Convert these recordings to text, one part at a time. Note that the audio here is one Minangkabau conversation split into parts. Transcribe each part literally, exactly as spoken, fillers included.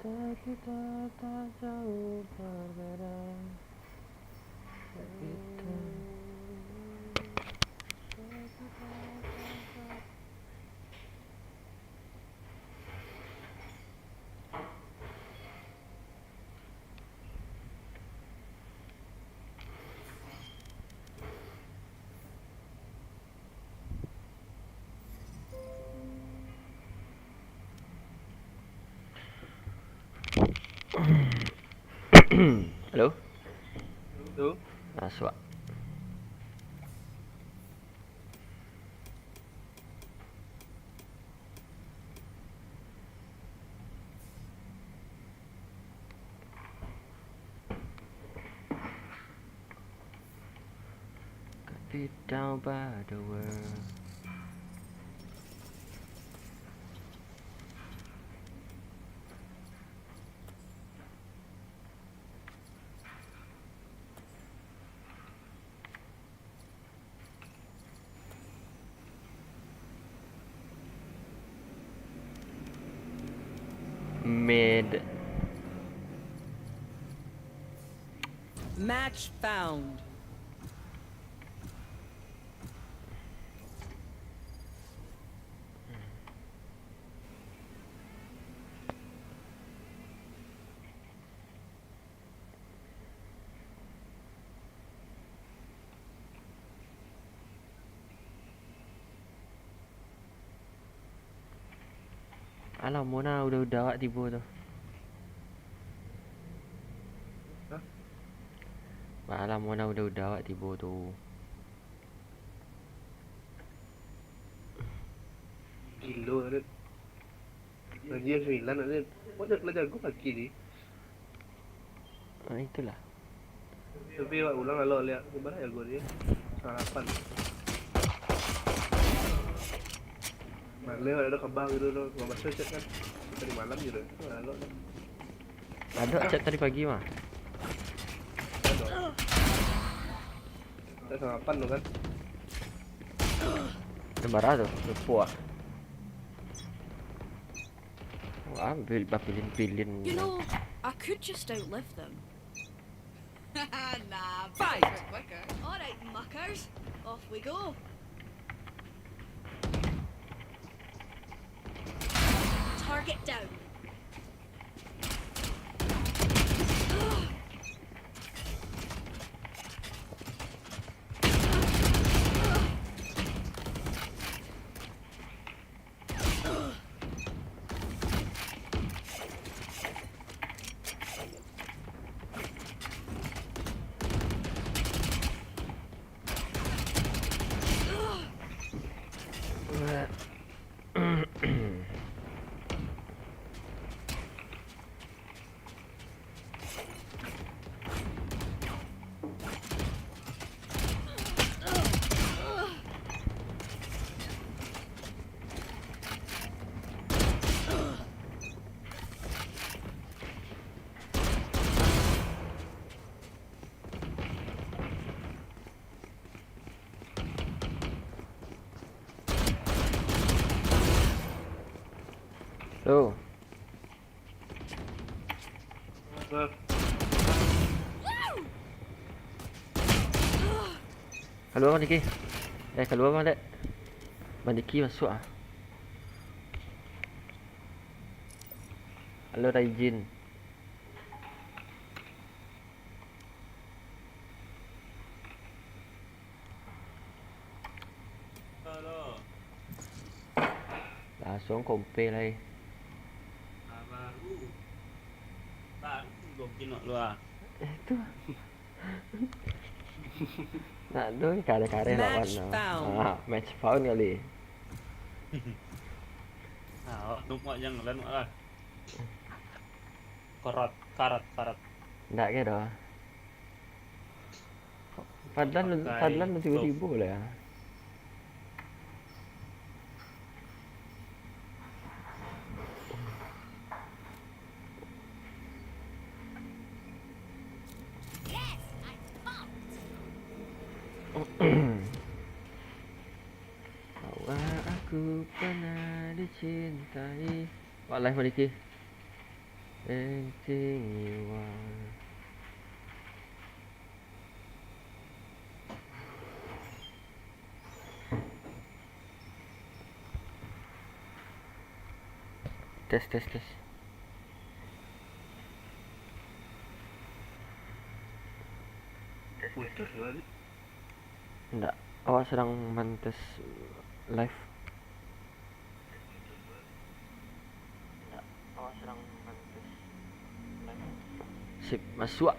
Tapi tak, tak jauh berbeda. Tapi tak, tapi tak, tak, tak. Halo? Halo? Ah, suak. Cut it down by the world. Mid. Match found. Alah, mona udah-udah awak tibo tu. Hah? Alah, mona udah-udah awak tibo tu. Gilo, Red. Gaji sembilan, Red. Kok jago, lah jago pagi ni? Ah, itulah. Tapi awak ulang lah, Lok, liak. Di mana jago dia? Setengah lapan. Malam ada kabar gitu tu. Gua baca chat kan. Tadi malam gitu. Itu lah, Lok. Ada chat tadi pagi mah. Ada. Chat setengah lapan tu kan. Itu bara tu, lupa ah. Wah, bil-, bapilin-pilin. You know, I could just outlive them. Nah, fight! Quicker. All right, muckers. Off we go. Target down. Halo. Hah? Kalua, Bang Diki. Eh, kalua, Bang Dek. Bang Diki masuak ah. Halo, Raijin. Halo. Langsuang kompe lai. Ah, baru. Baru gokin wak lu ah. Eh, tu. Nak tu kareh-kareh lawan tu. Match found. Ah, match found kali. Ah, awak tu muak jangan lah, muak lah. Karat, karat, karat. Ndak ke doh. Padahal, padahal tibo-tibo lah. Awak aku panah Dicintai. Wak live maliki. Anything you want. Tes, tes, tes. Tes, tes, tes. Ndak, awak sadang mantes live. Sip, masuak.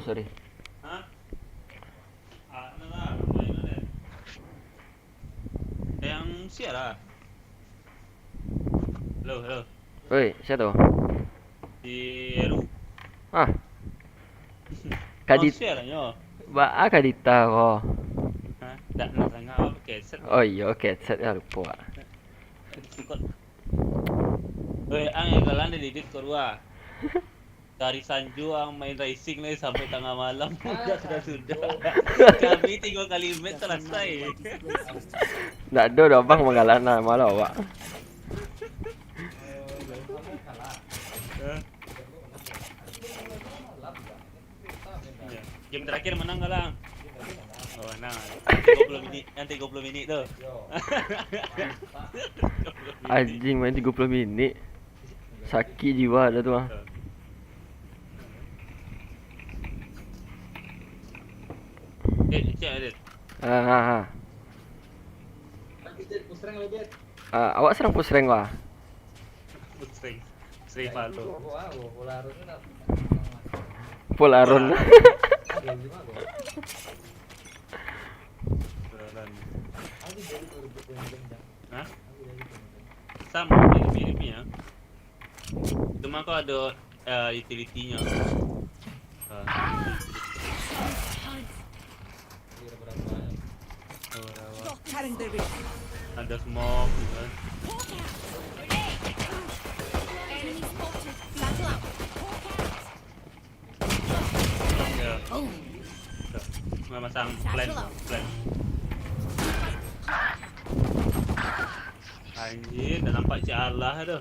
Sorry. Hah? Ah, no lah, no, no, no. Yang sia lah. Halo, halo. Oi, sia tu? Si Eru. Ah. Kadit-, oh, sia lah nyo. Baa kadita ko? Hah? Dak nak sangah, apa headset? Oh iyo, headset lah, lupo, ah. Sikot. Oi, ang galan di Lidit korua. Dari Sanju ang main racing lai sampai tangah malam, ujak sudah-sudah. Kami tigo kali match salasai. Ndak ado doh, abang manggalan lah, malu awak. Hah? Iya. Game terakhir menang kalah? Oh, menang. Yang tigo puluh minit, yang tigo puluh minit tu. Anjing, main tigo puluh minit. Sakik jiwa dah tu ah. Eh, cek ada. Ha, ha, ha. Ah, awak sadang push rank, wah? Push rank. Push rank malu. Polaron. Polaron. Hah? Sama, mirip-mirip ya. Cuma kau ada, eh, utility-nya. Ah, utility. Ada smoke juga. Ya. Nggak masang plan, plan. Anjir, dah nampak cik Allah tu.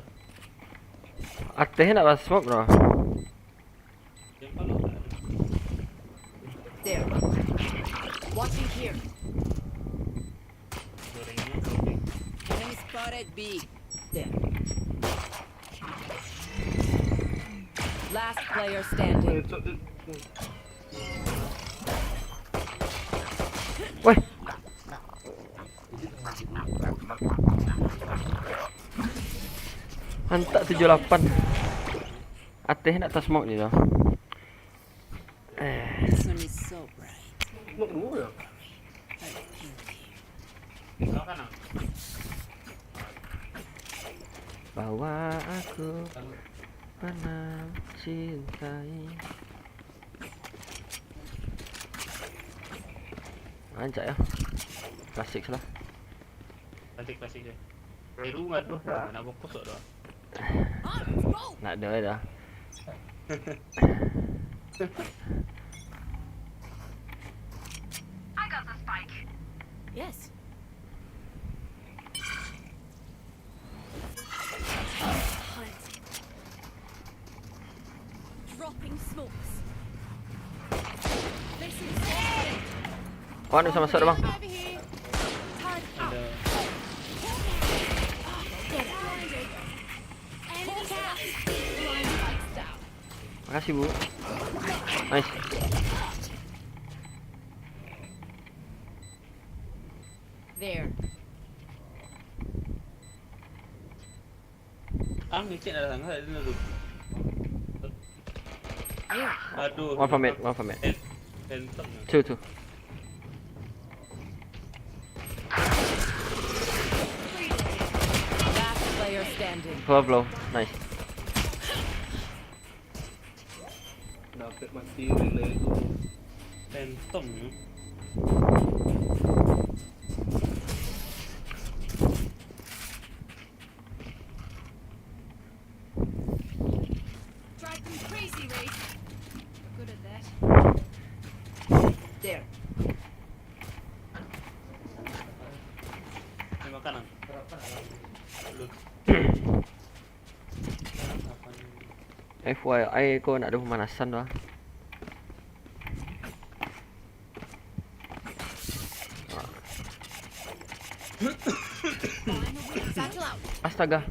Ateh nak smoke, bro. There. Watching here. Enemy spotted B. There. Last player standing. Weh. Antak tujuh lapan. Ateh nak tas smoke ni tu. Eh. This one is so bright. Smoke dulu ya. Bahwa aku pernah cintai. Rancak ya. Klasik lah. Klasik, klasik je. Eru nggak tuh? Mana fokus kok doang? Nak ada dah. I got the spike. Yes. Dropping smokes. Placing smoke. Oh, anu sama masuk, Bang. Over here. Turret out. Get it. Enemy down. Makasih, Bu. Nice. There. Ah, ngecek dah sangat dia tu. Aduh. One for mid, one for mid. Phantom. Two, two. Last player standing. Glove low. Nice. Dapat mati relay tu. Phantom. Drive them crazy, Wraith. You're good at that. There. Ini makanan. Lu. F Y I ko nak ada pemanasan tu ah. Satchel out. Astaga.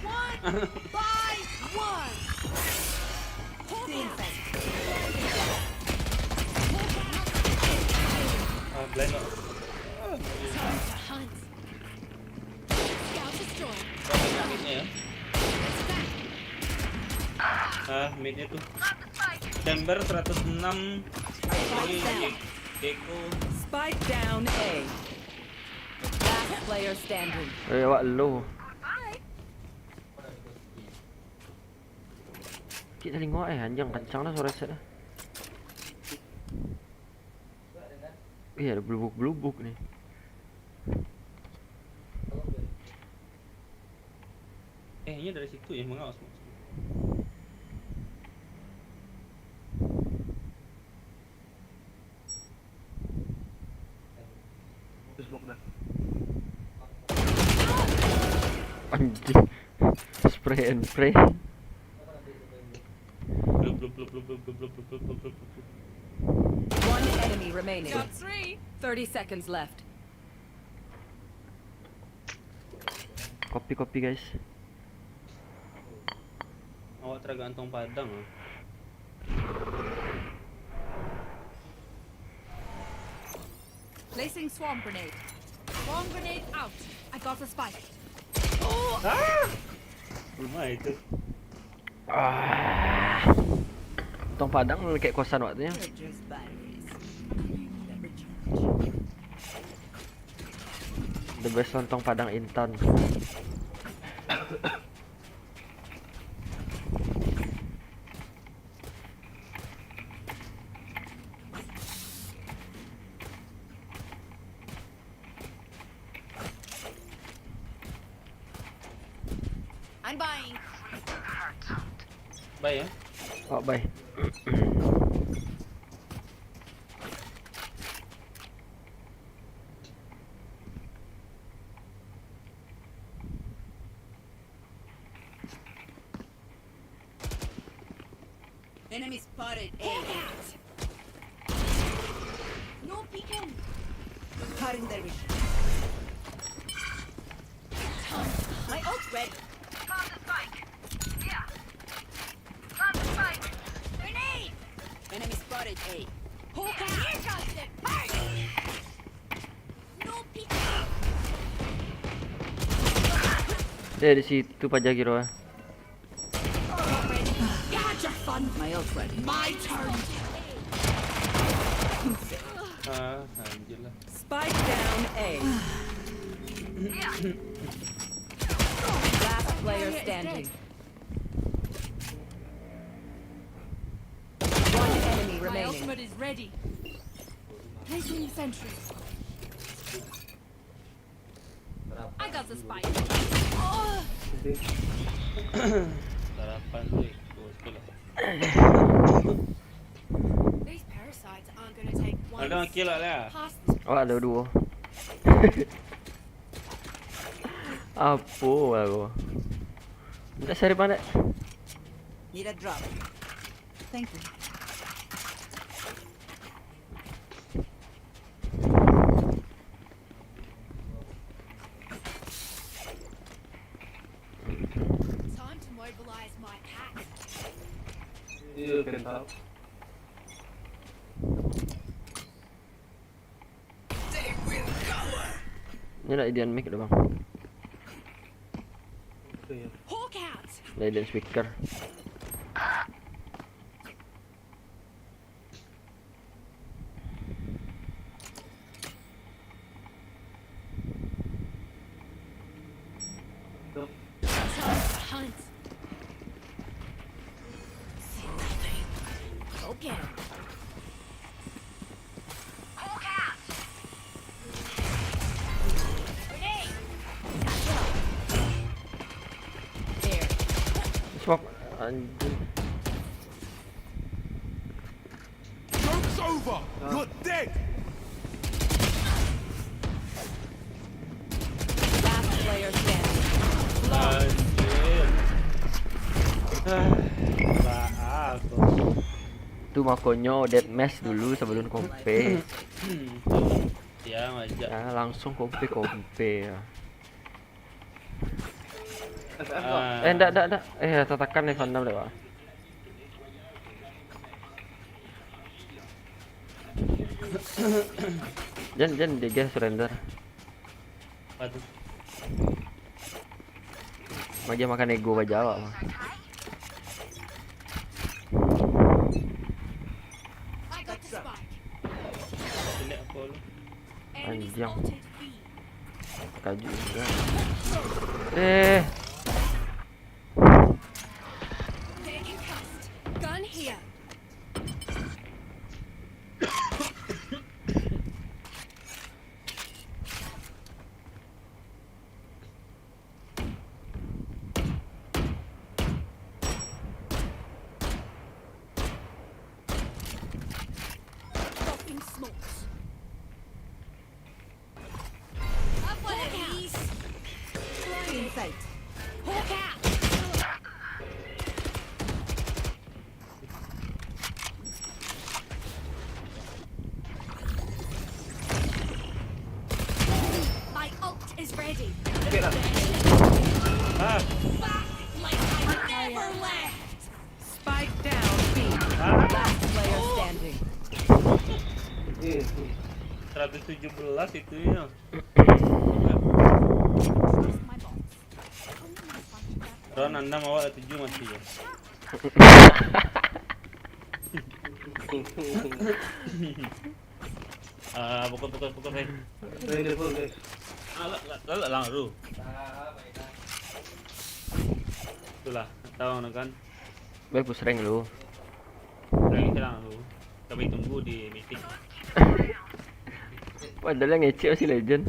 One by one. Defense. Ah, blind lah. Time to hunt. Scout destroyed. Banyak midnya ya. It's back. Ah, midnya tuh. Chamber seratus enam. Ini Gecko. Spike down A. Last player standing. Eh, awak low. Cik talingo eh, anjing kencang dah suara set dah. Eh, ada belubuk-belubuk ni. Eh, ini dari situ ya, mengawas maksudnya. Terus blok dah. Anjing. Spray and pray. Blub, blub, blub. One enemy remaining. Got three. Thirty seconds left. Copy, copy, guys. Awak teragak antong Padang ah. Placing swarm grenade. Swarm grenade out. I got a spike. Rumah itu. Ah. Tong Padang lu kayak kosan waktunya. Just batteries. The best lontong Padang Intan. I'm buying. Baik ya. Oh, bye. Enemy spotted. A. No peeking. Cutting their vision. My ult ready. Found the spike. Yeah. Found the spike. Grenade. Enemy spotted. A. Here comes the party. No peeking. Eh, di situ paja kiro eh. Got your fun. My ult ready. My turn. Ah, anjir lah. Spike down A. Last player standing. One enemy My remaining. Ultimate is ready. Placing sentry. I got the spike. Sarapan tu eh. Oh, sekolah. These parasites aren't gonna take one Ada kill lah lah. Past this. Oh, ada dua. Apa aku? Minta sari pandai. Need a drop. Thank you. Time to mobilize my pack. Iya, kental. Nak idian mic dulu, Bang. Itu ya. Hawk out. Nak idian speaker. Time to hunt. See nothing. Okay. Grenade. Gotcha. There. Smoke, anjing. Joke's over. You're dead. Last player standing. Anjir. Ah, bah, ah, kok. Tu makonyo deathmatch dulu sabalun kompe. Ya, ngajak. Ya, langsung kompe, kompe ya. Ah. Eh, ndak, ndak, ndak. Eh, tatakan nih Vandal deh, Pak. Jan, jan, dia surrender. Apa tu? Bagi makan ego baja awak, Bang. I got the spike. Select apa lu? Enemy Anjing. Spotted B. Kaji juga. Eh. Gun here. Dropping smokes. Up one of these. Blinded. Hawk out. My ult is ready. Ah. Back like I never left. Spike down B. Ah. Last player standing. Seratus tujuh belas itu ya. Round enam awak tujuh masih ya. Ah, pukul, pukul, pukul, hei. Alah, alah, alah, alah, aduh. Itulah, tahu kan? Baik, push rank dulu. Rank hilang tu. Kami tunggu di meeting. Padahal yang ngecek masih legend.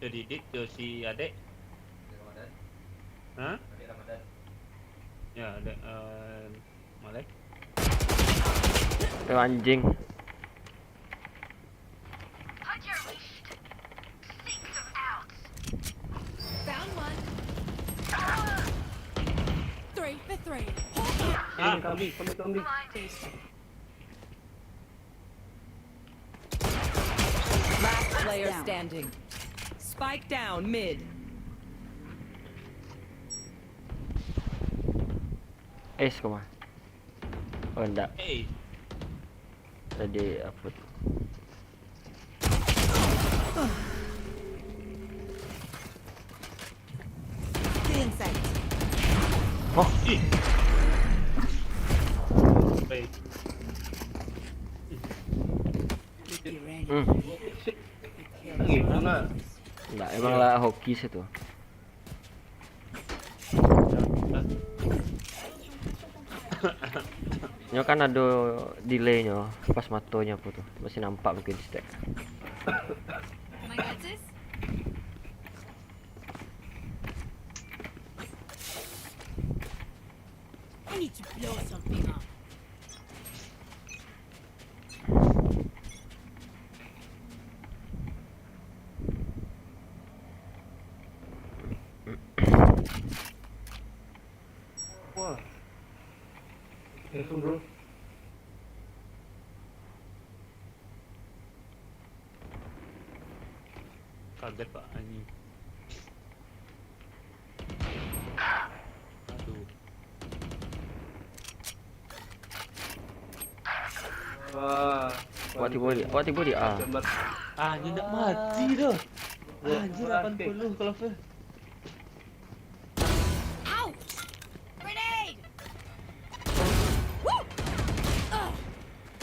Yo Didit, yo si Adek. Hah? Ya, Adek, eh, Malek. Eh, anjing. Found one. Three for three. Ah, kambing, kambing, kambing. Last player standing. Spike down mid. Ace kau mah. Oh, ndak. Hey. Tadi apa tu? Still inside. Oh. Ih. Baik. Hmm. Lagi, mana? Ndak, emang lah hoki sih tu. Nyo kan ado delay-nyo, pas matonyo apo tu, masih nampak mungkin di stack. My guess is, I need to blow something up. Wah. Telepon, bro. Kaget, Pak, anjing. Aduh. Ah, Awak tibo di, awak tibo di A. Macam mat- Ah, dia nak mati dah. Ah, anjir, lapan puluh kalau fail. Out! Grenade! Woo! Ugh!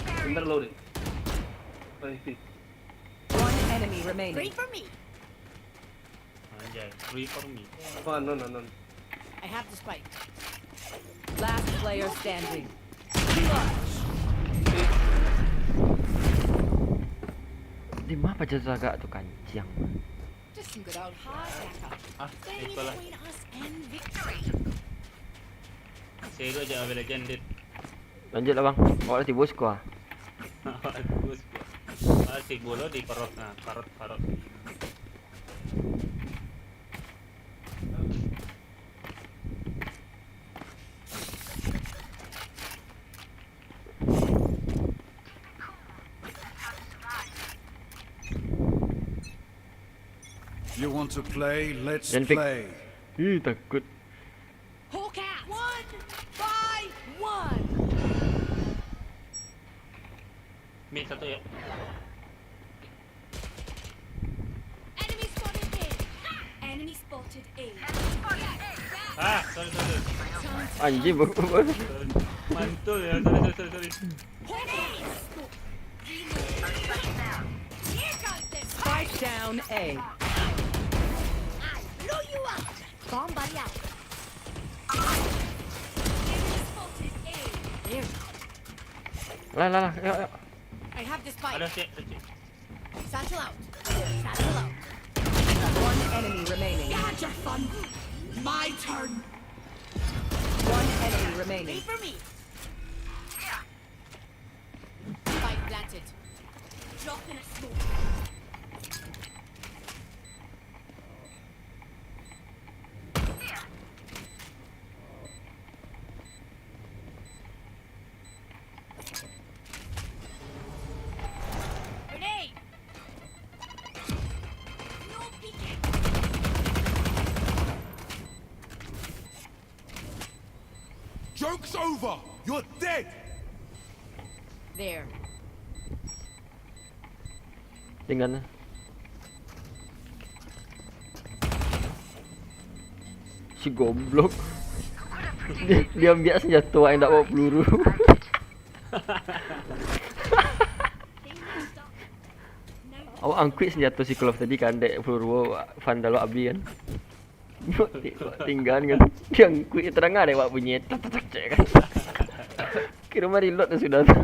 Bentar lo, Dek. Apa isi? One enemy remaining. Three for me. Anjay, free for me. Oh, no, no, no. I have the spike. Last player standing. Di mana paja jaga tu, kancing? Just some good old hard backup. Ah, Standing itulah. Between us and victory. Saya tu aja Mobile Legend, Dit. Lanjut lah, Bang. Awak lah tibo siko ah. Awak lah tibo siko. Awak lah tibo lo di parot, nah, parot, parot. You want to play? Let's Jangan pick. Play. Ih, takut. Hawk out! One by one! Mid satu ya. Enemy spotted A. Enemy spotted A. Ah, sorry, sorry, sorry. Anjing, bagus, bagus. Sorry. Mantul ya, sorry, sorry, sorry, sorry. Spike down A. I blew you up. Bomb buddy out. Enemy spotted A. There. Lah, lah, lah, yuk, yuk. I have the spike. Ada cek, ada cek. Satchel out. Satchel out. One enemy remaining. You had your fun. My turn. One enemy remaining. Wait for me. Spike planted. Drop in a smoke. Grenade! No peeking! Joke's over! You're dead! There. Tinggal lah. Si goblok. Dia, dia ambiak senjato awak yang ndak bawa peluru. Awak angkuik senjato si Klov tadi kan, dek peluru Vandal abih kan. Ti-, tinggal kan. Dia angkuik, terang dek awak bunyi tek, tek, tek, tek, kan. Kiro mah reload dah sudah tu.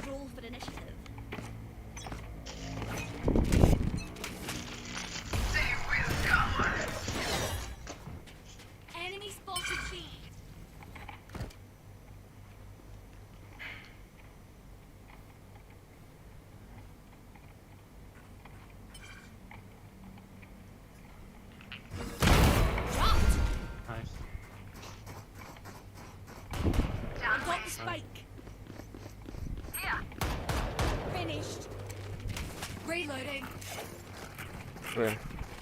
Roll for initiative. Enemy spotted B. Dropped. Nice. I got the spike. Finished. Reloading. Where?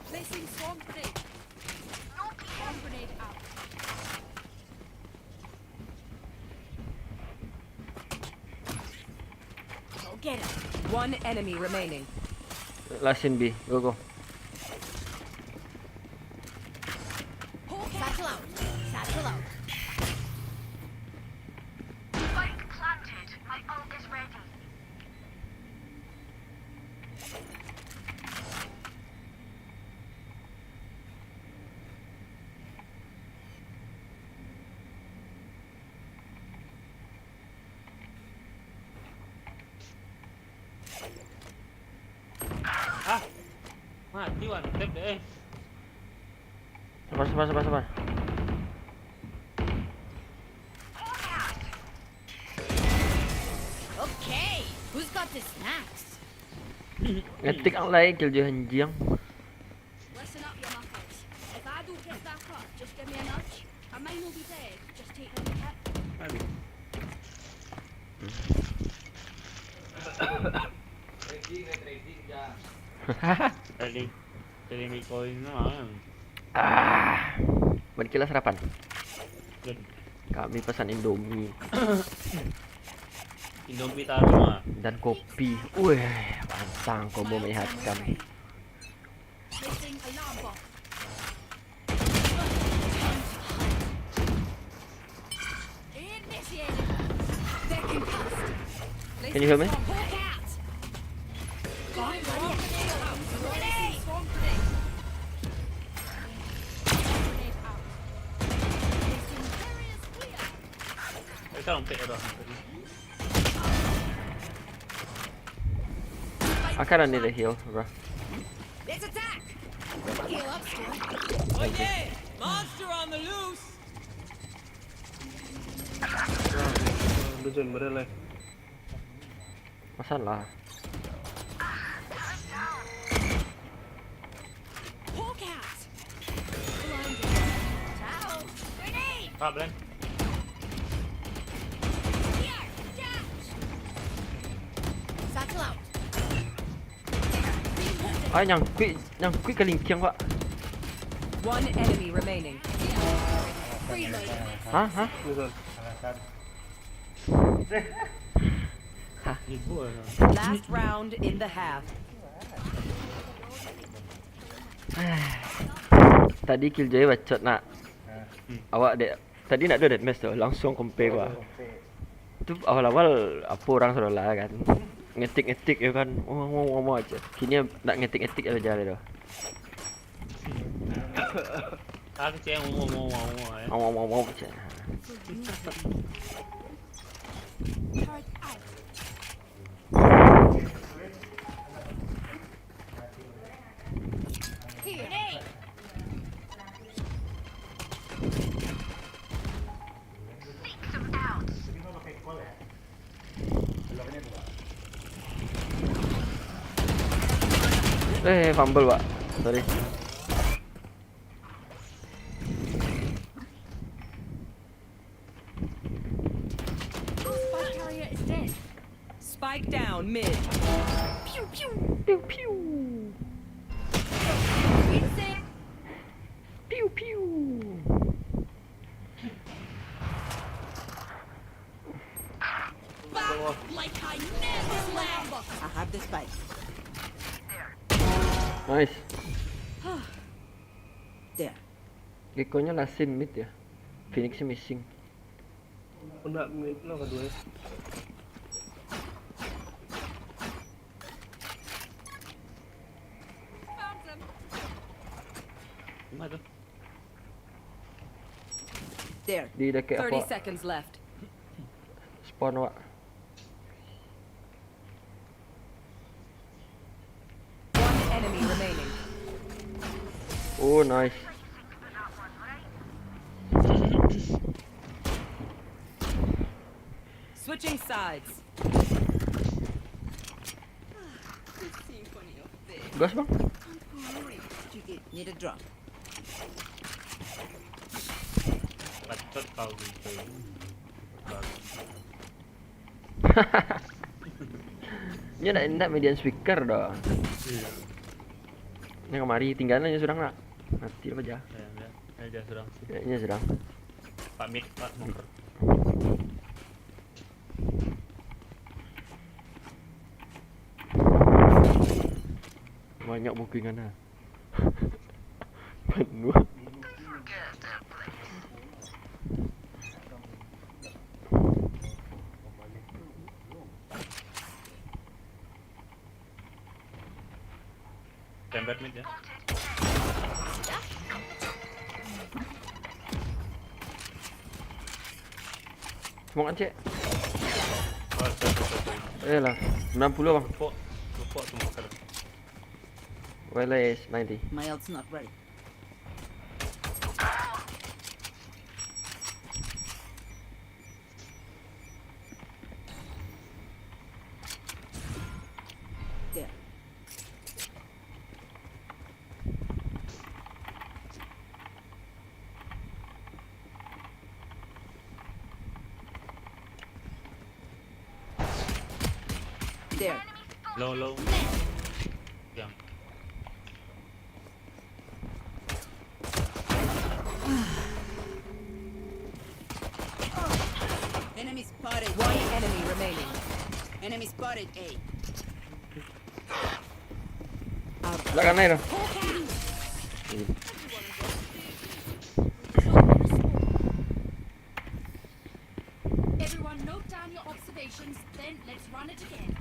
Placing swarm grenade. Swarm grenade out. Go get him. One enemy remaining. Last in B. Go, go. Satchel out. Satchel out. Spike planted. My ult is ready. Ah! Mati, one tap deh, eh. Sabar, sabar, sabar, sabar. Okay, who's got the snacks? Ngetik ang lai, kill je anjing. Listen up, you muckers. If I don't get back up, just give me a nudge. I may not be dead, just take a look at. Aduh. Trading, trading Bitcoin tu lah kan. Ah, balikilah sarapan. Jadi. Kami pesan Indomie. Indomie taruh lah. Dan kopi. Wih, pantang combo melihat kami. Placing alarm bot. Initiated. They're concussed. Can you hear me? Placing swarm grenade. Grenade out. Placing barriers clear. Ikaw ang pera. I kinda need a heal, bro. Let's attack. Heal up, Storm. Oh yeah! Monster on the loose! Bijan, bedah lah. Masalah. Hawk out! Blinded. Ciao. Grenade! Ah, Blan. Here! Dash! Satchel out! Ah, nyangkuik, nyangkuik ka lingkiang, Pak. One enemy remaining. Reload. Hah, hah? Bijan. Hah? Ibu lah. Last round in the half. Tadi Killjoy bacot nak. Hmm. Awak dek, tadi nak do deathmatch tu, langsung compare gua. Tu awal-awal apo urang sadolah kan. Ngetik-ngetik yo kan. Ngomong-ngomong aja. Kini nak ngetik-ngetik aja lah tu. Aku cek ngomong-ngomong, eh. Ngomong-ngomong aja. Eh, fumble, Pak. Sorry. Spike carrier is dead. Spike down mid. Pew pew. Pew pew. Insane. Pew pew. Back like I never left. I have the spike. Nice. There. Gekonyo last in mid ya. Phoenix missing. Aku nak mid lah kedua. Found them. Mana tu? There. Di dekat apa? Thirty seconds left. Spawn, Wak. One enemy remaining. Oh, nice. Switching sides. Gas, Bang. Need a drop. Bacot kau gitu. Nyo nak, nak median speaker doh. Iya. Nyo kamari tinggalan nyo surang nak. Mati apa aja. Ya, ya. Ya, dia surang. Ya, nyo surang. Pamit, Pak Moker. Banyak bookingan ah. Penuh. Tembak mid ya. Smoke cek. Oh, sorry, sorry, sorry. Eh lah, enam puluh bang. Lupa, lupa smoker. Well, is ninety. My ult's not ready. There. There. Low, low. Diam. One enemy remaining. Enemy spotted A. Lah kanai tu. Everyone note down your observations, then let's run it again.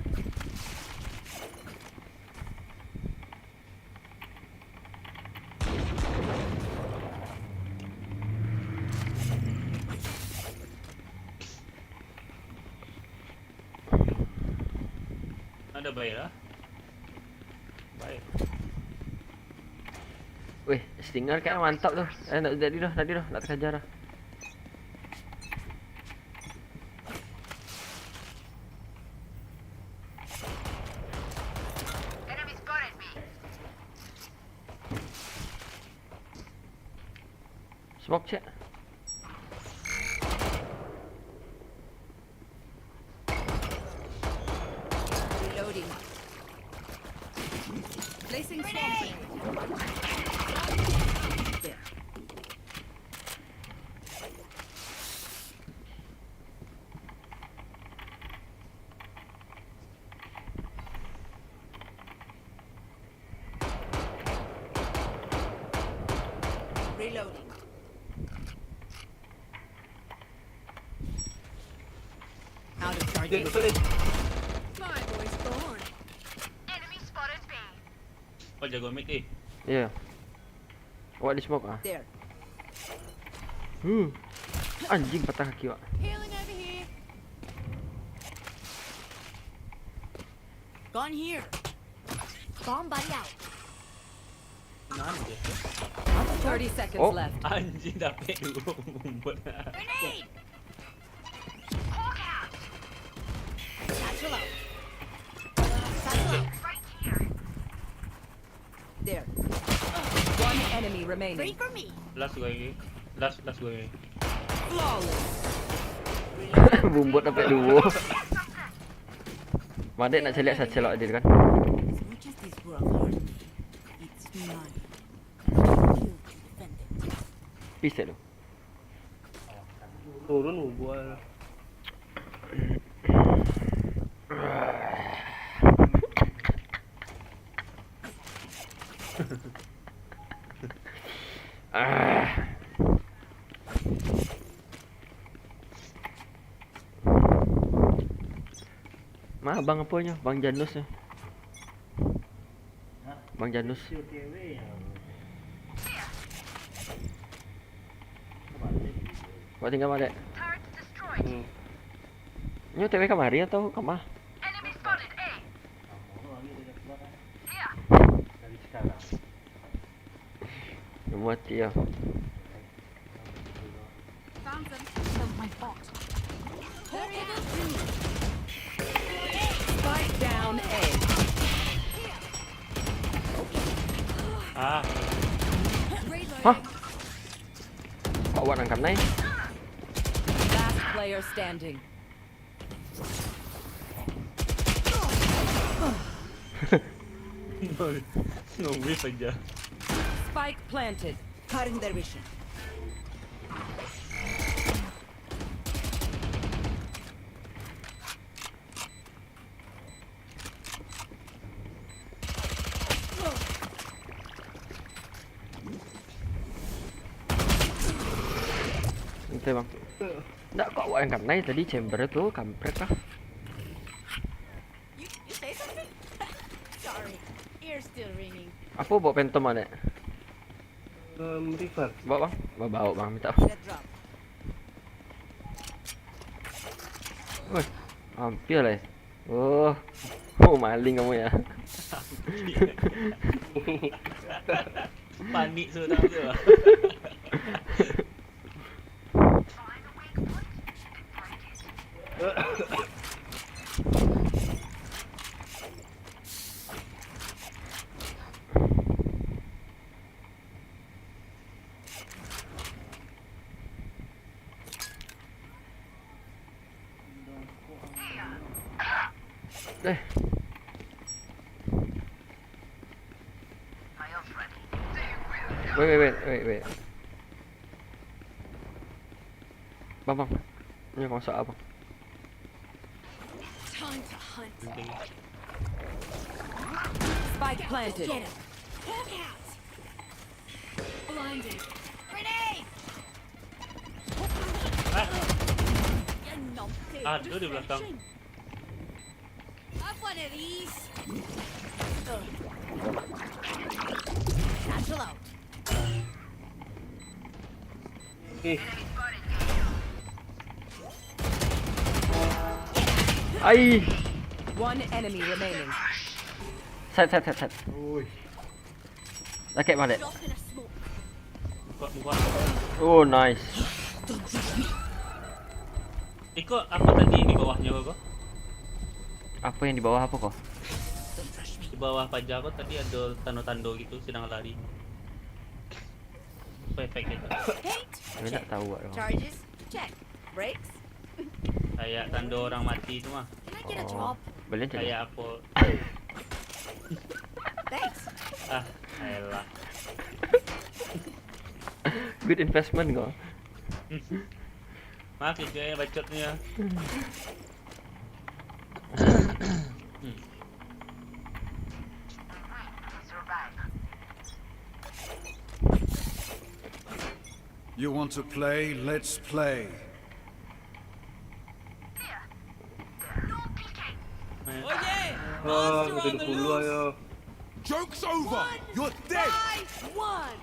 Ada baik lah. Baik. Weh, Stinger kayak mantap tu. Eh, nak jadi dah, tadi dah, nak terkejar dah. Smoke cek. Reloading. Placing swarm grenade. There. Reloading. Out of target. My boy's gone. Kau jago mid eh. Iya. Awak di smoke ah. There. Huh. Anjing patah kaki awak. Healing over here. Gone here. Bomb buddy out. Kenapa dia? Thirty seconds Oh. Left. Anjing dapik dulu bumbut. Grenade. Satchel out. Satchel out. There. One enemy remaining. For me. Last gue lagi. Last last gue lagi. Flawless. Bumbut sampai dua. Madek nak celiak satchel awak dia kan. As much as this world hurt me, it's mine. I will kill to defend it. Peace tu. Turun ubah. Ah. Mah abang aponyo? Bang Janus nyo. Bang Janus. Kau tinggal mana, Dek? Hmm. Nyo T W kamari atau kama? Nyo mati yo. Found them. Killed my bot. They're able to. Spike down A. Ah, Reloading. Hah? Kok awak nangkap nai? Last player standing. no, no whiff aja. Spike planted. Cutting their vision. Santai bang. Ndak, kok awak yang kanai tadi chamber tu, kampret lah. You, you say something? Sorry, ears still ringing. Apa bawa Phantom ah, Dek? Um, Reaper. Bawa bang? Bawa, bawa bang, minta. Need a drop. Weh, hampir lah. Oh, oh maling kamu ya. Panik sudah tu lah. Eh. Wait, wait, wait, wait, wait. Bang, bang. Ini konsol abang. Hunt. Spike planted. Get him. Hawk out. Blinded. Grenade. Ah, You're not fair. Ada di belakang. Have one of these. Satchel out. Eh, Ai. One enemy remaining. Side, side, side, side. oi. Sakit balik. Drop in a smoke. Buka, buka. Oh, nice. Iko apa tadi di bawahnya kau? Apa yang di bawah apa kau? Di bawah paja kau tadi ada tanda-tanda gitu sedang lari. Apa efek gitu? Paint. Saya tak Check. tahu buat apa. Charges. Check. Brakes. Kayak tanda orang mati tu mah. Can I get a Oh, drop? belian saja. Kayak apa? Thanks. Ah, elah. Good investment kau. Maaf ya, cuy, bacotnya. Hmm. You want to play? Let's play. Eh, Ah, udah dulu ayo. Joke's over. You're dead. One.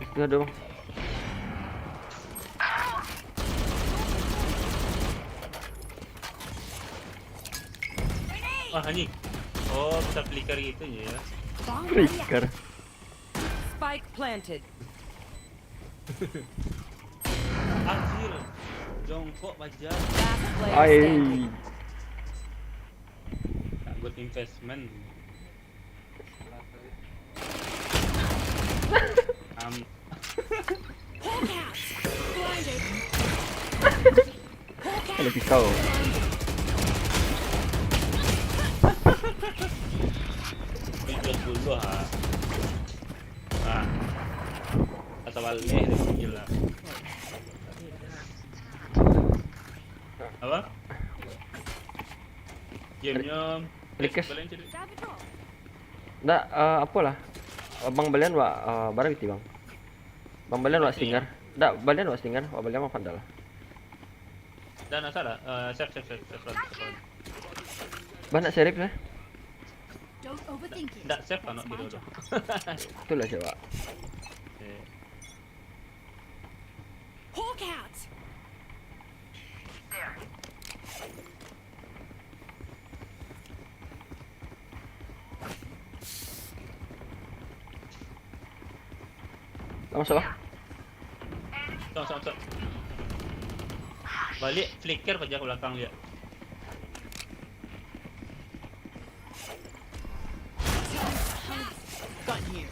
Itu ada bang. Wah, anjing. Oh, bisa flicker gitu ya. Bomb. Flicker. Spike planted. Anjir. Jongkok paja. Last player Ai. Standing. Tak good investment. Am, Hawk out. Blinded. Hawk out. Ada pisau. Tiga puluh ah. Ah. Asal balik dia gila. Apa? Gamenya Lakers. Balen cedek. Grab a drop. Ndak, eh, apolah. Abang balian wak, eh, bara piti bang. Bang balian wak stinger. Ndak, balian wak stinger, wak balian wak vandal lah. Dan asal lah. Eh, save, save, save, save, save, save. Bang nak serif lah. Don't overthink it. Ndak save anak That's my dulu tu. job. Itulah coba. Eh, Hawk out. Dah masuk lah. Masuk, masuk, masuk. Balik, flicker paja ke belakang dia. Got here.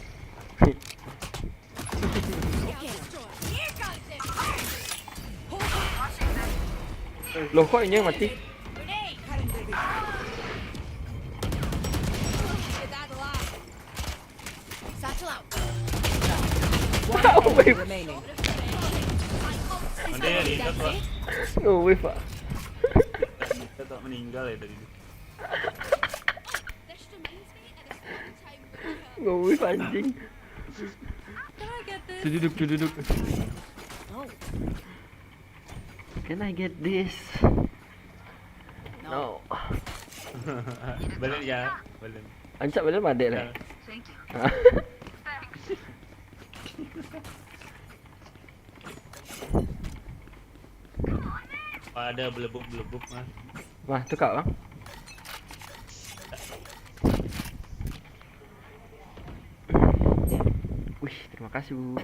Here goes it. Loh, kok ini yang mati? Grenade. Get that alive. Satchel out. Oh my, Remaining. Nanti ya, di atas lah. No way, Pak. Kita tak meninggal ya tadi tu. This reminds me of this one time when, uh, No way, anjing. Can I get this? Tu duduk, tu duduk. No. Can I get this? No. Balik ya, balik. Ancak balik madek lah. Ya. Ada belebuk-belebuk mah. Wah, tu kau bang. Wih, terima kasih, Bu.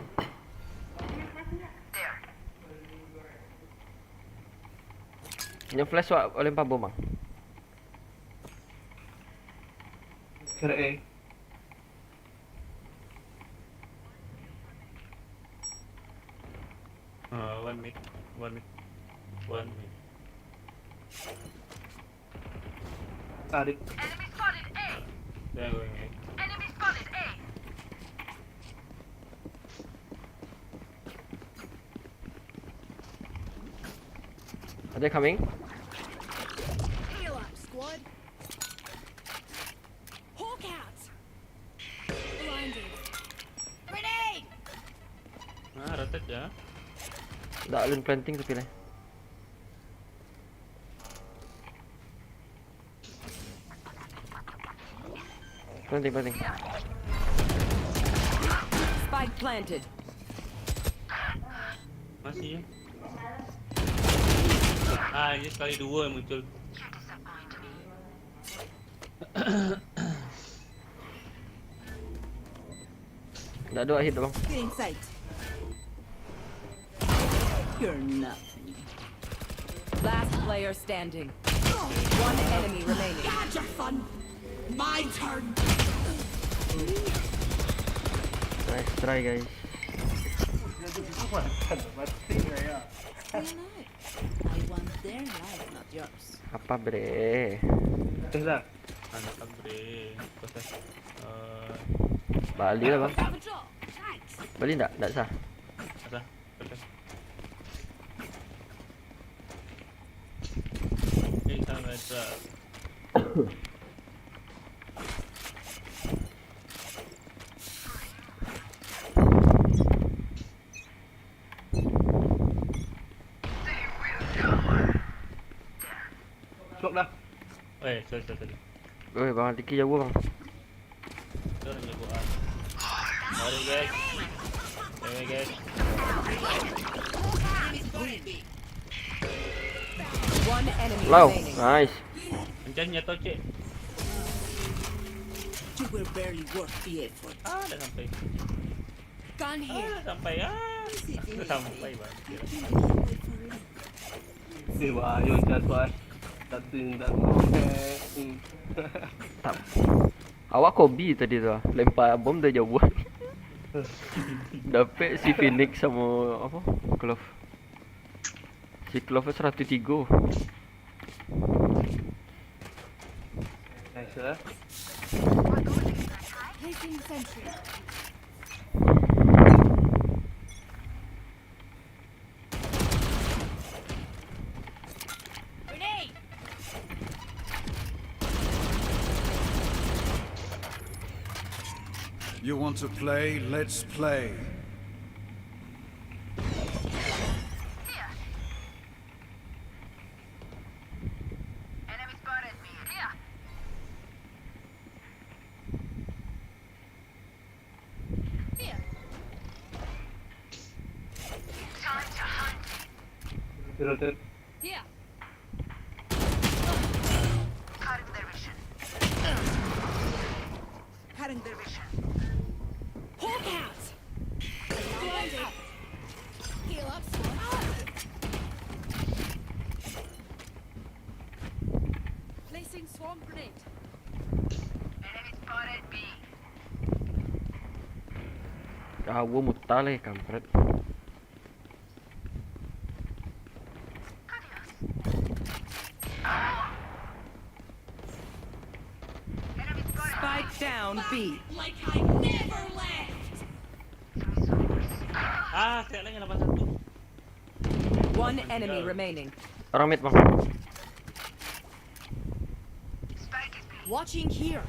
Yang flash wak lempar bom, bang. Kira eh. Uh, one mid, one mid, one mid. Tarik. There we go. Are they coming? Hawk out. Blinded. Grenade. Ah, rotate ya. Dak, alun planting tapi lah. Planting, planting. Spike planted. Masih ya. Ah, ini sekali dua yang muncul. Dak ada hit bang. Feeling sight. You're nothing. Last player standing. One enemy remaining. Had your fun. My turn. Nice try guys. I want their life, not yours. Apa bre? Tes lah. Anak bre. Proses. Eh, Balik lah bang. Have a drop. Thanks. Balik ndak? Ndak sah. Atas. Atas. Kita meter. Smoke dah. Eh, sorry, sorry, sorry. Oi bang, Diki jauh bang. Sorry, jago ah. Sorry guys. Sorry guys. One enemy Low, remaining. Nice. Macam nyato cek. You were barely worth the effort. Ah, dah sampai. Gun Ah, here. dah sampai. Ah, dah sampai bang. Eh, wah, ayo, jangan, wah. Satu yang tak mau, eh. Hmm. Tak. Awak Kobe tadi tu ah. Lempar bom dari jauh. Dapek si Phoenix samo apa? Clove. Si Clove seratus tiga. Nice lah. Placing sentry. Grenade. You want to play? Let's play. Here. Rotate. Here. Cutting their vision. Hawk out. Blinded. Heal up, swarm. Placing swarm grenade. Enemy spotted B. Ah, gua muta leh, kampret. Spike down B. Like I never left. Ah, sekali lagi lapan satu. One enemy remaining. Orang mid bang. Watching here.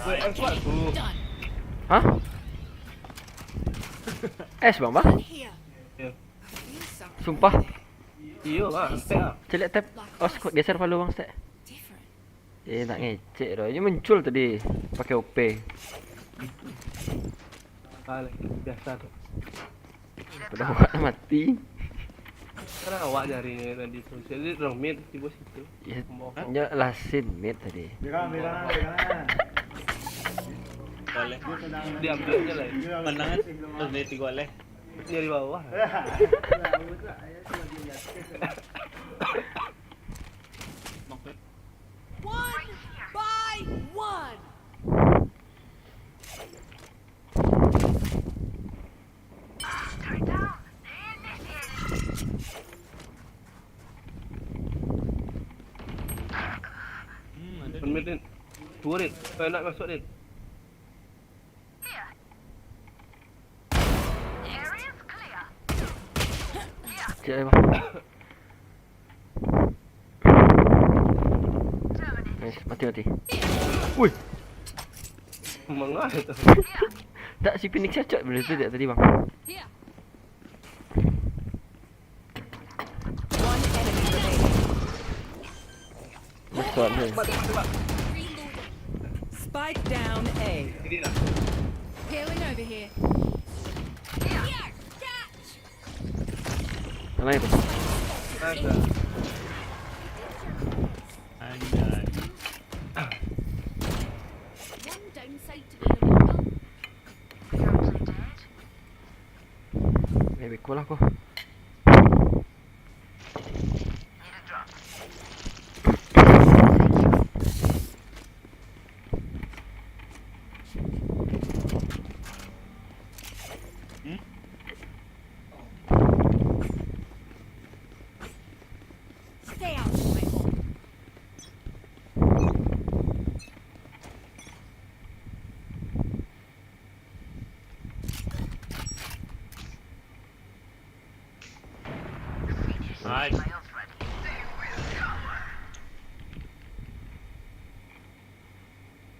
Weh, eh, kuat tu. Hah? Es bang bang? Here. Ya. Feel something. Sumpah. Iyo lah, step lah. Celiak tap. Oh, squad geser follow bang stek. Different. Eh, nak ngecek doh. Ini muncul tadi pakai O P. Alah, biasa tu. Udah awak dah mati. Kan awak nyari tadi tu. Jadi orang mid tiba situ. Ya, Bohong. nya lah sin mid tadi. Dia kan, dia kan, dia kan. Boleh. Diambil je lah. Menang kan? Terus dia tiga oleh. Nyari bawah. Maksud One by one. Hmm, ada Permit, Din. Dua, Din. Kau nak masuk, Din? Cek bang. Mati, mati. Wih. Mangah itu. Tak, si Phoenix cacok benda tu, tak, tadi, bang. One enemy remaining. Next one, hey. Spike down A. Healing over here. Nice. Anjay. One downside to being a victim. Maybe cool lah ko. Hmm? Stay out of my home. Nice.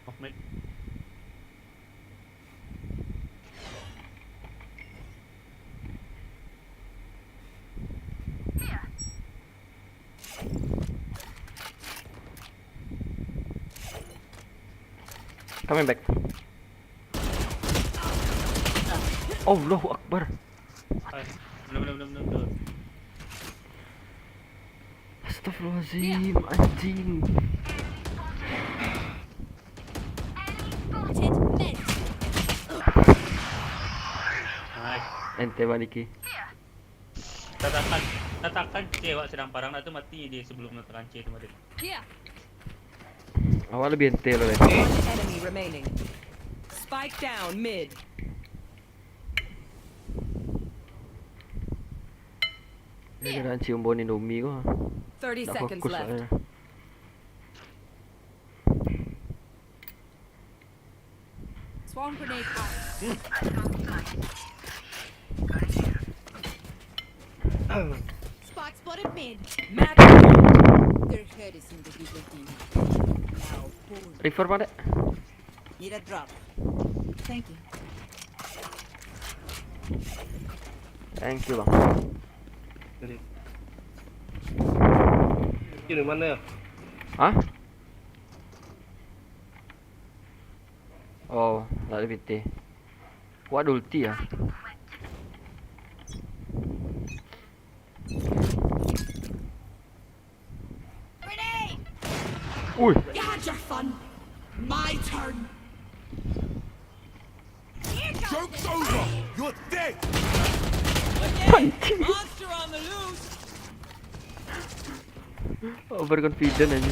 Off mid. Coming back. Allahu Akbar. Hai. Belum, belum, belum, belum, belum. Astagfirullahaladzim, anjing. Nice. Ente maliki. Tatakan, tatakan C, awak sadang parang, dah tu mati dia sebelum tatakan C tu mati. Here. Awak lebih ente lah, deh. One enemy remaining. Spike down mid. Dia kena cium bau Indomie ko. Thirty seconds left. Swarm grenade out. Spike spotted mid. Match. Their head is in the guillotine. Now pull. Refer mana? Need a drop. Thank you. Thank you, bang. Dari. Ini mana ya? Hah? Oh, tak ada P T. Wah, ada ulti ya? Grenade! Ui. You had your fun. My turn. Joke's over. You're dead. Monster on the loose. Overconfident aja.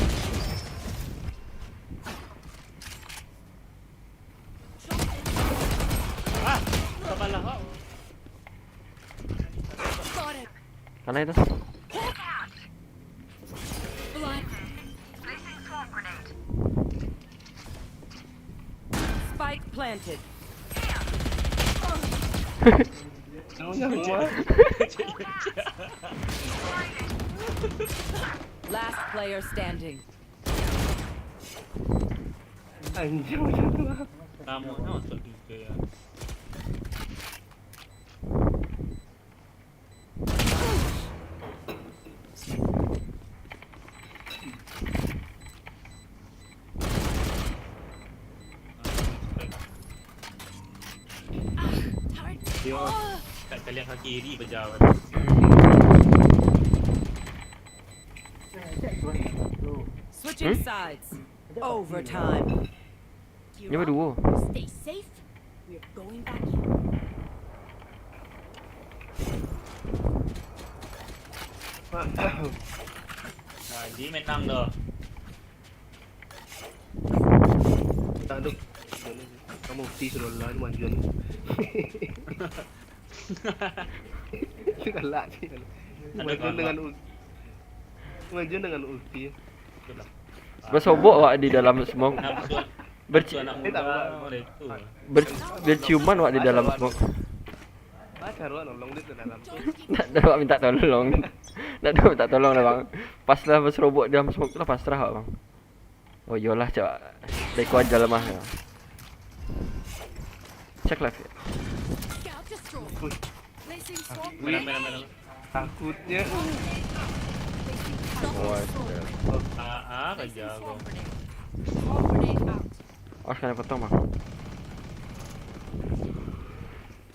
Ah, sabarlah, Hawk. Got it. Kanan itu. Blood. Spike planted. Jangan, jangan, Umar. Last player standing. Anjing, macam tu lah. Lama sangat masuk tiga ya. Yo, tak kalian kaki kiri pecah. Switching sides. Overtime. Ni baduo. Stay safe. We're going back in. Nah, dia menang dah. Tak ada. Kamu mesti suruh lah ni maju ni. Itu galak sih. Maju dengan ulti. Maju dengan ulti. Itulah. Basobok awak di dalam smoke. Berci-, eh, tak apa. Ber-, berciuman awak di dalam smoke. Nak ada awak minta tolong. Nak ada awak minta tolong lah, bang. Pas lah basobok di dalam smoke tu lah, pasrah awak, bang. Oh iyolah, cak. Dari ku aja lemah. Check left. Get up your straw. Placing swarm grenade. Takutnya. Placing swarm grenade. Ah, ah, kerja aku. Swarm grenade. Swarm grenade out. Oh, sekali potong, Bang.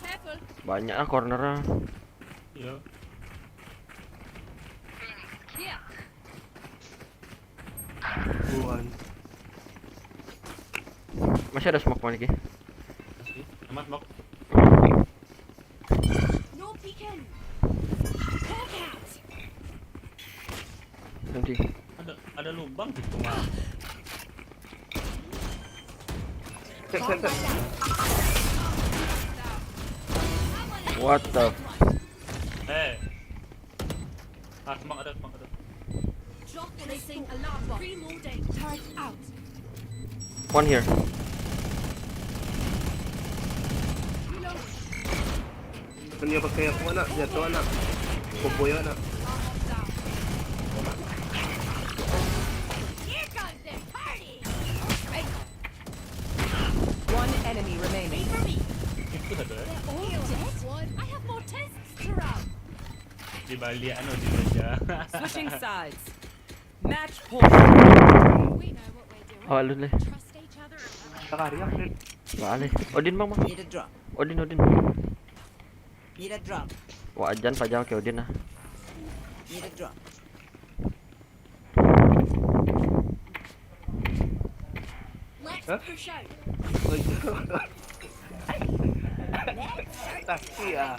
Careful. Banyak lah corner lah. Iya. Here. Tuhan. Masih ada smoke lagi. Masih. Aman, smoke. No peeking. Hawk out. Nanti. Ada, ada lubang gitu, Bang. Set, set, set. What the f- Eh. Ah, smoke ada, smoke ada. Drop placing alarm bot. Reloading. Turret out. One here. Reloading. Kan dia pakai aku, anak, jatuh, anak. Cowboy, anak. Alarm bot down. Here comes the party. One enemy remaining. Wait for me. Itu satu, eh. They're all dead. I have more tests to run. Di balik anu, di meja. Switching sides. Match point. We know what we're doing. Awak dulu leh. Trust each other and Tengah dia, Fred. Wah, leh. Odin, Bang, Bang. Need a drop. Odin, Odin. Need a drop. Wah, Ajan pajang ke Odin lah. Need a drop. Let's push out. Hah? Oh, iya. Let's Sakit ah.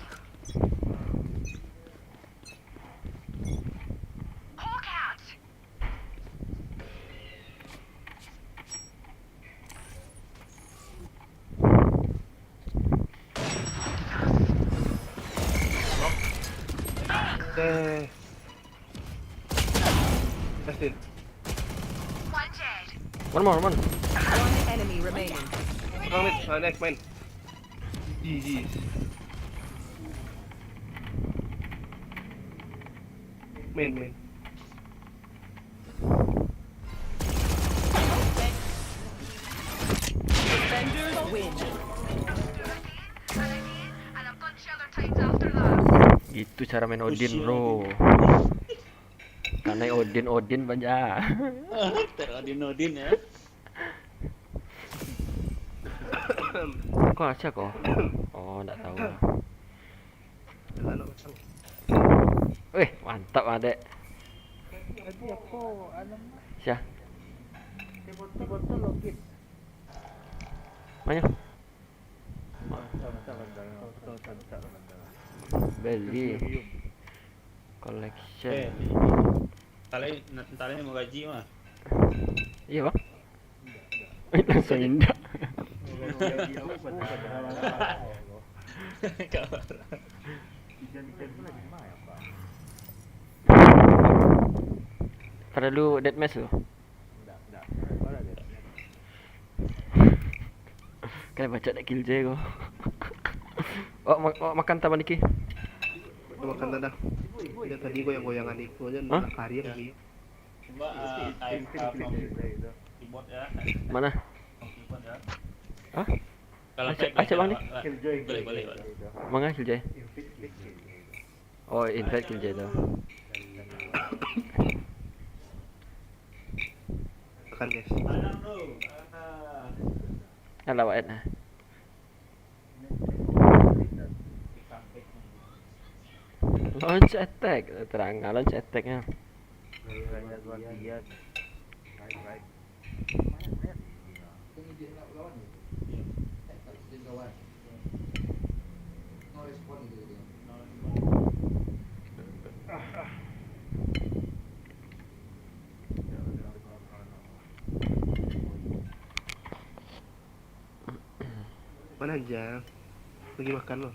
Hawk out. Eh. Justin. One more, one. One enemy remaining. One mid, uh, next main. G G. Main, main. Defenders win. Gitu cara main Odin, bro. Kanai Odin, Odin banyak. Ter Odin, Odin ya. Kau Asia kau? Oh, ndak tahu lah. Weh, mantap, Adek. Tadi aku, anu, Sia? Di botol, botol login. Mana? Beli. Collection. Eh, ntar lagi, ntar lagi mau gaji mah. Iya, Bang. Langsung indak. Pada lu dead match tu. Kan baca nak kill je ko. Awak ma-, awak makan tak, Bang Diki? Makan tak dah. Dia tadi goyang-goyang adik ko je, hah? Nak kari lagi. Cuba, ah, type, ah, from keyboard ya. Mana? From keyboard ya. Hah? Kalau acak, type acak, Bang, ni? Boleh, boleh, boleh. Manga Killjoy? Oh, invite Killjoy tu. Makan, guys. Alah, wak, eh. Launch attack, terang launch attack-nya. Mana aja? Pergi makan lo.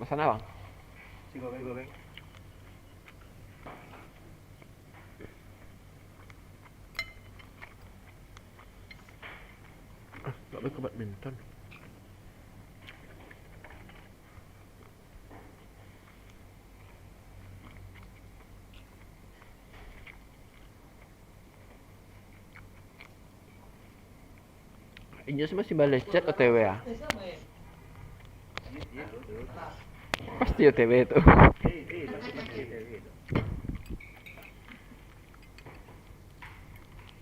Sana, Bang. Si goreng, goreng. Ah, tak boleh ke badminton. Inyo se masih baleh chat O T W ah. Pasti O T W tu.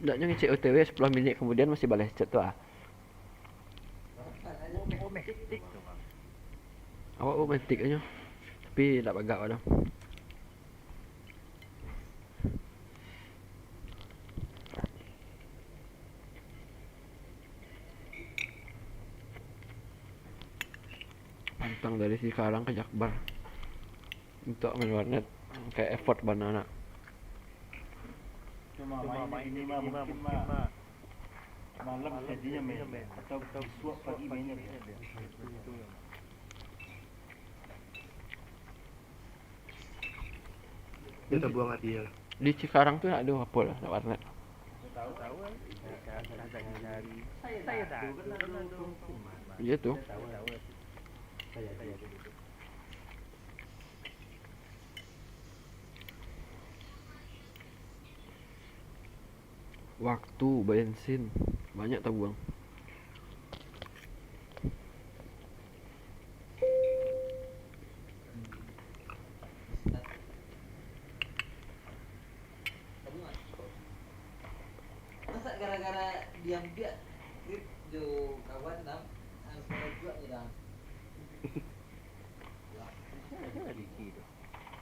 Ndak nyo ngecek O T W, sepuluh minit kemudian masih baleh chat tu ah. Awak otomatik nyo. Tapi ndak bagak awak tu. Pantang dari Cikarang ka Jakbar. Untuak main warnet, kayak effort bana nak. Cuma main ini mah, mungkin mah malam jadinyo main, atau bisuak pagi mainnyo. Dia tabuang hati lah. Di Cikarang tu nak ado apo lah, nak warnet. Iyo tu. Waktu, bensin, banyak tabuang. Masa gara-gara diambiak trip jo kawan, Dang? Harus barajuak ni, Dang.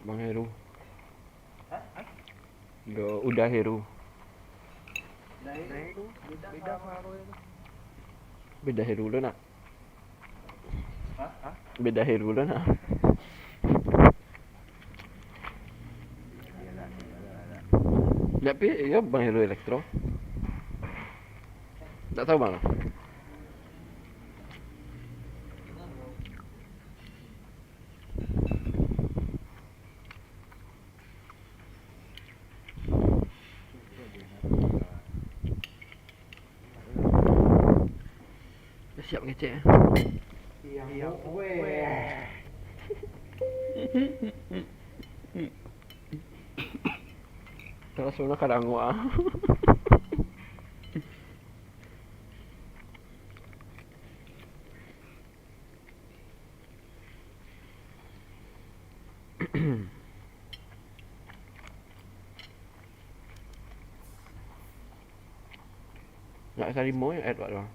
Bang Heru. Hah? Hah? Yo, Uda Heru. Uda Heru tu beda, beda sama Arul tu. Beda Heru lo nak. Hah? Hah? Beda Heru lo nak. Tapi yo Bang Heru Elektro. Tak tahu bang. Siap ngecek, eh? Siap, weh. Terus mana kadang gua. Nak tarimo yo Edward tu.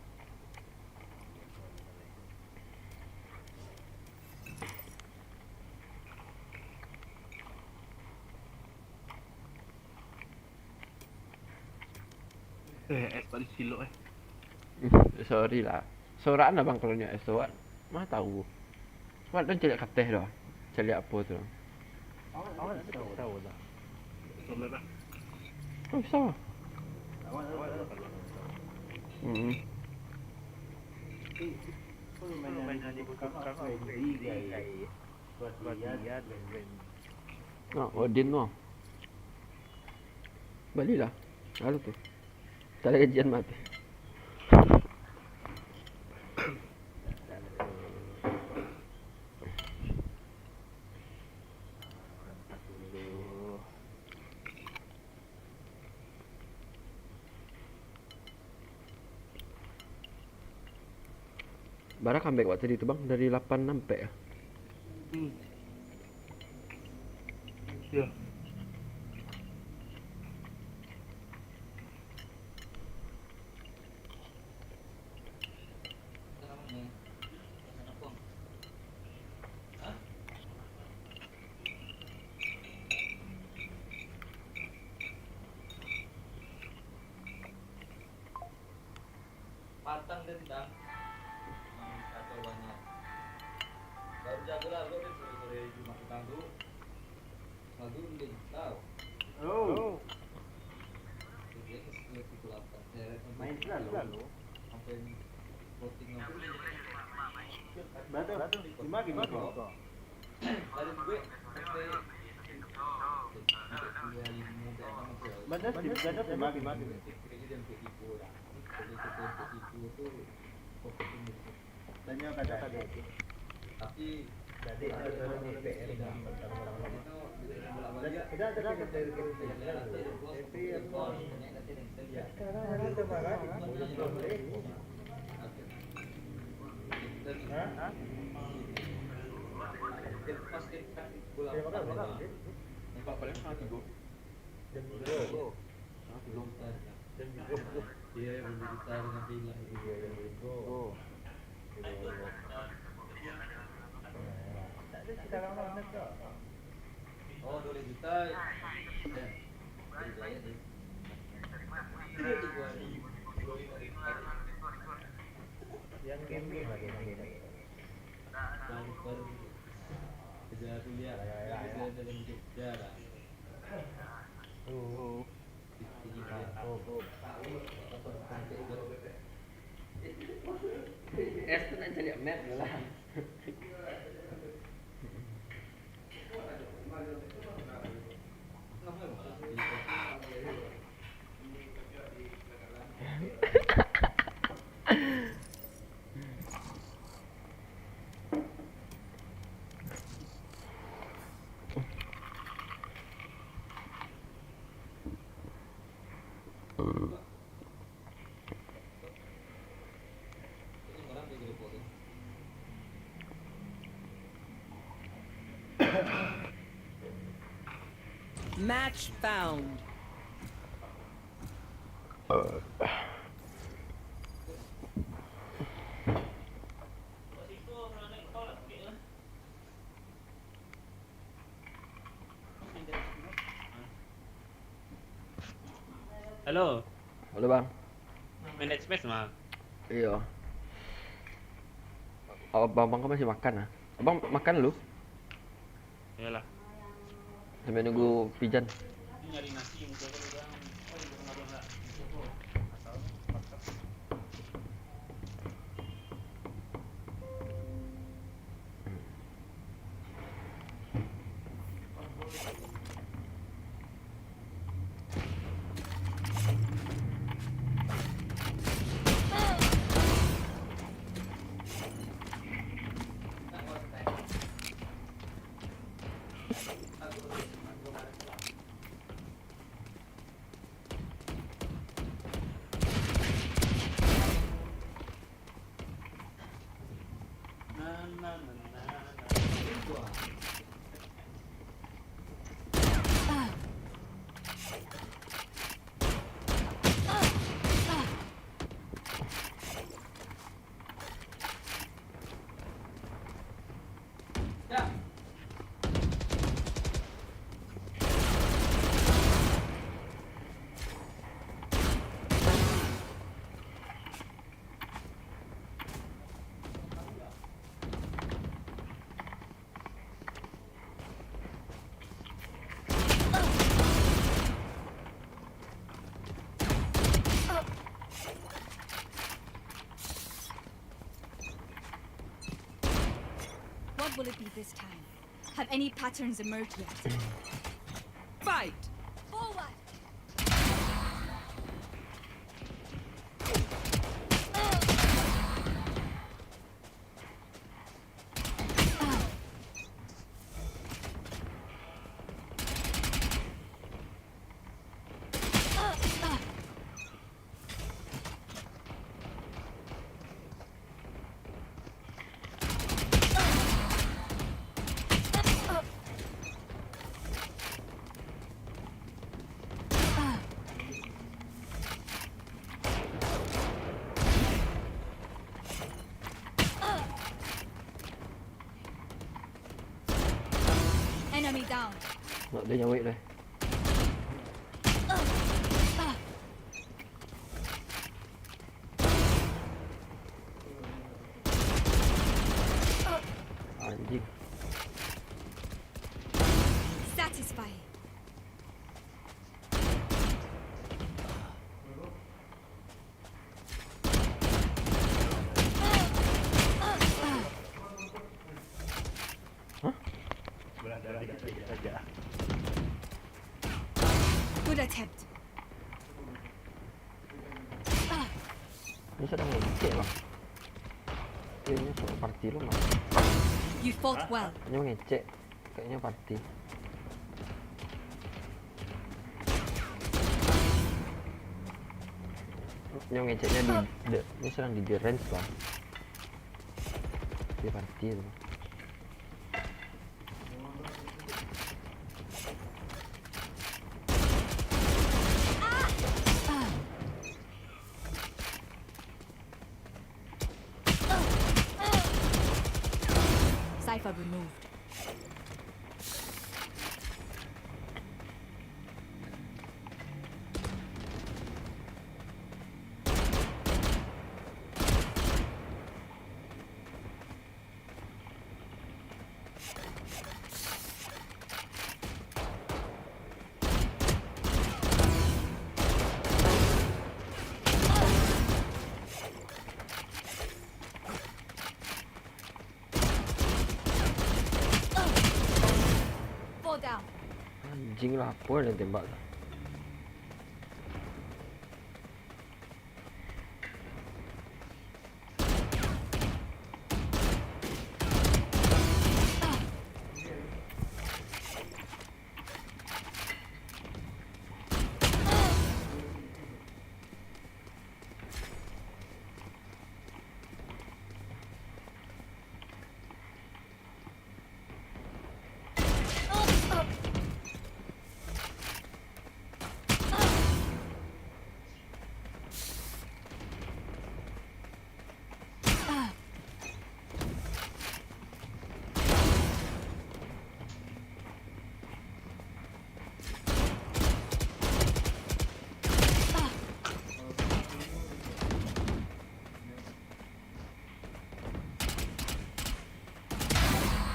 Eh, es paling silok, eh. Sorry lah. Sorakan abang kalau nyo es tu, awak mah tahu. Awak tu caliak kateh tu. Caliak apo tu? Awak tahu lah. Tahu lah. Oh, bisa lah. Hmm. Nah, Odin tu. Balilah. Lalu tu. Tak ada gajian mati. Bara comeback awak tadi tu, Bang? Dari lapan sampai ah? Hmm. Yo. Patang den, Dang. Hmm, kacau banyak. Baru jago lah, lo, den, sore-sore Jumat petang tu. Maghrib den, tau. Oh. Jadi, sekitar pukul lapan. Seret sampai main selalu. Sampai voting apa? Berapa? Lima ribu kau. Ada sih, ada sih, Mak. Tanya kat Dadek. Tapi Dadek ada suruh di P R, Bang, tentang orang lain. Tidak, tidak, tidak, tidak, tidak. Tapi apa? Sekarang ada teman, mulut boleh. Hah? Terima kasih, Bang. Empat paling setengah tiga. Jam tiga. Jam tiga. Iya, iya, belum digitar, nanti hilang. Iya, jam tiga. Oh. Oh, dua juta. Yang gaming lah, yang gaming. Transfer kerja kuliah. Ya, ya, ya. Kerja dalam Jogja lah. Oh. Es tu nak cari map lah. Match found. Halo. Halo, Bang. Main Dead Space mah. Iyo. Abang, abang ko masih makan, ah. Abang makan dulu. Iyolah. Sambil nunggu Pijan. Ini nyari nasi, muka ko udah, oh, udah kemarin lah. What will it be this time? Have any patterns emerged yet? Fight! Forward! Enemy down. Nak dia nyawik deh. Anjing. Satisfy. Hah? Good attempt. Dia sedang ngecek, Bang. Dia, dia sudah party lo, Bang. You fought well. Dia ngecek. Kayaknya party. Dia ngeceknya di, de, dia sedang di range, Bang. Dia party tu. Cypher removed. Fall down. Anjing lah, apa yang tembak tu?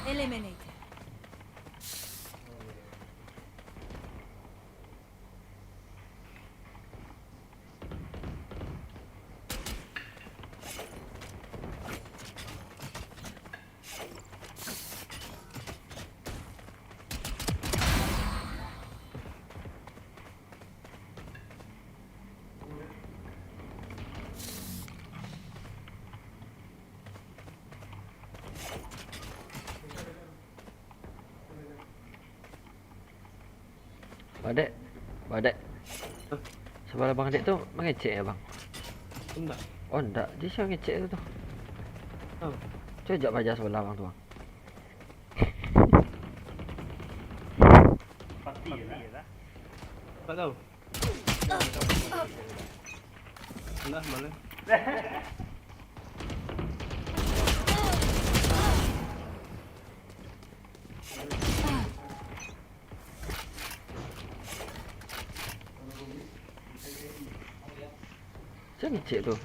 Eliminated. Badek, badek. Hah? Sabalah bang dek tu mangecek ya, bang? Indak. Oh, indak. Dia siapa ngecek tu, tu? Oh. Cuba jak paja sabalah bang tu, bang. Pati ya, lah. Tak tahu. Nah, malah. Sia ngecek tu?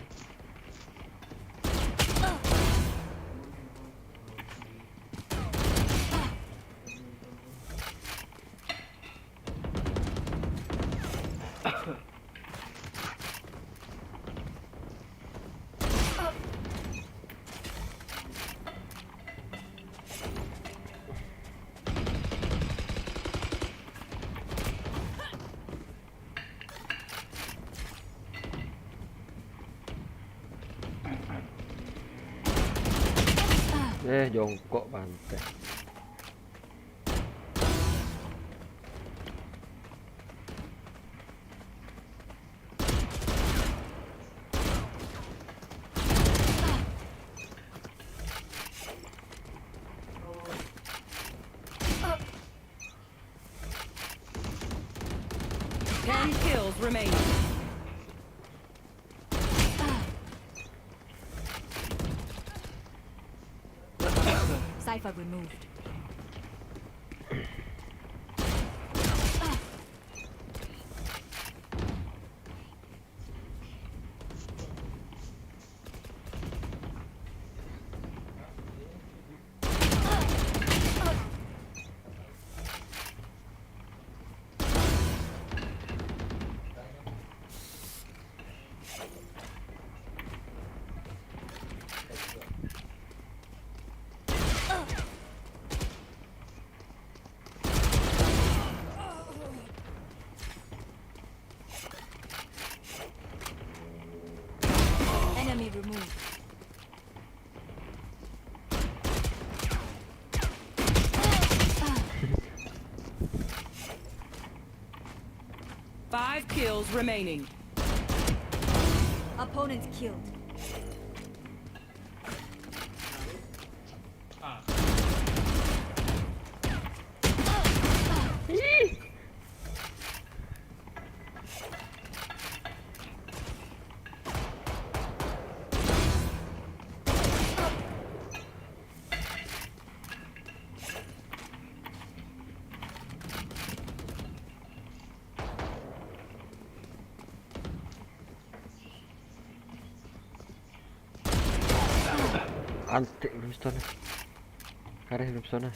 Eh, jongkok pantai. Ten kills remaining. Cypher removed. Five kills remaining. Opponents killed. Antik brimstone. Kareh brimstone.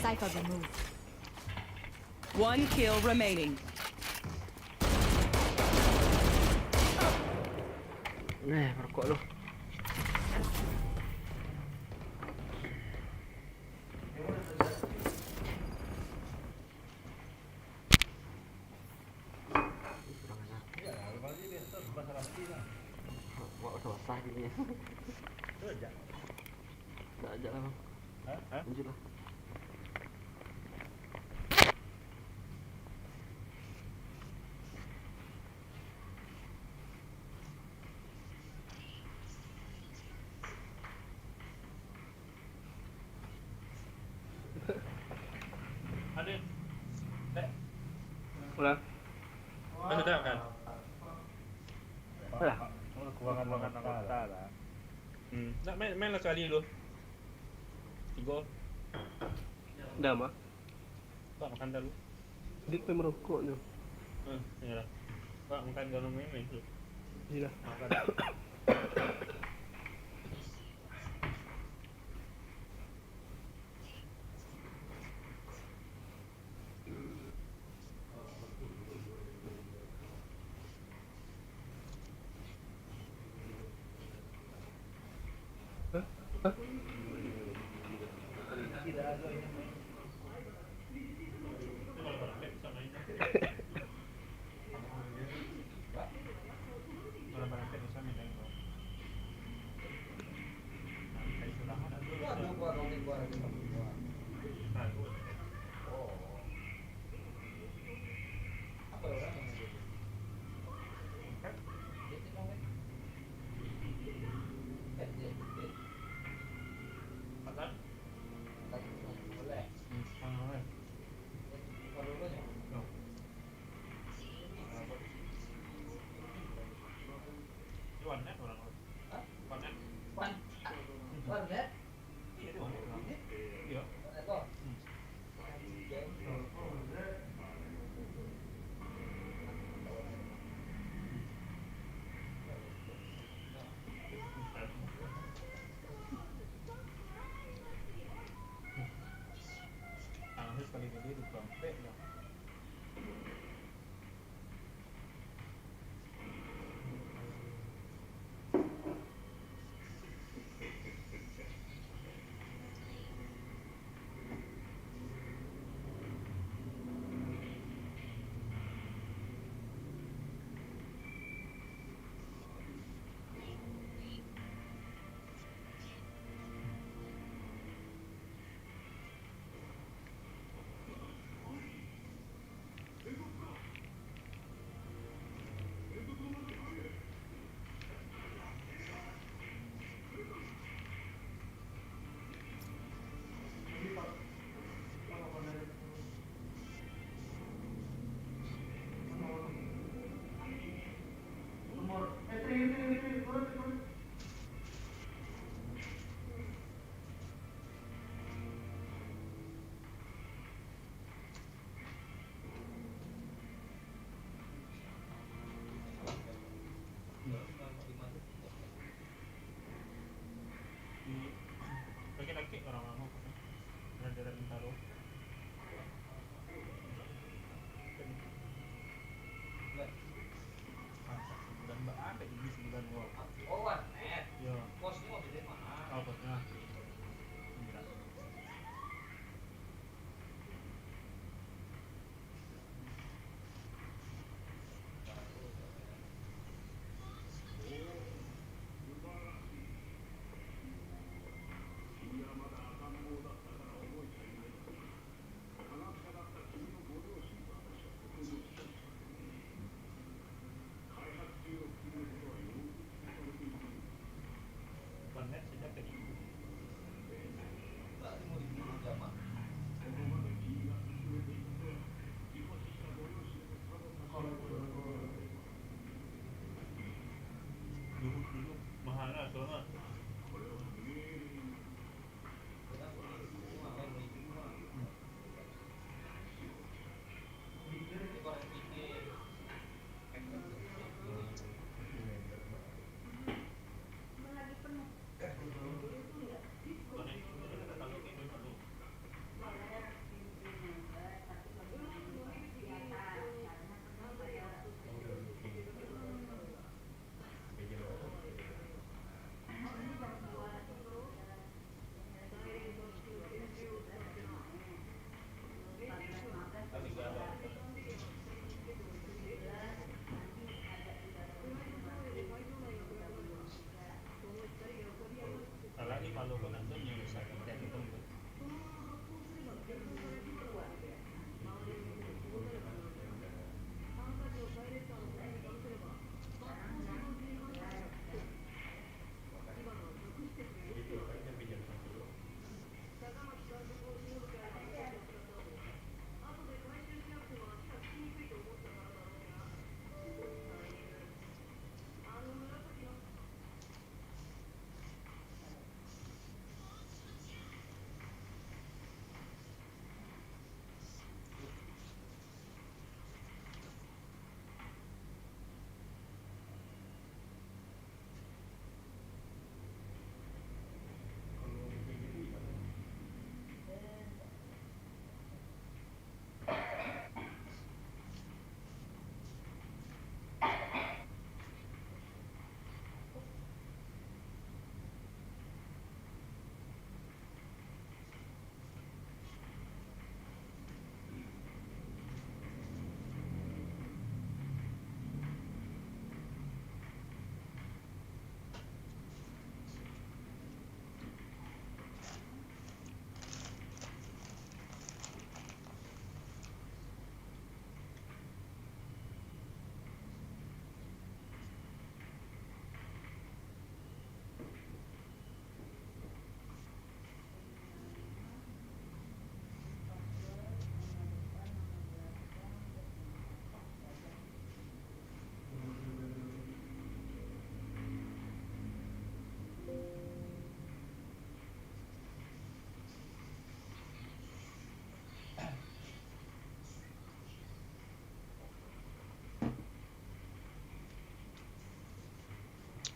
Cypher removed. One kill remaining. Eh, merokok lu. Kurang ajar. Wak udah basah gini. Tak ajak lah, Bang. Hah? Hah? Lanjut lah. Ulang. Kan sudah kan? Ulang. Kekurangan anggota lah. Hmm. Nak main, main lah sekali dulu. Tiga. Dah, Mak. Pak, makan dulu. Dia pai merokok tu. Hmm, iyalah. Pak, makan dulu, main, main dulu. Iyalah. Makan.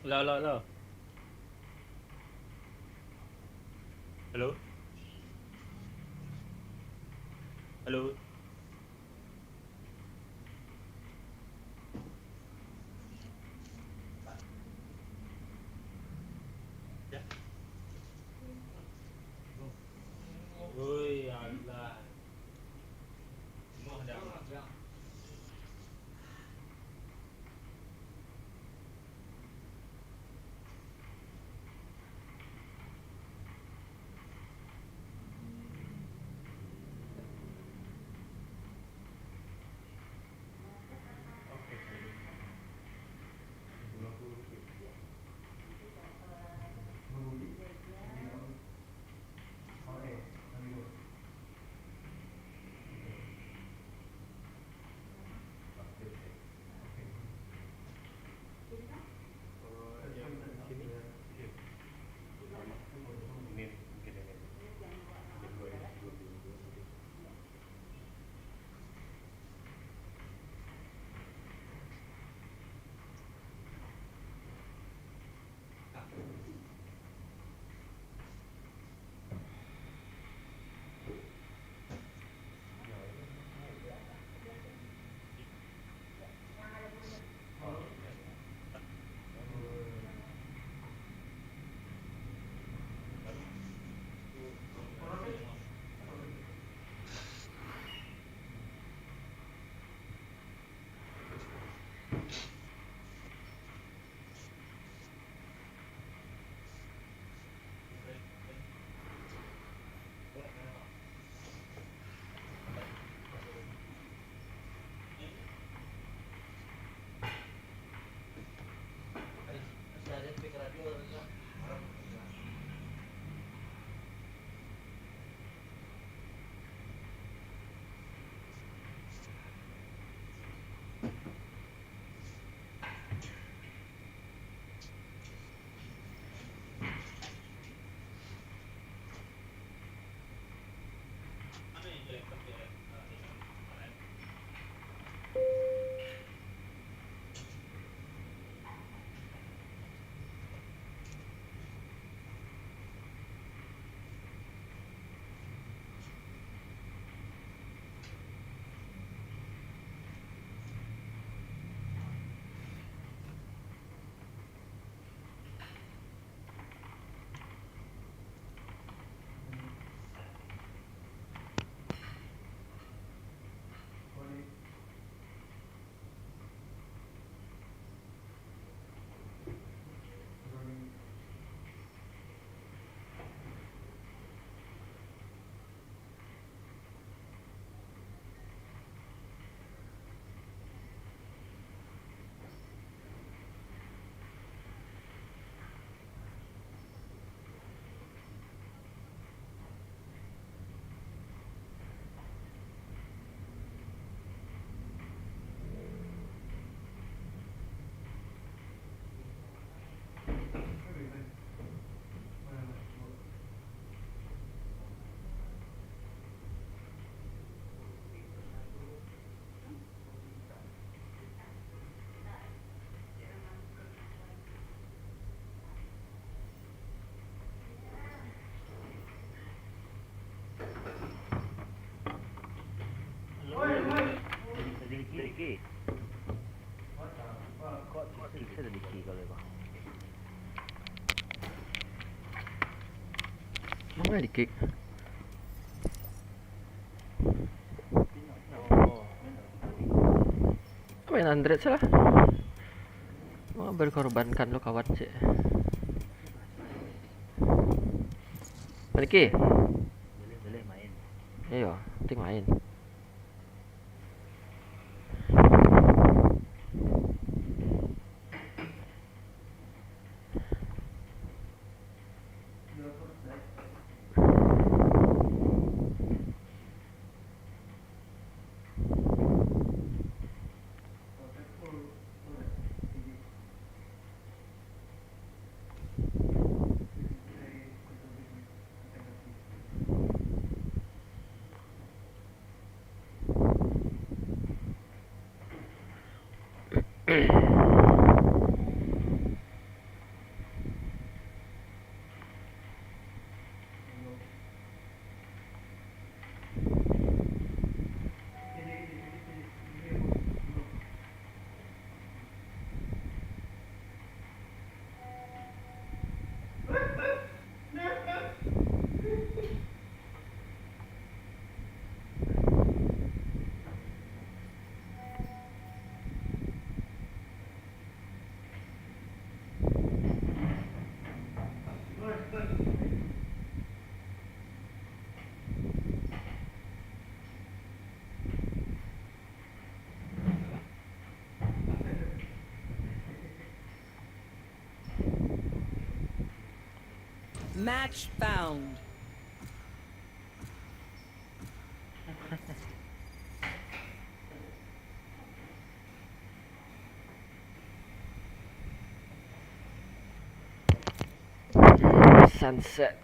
Halo, halo, halo. Halo? Halo? Oi, alah. Kok bisa, bisa jadi kick kalau emang. Mana di kick? Main Android salah. Mau berkorbankan lo kawan cek. Mana ki? Boleh, boleh main. Iyo, penting main. Match found. Sunset.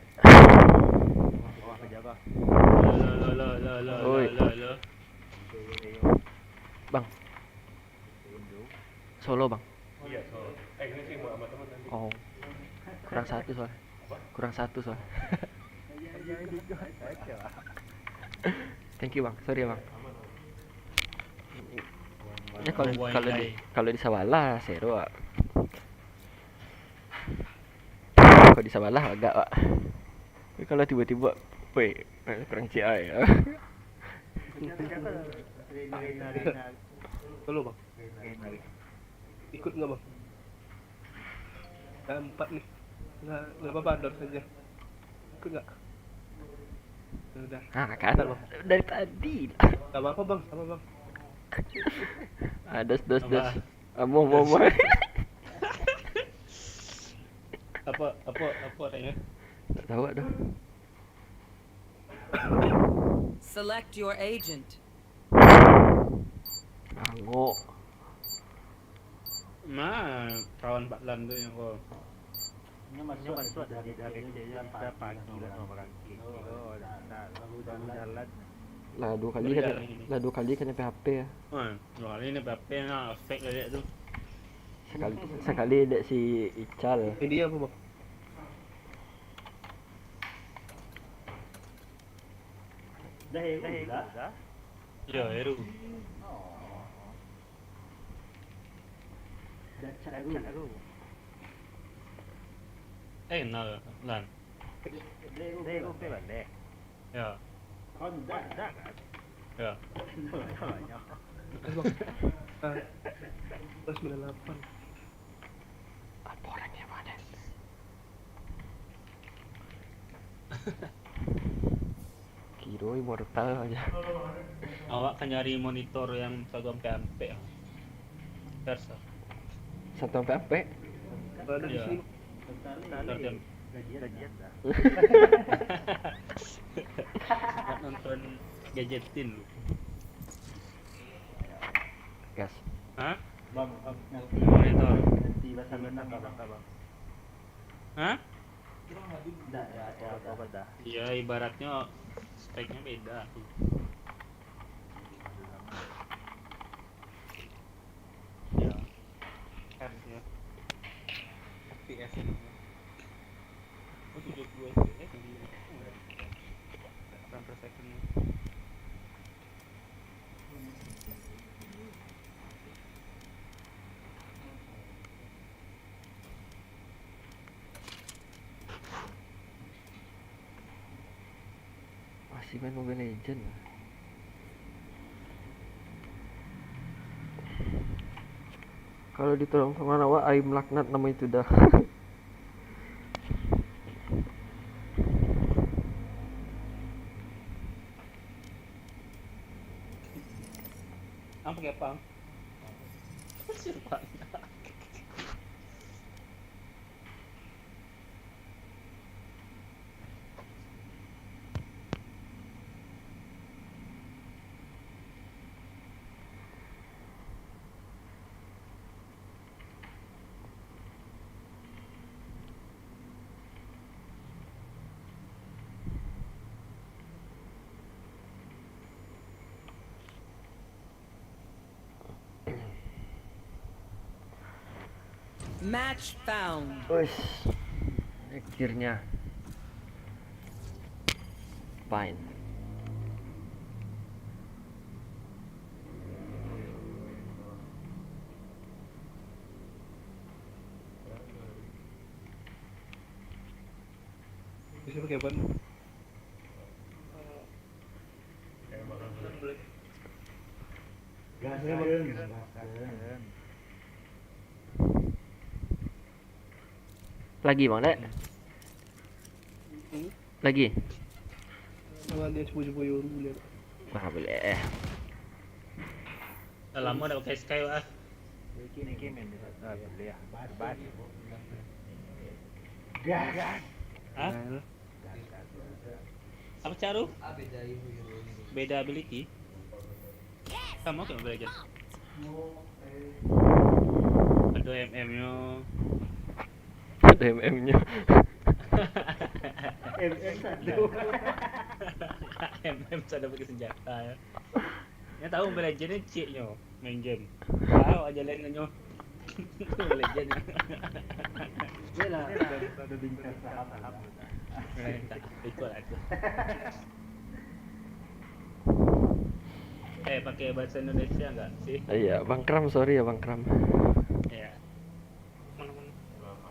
Oi. Bang. Solo, Bang. Iya, solo. Eh, ini sih buat sama teman tadi. Oh. Kurang satu soalnya. Apa? Kurang satu soalnya. Thank you, Bang. Sorry ya, Bang. Ya, kalau, kalau di, kalau di Sawalah, seru, Pak. Kalau di Sawalah agak, Pak. Tapi kalau tiba-tiba, weh, kurang C I ya. Solo, Bang. Ikut nggak, Bang? Kita empat nih. Nggak, nggak apa-apa, dor saja. Ikut nggak? Ya udah. Ah, kan. Bentar, Bang. Dari tadi. Nggak apa-apa, Bang. Sama, Bang. Ah, dos, dos, dos. Apa? Amoh, amoh, amoh. Apa, apa, apa katanya? Tak tahu, aduh. Select your agent. Angok. Nah, kawan Pak Lan tu yang ko. Ini masuk, masuk dari, dari, dari kita pagi lah sama orang. Oh, dah, dah, baru jalan. Lah, dua kali kan, lah, dua kali kan nyampe H P ya. Hmm, dua kali nyampe H P, nah, ospek lah dia tu. Sakali, sakali dek si Ical. Ini dia apa, Bang? Dah Eru dah? Yo, Eru. Oh. Dah cak Eru. Eh, no, Lan. Dah Eru pe baleh. Yo. Kau dah? Dah kan? Yo. Banyak. Ah, sembilan lapan. Apa orangnya, Bang? Kiro immortal aja. Awak kan nyari monitor yang satu ampek-ampek. Pers. Satu ampek-ampek? Kalau ada di sini. Iya. Gajian dah. Nak nonton gadgetin lu. Gas. Hah? Bang, bang, nanti, monitor, nanti basah benak, Bang, Bang. Hah? Ndak, ndak, ndak, ndak. Iya, ibaratnya speknya beda. Ya. F ya. F P S ini. Oh, tujuh puluh F P S di frame per second. Si main Mobile Legend. Kalau ditolong sama awak, aim laknat nama itu dah. Ang pakai apa, Ang? Apa sih, Pak? Match found. Uish, akhirnya. Fine. Bisa pakai ban? Lagi, Bang, dek? Hmm? Lagi? Kalau dia cubo-cubo yo dulu, lihat. Nah, boleh. Dah lama dah pakai Sky, Wak. Ah, boleh lah. Bas. Gas. Hah? Apa, Caru? Beda ability? Sama kayak Mobile Legends. Ada M M-nyo. Ada M M-nyo. M M satu. M M satu pakai senjata, ya. Yang tahu Mobile Legends ni cheat-nyo main game. Tahu aja lain nyo. Mobile Legends. Dia lah, ada, ada bingkas saham. Eh, tak, ikut lah tu. Eh, pakai bahasa Indonesia enggak sih? Iya, Bang Kram, sorry ya, Bang Kram. Iya.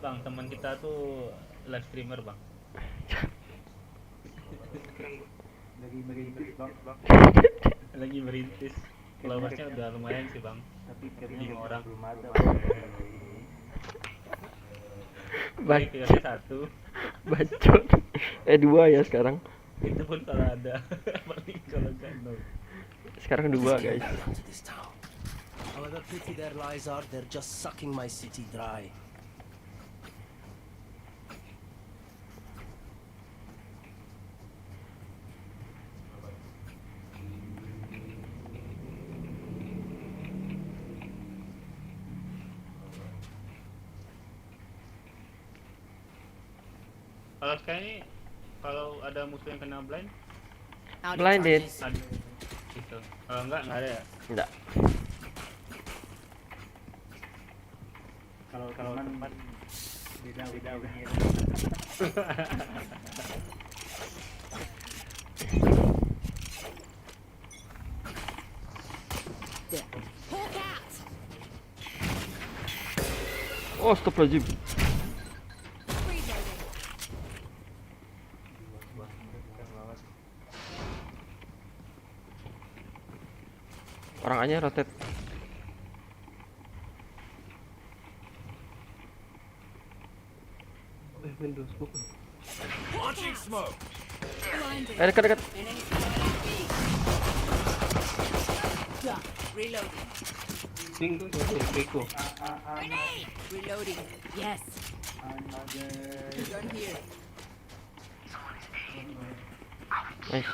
Bang, teman kita tuh live streamer, Bang. Lagi merintis, Bang. Lagi merintis. Followersnya udah lumayan sih, Bang. Tapi lima orang. Belum ada, Bang. Baik, tinggal satu. Bacot. Eh, dua ya sekarang. Itu pun kalau ada. Paling kalau nggak nol. Sekarang dua, guys. However pretty their lies are, they're just sucking my city dry. Kalau sekarang ni, kalau ada musuh yang kena blind, blinded. Ada, gitu. Kalau enggak, enggak ada ya? Enggak. Kalau, kalau teman beda, beda, beda. Oh, astagfirullahaladzim. Orang A-nya rotate. Eh, Windows bukan. Launching smoke. Eh, dekat, dekat. Reloading. Ping tu siapa? Beko. Reloading. Yes. Gun here. Nice.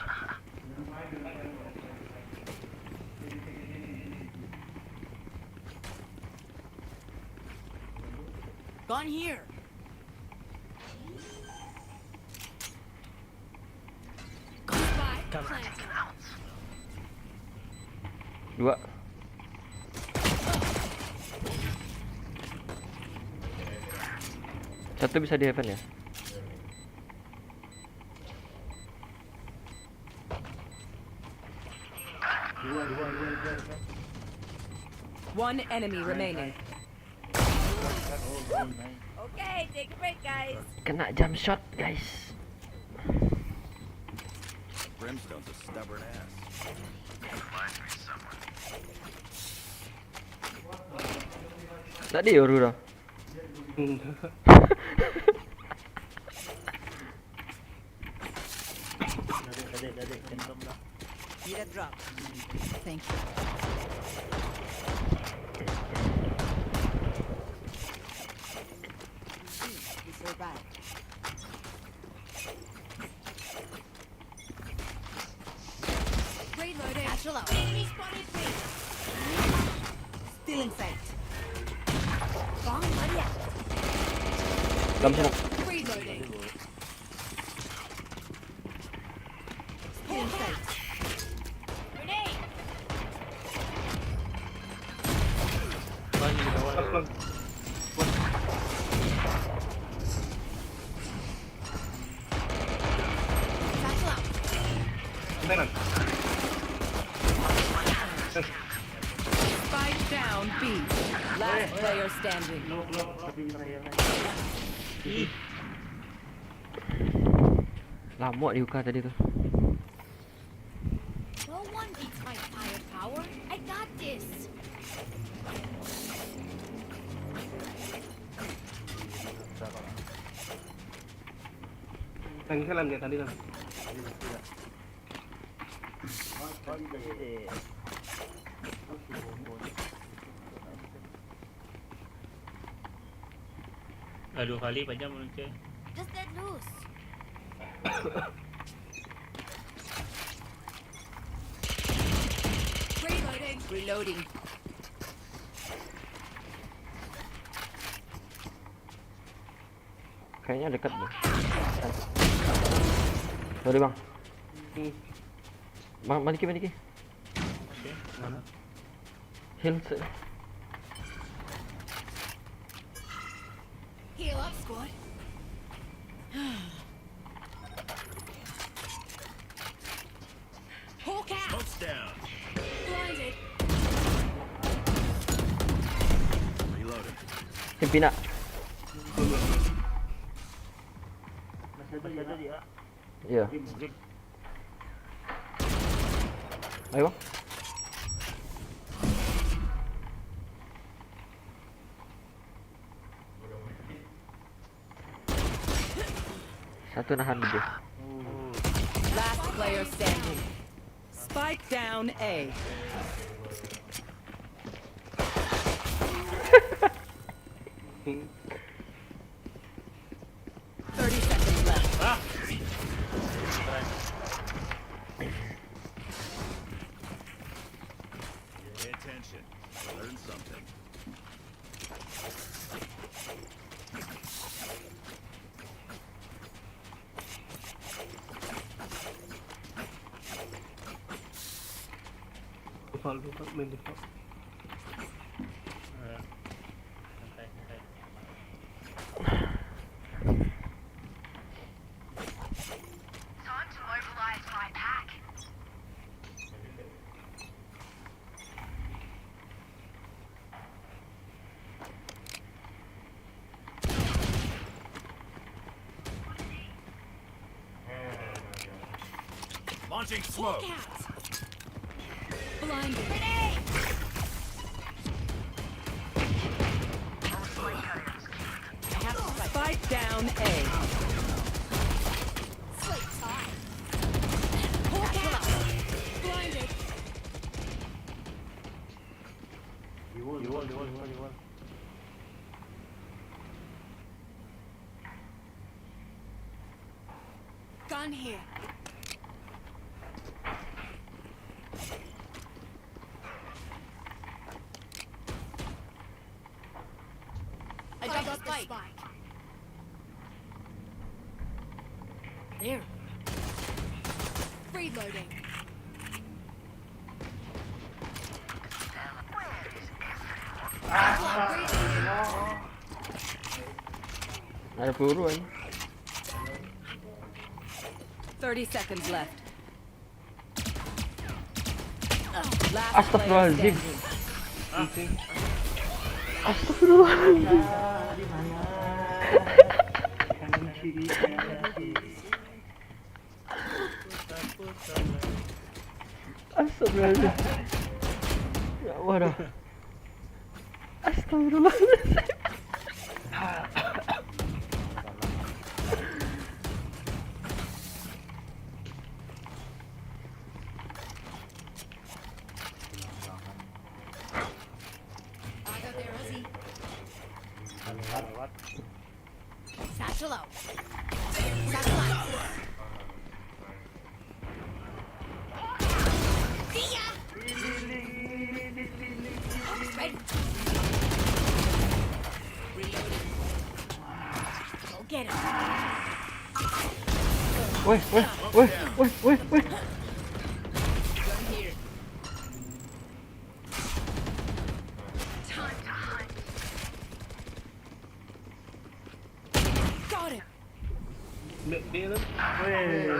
Gun here. Spike planted. Dua. Satu bisa di heaven ya. One enemy remaining. Okay, take a break, guys. Kena jump shot, guys. Tadi yo, Rura. Need a drop. Thank you. We survived. Reloading. Satchel out. Enemy spotted B. Still in sight. Bomb buddy out. Dalam smoke. Reloading. Still in sight. Grenade. Spike down B. Last player standing. Ih. Lamok di Uka tadi tu. No one beats my firepower. I got this. Tadi salam dia, tadi salam. Aduh, kali panjang manusia. Just let loose. Reloading. Reloading. Kayaknya dekat deh. Sorry, Bang. Hmm. Bang, balik, balik. Oke, mana? Heal se- Heal up, squad. Hawk out. Smoke's down. Blinded. Reloading. Simpina. Masih ada dia. Iya. Ayo, Bang. Satu nahan dulu. Last player standing. Spike down A. Thirty seconds left. Ah. Pay attention. Learn something. Default, default, main default. Time to mobilize my pack. Launching smoke. Blinded. Spike down A. Sleep tight. Hawk out. Blinded. Gun here. I got the spike. There. Reloading. Ada peluru kan? Thirty seconds left. Last player Astagfirullahaladzim. Standing. Astagfirullahaladzim. Astagfirullahaladzim. Ya Allah dah. Astagfirullahaladzim. Satchel out. Satchel out. See ya. Ready. Go get him. Weh, weh, weh, weh, weh, weh. Gun here. Got him. Ambil dia tu. Weh.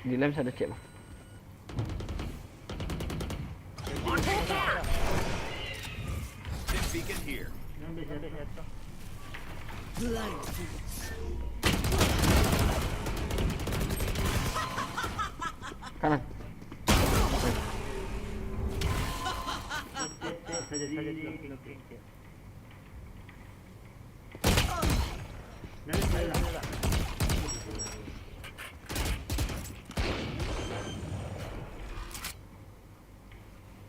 Di lens ada cek, Bang. Watch out! Stim beacon here. Kanan.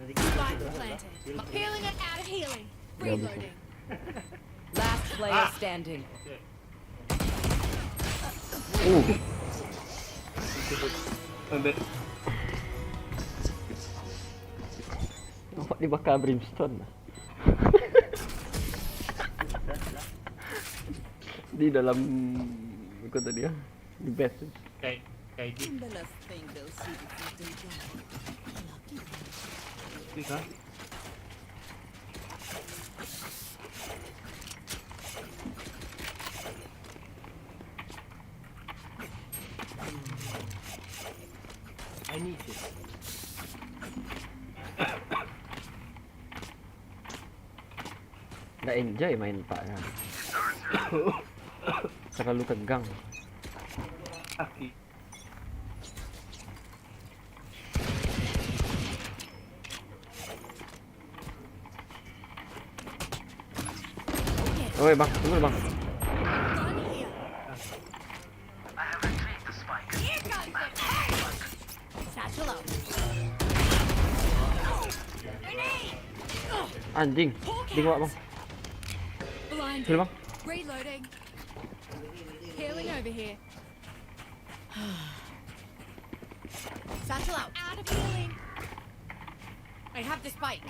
Spike planted. Healing and out of healing. Reloading. Last player standing. Uh. Nampak dibakar brimstone lah. Di dalam, apa tadi ya? Di bed tu. Kayak, kayak gini. Ni kan? I need this. Nggak enjoy main Pak, kan? Terlalu tegang. Sakit. Oi, Bang, tunggu, Bang. Satchel out. Anjing. Di bawah, Bang. Blinded. Sini, Bang. Reloading. Healing over here. Satchel out. Out of healing. I have the spike.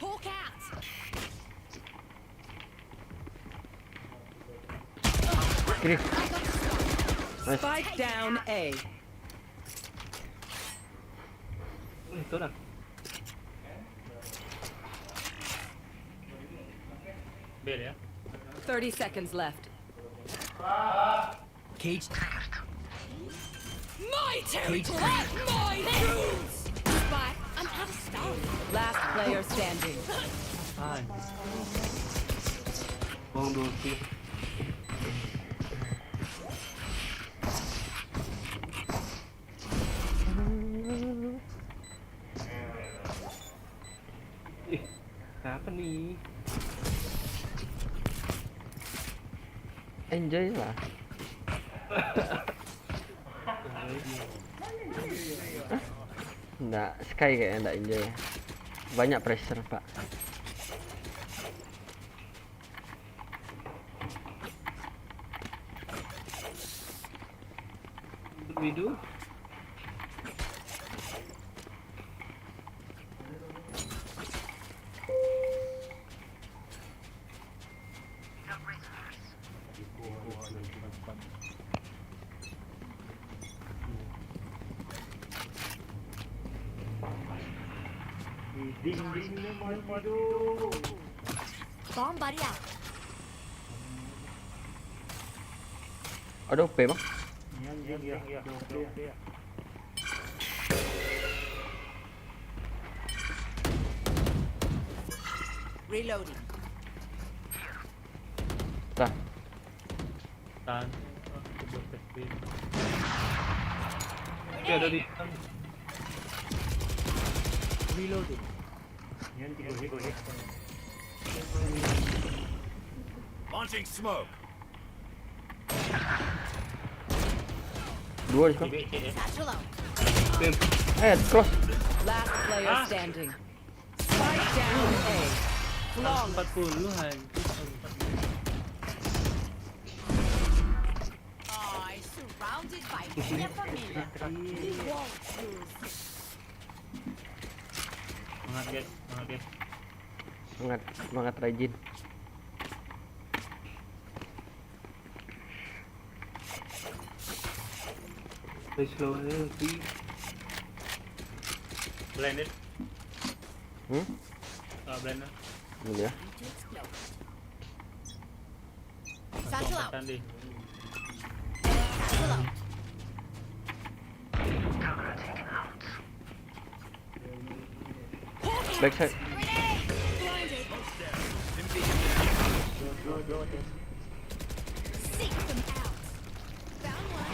Hawk out. Kiri. Nice. Spike down A. Weh, tu dah. Bel ya. Thirty seconds left. Cage triggered. My territory! Cage triggered. My rules! Spike, I'm out of stuff. Last player standing. Ay. Buang dua kill. Eh, apa ni? Enjoy lah. Nggak, Sky kayaknya nggak enjoy. Banyak pressure, Pak. What do we do? Bomb buddy out. Ada O P, Bang? Reloading. Dah. Tahan. Ah, aku buat F P. Oke, ada di Reloading. Yan, tigo hit, tigo hit. Launching smoke. Dua di sini. Tiga hit ya. Satchel out. Bam. Eh, cross. Last player Ah. Standing. Spike down A. Flawless. Empat puluh anjir. I surrounded by media familia. We won't lose. Semangat guys, semangat guys. Semangat, semangat rajin. Play slow aja sih. Blinded. Hmm? Ah, blinded. Ini ya. Satchel out. Tadi. Satchel out. Backside. Blinded. Seek them out. Found one.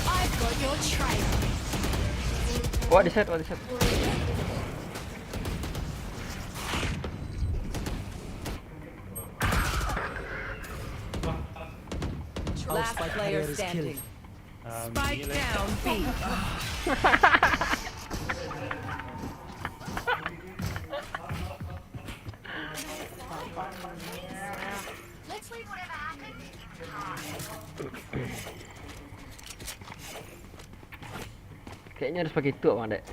I've got your trail. What is that? What is that? Last player standing. Um, Spike ini lagi. Down B. Let's leave whatever happened in the past. Kayaknya harus pakai itu, Bang Dek.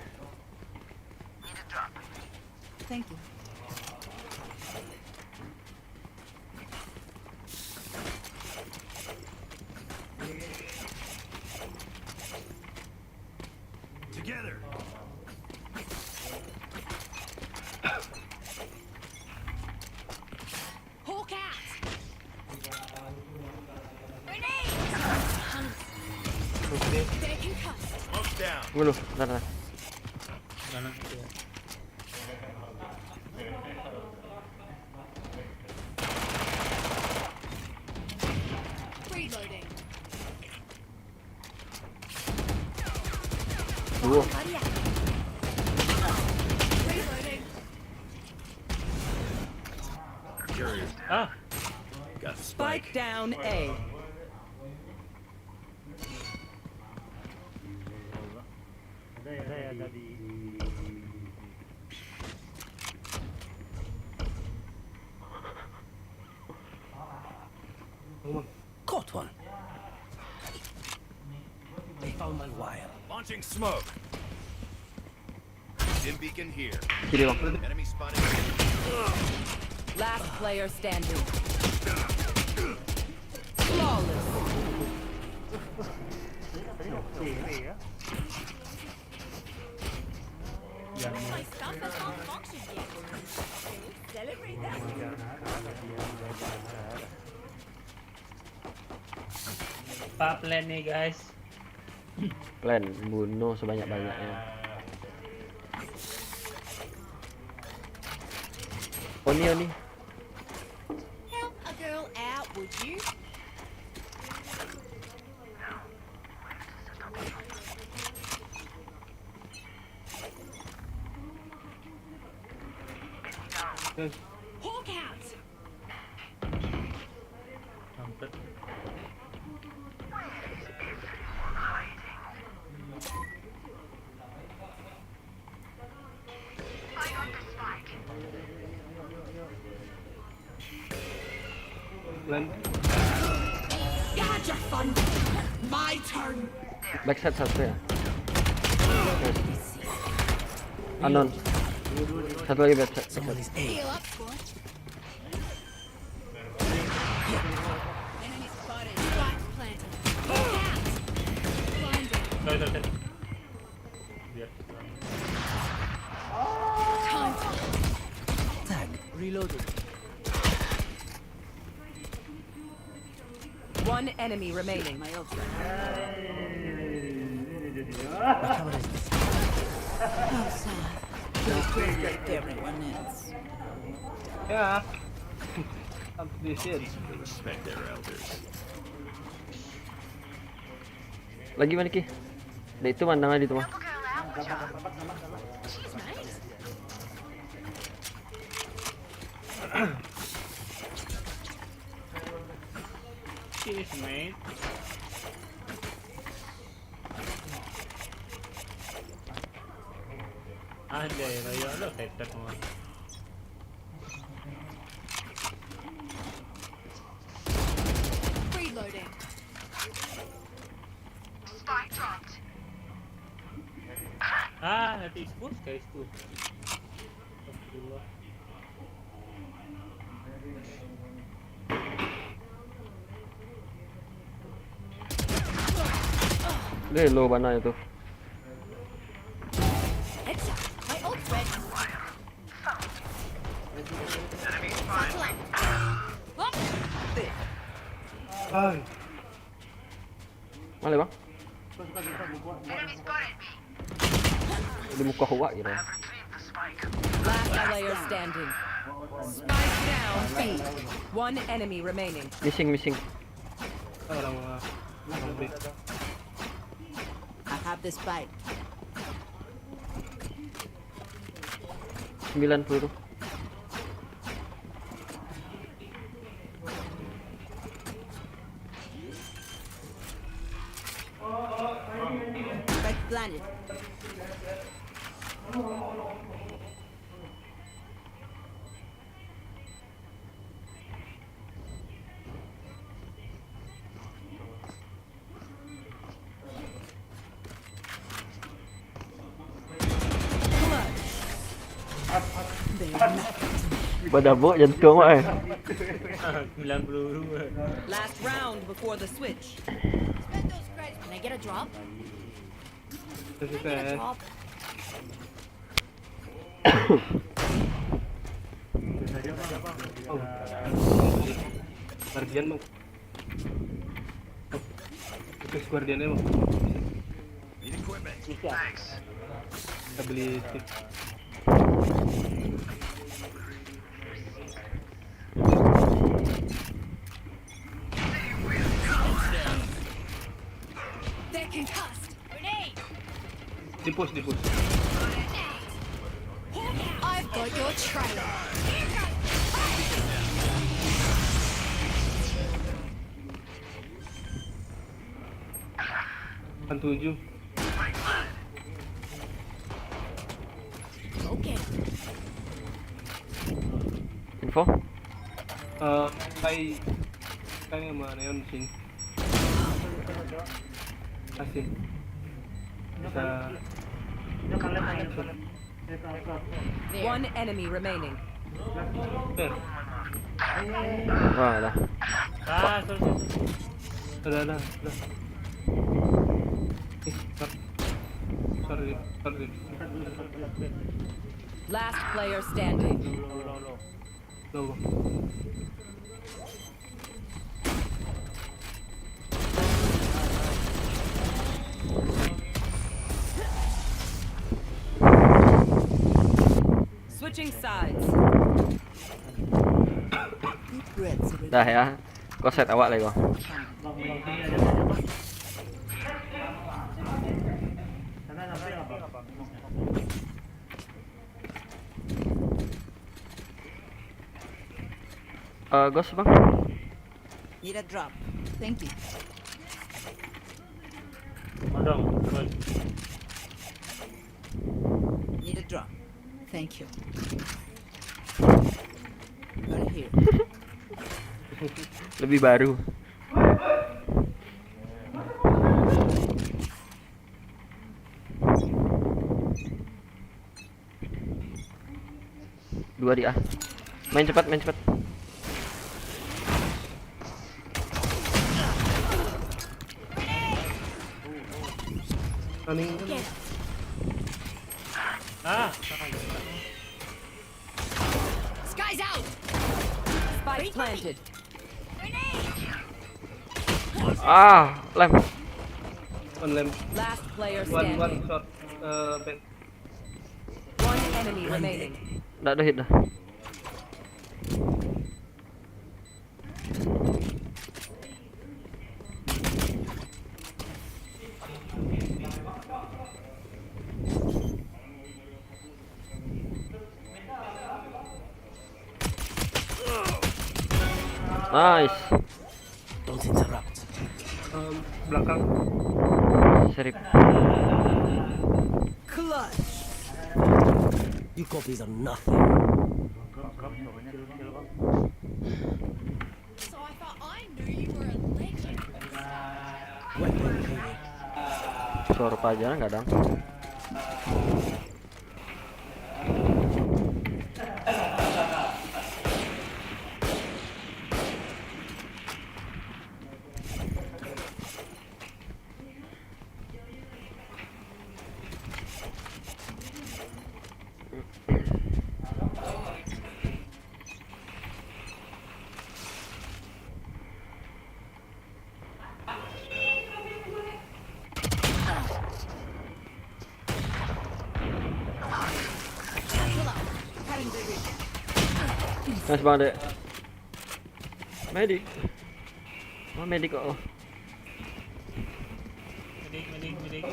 Thank you. Together. Hawk out. Grenade. They're concussed. Smoke's down. Dulu, bentar, bentar. Kanan satu ya. Reloading. Dua. Reloading. Ah, Got Spike down A. Ada ya, ada di Caught one. They found my wire. Launching smoke. Stim beacon here. Kiri, Bang. Enemy spotted. Last player standing. Flawless. My stuff has not functioned yet. Celebrate that. Pak plan nih guys. Plan bunuh sebanyak-banyaknya. Oni, Oni. Help a girl out, would you? Hawk out! Mampet. You had your fun. My turn. Backside satu ya. Nice. Unknown. Satu lagi backside. Backside. Heal up, squad. Enemy spotted. Spike planted. Blinded. Sorry, sorry, sorry. Biar. Time to Tag. Reloaded. One enemy remaining. My ultra. How sad. Everyone else. Yeah. Respect their elders. Lagi mana, Ki? Dek itu mandang tadi tu mah. Cheers, mate. Ada yang royok lo, headset semua. Reloading. Spike dropped. Ah, nanti expose, guys, tu. Astagfirullah. Dia low bana itu. Mana, Bang? Di muka awak gitu. Last player standing. Spike down B. One enemy remaining. Missing, missing. Orang, orang B. I have the spike. Sembilan puluh tu. Spike planted. Badabok jantung awak eh. Sembilan puluh dua. Last round before the switch. Can I get a drop? Terus eh. Drop. Oh. Guardian, Bang. Terus Guardian, Bang. Kita beli stick. They're concussed. Grenade. Di push, di push. I've got your trail. Kan tujuh. Okay. Info? Eh, kai kai sama Neon sini. Asin. Bisa One enemy remaining. Ter. Wah lah. Ah, sorry, sorry. Ada, ada, ada. Eh, sor- sorry, sorry. Last player standing. Low, low. Switching sides. Dah ya. Kau set awak lagi kau. Eh, Ghost, Bang. Need a drop. Thank you. Madam, turun. Need a drop. Thank you. Right here. Lebih baru. Dua di A. Main cepat, main cepat. Running. Ah, Sky's out. Spike planted. Grenade. Ah, lamp. One lamp. Last player One, one standing. Short. Uh, back. One enemy remaining. Ndak ada hit dah. Nice. Don't interrupt. Um, belakang. Serip. Clutch. You copies are nothing. So I thought I knew you were a legend. Weapon here. Suara pajaran kadang. Nice banget, Dek. Medik. Mana medik kok? Medik, medik, medik.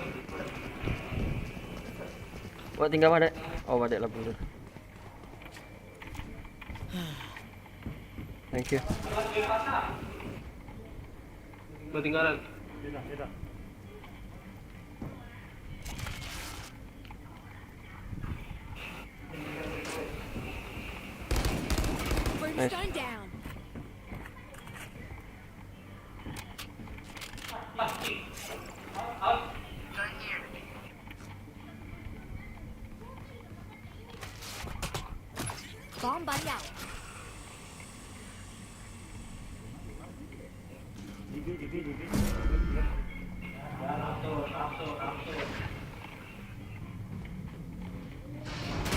Wak tinggal mana, Dek? Oh, Dek lampu tu. Thank you. Ketinggalan. Nice. Brimstone down. Bomb buddy out.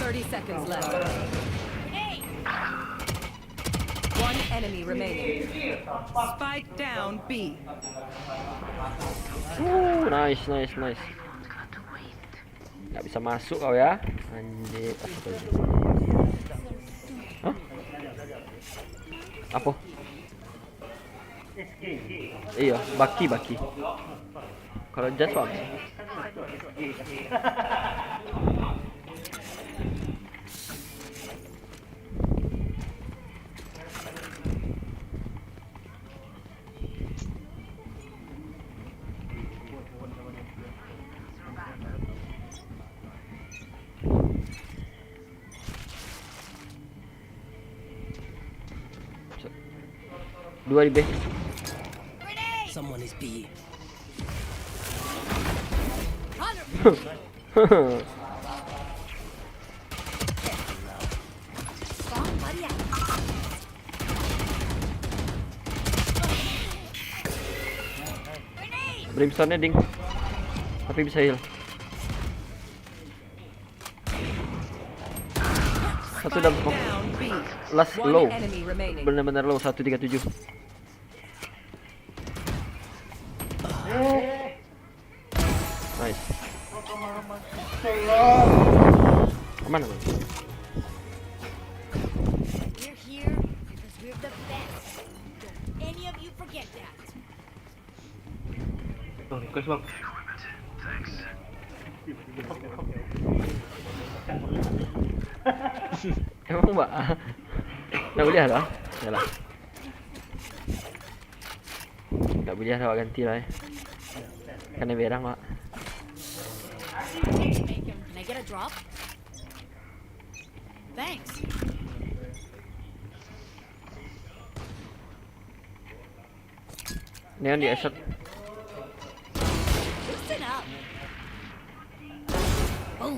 Thirty seconds left. One enemy remaining. Spike down B. Uh, nice, nice, nice. Nggak bisa masuk kau ya. Anjir, astagfirullah. Hah? Apa? Iya, baki, baki. Kalau jas apa? Dua di B. Someone is B. Bomb buddy out. Brimstone-nya ding. Tapi bisa heal. Satu dalam smoke. Down B. Last One low. Enemy remaining. Benar-benar low, satu tiga tujuh. Nice. Aman, aman. We're here because we're the best. Don't any of you forget that. Oh, request bang. Emang, Mbak? Nggak boleh lah. Yalah. Nggak boleh lah, Wak, ganti lah, eh. Kena berang, Wak. Can I get a drop? Thanks. Neon di headshot. Loosen up. Boom.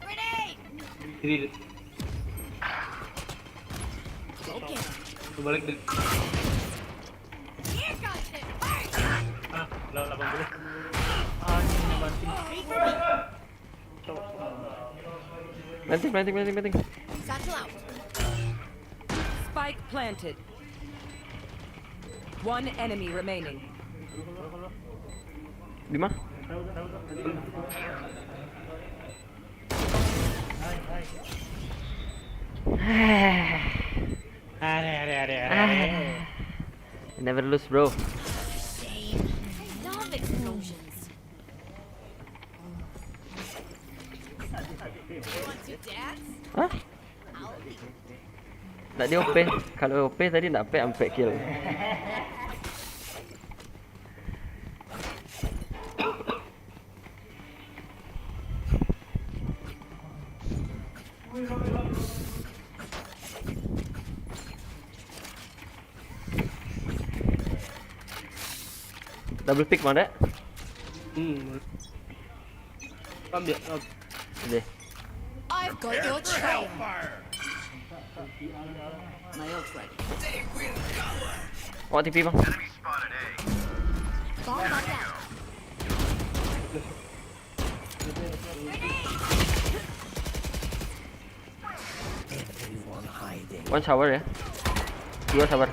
Grenade. Kiri. Broken. Balik deh. Here goes the first. Ah, la- lapan puluh. Ah, ini banting. Three for me. Planting, planting, planting, planting. Satchel out. Spike planted. One enemy remaining. Di mana? Are, are, are, are, are. Never lose, bro. Love explosions. Want to dance? Hah? Nak di O P. Kalau O P tadi nak pek ampek kill. Double pick mana? Hmm. Ambil. Deh. I've got your trail. My ult's ready. Awak T P bang. Bomb buddy out. One shower ya. Dua shower.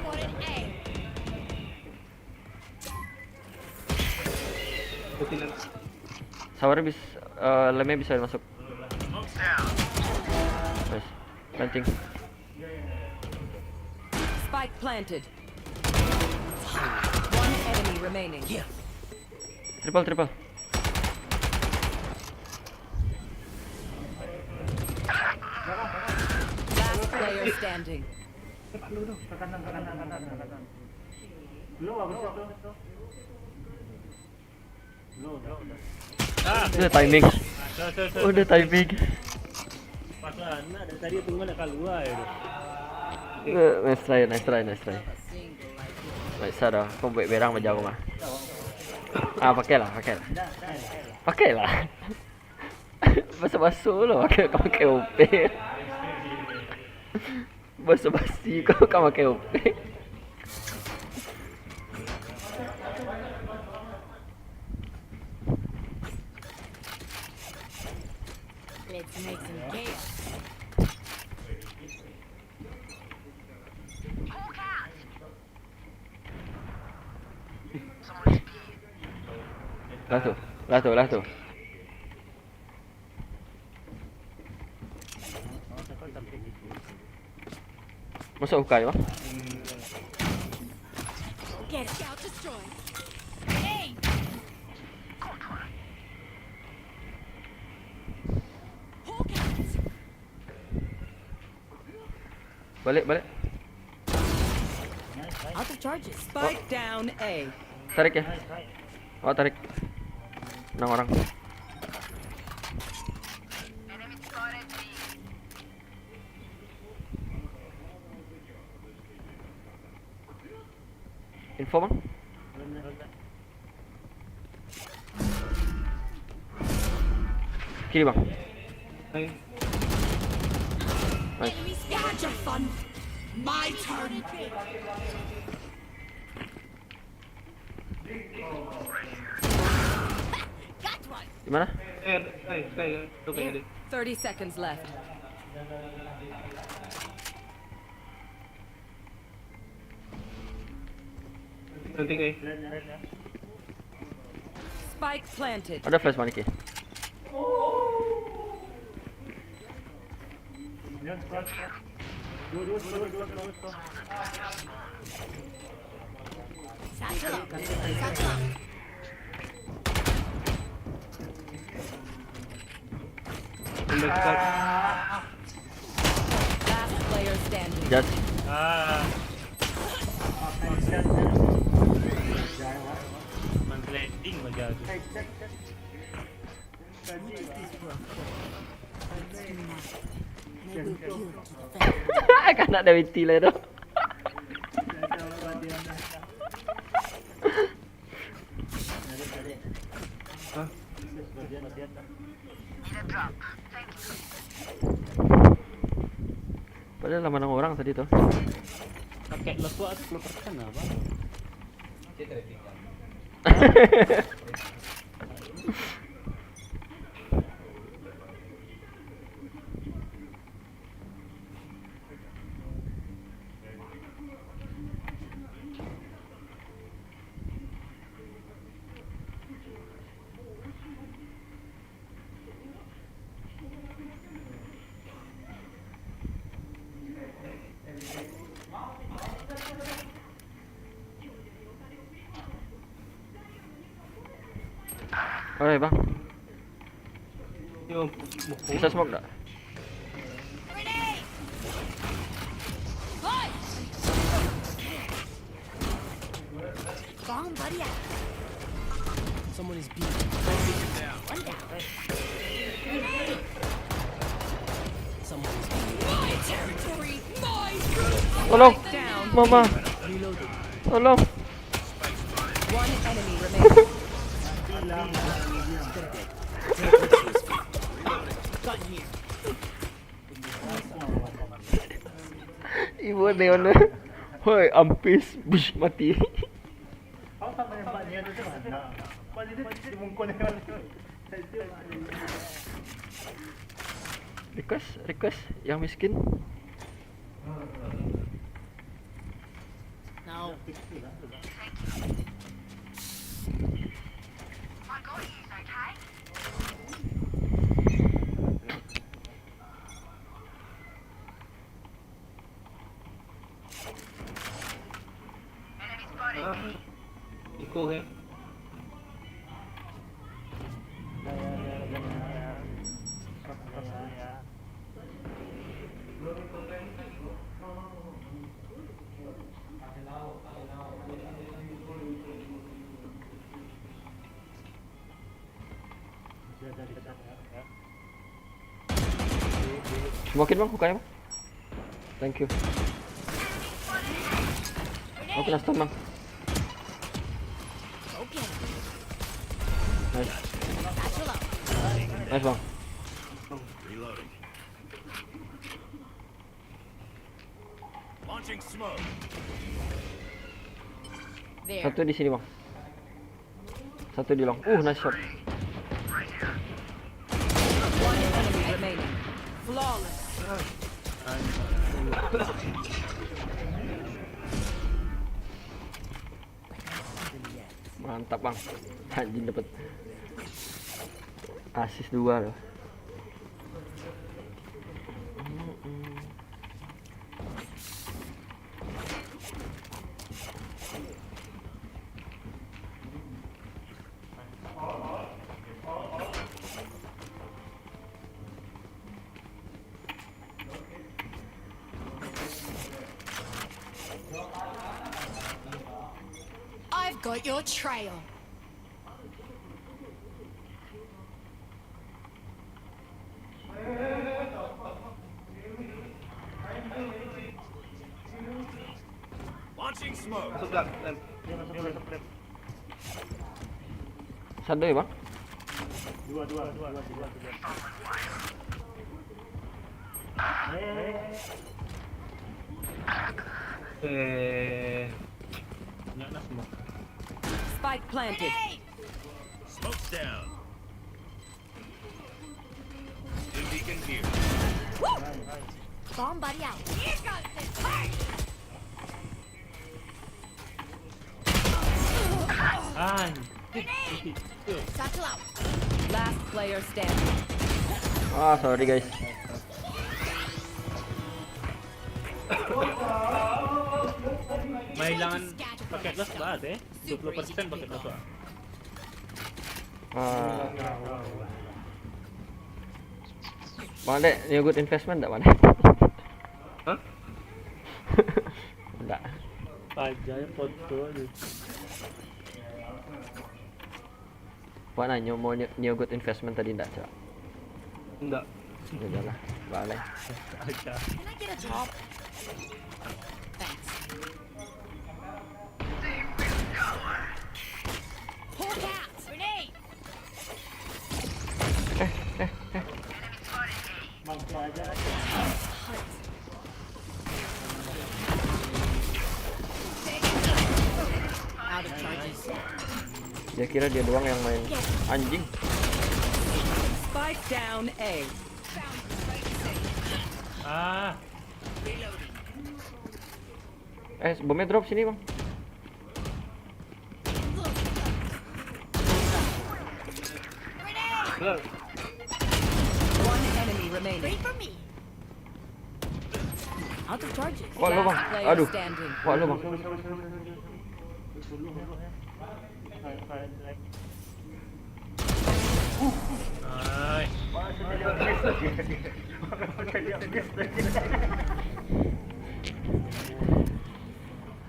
Spotted A. Shower bisa, eh, lemnya bisa masuk. Nice. Planting. Spike planted. One enemy remaining. Triple, triple. Last player standing. Udah timing. Tuh, tuh, tuh, Udah tuh. Timing. Pas lah, nak dari tadi tunggu nak keluar ya. Eh, Nice try, nice try, nice try. Baik sah dah, kau buat berang bajau mah. Ah, pakailah, pakailah. Pakailah. Basa-basa lah pakai, kau pakai O P. Basa-basi kau, kau pakai O P. Let's make some chaos. Lah tu, lah tu, lah tu. Masuk buka je, bang. Get it. Scout destroyed. Hey! Hawk out! Balik, balik. Out of charges. Spike down A. Tarik ya. Awak tarik. Enam orang. Info, bang. Kiri, bang. Hai. Nice. Enemies, you had your fun. My turn. Got one. Di mana? Eh, eh, eh, eh, oke, oke. Thirty seconds left. Nanti, eh. Spike planted. Ada flash, Maliki. Satchel out. Satchel out. Mendekat. Last player standing. Just. Ah. Man sliding aja tu. Maybe we'll kill to defend. Kanak dari T lah tu. Hah? Padahal lah menang orang tadi tu. Pakai letup sepuluh persen lah, Bang. Oi, Bang. Yo, bisa smoke dak? Bomb buddy out. Someone is being. One down. Someone is being. My territory, my group. Tolong, Mama. Reloading. Tolong. One enemy remaining. Got here. Ibu neon. Hoi, ampis. Bish, mati. Request, request yang miskin. No. Ah, iko ke? Smoke-in, Bang, hukanya, Bang. Thank you. Aku kena stun, Bang. Nice. Nice, Bang. Launching smoke. There. Satu di sini, Bang. Satu di long. Uh, nice shot. One enemy remaining. Flawless. Mantap, Bang. Anjing, dapat assist dua loh. I've got your trail. Launching smoke. Masuk, Bang. Lem. Sado ya, Bang? Dua, dua, dua, dua, dua. Eh. Spike planted. Smoke's down. New beacon here. Bomb buddy out. Here goes the party. Anjing. Satchel out. Last player standing. Ah, sorry, guys. Mailangan paket loss ba, eh? Dua puluh persen paket loss ba. Ah. Bang Dek, New Good Investment ndak, Bang Dek? Hah? Ndak. Aja ya foto aja. Wak nanyo mau New, New Good Investment tadi ndak, Cak? Ndak. Ya udahlah, balik. Aja. Can I get a top? Thanks. Pull back! Grenade! Out of charges. Dia kira dia doang yang main. Anjing. Spike down A. Ah. Eh, bomnya drop sini, Bang. One enemy remaining. Wait for me. Out of charges. Wah, lu, Bang. Last player Aduh. Standing. Wah, lu, Bang. Sorry, sorry, sorry, sorry. Dulu, dulu, ya. Sorry, sorry, sorry.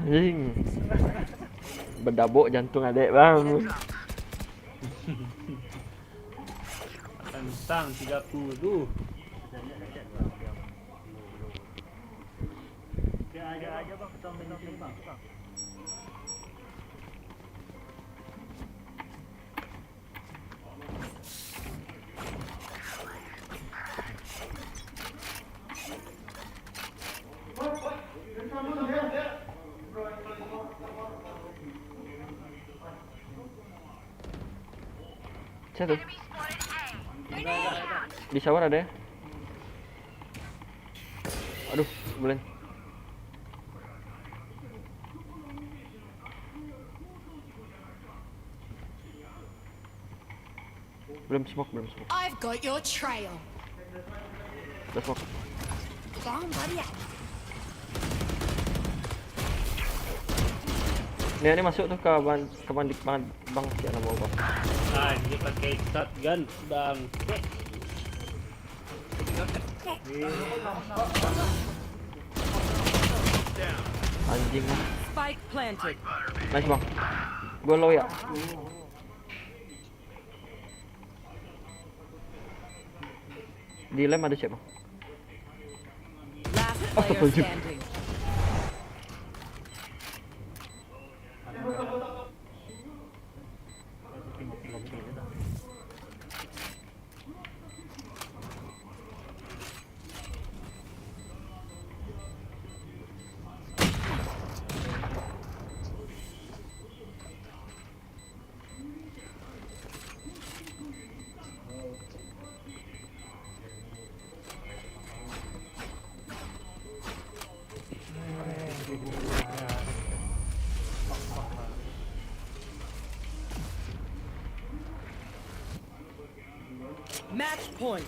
Anjing. Bedabok jantung adek, Bang. Tantang tiga puluh. Satu. Di shower ada ya? Aduh, bulan. Belum smoke, belum smoke. I've got your trail. Belum smoke. Bang, buddy, ya. Ni, ni masuk tu ke ban-, ke mandi, bang, bang, siap nama bang. Ah, dia pakai shotgun, bang. Anjing. Spike planted. Nice, bang. Gua low ya. Di lem ada siapa? Last player standing. Match point.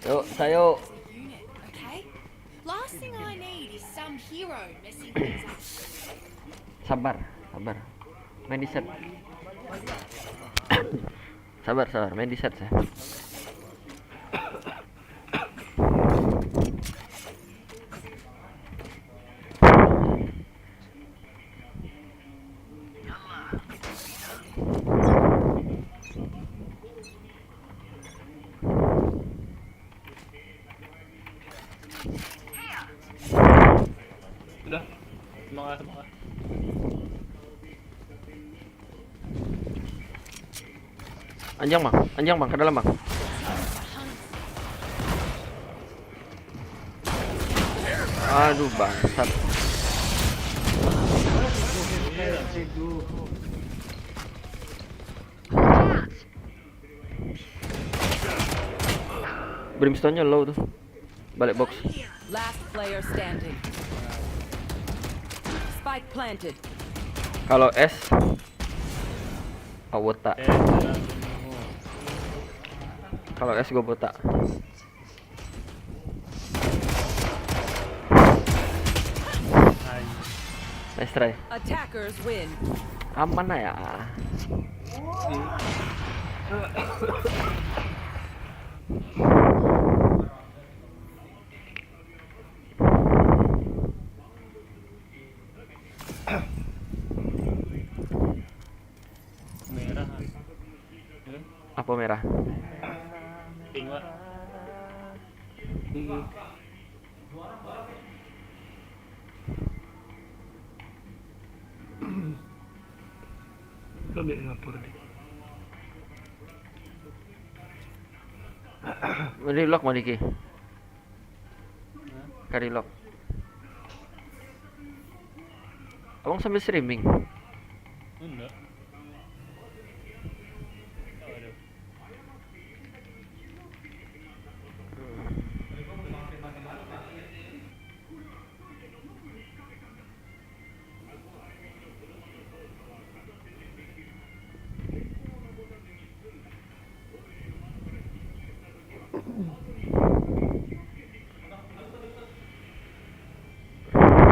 Yuk, sayo. Unit, okay? Last thing I need is some hero messing things up. Sabar, sabar. Main di set. Sabar, sabar. Main di set saya. Udah. Semangat, semangat. Anjang, Bang. Anjang, Bang. Ke dalam, Bang. Aduh, bangsat. Brimstone-nyo low tu. Balik box. Last player standing. Spike planted. Kalau S, awak botak. Kalau S, gua botak. Nice try. Attackers win. Aman lah ya. Merah. Apa merah? Pink, Pak. Pink. Kau ambil ngapa tadi? Beri lock, Maliki. Kari lock. Abang sambil streaming? Enggak.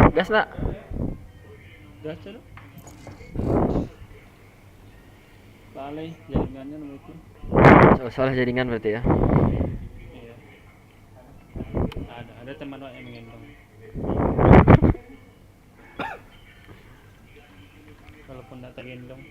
Gas nak? Gas, calo. Salah jaringannya nama itu. Oh, salah jaringan berarti ya? Iya. Ada teman awak yang menggendong. Walaupun tak tergendong.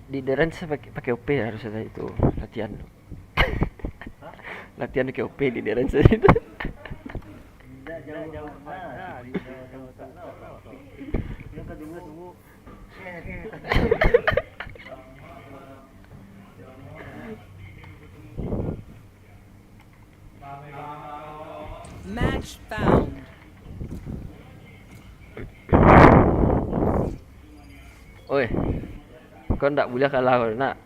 Di Derens pakai, pakai O P harus ada itu latihan. Latihan pakai O P di Derens itu. Match found. Oi, kau ndak buliah kalah kau, nak.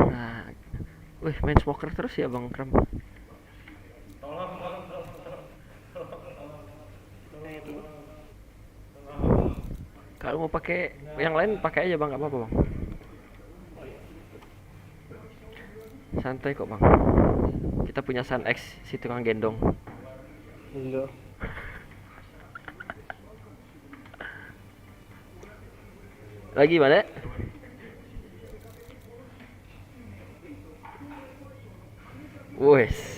Nah, wih, main smoker terus ya, Bang Kram. Kalau mau pakai yang lain, pakai aja, Bang, nggak apa-apa, Bang. Santai kok, Bang. Kita punya San X, si tukang gendong. Iya. Lagi balik. Wes.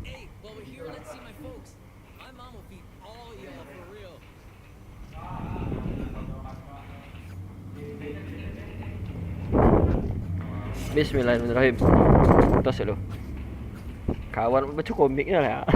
Hey, while we're here, let's see my folks. My mom will feed all y'all for real. Bismillahirrahmanirrahim. Tos dulu. Kawan baca komiknya lah.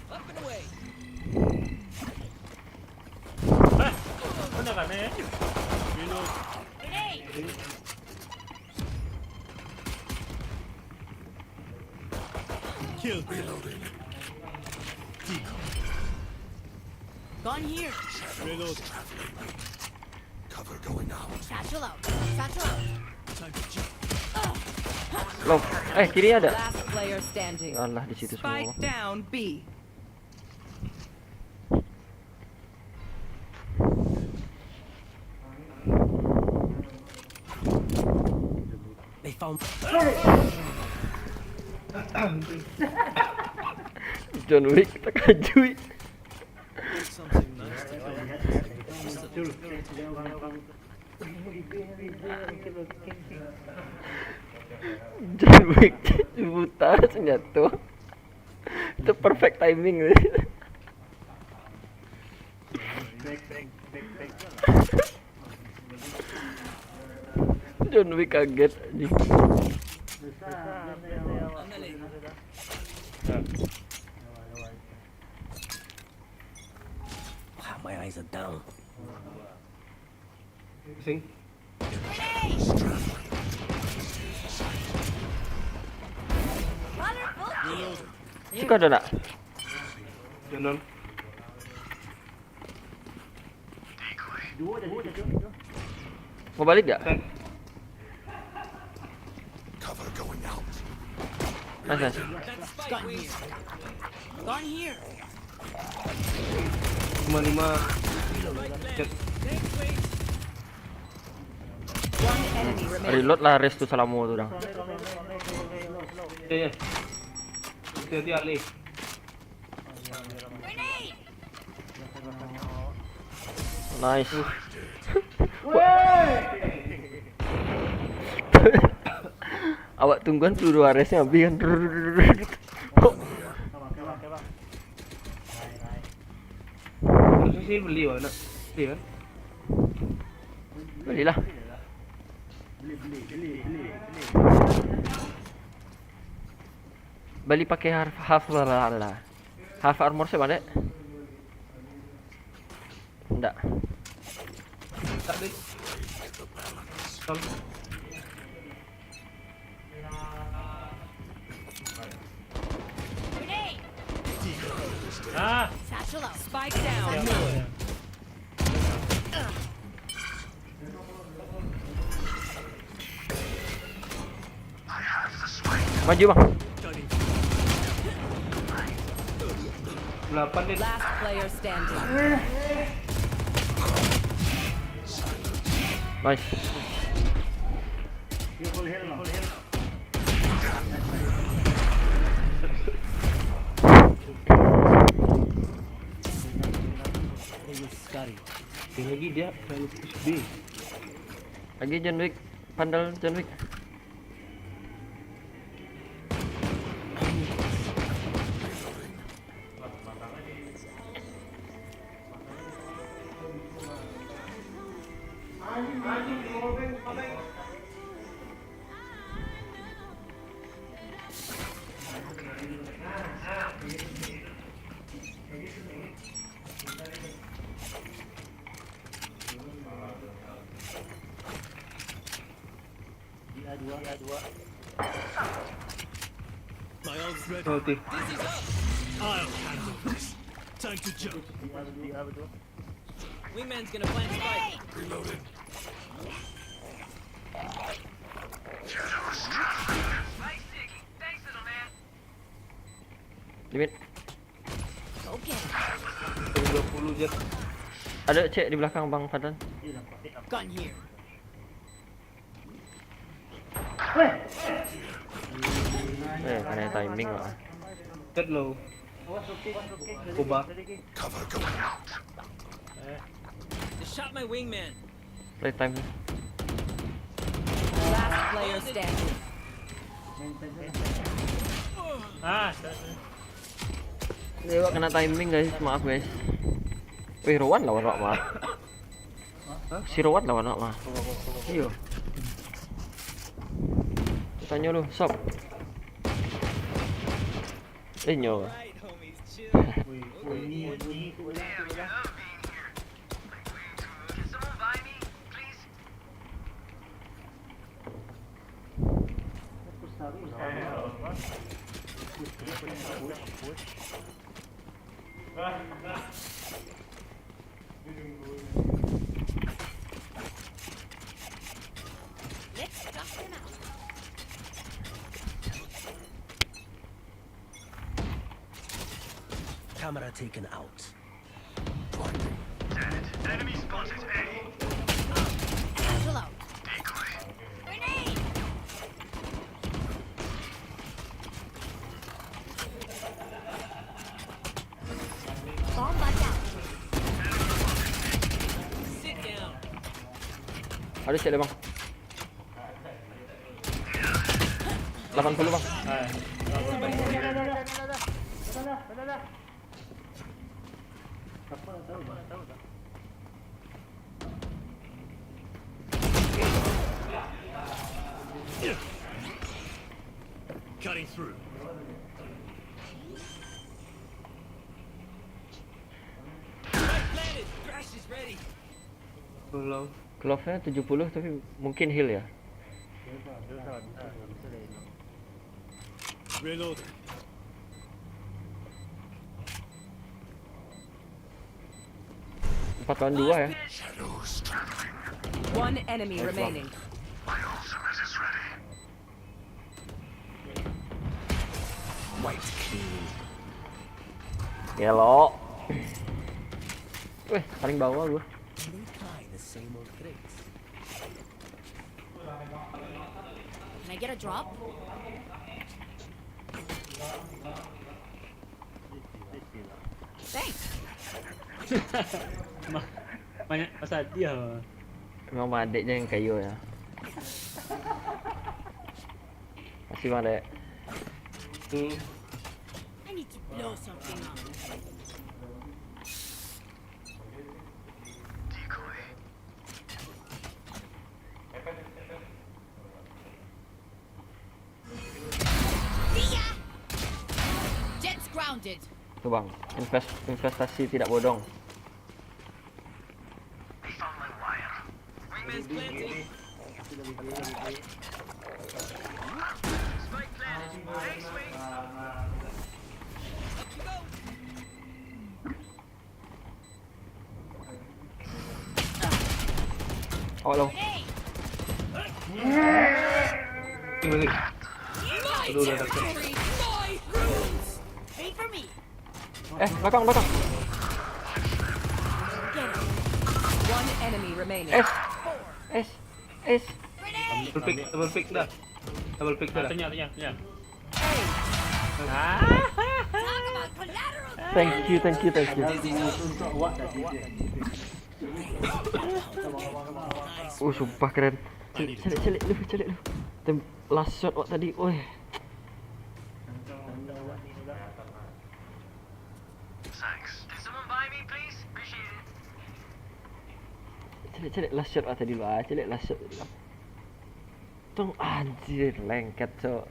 Up and away. Eh, mana kan, eh? Reload. Grenade. Kill. Reloading. Decoy. Gone here. Reload. Cover going out. Satchel out. Satchel out. Time to jump. Loh, eh, kiri ada. Last player standing. Alah, di situ semua. Spike down B. They found John Wick terkejut. Something nice to come. John Wick buta senjata. Itu perfect timing. John Wick kaget, anjing. Wow, my eyes are down. Sing. Suka ada nak? Jangan. Mau balik gak? Sek. Nice, nice. Cuma lima. Reload lah, rest tu salamo tu dah. Ya, ya. Hati-hati, Ali. Nice. Awak tungguan peluru aresnya habis kan. Harusnya sih beli, wak, nak. Beli kan? Belilah. Beli pakai half, half, half armor sih, Dek? Ndak. Tak, Dek. Ah. Satchel out. Spike down. Maju, bang. Delapan, Dek. Last player standing. Nice. Sekali lagi dia main H B. Lagi John Wick, pandal John Wick. My ult's ready. Ulti. Dizzy's up. I'll handle this. Time to jump. Wingman's gonna plant spike. Reloaded. Limit. Oke. Dua puluh, Jet. Ada, cek, di belakang Bang Fadlan. Gun here. Eh, kanai timing lah. Dead low. Kuba. Cover going out. They shot my wingman. Play time. Last player standing. Ah, kena timing, guys, maaf, guys. Wih, Rowan lawan wak, maaf. Si Rowan lawan wak, maaf. Iyo. Tanyo lu, sob. Eh, nyo. Let's dust them out. Camera taken out. Blinding. Enemy spotted. A. Satchel out. Decoy. Grenade! Bomb buddy out. Sit down. Ada siap, Bang. Delapan puluh, Bang. Dah, dah, dah. Apa nak tahu? Apa nak tahu dah? Cutting through. Light planted. Crash is ready. Belum. Glove-nya tujuh puluh, tapi mungkin heal ya. Reload. Empat lawan dua ya. One enemy remaining. White clean. Yellow. Weh, paling bawah gua. They try the same old tricks. Can I get a drop? Thanks. Ma-, banyak pasal dia. Memang adiknya yang kayo ya. Makasih bang dek. Hmm. I need to blow something up. Jet's grounded. Tuh bang, invest, investasi tidak bodong. Awak lo. Ini. Aduh, dah dapat. Eh, belakang, belakang. One enemy remaining. Eh. Eh. Eh. Double pick, double pick dah. Double pick dah. Tanya, tanya, tanya. Thank you, thank you, thank you. Uh, sumpah keren. Caliak, caliak, caliak lu, caliak lu. Tem-, last shot awak tadi, oi. Caliak, caliak last shot awak tadi lu, ah. Caliak last shot tadi lu. Tong anjir, lengket, cok.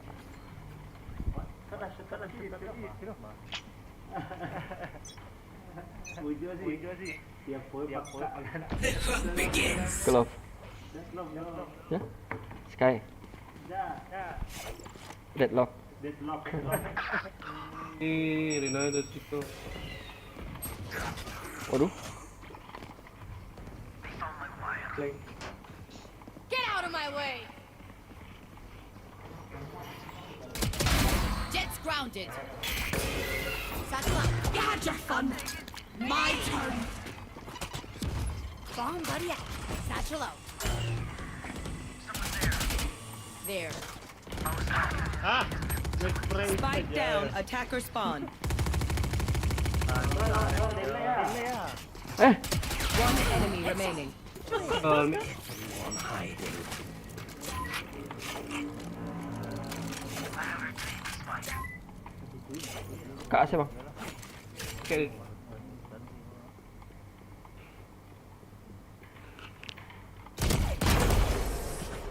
Glove. Ya? Sky. Deadlock. Eh, Rina ada situ. Waduh. Get out of my way! Jet's grounded. Satchel out. You had your fun. My turn. Bomb buddy out. Satchel out. There. Ah, nge-spray. Spike saja. Down, attacker spawn. Ah, ini lah, ini lah. Eh. One enemy remaining. Kak Asep, Bang. Oke.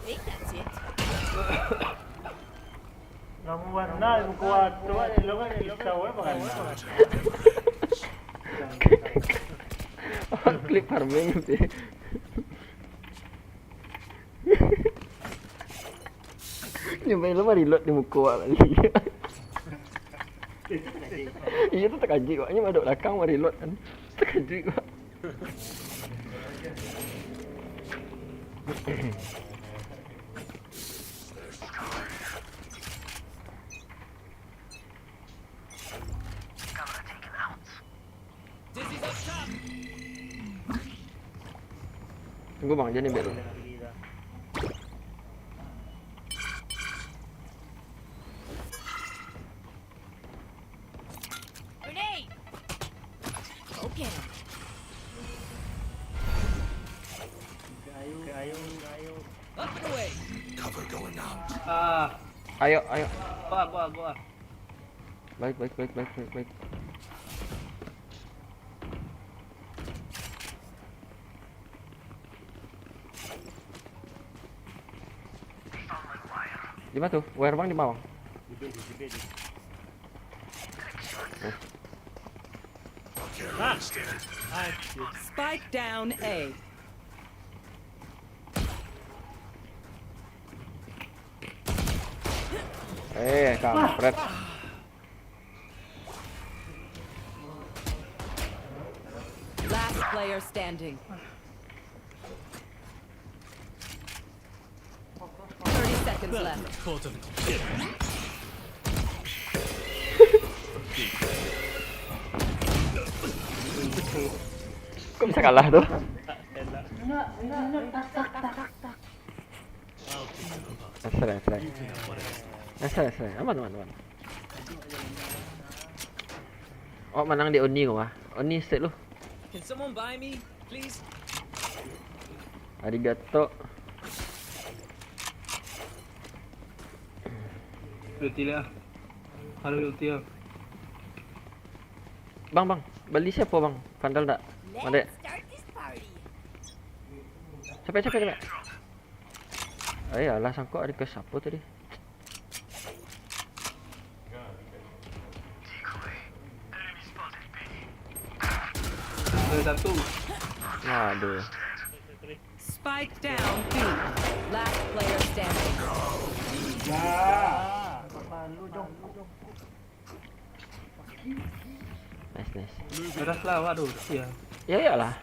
Think that's it. Namuah nal muko ato, eh, lo kan risau, eh, pangan. Klik farming sih. Nyo main lo reload di muko awak tadi. Iyo tu takajik awak, nyo madok balakang reload kan. Takajik awak. Tunggu bang, jangan ambil dulu. Grenade! Go get 'em. Up and away. Cover going out. Ah. Ayo, ayo. Gua, gua, gua. Baik, baik, baik, baik, baik, baik. Di mana tu? Wire bang di mana, bang? Di B, di, di B, di. Nice. Ah! Anjir. Spike down A. Eh, kampret. Last player standing. Thirty seconds left. Kok bisa kalah tu? Nice try, nice try. Nice try, nice try. Aman, aman, aman. Oh, manang di Oni ko mah. Oni set lu. Can someone buy me, please? Arigato. Ulti lah. Halo, ulti lah. Bang, bang, bali siapo, bang? Vandal ndak? Madek. Capek, capek, capek. Ayolah, sangkok request siapo tadi? Ada satu. Waduh. Spike down B. Last player standing. Nice, nice. Beras lah, waduh, sia. Ya, iyalah.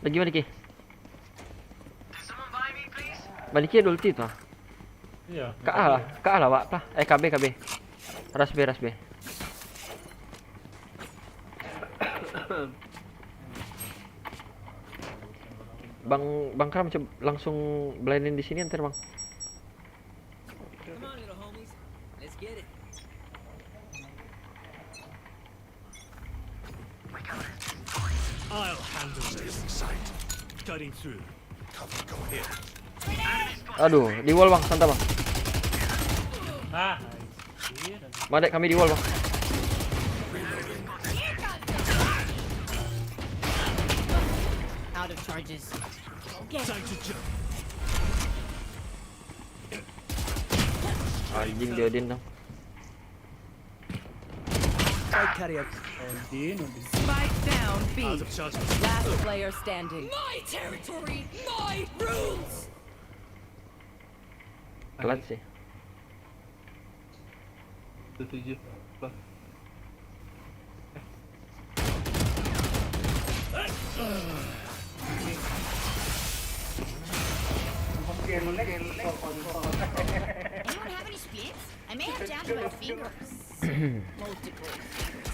Lagi balik, Ki. Balik, Ki, ada ulti tu. Iya. Ka A lah, Ka A lah, wak lah. Eh, K B, K B. Ras B, ras B. Bang, Bang Kram, coba langsung blindin di sini ntar, Bang. Come on, little homies. Let's get it. I'll handle this. Cutting through. Cover going here. Aduh, di wall, Bang, santai, Bang. Ah, anjir. Madek, kami di wall, Bang. Out of charges. Time to jump. Anjing, dia Odin tu. Spike carrier. Odin, Odin. Spike down B. Out of charges. Last player standing. My territory, my rules. Telat sih. Tujuh. Apa? Anyone have any splints? I may have down to my fingers. Multiple fingers.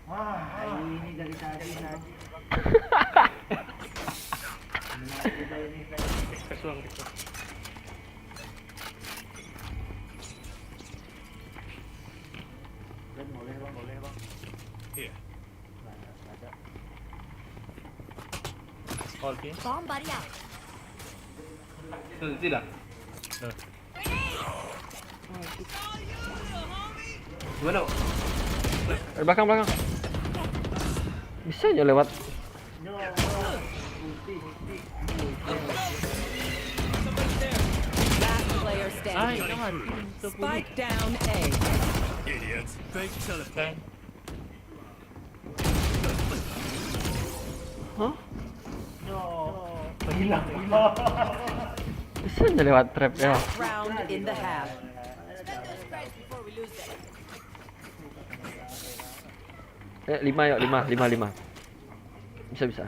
Wah, ini dari tadi, tadi. Boleh, Bang, boleh, Bang. Iya. Bomb buddy out. Tidak. Gimana? Eh, belakang, belakang. Bisa aja lewat. Last player standing. Spike down A. Idiot. Fake teleport. Hah? Hilang. Bisa aja lewat trap ya. Last round in the half. Eh, lima yuk, lima, lima, lima. Bisa, bisa.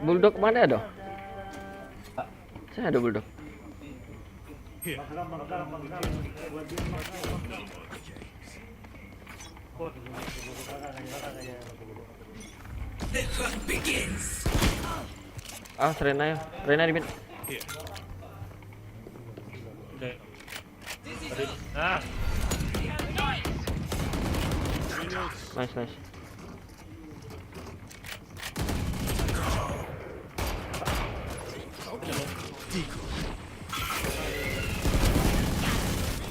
Bulldog mana ada? Saya ada Bulldog. The hunt begins. Ah, Serena ya. Serena di mid. Dek. Ah. Nice, nice.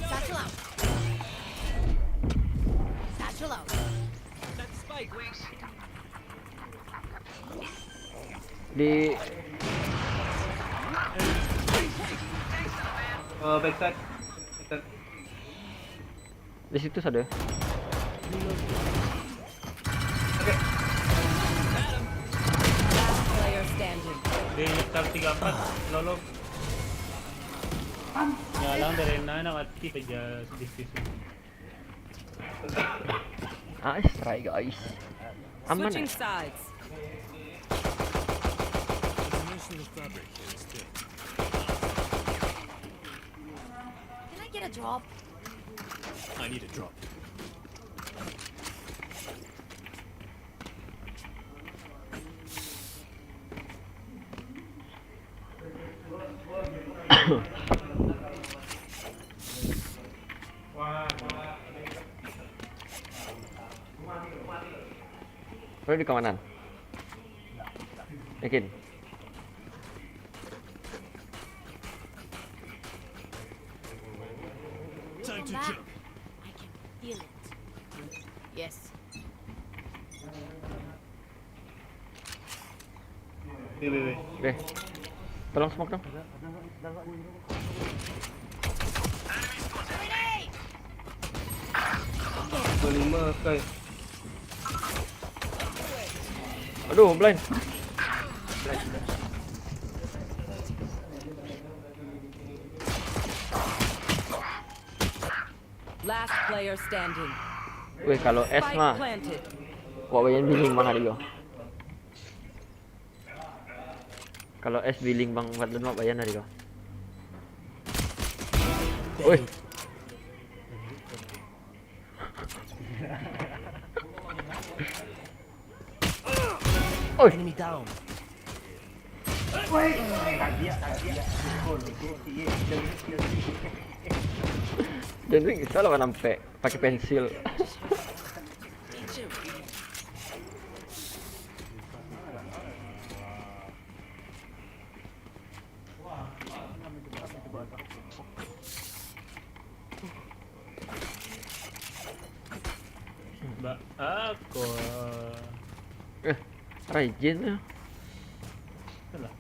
Satchel out. Satchel out. Di Eh, backside. Backside. Di situ ada. Oke. Last player standing. Di tab tiga empat, lolo. Ya, lang dari nana mati kerja sedikit. Nice try, guys. Aman. Switching sides. Can I get a drop? I need a drop. Perlu di kawanan. Yakin? Time to jump. I can feel it. Yes. Weh, weh, weh. Oke. Tolong smoke dong. Kelima, Sky. Aduh, blind. Last player standing. Weh, kalau S Spike mah, planted. Wak Bayan billing bang hari ko. Kalau S billing bang, buat lemak Bayan hari ko. Weh. Oi. Enemy down. Kendrick bisa lawan Ampek pakai pensil. Ba-, ako. Eh, Raijin tu. Itulah.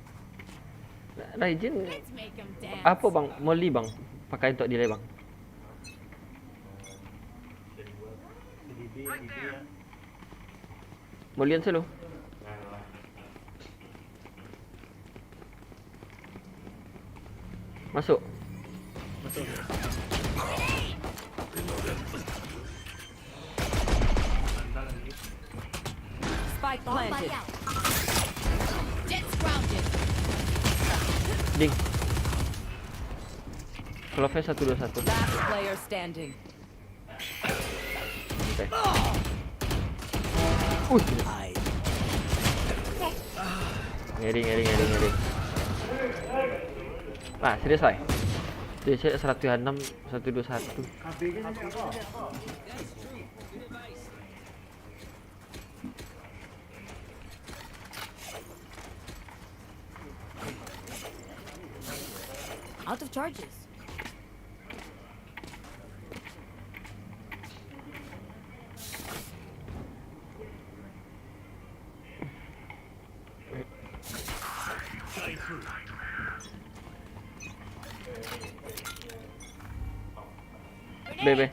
Raijin. Let's make 'em dance. Apa bang? Molly bang. Pakai untuk delay bang. Molian selalu. Masuk. Masuk. Spike planted. Jets grounded. Ding. Kalau flash satu dua satu. Last player standing. Oke. Uy. Ngeri, ngeri, ngeri, ngeri. Nah, serius, Lai. Dia cek seratus enam, seratus dua satu. Out of charges. B B.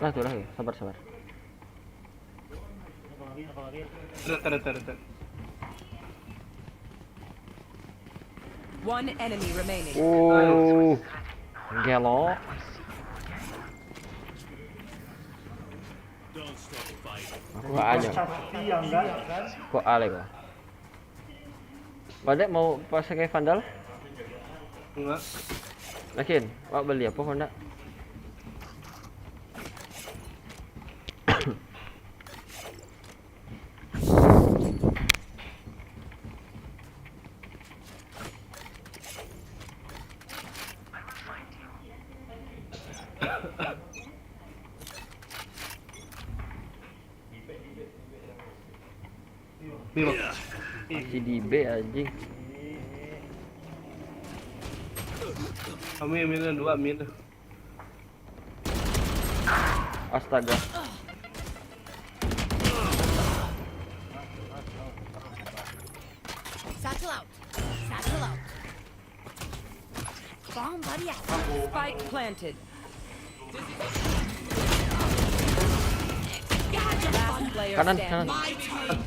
Lah tu lah, sabar, sabar. Red, red, red, red. One enemy remaining. Oh, gelo. Don't stop. Aku A nyo. Ko A lai ko. Padek mau pakai Vandal? Enggak. Yakin? Awak beli apo ko ndak? Masih di B, anjing. Kami min, dua min. Astaga. Satchel out. Satchel out. Bomb buddy out. Spike planted. Last player Kanan, standing. Kanan. My turn.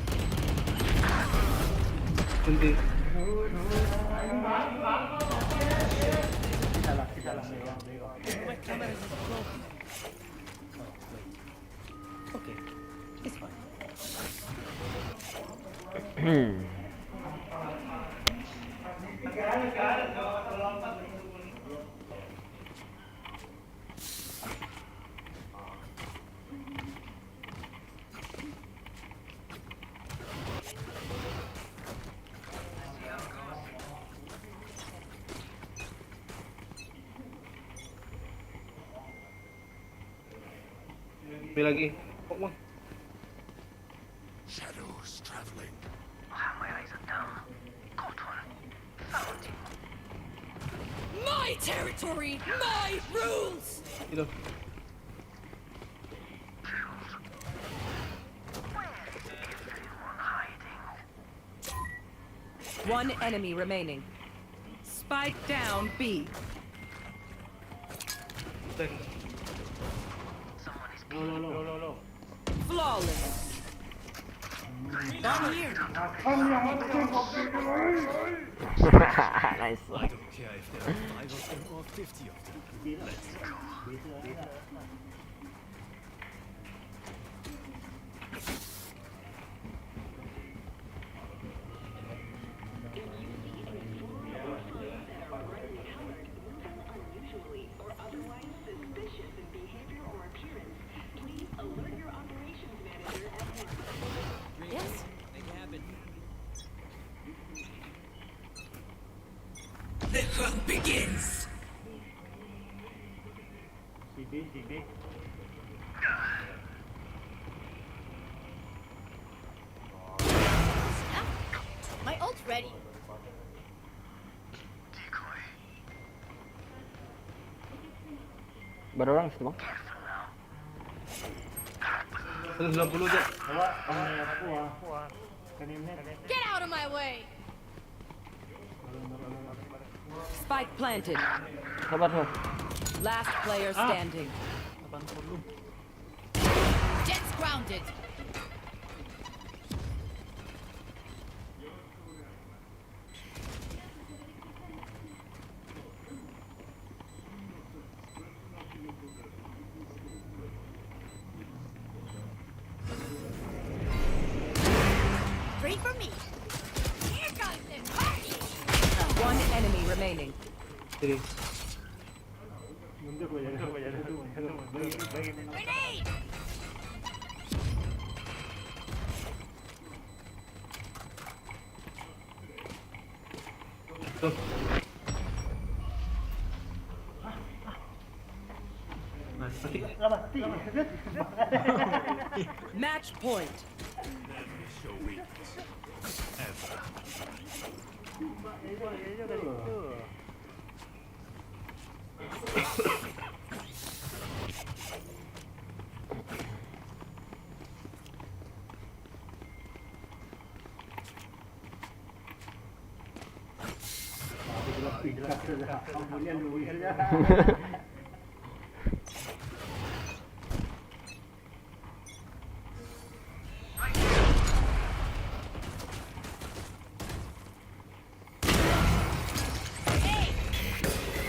My camera is broken. Okay, it's fine. Beli lagi. Kok, Bang? Shadows traveling. My territory, my rules. Itu. One enemy remaining. Spike down B. Flawless. Down here. Nice. I don't care if there are five of them or fifty of them. Let's go. Yes. The hunt begins. My ult's ready. Bara urang situ, Bang? Seratus sembilan puluh je. Get out of my way. Spike planted. Sabar, sabar. Last player standing. Jet's grounded. Pray for me. Here comes the party. One enemy remaining. Sini. Grenade! Match point.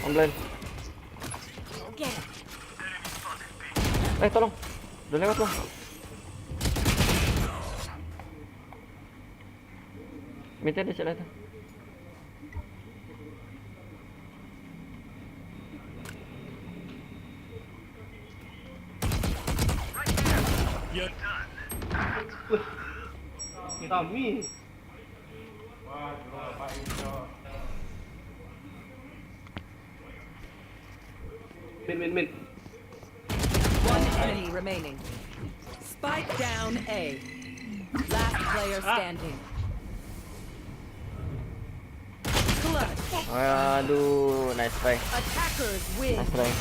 Online. Eh, tolong. Udah lewat, Bang. Mid ada cek lah tu. Kami. Mid, mid, mid. One enemy remaining. Spike down A. Last player standing. Clutch. Aduh, nice try. Attackers win. Nice try.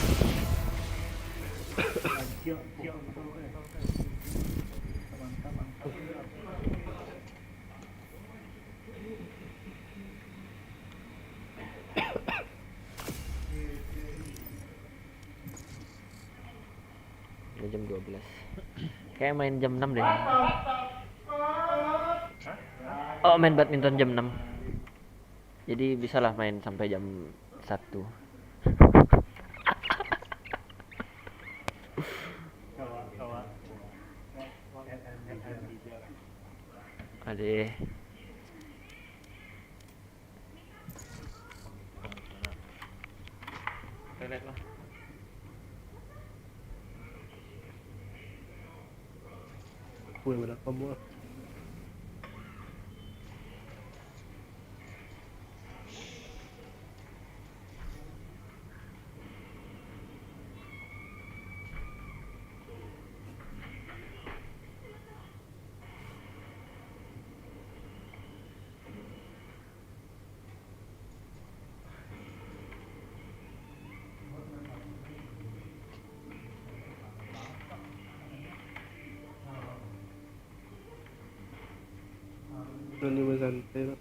Udah jam dua belas. Kayak main jam enam deh. Oh, main badminton jam enam. Jadi bisalah main sampai jam satu. Adeh. Toilet lah. Weh, berapa buah? Nani basantai, Pak.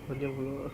Panjang pulo.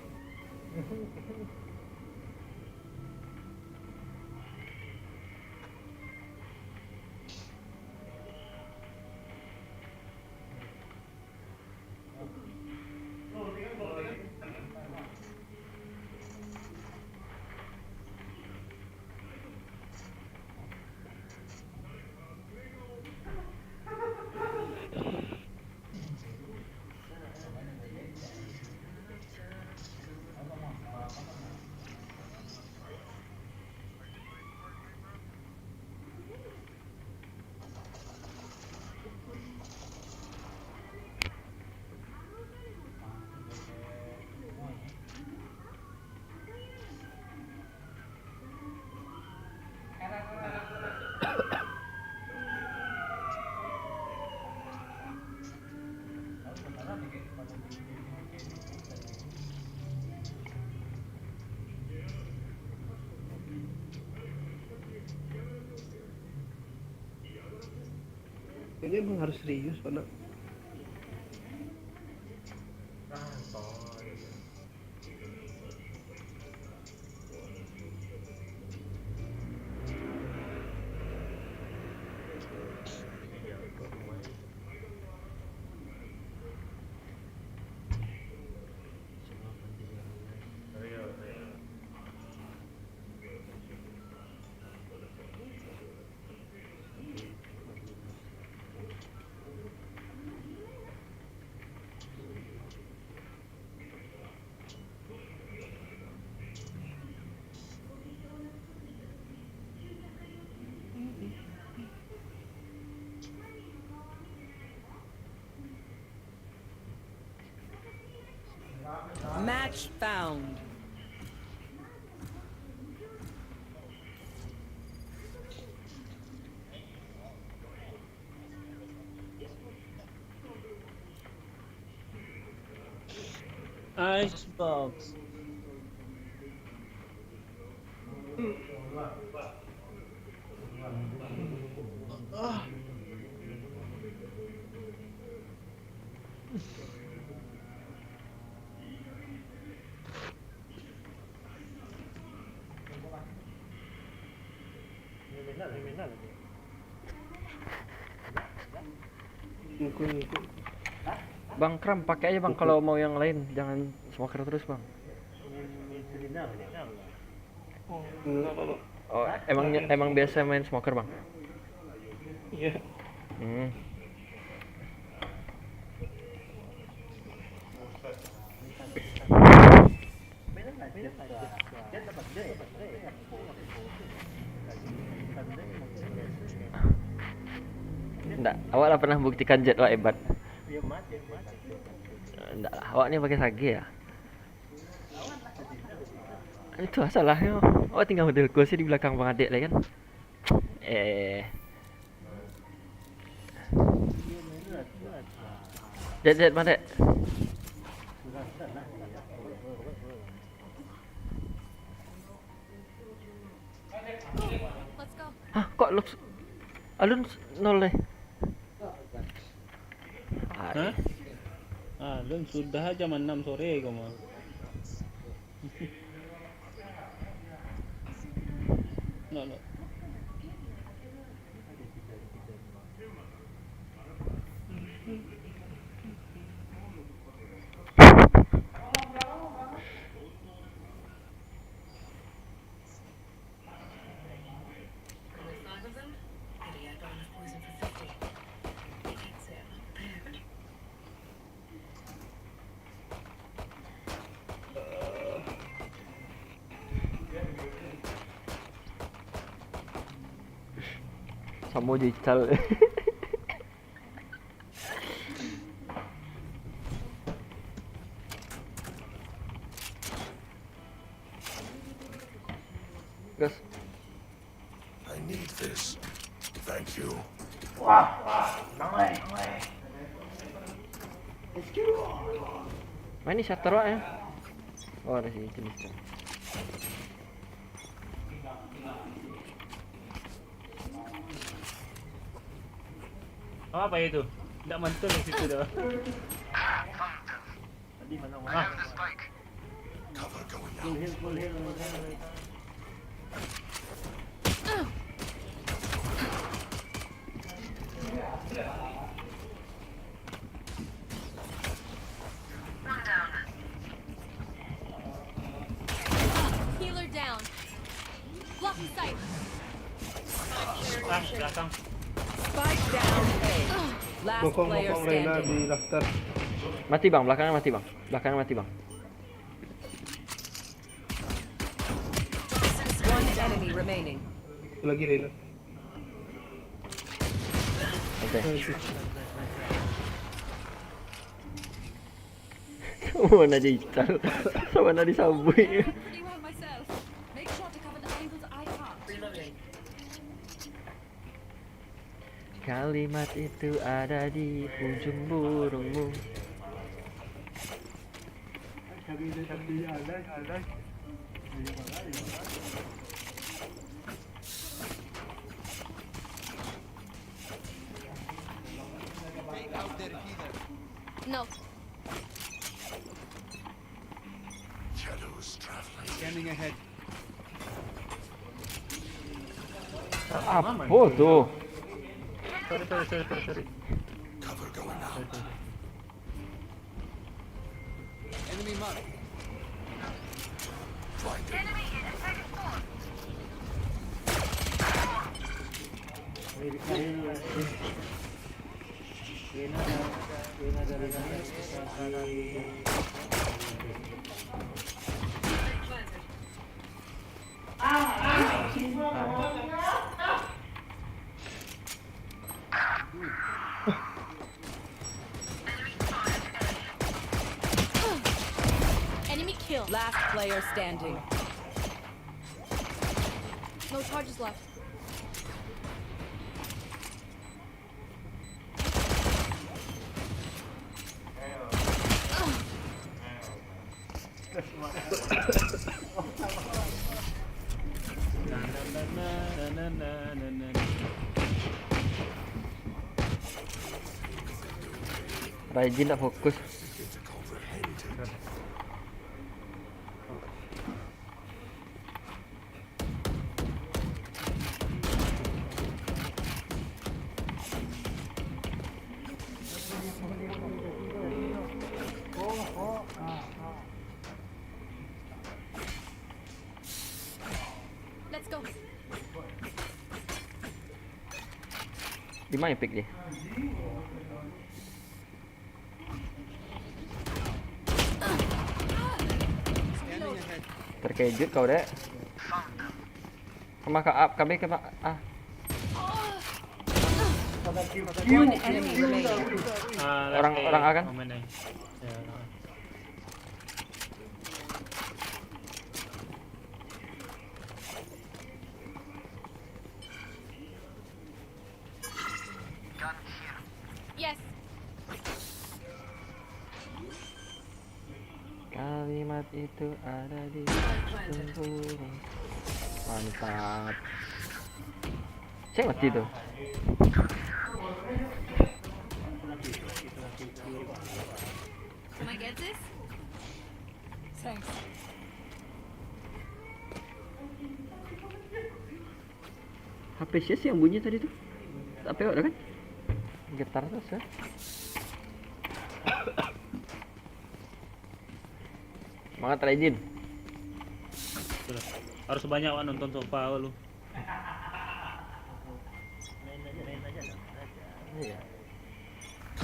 Ini emang harus serius, Pak, nak. Match found. Icebox. Bang Kram, pakai aja, Bang, kalau mau yang lain, jangan smoker terus, Bang. Oh, emang emang biasa main smoker, Bang? Iya. Hmm. Ndak, awak lah pernah buktikan Jet awak hebat. Ndak lah, awak ni pakai sage lah. Itu lah salahnyo. Awak tinggal model kursi di belakang Bang Adek lah kan. Eh. Dek, dek, mana, dek? Let's go. Hah, kok looks alun nol deh? Hah? Ah, alun sudah jam enam sore ko mah. No, no. Samo jo Ical. Gas. I need this. Thank you. Wah, wah, nang lai, nang lai. Main ni shutter wak ya. Oh, ada sini jenis tu. Apa itu? Tidak mantul di situ dah. Tadi mana, mana? Ah. Cover going out. Healer down. Blocking sight. Belakang, belakang. Spike down A. Last player standing. Mati bang, belakangnya mati bang. Belakangnya mati bang. One enemy remaining. Lagi Reyna. Oke. Mana dia ital? Mana disabuik? Pretty well myself. Make sure to cover the angles I can't. Reloading. Kalimat itu ada di ujung burungmu. No. Shadows traveling. Scanning ahead. Apo tu? Sorry, sorry, sorry, sorry, sorry. Cover going out. Enemy marked. Blinded. Enemy kill. Last player standing. No charges left. Raijin tak fokus. Let's go. Di mana pick dia? Scanning ahead. Terkejut kau, Dek. Kama ka up, kami kama, ah. One enemy remaining. Ah, last Orang- day. orang A kan? Omen ai. Ya. Yes. Kalimat itu ada di tubuhmu. Mantap. Saya mati tuh. Can I get this? Thanks. H P siapa sih yang bunyi tadi tuh? H P awak dah kan? Getar terus ya. Semangat Rajin. Harus banyak awak nonton sofa awak lu. Iya.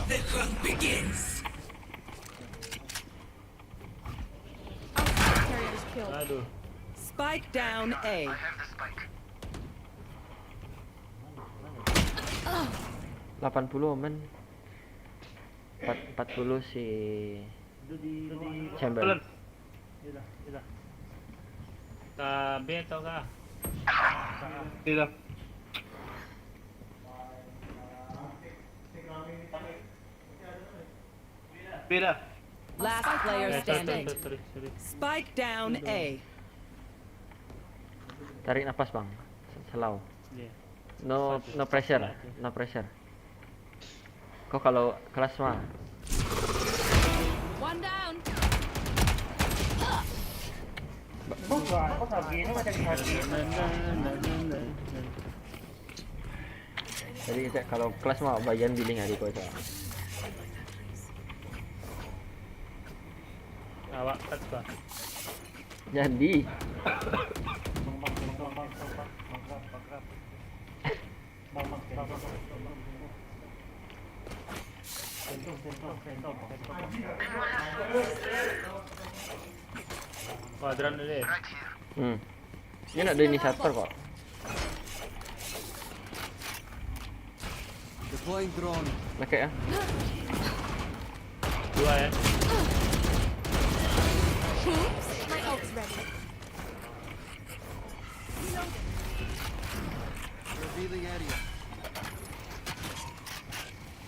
The hunt begins. Our spike carrier is killed. Aduh. Spike down A. 80 Omen. 4, 40 si Chamber. Ka B atau ka A? Tidak. Beda. Last player Eh, sorry, standing. sorry, sorry, sorry. Spike down A. Tarik napas, Bang. Slow. Iya. No, no pressure, no pressure. Kau kalau kelas mah. One down. Bos, wah, bos lagi ini macam lagi. Jadi cak kalau kelas mah bagian billing hari kau cak. Awak kat bah. Jadi. Wah, drone dulu deh. Hmm. Ini nak ada inisiator kok. Deploying drone. Nakek ya. Dua ya. Oops, my ult's ready. Revealing area.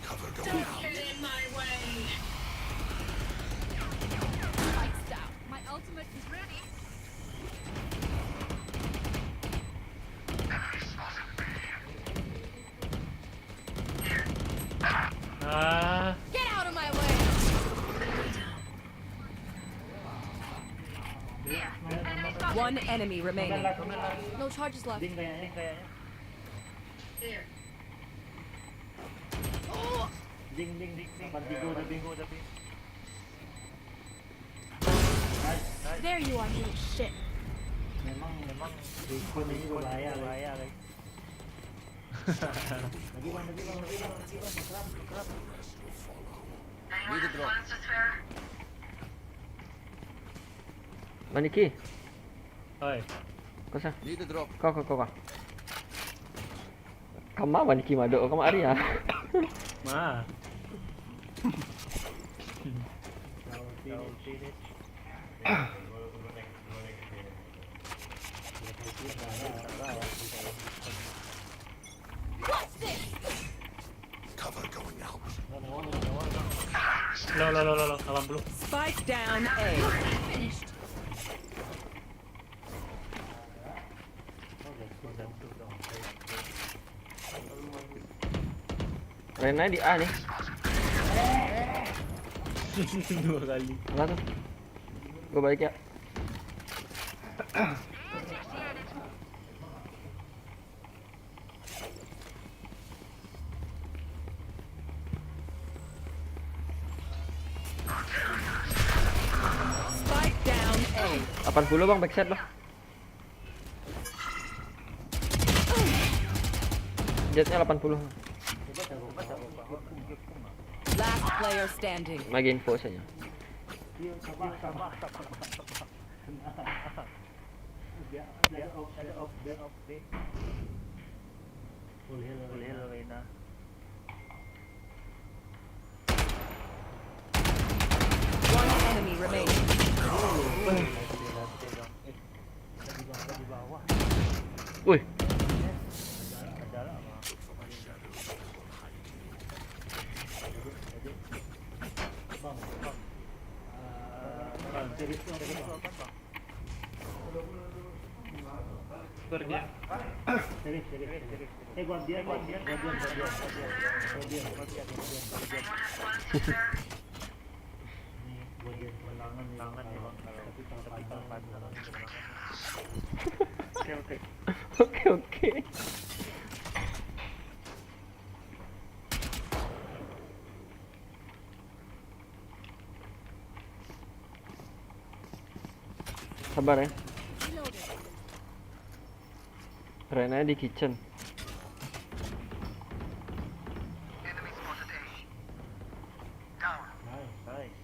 Cover going out. Spikes down. My ultimate is ready. Ah, Get out of my way. One enemy remaining. No charges left. Ding, ding, ding, ding. Lapan tiga udah, ding. There you are, you shit. Memang, memang Recon ini berbahaya, guys. Lagi bang, lagi bang, lagi bang, lagi bang, bergerak, bergerak. Need a drop. Maniki. Oi. Kau sah. Need a drop. Kau, kau, kau, kau. Kama Maniki madok, kama Arya. Ma. What's this? Cover going out. Lo, lo, lo, lo, lo, lapan puluh. Spike down A. Finished. Rena di A nih. Dua kali. Mana tuh? Gue balik ya. Spike down A. Delapan puluh bang, backside bang. Jetnya delapan puluh. Last player standing. Lagi info saja. Dia sabar, sabar. Dia ada op, dia ada op, dia op, dia. Full heal, full heal, Reyna. One enemy remaining. Wih. Guardian. Eh, guardian, guardian, guardian, guardian, guardian, guardian, guardian, guardian. Ini guardian kemenangan nih, Bang. Tapi kalau kalah, Bang. Oke, oke. Oke, oke. Sabar ya. Reyna di kitchen. Nice, nice.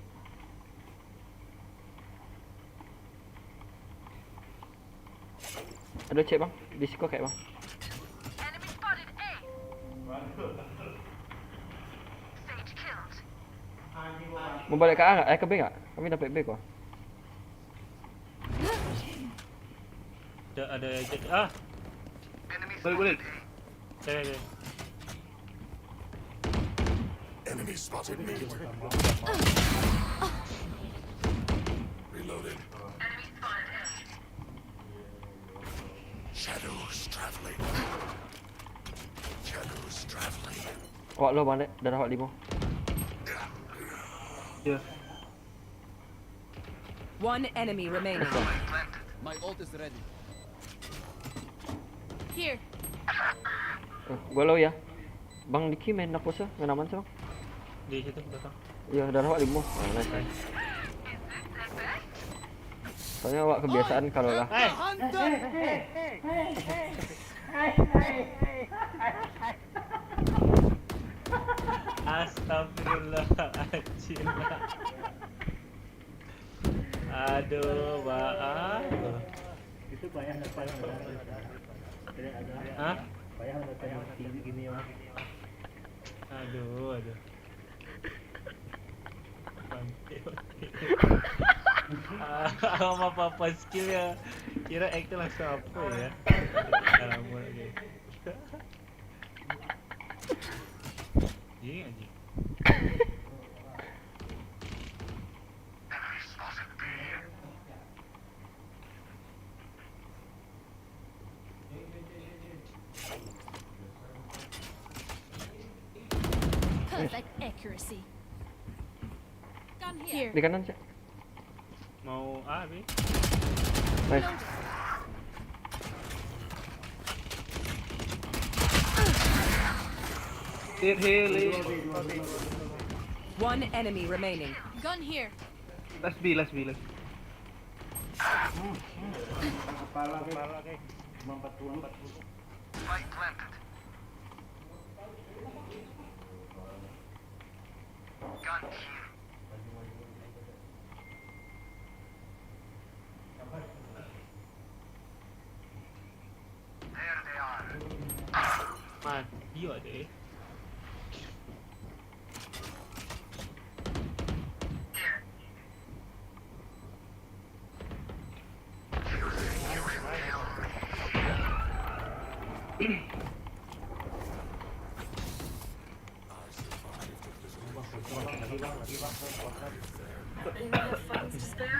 Ada cek, Bang. Di siko kayak, Bang. Mau balik ke A nggak? Eh, ke B nggak? Kami dapat B kok. Ada, ada, ada. Ah. Boleh, boleh. Cari, cari. Enemy spotted mid. Reloading. Shadows traveling. Shadows traveling. Awak lo, Bang, dek. Darah awak limo. Ya. One enemy remaining. My ult is ready. Here. Eh, gua low ya. Bang Diki main Narcosa, main aman sih, Bang. Di situ belakang. Iya, darah awak limo. Ah, nice, nice. Soalnya awak kebiasaan kalau lah. Eh. Astagfirullahaladzim. Aduh, maaf. Itu payah dapat. Hah? Payah dapat tinggi gini, Mas. Aduh, aduh. Mantap. Ah, apa-apa skill ya. Kira act langsung apa ya? Dah lama lagi. Iya, anjing. Perfect accuracy. Gun here. Di kanan, cek. Mau A, B? Nice. Hit, heal, heal. One enemy remaining. Gun here. Last B, last B, last B. Kepala, kepala, guys. Cuma empat puluh, empat puluh. Spike planted. Gun here. There they are. Mati awak deh.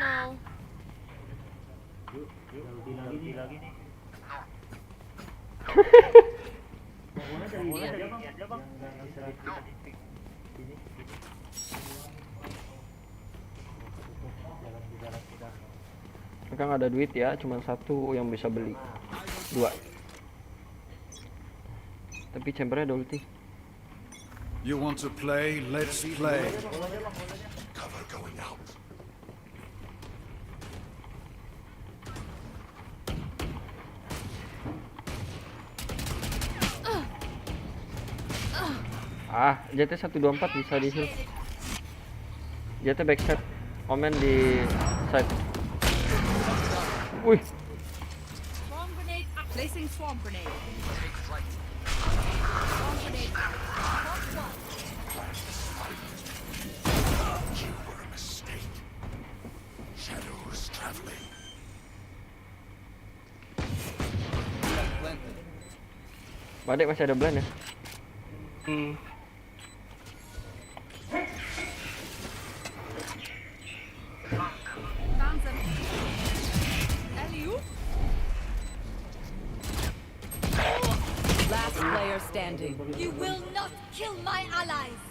No. Kan ada duit ya, cuma satu yang bisa beli. Dua. Tapi chambernya ada ulti. You want to play? Let's play. Cover going out. Ah, J T satu dua empat bisa di heal. J T backside. Omen di side. Wih. Swarm grenade out. Placing swarm grenade. Swarm grenade out. Swarm one. You were a mistake. Shadows traveling. Balik masih ada blend ya? Hmm. Found them. Alley-oop. Last player standing. You will not kill my allies.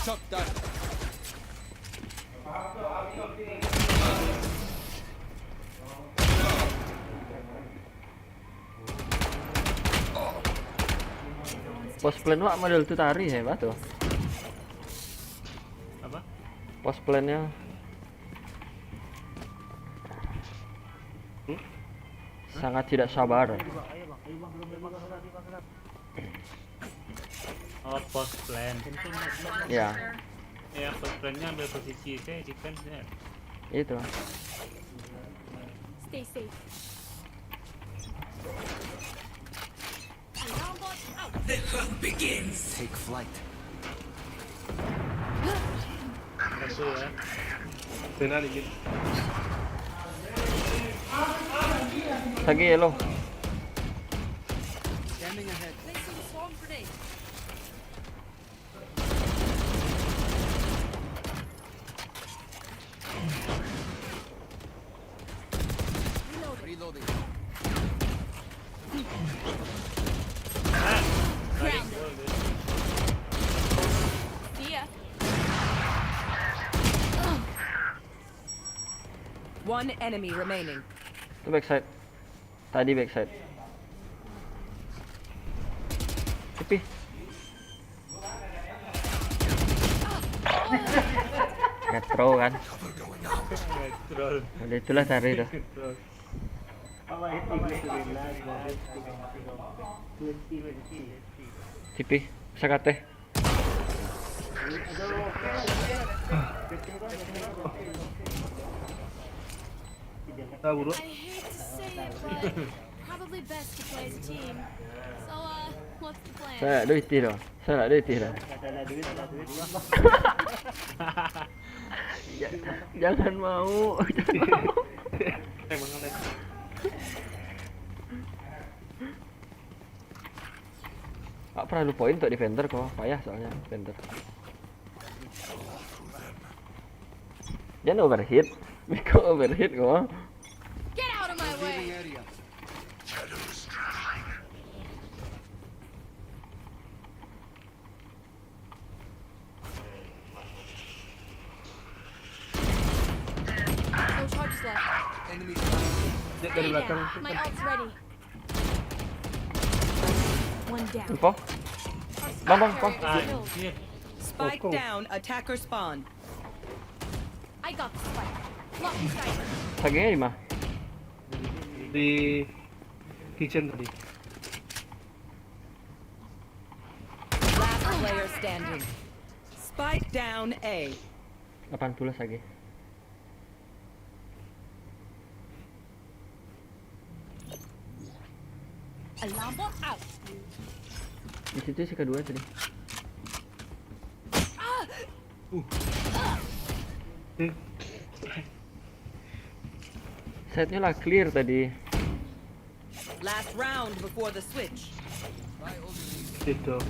Shot down. Pos plan wak model tu tari hebat tu. Apa? Pos plannya sangat tidak sabar. Oh, post plan. Ya, Ya, post plan-nya ambil posisi saya, defense-nya. Itu. Stay safe. Alarm bot out. Take flight. Satu ya. Kena dikit. Lagi yellow. Scanning ahead. Placing swarm grenade. Reloading. Grounded. See ya. One enemy remaining. Itu backside. Tadi backside. Tapi Metro kan. Troll. Udah itulah tari tu. Troll. T P. Sakateh. Tahu bro. I hate to say it, but probably best to play as a team. So, uh, what's the plan? Saya nak duit tu. Saya nak duit tu. Ja- Jangan mau. Jangan mau. Awak pernah lupain untuk defender ko, payah soalnya defender. Jangan overheat. Beko overheat ko. Get out of my way! No charges left. Dia dari belakang. My ult's ready. One down. Info? Bang, bang, bang. Anjir. Spike down, attacker spawn. I got the spike. Blocking sniper. Sagenya di mana? Di kitchen tadi. Last player standing. Spike down A. Delapan puluh lagi. Alarm bot out. Di situ si kedua tadi. Setnya lah clear tadi. Last round before the switch. Situ.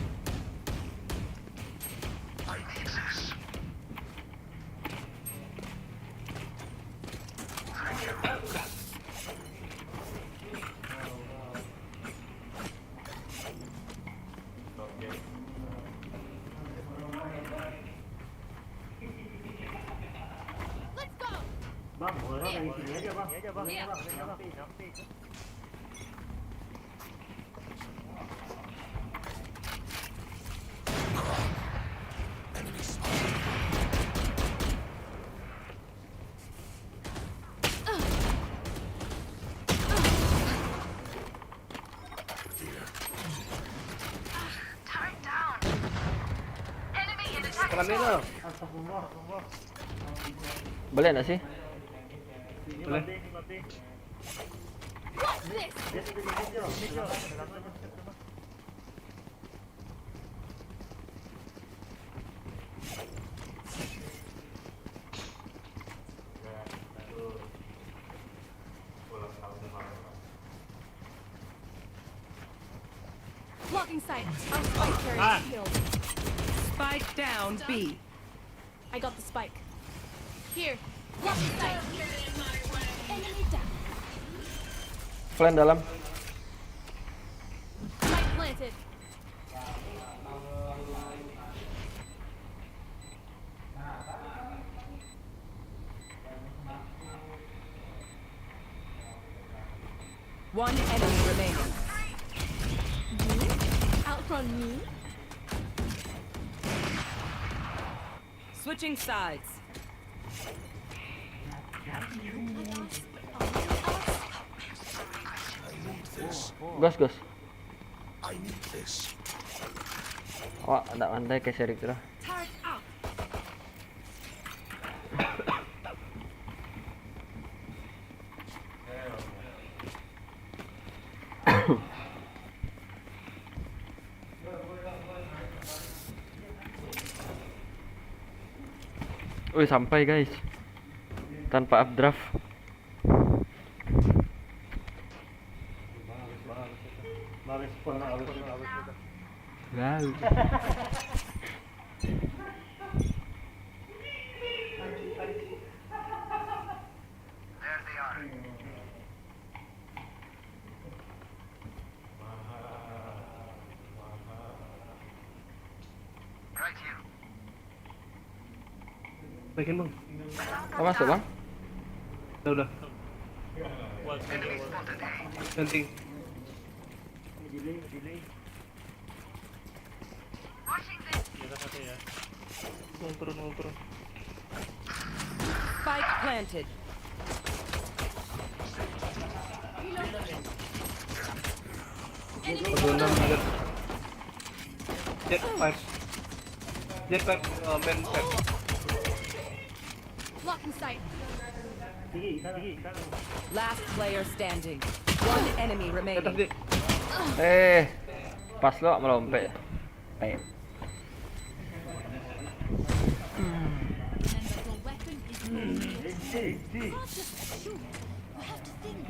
Let's go. Bang, orang dari sini aja bang. Sini aja bang. Iya. Nyampe, nyampe. Turret down. Enemy in attack. Kena melo. Boleh nggak sih? Boleh. Blocking sight. Our spike carrier is healed. Spike down B. I got the spike. Here. Blocking sight. Enemy down. Flank dalam. Spike planted. One enemy remaining. You outrun me? Switching sides. Gas, gas. Awak ndak pandai ke serik tu lah. Turret out. Wih, sampai guys. Tanpa updraft. Wow. Baikin bang. Oh, masuk bang? Udah udah. Penting. Turun turun turun turun. Spike planted. Turun enam. Jet five. Jet five, uh, main five. Blocking sight. Last player standing. One enemy Atas remaining. dia. Eh, pas lo melompet. Eh. Remember, your weapon is not yours. You can't just shoot. You have to think.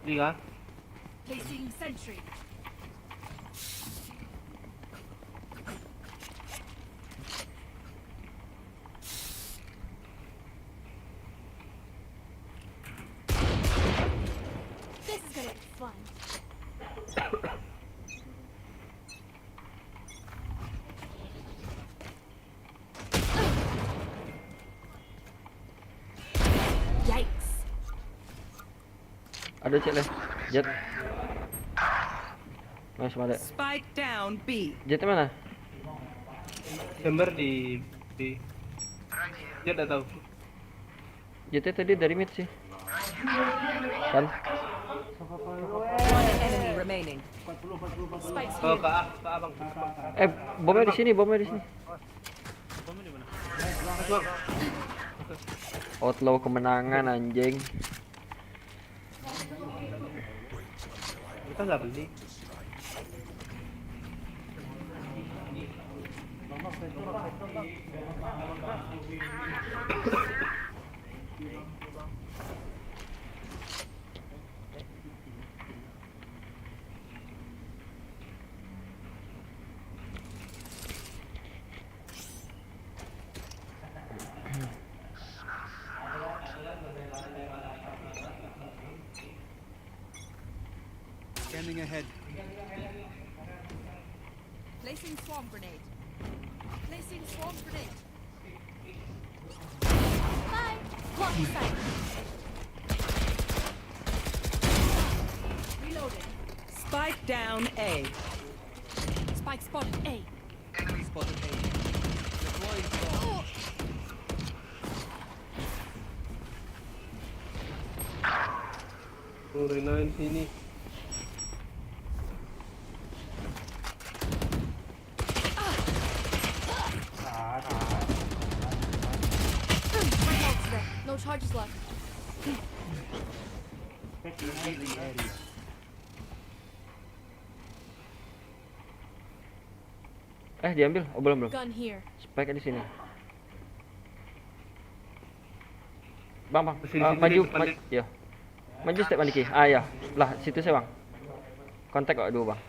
Tiga. Placing sentry. This is gonna be fun. Yikes. Ada cek leh. Jet. Nice, malik. Spike down B. Jet mana? Chamber di di. Dia tak tahu. Jet tadi dari mid sih. Kan? One enemy remaining. Spikes Oh, here. ke A, ke A bang. Eh, bomnya di sini, bomnya di sini. Outlaw kemenangan, anjing. Kita nggak beli. Scanning ahead. Placing swarm grenade. Placing swarm grenade. Bye. Blocking sight. Reloading. Spike down A. Spike spotted A. Enemy spotted A. Deploying drone. Oh, Rena di sini. No charges left. Eh, diambil? Oh, belum, belum. Gun here. Spike di sini. Bang, bang. Sini, ah, sini, maju, sini, maju. Iya. Maju step, Bang Diki. Ah, iya. Lah, situ saya, Bang. Kontak kok dua, Bang.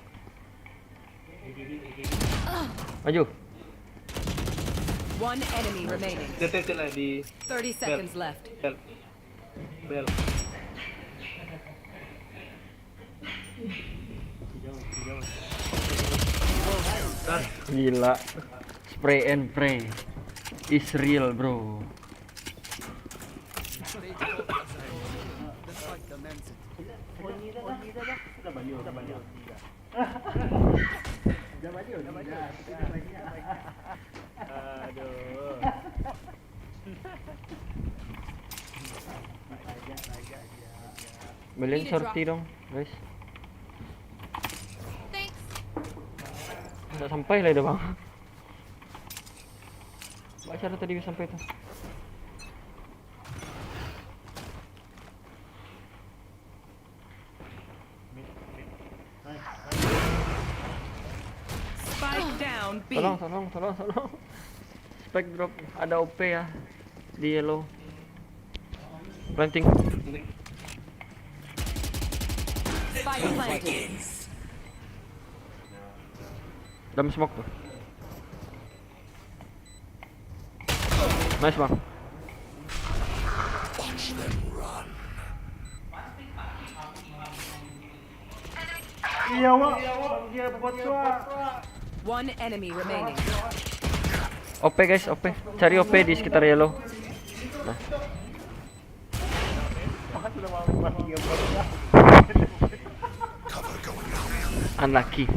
Maju. One enemy remaining. Dia tengok lah di Thirty seconds left. bel. Bel. Gila. Spray and pray. Is real, bro. Aduh. Beliin sorti dong, guys. Thanks. Nggak sampai lah itu, Bang. Bak cara tadi bisa sampai tu. Spike down B. Tolong, tolong, tolong, tolong. Spike drop, ada O P ya di yellow. Planting. Spike planted. Dalam smoke tu. Nice, Bang. Iya, Wak. Dia buat suara. One enemy remaining. O P, guys, O P. Cari O P di sekitar yellow. Nah. Unlucky.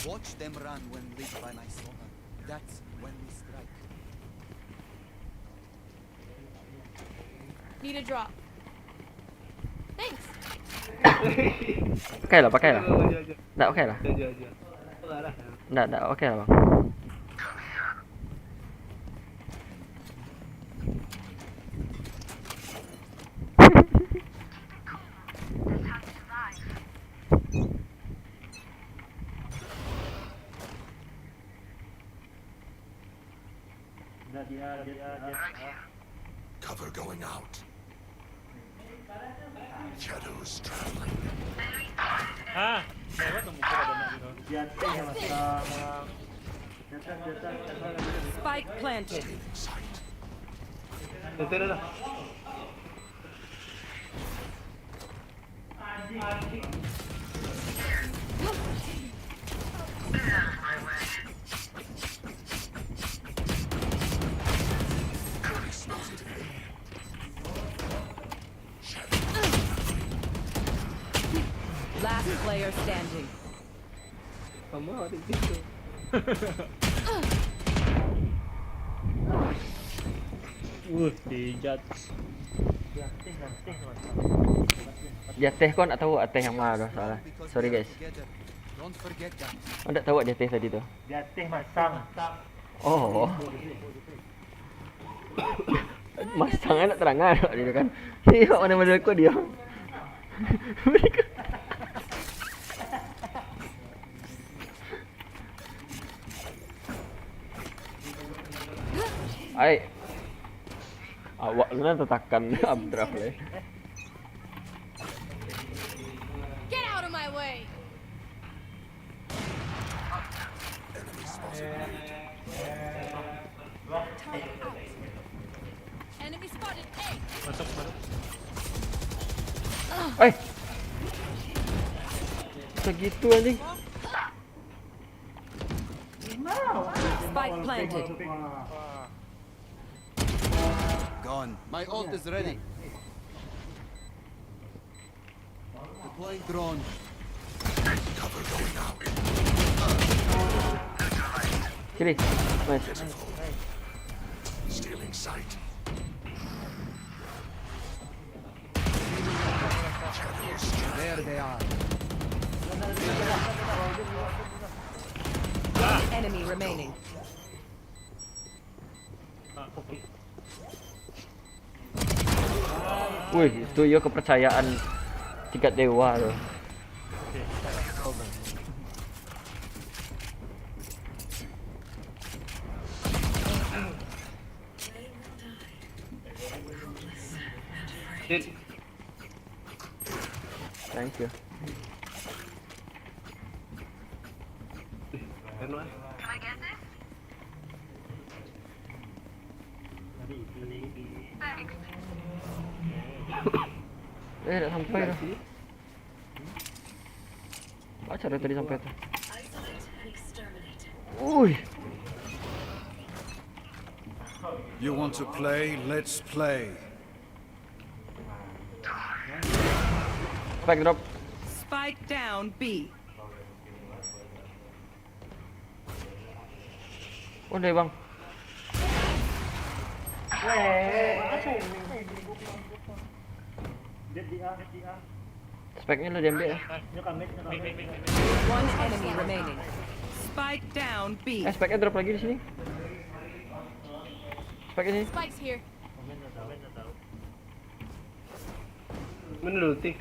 Watch them run when lit by my sonar. That's when we strike. Need a drop. Thanks. Pakai lah, pakai lah. Aja, aja, Nggak, pakai lah. aja, aja. Salah lah. Nggak, nggak, pakai lah, Bang. Cover going out. Shadows traveling. Ah, lewat dong muka pada nak gitu. Di atas ya, Mas. Di atas, di atas. Spike planted. Sight. Betul dah. Last player standing. Sama ada gitu. Uh, dijat. Di ateh kau nak tahu ateh yang mana tu, salah. Sorry, guys. Together. Don't forget that. Kau tak tahu di ateh tadi tu. Di atas masang. Oh. Masang anak terangan awak dia kan. Ni awak mana-mana kau dia. Ai. Awak lu nan tatakan Abdraf le. Get out of my way. Enemy spotted. Enemy spotted. A. Ai. Segitu anjing. Spike planted. Gone. My ult is ready. Deploying drone. Cover going out. Sini. Nice. Stealing sight. There they are. Enemy remaining. Wih, itu yo kepercayaan tingkat dewa tu. Thank you. Eh, tak sampai dah. Baca dari tadi sampai tu. Ui. You want to play? Let's play. Spike drop. Spike down B. Oh, dari bang. Spike-nya lah diambil ya. One enemy remaining. Spike down B. Eh, spike-nya drop lagi di sini. Spike di sini. Spike's here. Mana ulti?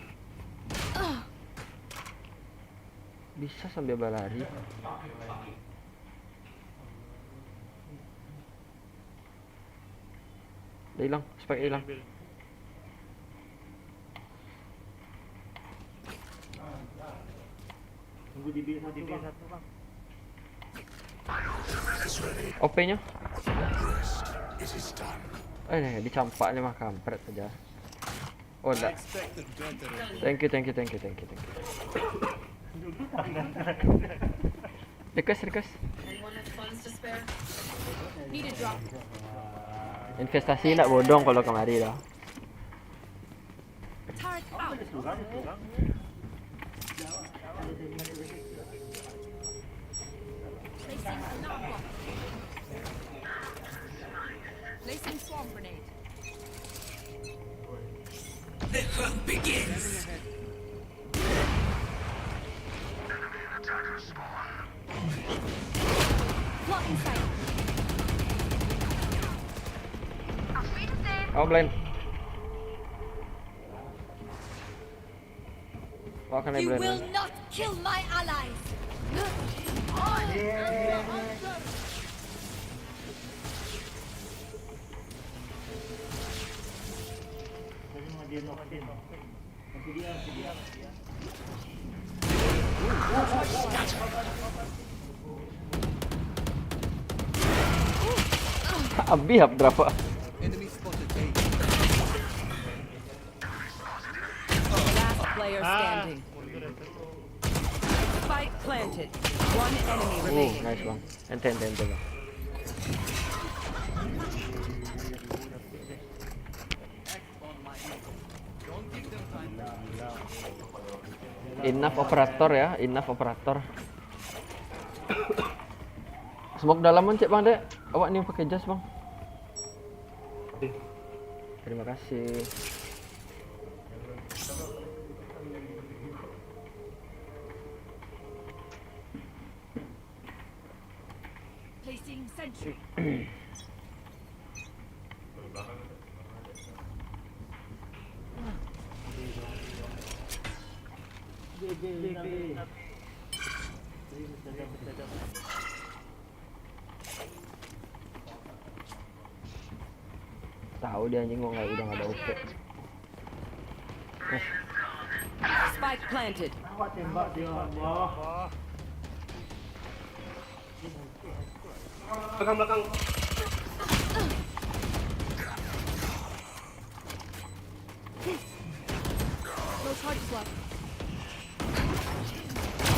Bisa sambil berlari. Dah hilang, spike hilang. Tunggu di B satu, Bang. O P-nya? Eh, dicampak ni mah kampret saja. Oh, enggak. Thank you, thank you, thank you, thank you, thank you. Request, request. Need a drop. Investasi nak bodong kalau kamari dah. Turret out. Placing alarm bot. Placing swarm grenade. The hunt begins. Blocking sight. Oh, blind. Oh, kena You blind. Will not kill my allies. Abih up berapa? Last player standing. Spike planted. One enemy Oh, remaining. Nice bang. Ente, ente, ente bang. Enough operator ya, enough operator. Smoke dalaman cek bang dek. Awak ni pakai jas bang. Terima kasih. Placing sentry. Tahu dia anjing, gua nggak, udah nggak ada opek. Spike planted. Awak tembak dia Allah. Belakang, belakang. No charges left.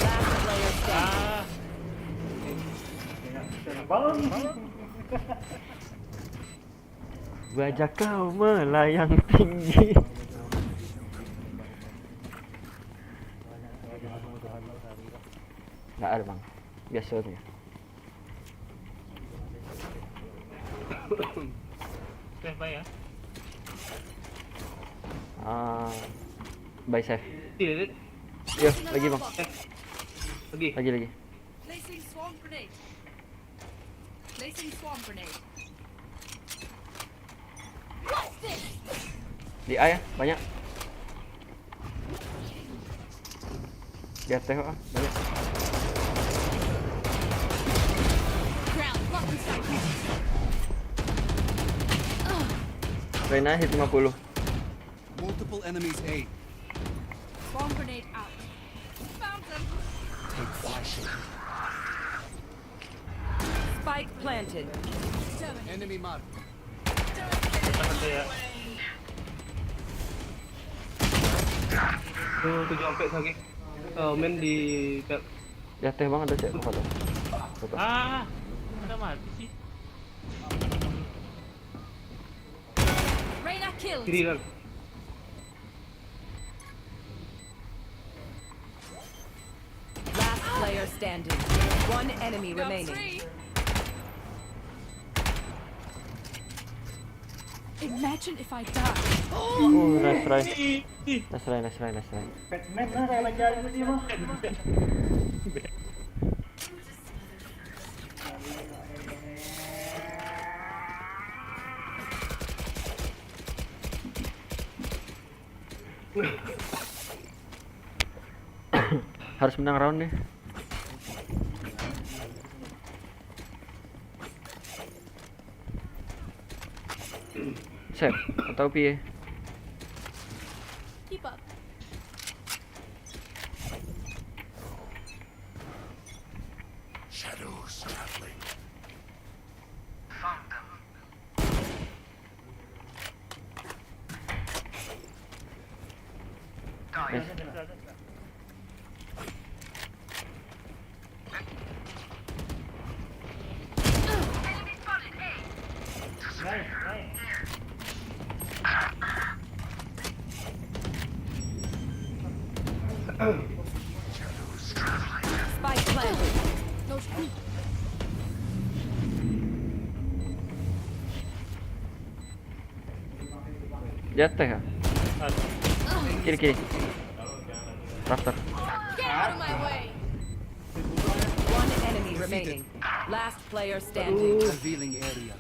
Last player standing. Bang. Wajah kau melayang tinggi. Nggak ada bang. Biasa tu. Safe buy ya. Ah, buy safe. Tidak, Yo, lagi bang. Lagi. Lagi lagi. Placing swarm grenade. Placing swarm grenade. Di A ya, banyak. Di ateh kok, ah, banyak. Ground, lock and sight. Reyna hit lima puluh. Multiple enemies A. Swarm grenade out. Found them. Spike planted. Enemy mark. Tahan tu ya. Tu tujuh ampek lagi. Oh, main di tab Di ateh bang ada cek apa tu? Apa tu? Ah, ada mati sih. Reyna killed. Kiri kan. Last player standing. One enemy remaining. Imagine if I die. Oh, nice try. Nice try, nice try, nice try. Batman lah kalau jadi dia mah. Harus menang round nih. Set, atau piye? Keep up. Shadows traveling. Nice. Spike planted. Di ateh ya? Kiri, kiri. Rafter. Get out of my way. One enemy remaining. Last player standing. Revealing area.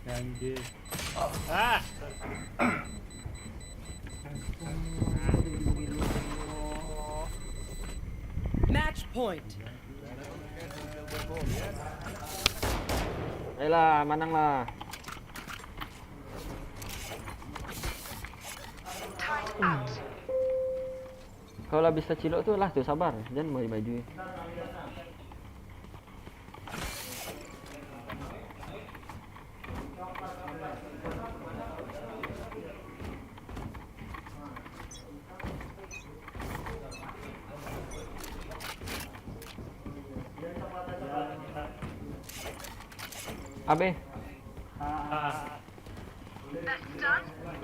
Anjir. Ah, Match point. Ayolah, manang lah. Kalau lah bisa cilok tu lah tu, sabar. Jan maju-maju. Abeh.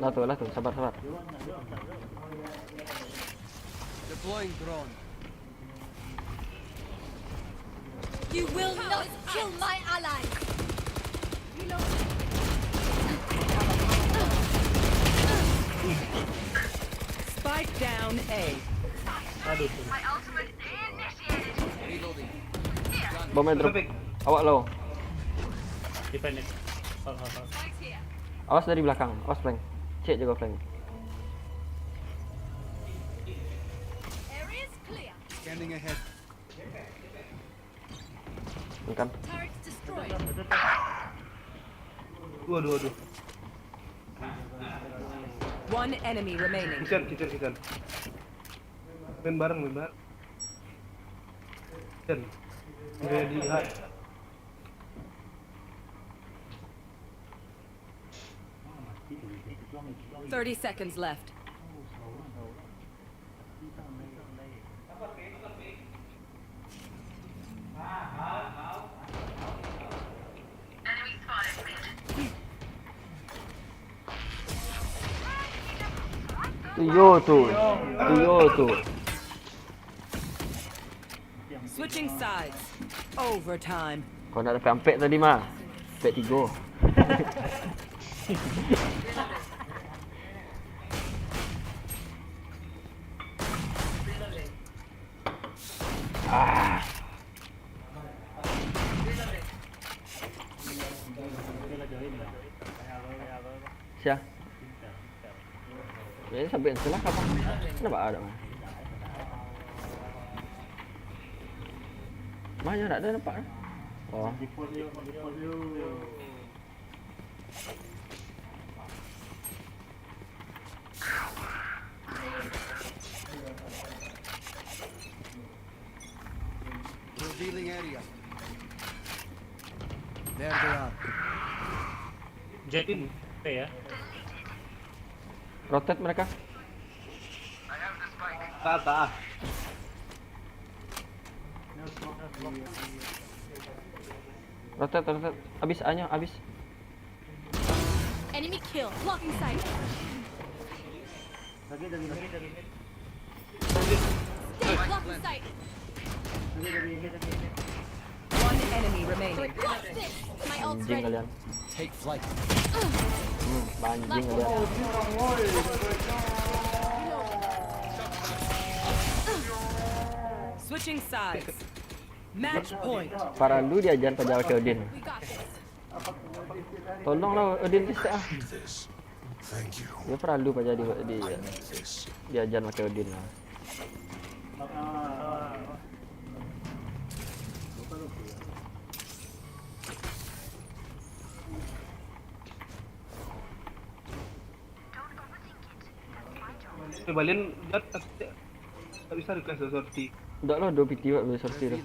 Lah tu, lah tu, sabar, sabar. Deploying drone. You will not kill my allies. Spike down A. Aduh. Reloading. Bomnya drop. Awak low. Defend it. Hold, hold, hold. Spikes here. Awas dari belakang, awas flank. Cek jaga flank. Area's clear. Scanning ahead. Bukan. Turret destroyed. Dua, dua, dua. One enemy remaining. Kitchen, kitchen, kitchen. Main bareng, main bareng. Kitchen. Ready hard. Thirty seconds left. Tu yo tu. Tu yo tu. Switching sides. Overtime. Kau nak dapat ampek tadi mah. Back tigo. Ah. Sia? Jadi sampai silah kapan? Nampak ada mah. Mah, yo, ndak ada nampak. Oh. Revealing area. There they are. Jetin, ya. Rotate mereka. Tak, tak. Rotate, rotate. Abis, anyo, abis. Enemy kill. Blocking sight. Stay blocking sight. One enemy remaining. Watch this. My ult's Anjing ready. Kalian. Take flight. Hmm, anjing kalian. Switching sides. Match point. Paralu diajan paja pakai Odin. We got this. Tolonglah Odin bisa ah. Dia paralu paja di, di, diajan pakai Odin lah. Eh, balian jat, tak, tak bisa request sorti. Ndak lah, duo P T wak boleh sorti tu.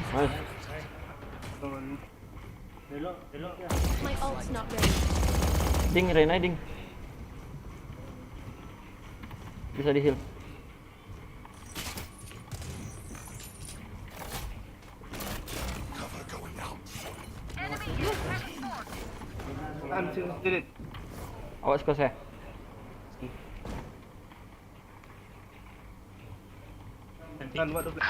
Nice. My ult's not ready. Ding, Reyna, ding. Bisa di heal. Tahan, sini, sini. Awas kau, saya. Tahan, buat double.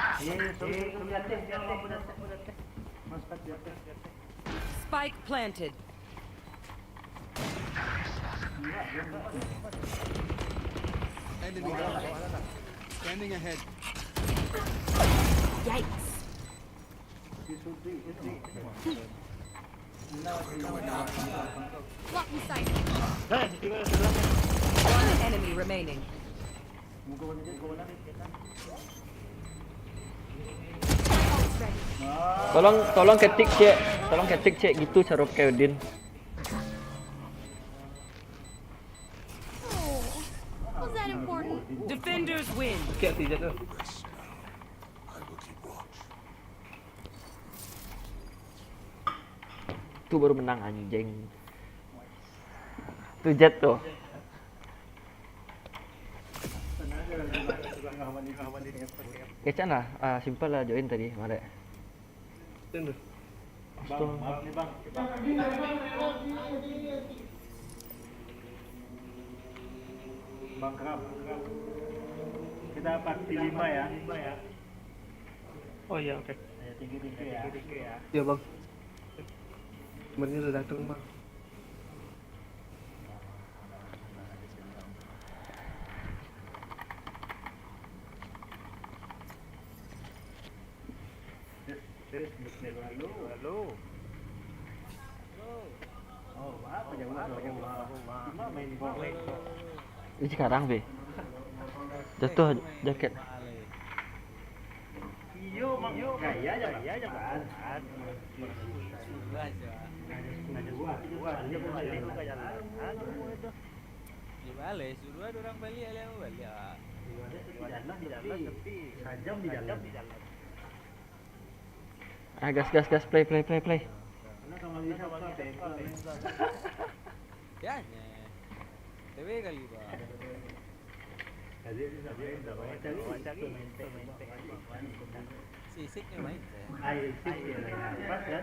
Spike planted. Enemy down. Scanning ahead. Yikes. Blocking sight. One enemy remaining. Tolong, tolong ketik cek, tolong ketik cek gitu caro pakai Odin. Oh, was that important? Defenders win. Kayak tidak tuh. Tu baru menang, anjing. Tu Jett tu. Kecek lah, ah, simple lah join tadi, marek. Bang, maaf nih, Bang. Bang Kram. Kita party lima ya. Oh iya, oke. Ya, thank you, thank you ya. Iya, Bang. Kemarin udah datang, Bang. Halo. Halo. Oh, apa jauh, apa jauh? Cuma main bola. Ini sekarang, Be. Jatuh jaket. Iyo, Mang. Gaya aja, Bang. Gaya aja, Bang. Suruh aja. Suruh aja. Suruh aja. Suruh aja. Anu itu. Yo baleh, suruah urang baliak, alih ambo baliak. Di jalan sepi, sajam di jalan. Ah, gas, gas, gas, play, play, play, play. Karena kalau bisa, Pak, ya, itu. Ya, nya. T W kali, Pak. Tadi itu sampai, sampai cari, cari. Sisik ni main, saya. Ah, iya, sisik ni. Pas, kan?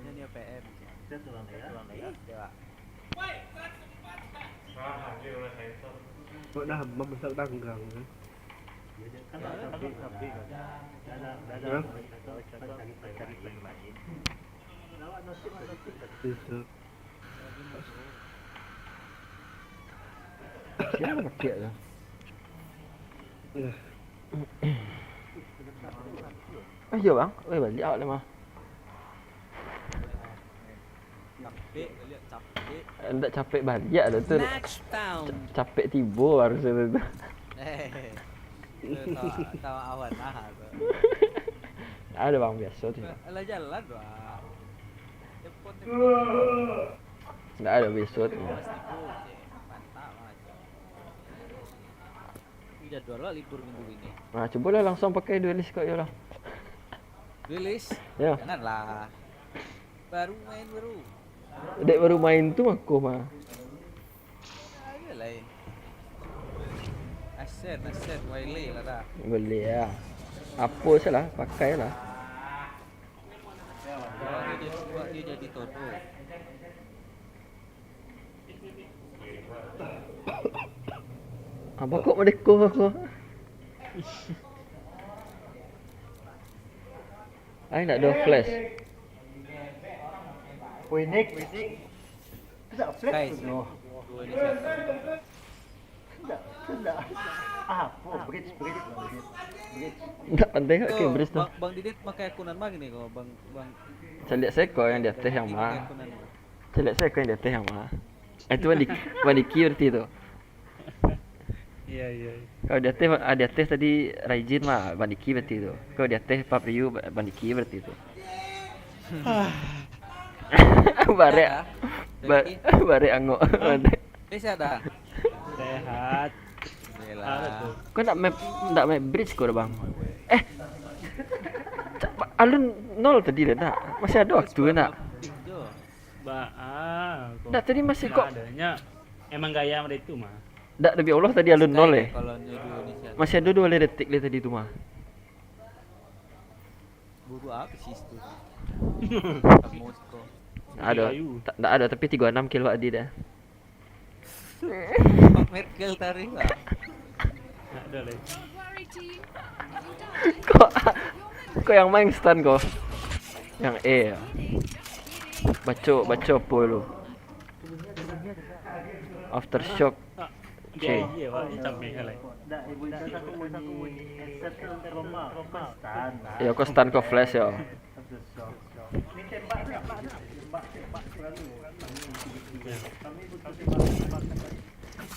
Ini P M. Set ulang, ya. Set ulang, ya. Iya, Pak. Kok dah mamasak tanggang, kan? Hah? Itu. Siapa pakai tu? Ayo bang, oi balik awak lemah. Capek, baliak capek. Ndak capek baliak dah tu. Match found. Ca-, capek tibo harusnya tu. Eh, itu tak, tak awan lah tu. Ada bang biaso tu. Alah jalan tu ah. Telepon, telepon. Ndak ada biaso tu. Pasti tu, cek. Mantap lah, cek. Ini jadwal lah libur minggu ini. Nah, cubolah langsung pakai Duelist kau yo lah. Duelist? Ya. Janganlah. Baru main baru. Dek baru main tu mako mah. Ayo lain. Aset, aset, Wiley lah dah. Boleh lah. Apo salah, pakai lah. Dia jadi, dia jadi todo. Abah kok madeko aku? Ai, ndak ado flash. Phoenix. Tidak flash tu. Dua ni satu. Tidak, tidak. Ah, oh, bridge, bridge, bridge. Ndak pandai kak ke bridge tu. Bang, Bang Didit pakai akun nan ma gini ko, Bang, Bang. Caliak seko yang di ateh yang ma. Pakai akun nan ma. Caliak seko yang di ateh yang ma. Eh, itu Bang Diki, Bang Diki berarti tu. Iya, iya. Kalau di ateh, ah, di ateh tadi Raijin mah, Bang Diki berarti tu. Kalau di ateh Papriu, Bang Diki berarti tu. Barek. Ya, ba-, Diki. Barek angok. Hah? Bisa dah. Sehat. Alhamdulillah. Kau ndak map, ndak map bridge kau dah, Bang? Eh. Alun nol tadi dah, nak? Masih ada waktu, nak? Ba-, ah, kok. Ndak, tadi masih kok. Ndak adanya. Emang gaya mereka itu mah. Ndak, demi Allah tadi alun nol, eh. Masih ada dua belas detik leh tadi tu mah. Buru apa sih itu? Kamu siko. Ndak ada. Tiga U. Ta-, ndak ada, tapi tiga enam kill Pak Adi dah. Merkel tarik lah. Ndak ada lagi. Kok, kok yang main stun kok? Yang E ya? Baco, baco apa lu? Aftershock. Oke. Iya, Pak, hitam ni, kan, like. Ya, kau stun, kau flash ya. Ya.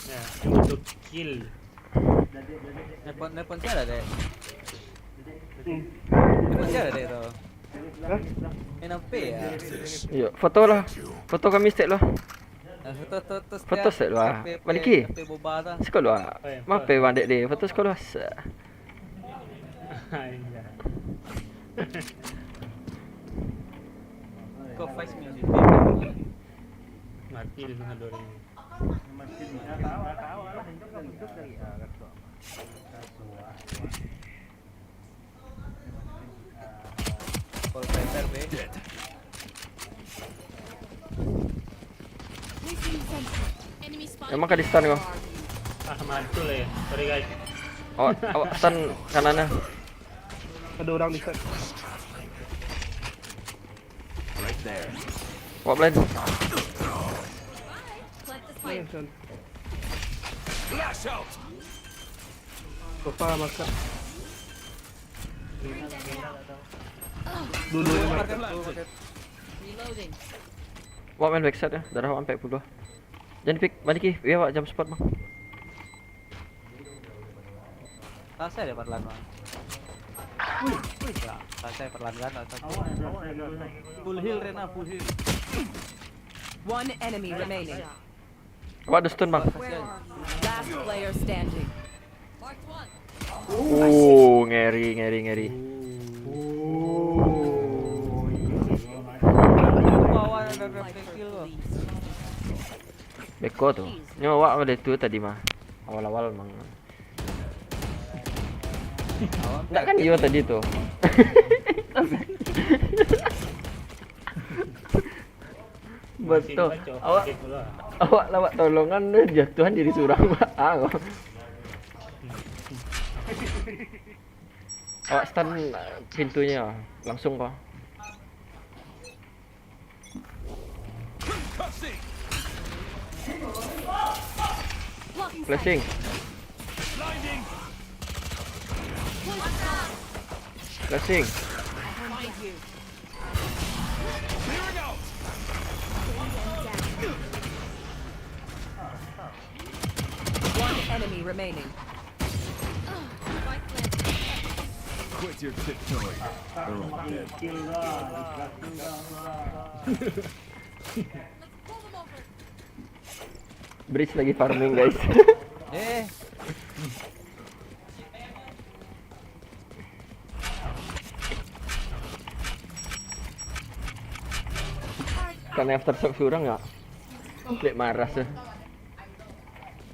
Ya, yang butuh kill. Nelpon, nelpon siapa, Dek? Hmm. Nelpon siapa, Dek, tu? Hah? Main apa ya? Iyo, foto lah. Foto kami stek lah. Nah, foto, foto, foto. Foto stek lah. Bang Diki. Siko lah. Maaf, Bang Dek, deh. Foto siko lah. Iya. Kau face me on the back. Mati di tengah dua ribu. Call center, be. Emang ka di stun kau? Ah, mantul ya. Sorry, guys. Awak, awak stun kanannya. Ada orang di stun. Right there. Awak blind. Nice one. Flash out. Sofa masak. Dulu yang masak. Reloading. Awak main backside ya, darah awak empat puluh. Jangan pick, balik ki. Iya, awak jam spot, Bang. Selesai deh perlahan, Bang. Wih, wih. Ya, selesai perlahan kan, selesai. Full heal, Rena, full heal. One enemy remaining. Awak ada stun, Bang. Last player standing. Oh, ngeri, ngeri, ngeri. Bawah ada kill, Bang. Beko tu. Nyo awak boleh tu tadi mah. Awal-awal mang. Ndak kan iyo tadi tu. Betul. Awak, awak lawak tolongan tu jatuhan diri surang, Pak. Ah, kau. Awak stun, eh, pintunyo, langsung ko. Flashing. Flashing. One enemy remaining. Quit your tiptoeing. They're all dead. Breach lagi farming, guys. Eh. Kan aftershock surang yo. Klik marah tu.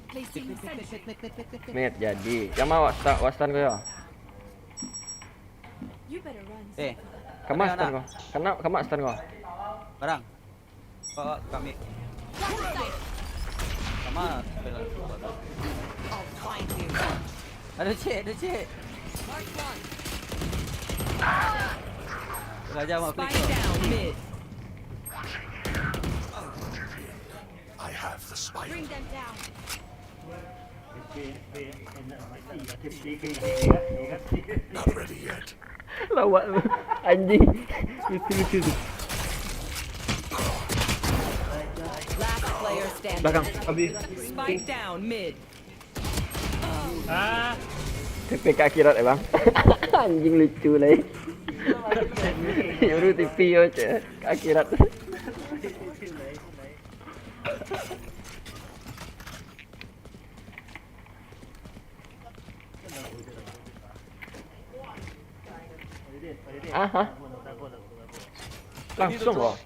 Placing sentry. Met, jadi. Yang ma wak sta-, wak stun ko yo? You better run. Eh. Kama stun ko? Kama, kama stun ko? Barang. Bawa kami. Sama. I'll find you. Aduh, cik, aduh, cik. Mark one. Raja mau klik. Spike down mid. I have the spike. Bring them down. Not ready yet. Lawak tu. Anjing. Lucu-lucu tu. Last player standing. Belakang. Habis. Spike down mid. Ah. T P ka akhirat, eh, bang. Anjing lucu lai. Yuru T P yo, cek. Ka akhirat. Aha. Langsung ko.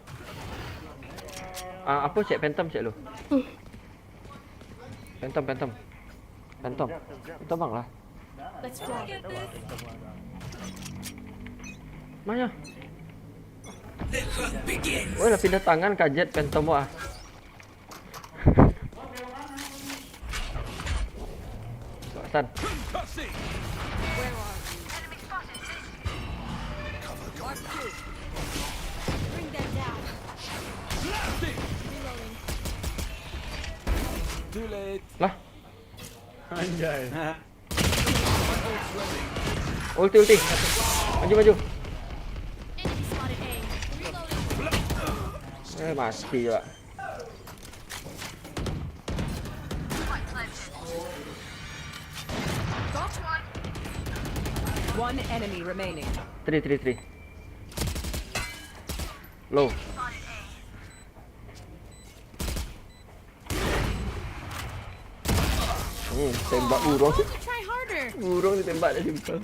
Ah, apo cek, Phantom cek lu. Phantom, Phantom. Phantom. Phantom bang lah. Let's go. Mano? Woi, lah pindah tangan ka Jett Phantom wah. San. Bring them down. Reloading. Too late. Lah. Anjay. Ulti, ulti. Maju, maju. Enemy spotted A. Reloading. Eh, mati juga. One enemy remaining. Three, three, three. Low. Hmm, tembak burung. Try harder. Burung ditembak dah simpel.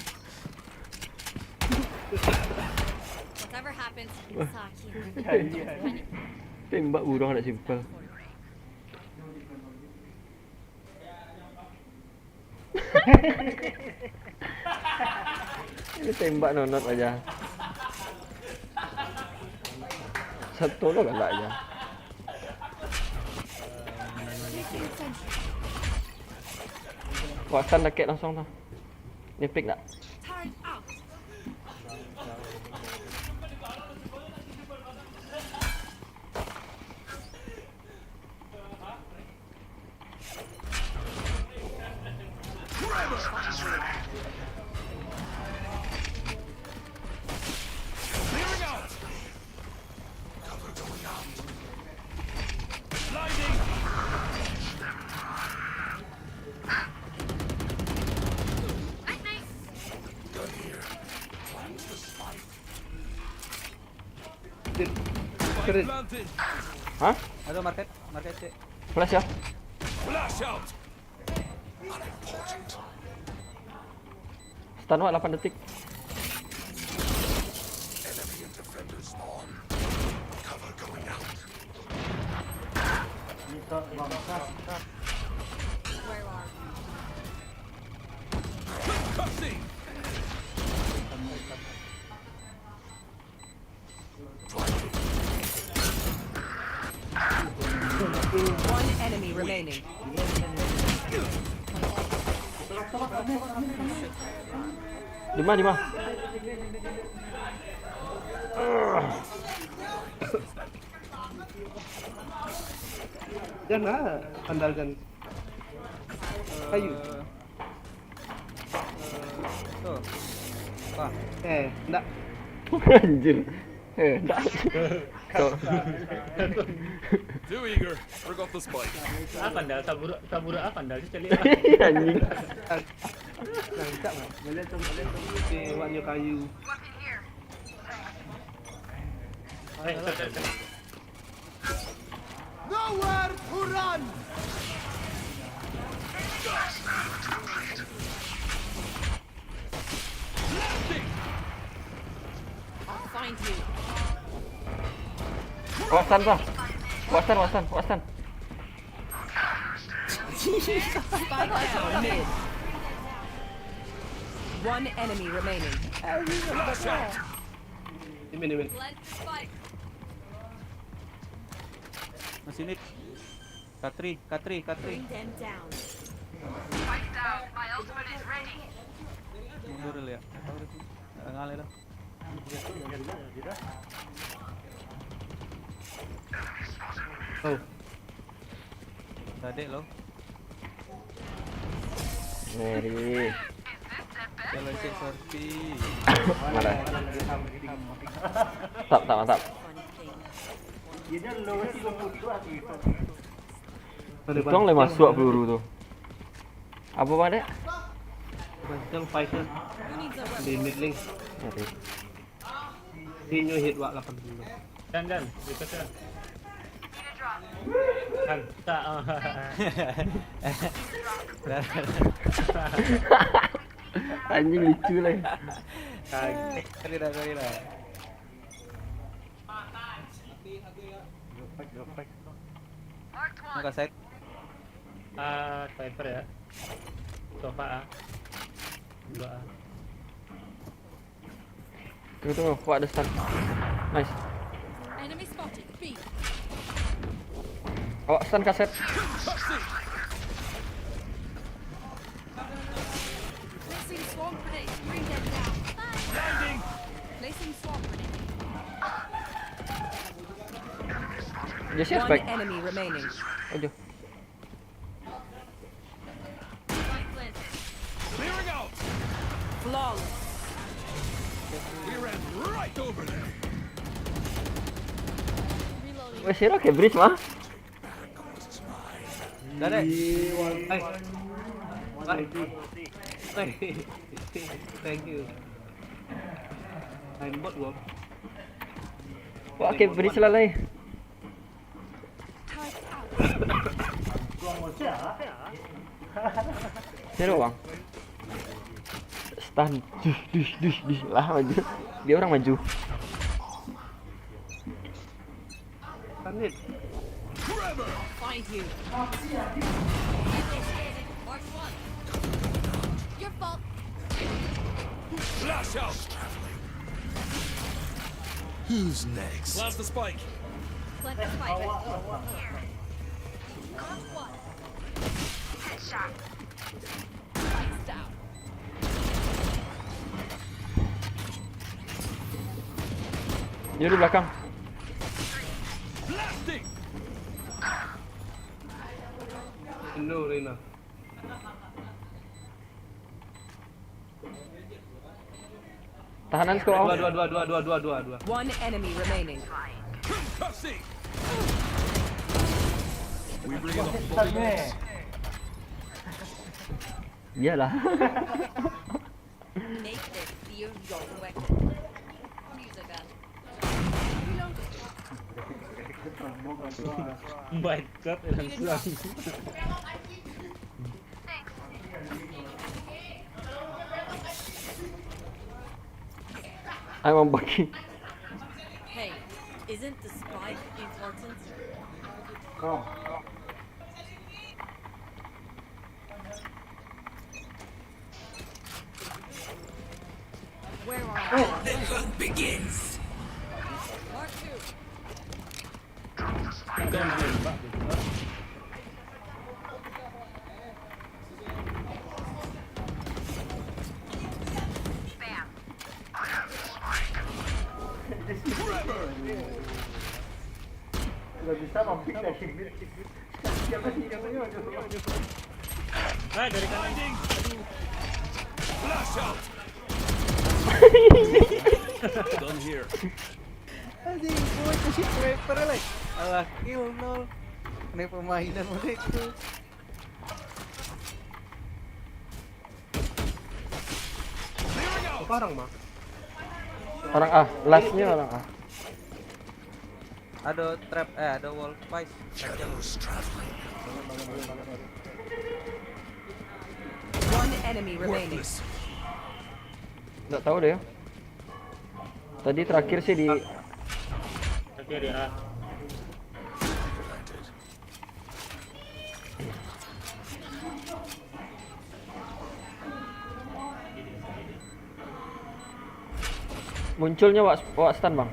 Whatever happens, it's hockey. Tembak burung dah simpel. Ini tembak nonot aja. Satu lo galak aja. Wah, San dakek langsung tu. Dia pick tak? Keren. Hah? Aduh, market, market, cek. Flash ya? Flash out. Stun wak delapan detik. One enemy remaining. Di ma, di ma? Jan lah, andalkan kayu. Eh, tu. Apa? Eh, ndak. Anjir. Eh, ndak. So. Too eager. Forgot the spike. Apa ndak? Sabura, sabura apa ndak? Cari. Anjing. Nah, ndak lah. Boleh tu, boleh tu. Okey, awak nyo kayu. Eh, tu, tu, tu. Nowhere to run! I'll find you. Wasan, Bang. Wasan, wasan, wasan. Spike down mid. One enemy remaining. Ini, ini. Plant the spike. Masih mid. Katri, Katri, Katri. Bring them down. Mundur dulu ya. Tengah lah. Oh. Tadi lo. Ngeri. Kalau cek sorti. Mana? Mantap, mantap, mantap. Untung lah masuk peluru tu. Apa, Bang Dek? Macam fighter di mid lane. Oke. Inyo hit wak lapan puluh. Jan, Jan, ikut, Jan. Jan, tak, ah. Anjing lucu lah. Kagak. Sorry dah, sorry dah. Drop back, drop back. Angkat side. Ah, sniper ya. Sofa ah. Dua ah. Tunggu, tunggu. Wak ada stun. Nice. Enemy spotted. B. Awak stun kaset. Placing swarm grenade. Bring them down. Placing swarm grenade. Dia siap. One spike. Enemy remaining. Aduh. Clearing out. Flawless. We ran right over there. Weh, sira ke bridge mah? Dah, deh. Hai. Hai. Hai. Thank you. Aimbot gua. Wah, ke bridge lah, lai. Sero, Bang. Stun. Duh, duh, duh, duh. Lah, maju. Dia orang maju. Stun it. Find you. Mark one. Your fault. Flash out. Who's next? Blast the spike. Plant the spike. Got one. Headshot. Spike's down. Dia di belakang. Blasting. Hello, Reyna. Tahanan squad. Dua, dua, dua, dua, dua, dua, dua, dua. One enemy remaining. Concussing. We bring the bullets. Iyalah. Make them feel your weapon. Use a gun. Reloading. Bacot langsung. Ai mambaki. Hey, isn't the spike important? Where are you? The hunt begins. Mark two. Bukan dia, Pak. Udah bisa mampir dari mid. Siapa sih namanya? Nah, dari kanan. Aduh. Done here. Anjing, gue kasih sniper lah. Alah, kill nol. Ini permainan mereka. Apa orang, Bang? Orang A, lastnya orang A. Ada trap, eh, ada wall spice. Shadows traveling. One enemy remaining. Worthless. Nggak tahu deh. Tadi terakhir sih di Oke, dia. Munculnya wak, wak stun, Bang.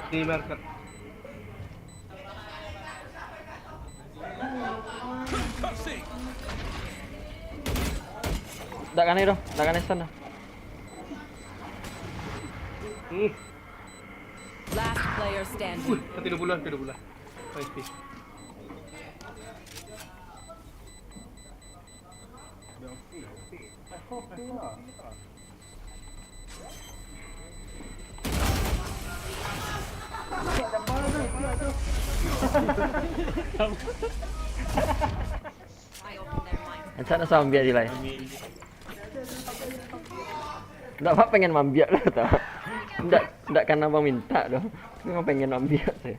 Di market. Ndak kanai doh, ndak kanai stun doh. Hmm. Last player standing. Wih, satu dua puluh, satu dua puluh. Nice piece. Macam mana sambil di lain? Ndak apa pengen mambiak lah tau. Ndak ndak karena abang minta doh. Memang pengen mambiak saya.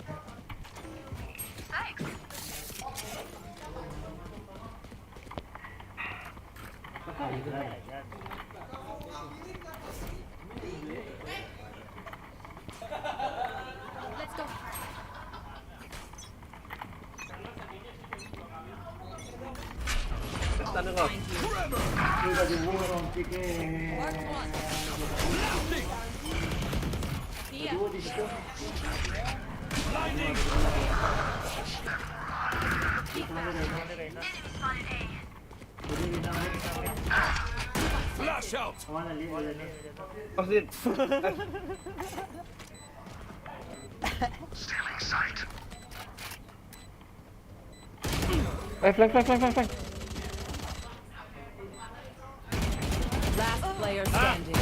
Flash out. Pas din. Eh, flank, flank, flank, flank, flank. Last player standing.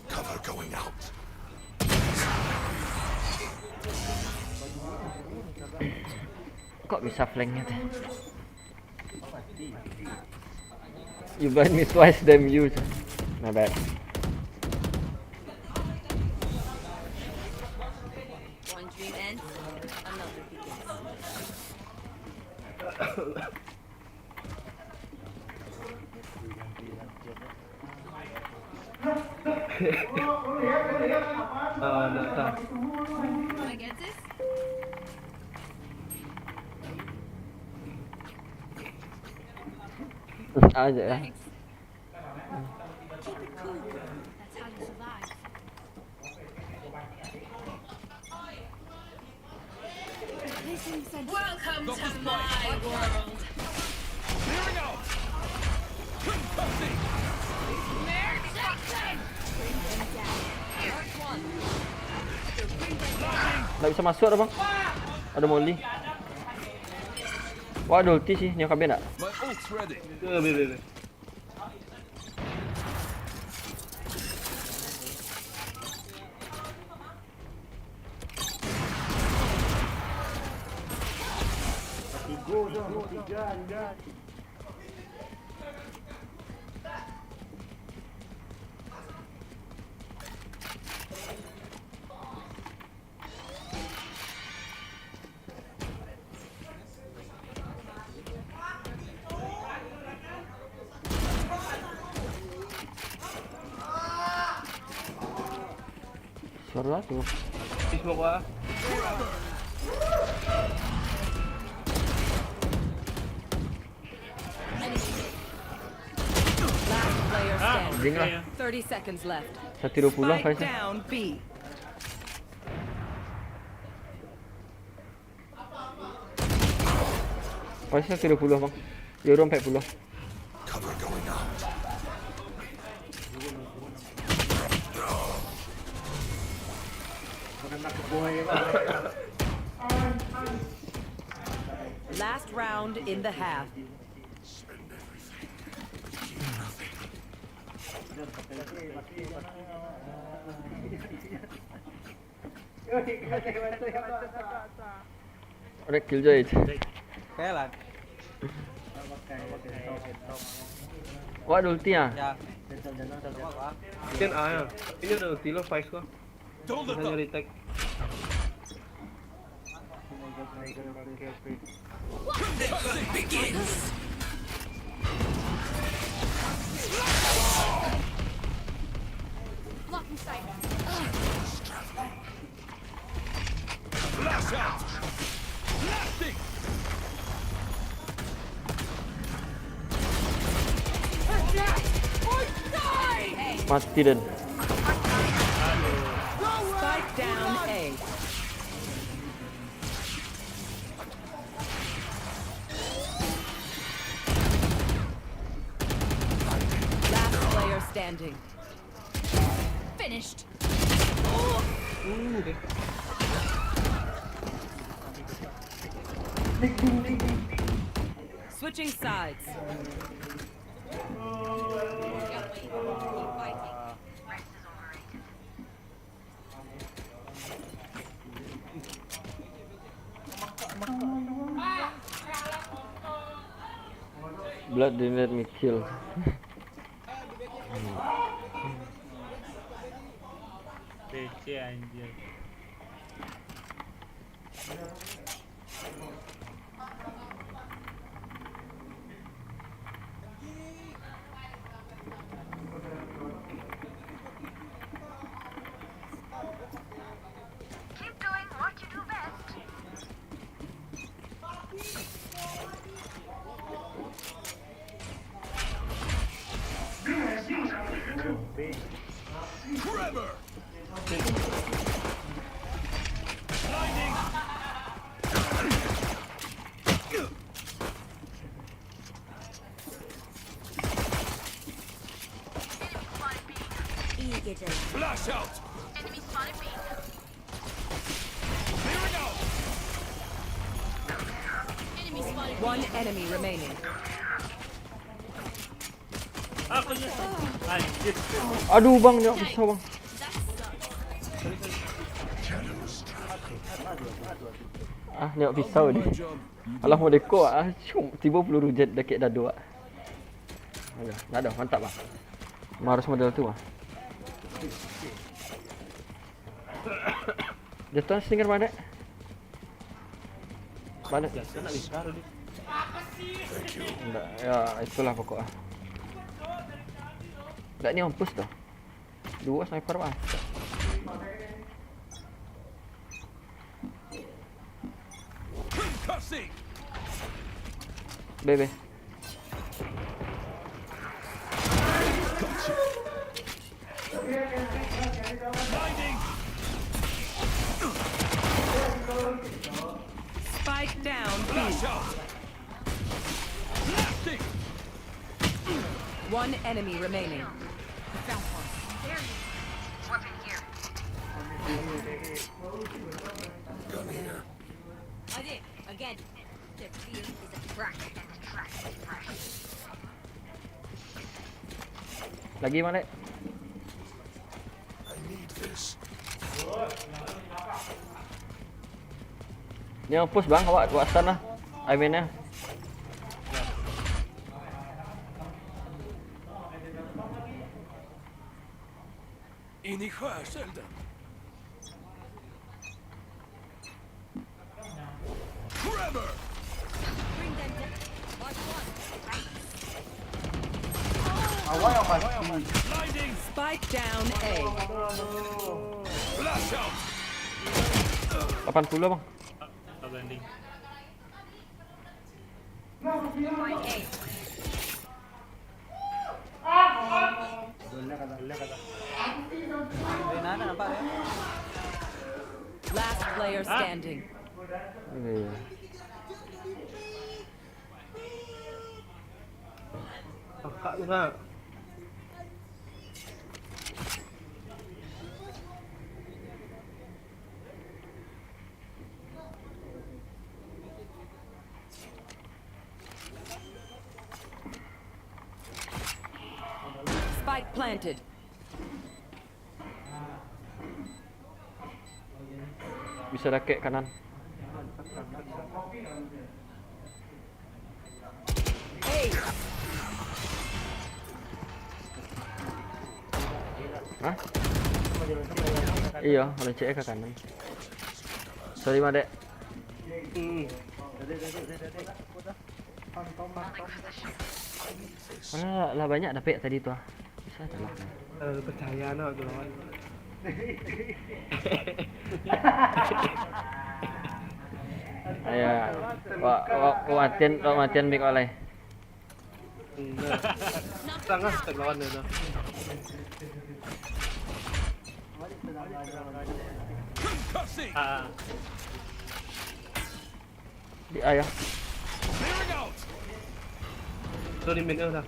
Cover going out. Kok bisa flanknya tuh? You blind me twice, damn you. My bad. One dream ends, another begins. Ah, ndak sah. Aja lah. Keep it cool. That's how you survive. Placing sentry. Welcome to my world. Clearing out. Concussing. Bring them down. Mark one. Nggak bisa masuk dah, Bang. Ada molly. Wah, ada ulti sih, nyawa kabin nggak? My ult's ready. Eh, be, be, be. Suara tu. Di smoke ah. Last player standing. Ding lah. Thirty seconds left. Satu dua puluh Spike Faisal. Down B. Faisal satu dua puluh, Bang. Euro empat puluh. Cover going out. Last round in the half. Ada Killjoy. Kayak lah. Wah, ada ulti ah. Ya. Mungkin A ya. Ini ada ulti lo, Faiz ko. Bisa nyari tag. Blackout! Blasting! Mati den. Spike down A. Last player standing. Finished. Switching sides. Blood didn't let me kill. Receh anjir. Flash out! One enemy remaining. Aduh, bang, nengok pisau, bang. Ah, nengok pisau ni. Alah, mau dekok, ah. Tibo peluru jet dakek dado, ah. Aduh, dah dah, mantap, bang. Emang harus model tu, bang. Jatuh singgir mana? Mana? Ndak, ya, itulah pokoknya. Ndak, ni mampus tu. Dua sniper, bang. B, B. Spike down B. One enemy remaining. Again. Lagi, Malek. Ni push, bang, awak, awak stun lah. I mean, ya. Ini kau, Sheldon. Spike down A. Lapan puluh, bang. Last player standing. Iya. Kakak tu nak. Spike planted. Bisa dakek kanan. Hey. Hah? Iyo, melencek ka kanan. Sorry, Madek. Hmm. Alah, lah banyak dapek tadi tu ah. Bisa kalah. Terlalu percaya nak tu lawan. Ayo, wak, wak, wak matian, wak matian mic wak lai. Hmm, dah. Tangah tak lawan dia dah. Ah. Di ayah. Tu di mid tu dah.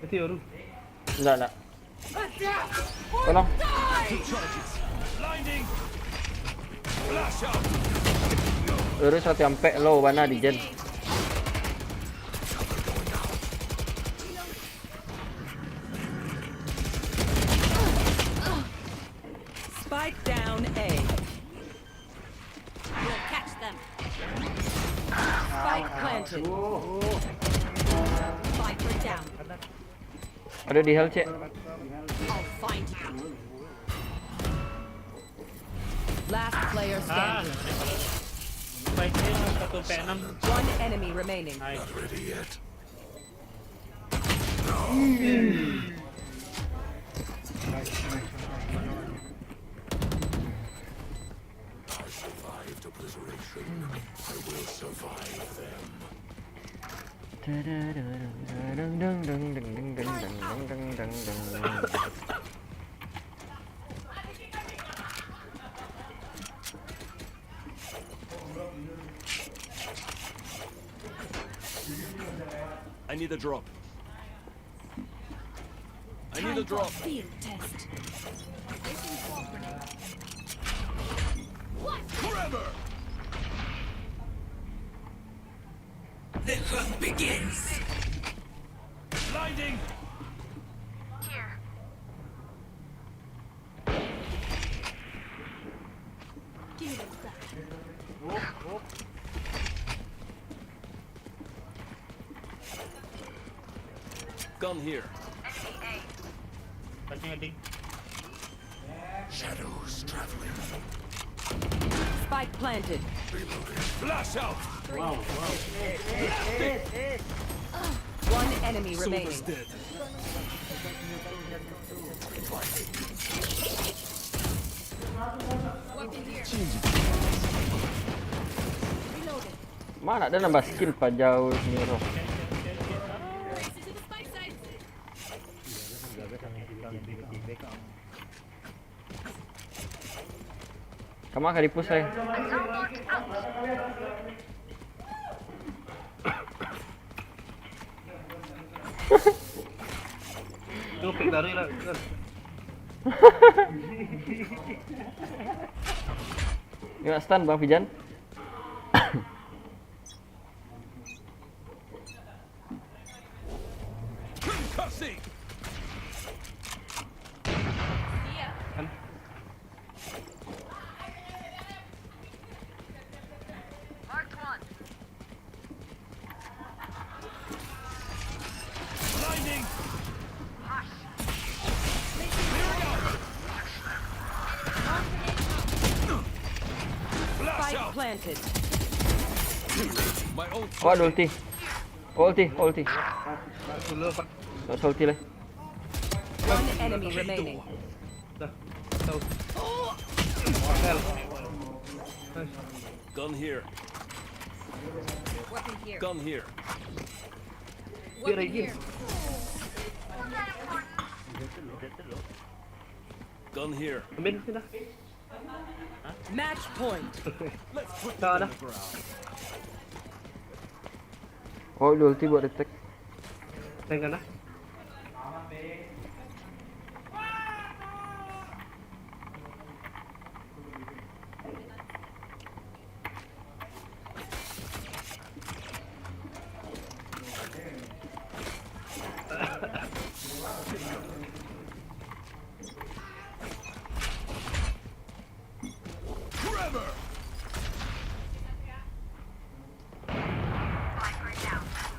Mati baru. Enggak, enggak. Tolong. Urus satu ampek lo bana di Jen. Spike down A. We'll catch them. Spike planted. Viper down. Ada di hell, cek. I'll find you. Last player standing. Spike-nya satu P enam. One enemy remaining. Nice. I survived obliteration. I will survive them. I need a drop. I need a drop. Field test. Forever. The hunt begins. Blinding. Here. Give it back. Gun here. Touching a ding. Shadows traveling. Spike planted. Flash out. Wow, wow. One enemy remaining. Dead. Mana ada nambah skill pajau ni roh. Kama ka di-push ai. Tengok pick lari lah. Tengok stun Bang Fijan. Spike planted. Awak ada ulti. Ulti, ulti. Dulu, Pak. Tak usah ulti lah. One enemy remaining. Dah. Tahu. Hell. Nice. Gun here. Weapon here. Gun here. Weapon here. Gun here. Ambil sini dah. Match point. Dah, dah. Oh, dia ulti buat detect. Tengah dah.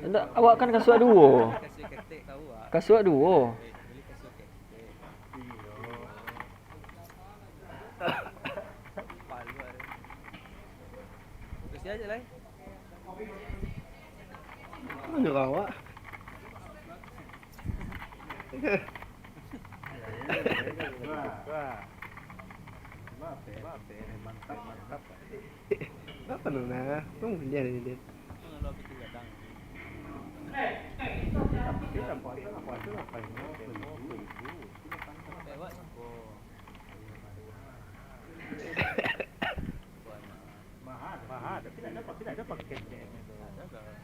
Indak, awak kan kasuak duo. Kasuak ketek kau, ah. Kasuak duo. Eh, beli kasuak ketek. Iyo. Palu ada. Terus dia aja lah. Mana awak? Wah. Wah. Mantap, mantap. Apa tu nah? Tunggu dia ni dia. Kalau kita gadang. Kita puasa, puasa lah paling mau seribu. Lewat siko. Mahal, mahal. Tapi tidak ada, tidak ada paket C M itu. Ada lah.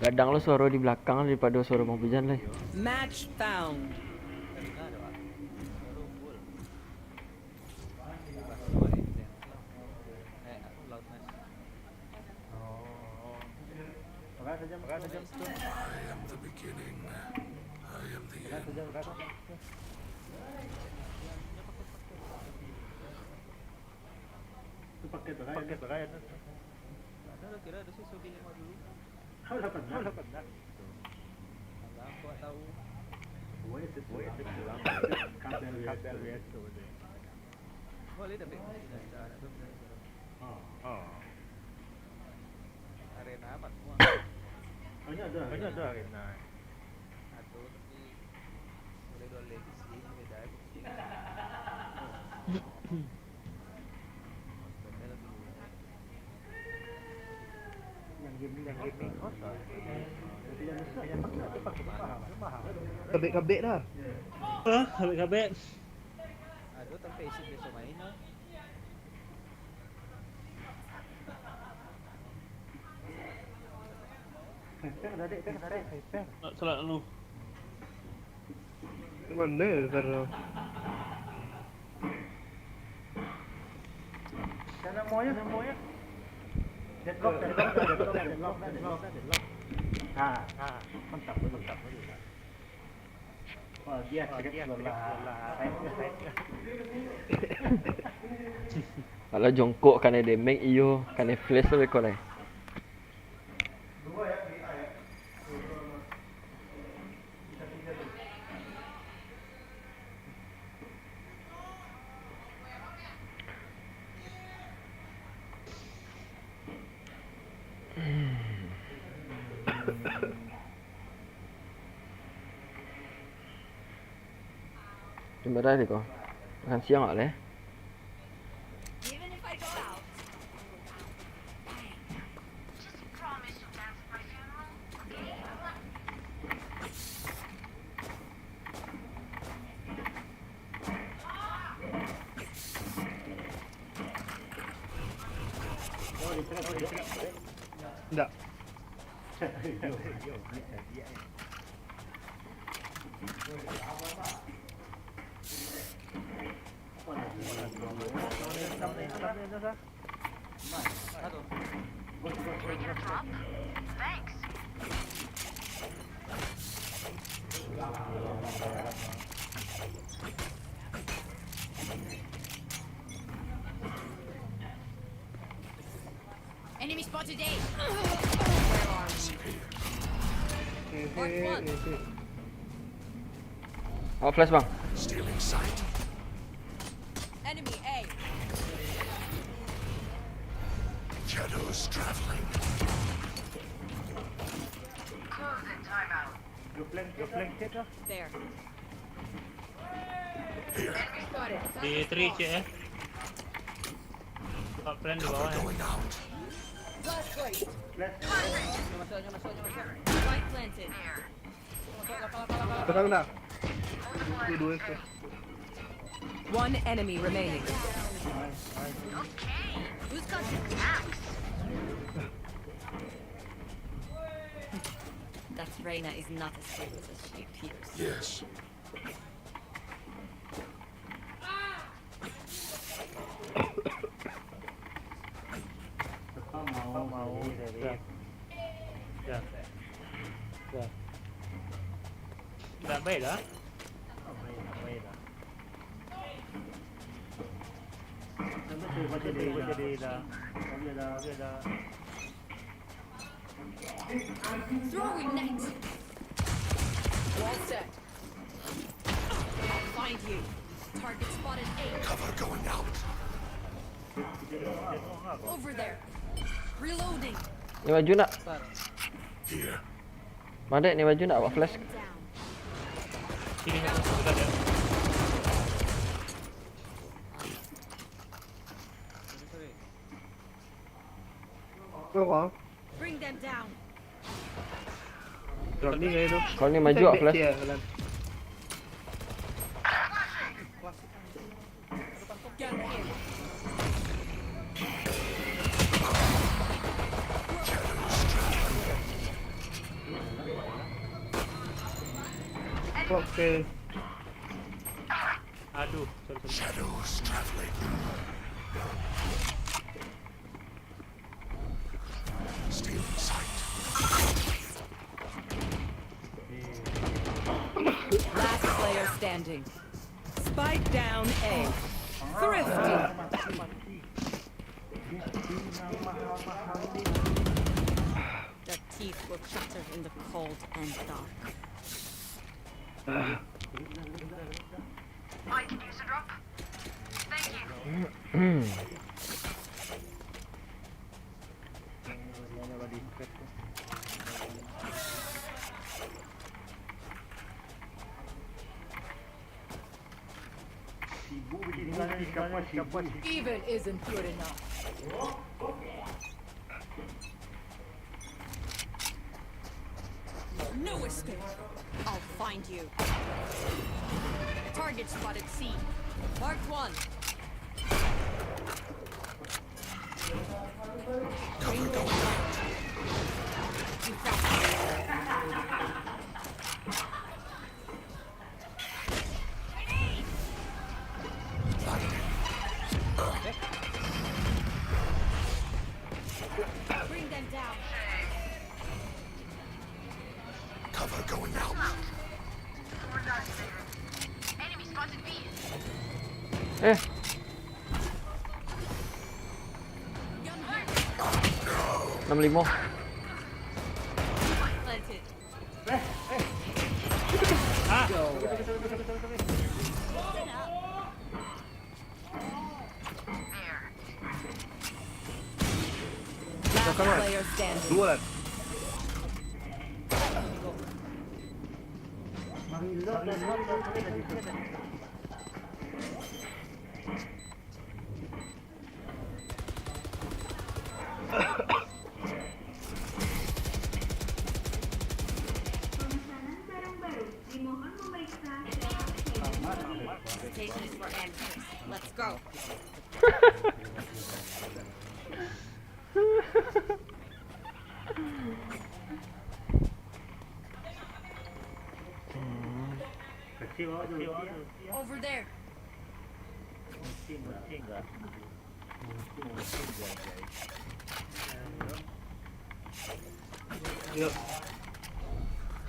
Gadang lo suaro di balakang daripado suaro Bang Pijan lai. Match found. I am the beginning. I am the end. Itu paket bagayan. Paket bagayan. Ada lah kira ada sih Saudi lima dulu. Kau lah pernah? Kau lah pernah? Alah, aku tak tahu. Wes itu. Wes itu. Kabel, kabel biasa tu. Boleh tapi. Oh. Oh. Arena apa semua? Hanya ada. Hanya ada arena. Satu tapi boleh dua leg sih, beda. Kabek-kabek dah. Hah? Kabek-kabek. Aduh, sampai isi besok main lah. Tak salah anu. Mana ya, Ferno? Sana mo ya, sana mo ya. Deadlock, deadlock, deadlock, deadlock, deadlock, deadlock. Ha, ha, mantap, mantap. Wah, dia sakit sebelah. Alah jongkok kanai damage iyo, kanai flash lah beko lai. Jam bara tadi ko? Makan siang awak lai? Ndak. Enemy spotted A. Ehe, ehe. Awak flash bang. Stealing sight. Enemy A. Shadows traveling. Yo flank, yo flank cek lah. There. Di three cek eh. Buka plan di bawah eh. Going out. Flash. Spike planted. Terang dah. Itu dua itu. One enemy remaining. Who's got the axe? That Reyna is not as stable as she appears. Yes. Tetap mau mau dari Ya. Ya. Tak baik lah. Sampai sampai dah. Sampai sampai dah. Sampai dah. Throwing net. Wall set. I'll find you. Target spotted A. Cover going out. Over there. Reloading. Ni baju nak? Here. Madek ni baju nak buat flash. Down. Sini satu. Dekat dia. Apa? Bring them down. Drop ni saya tu. Kalau ni maju buat flash. Dia, Alan. Gun here. Oke. Aduh, sorry, sorry. Shadows traveling. Stealing sight. Last player standing. Spike down A. Thrifty. Their teeth will chatter in the cold and dark. I can use a drop. Thank you. Sibuk beli Evil isn't good enough. No escape. I'll find you. Target spotted C. Mark one. Cover going out. You found me. Bring them down. Cover going out. Enemy spotted B. Eh. Enam lima. Planted. Last player standing. Dua lah. Pemesanan barang baru dimohon memeriksa. Station is for amateurs. Let's go. Over there.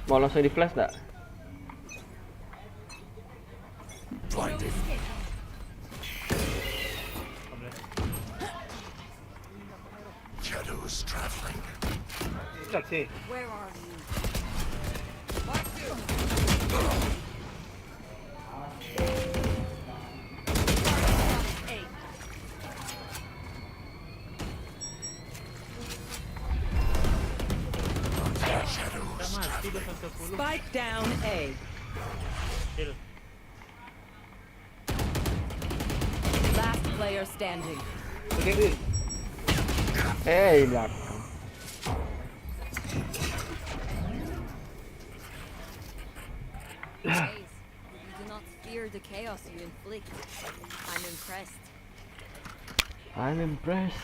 Mau langsung di flash tak? Blinded. Shadows traveling. Where are you? Mark two. Spike down A. Last player standing. Eh, belakang. Ace, you do not fear the chaos you inflict. I'm impressed. I'm impressed.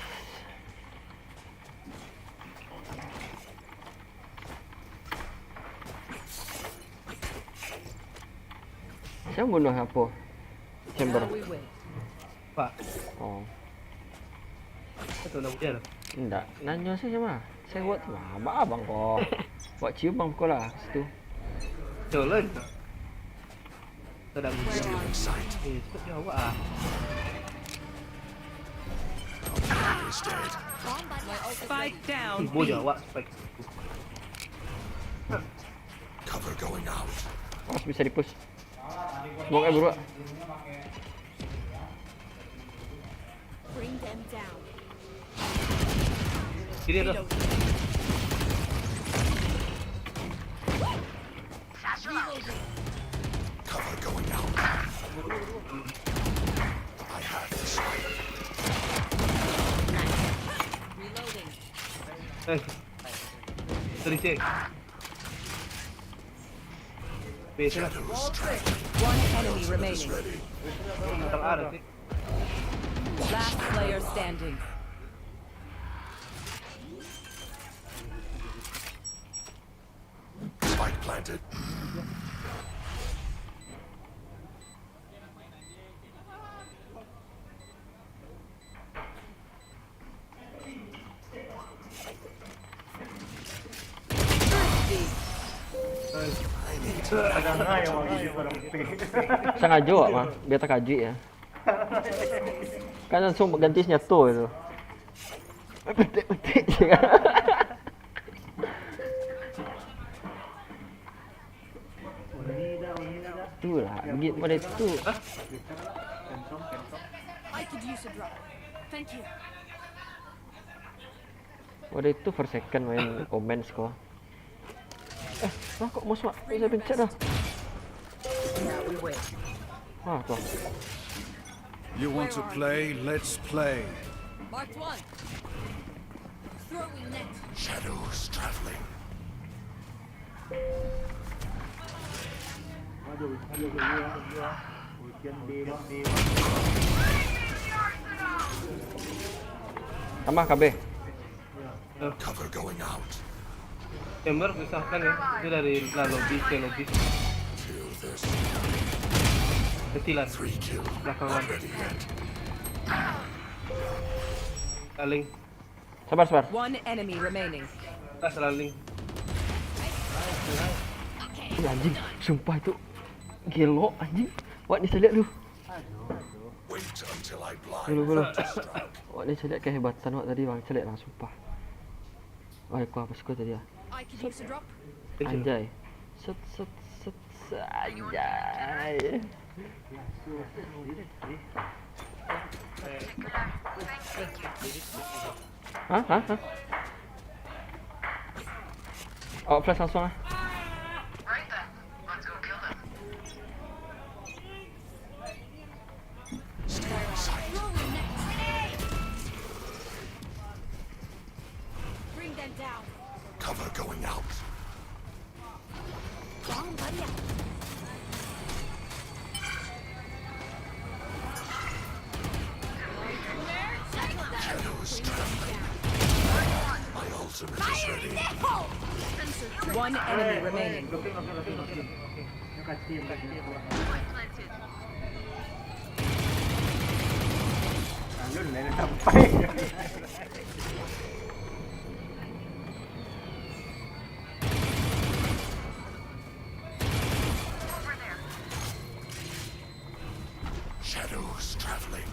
Siapa bunuh apa? Chamber. Pak. Oh. Betul lah dia lah. Ndak, nanyo saja mah. Saya buat tu mah. Abang, abang ko. Buat cium bang ko lah situ. Jalan. Sedang Where are you? Eh, cepat jawab ah. Spike down. Ibu jawab spike. Cover going out. Awas bisa di push. Smoke eh buruk. Bring them down. Kiri ada. Cover going out. I have the spike. Reloading. Eh. Sorry cek. Biasa lah. Shadows traveling. One enemy remaining. Ready. Tengah ada sih. Last player standing. Spike planted. Sangajo awak mah, biar takajuik ya. Kan langsung ganti senjata itu. Petik-petik je. Tu lah, git pada tu. I could use a drop. Thank you. Pada itu first second main Omen score. Eh, lah kok mouse mak bisa pencet dah. Wah, tu. You want to play? Let's play. Marked one. Throwing net. Shadows traveling. Aduh, aduh, aduh, aduh. Hujan dewa. Tambah kabeh. Cover going out. Chamber susah kan ya? Itu dari lah lobby ke lobby. Kill this. Kecilan. Three kill. Belakangan. Ready yet. Saling. Sabar, sabar. One enemy remaining. Lah saling. Ih, anjing, sumpah itu gelok anjing. Wak ni caliak tu. Wait until I blind Gelo, gelo. them to strike. Wak ni caliak kehebatan wak tadi bang, caliak lah sumpah. Wah, aku apa suka tadi ah. I could use a drop. Kecil. Anjay. Set set set set. Anjay. Hah? Hah? Hah? Awak flash langsung ah. Bring them down. Cover going out. Shadows traveling. My ultimate is ready. One enemy remaining. Yang kasihan, kasihan. Alun lah, dah sampai. Shadows traveling.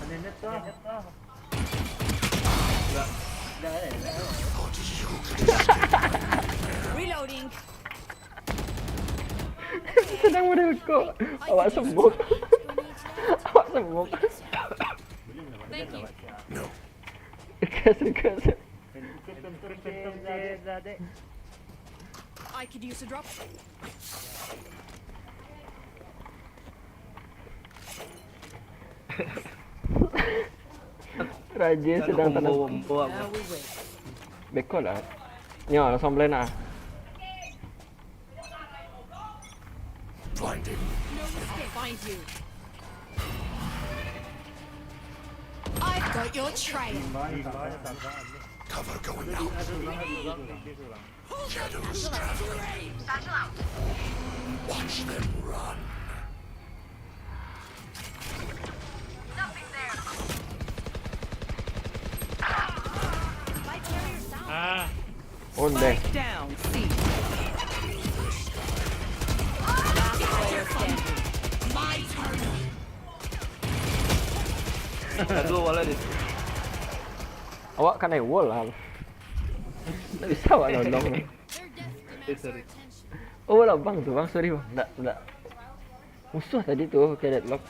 Ada net tu. Thought you could escape. Reloading. Sedang merelkok. Awak sembok. Awak sembok. Thank you. No. Request, request. I could use a drop. Raja Lalu sedang tanam. Combo-combo apa? Now we wait. Beko lah. Nyo, langsung blend lah. Blinding. No escape. Find you. I've got your trail. Cover going out. Shadows traveling. Watch them run. Ah, Onde. Down, C. Last player standing. Aduh, wala deh. Awak kanai wall lah. Tak bisa awak nolong. Eh, sorry. Oh lah bang tu bang, sorry bang. Tak, tak. Musuh tadi tu, okay, deadlock.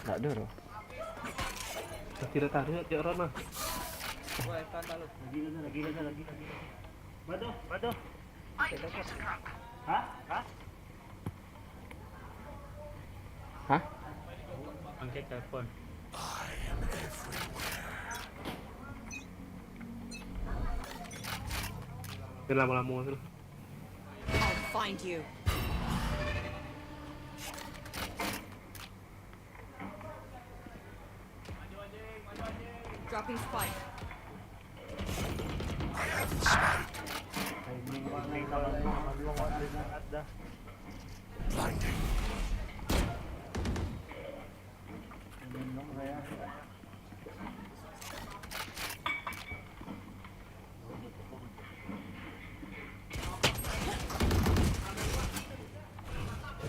Tak ada tu. Dah tidak tarik tiap round lah. Lagi, lagi, lagi, lagi, lagi. Baduh, baduh. Hah? Hah? Hah? Angkat telepon. I am everywhere. Dia lama-lama tu lah. I'll find you. Dropping spike. I have the spike. Blinding.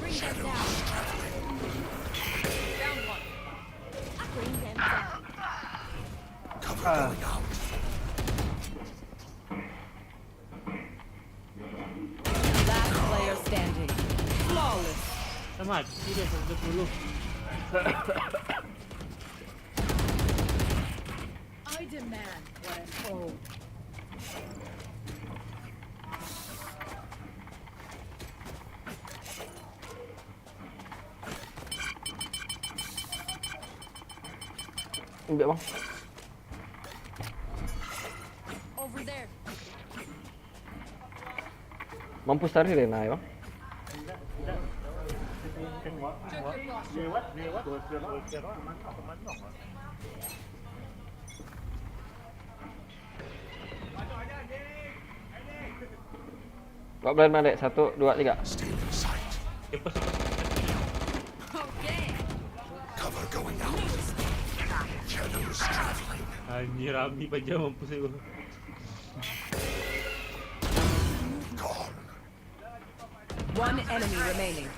Bring them down. Found one. Bring them down. Cover going out. Last player standing. Flawless. Sama, serius satu puluh. I demand what I'm owed. Ambil, Bang. Mampus tadi Rena, ya, Bang. Kau blind balik. Satu, dua, tiga. Stealing sight. Cover going out. Shadows traveling. Anjir, Rami paja mampus tu. Gone. One enemy remaining.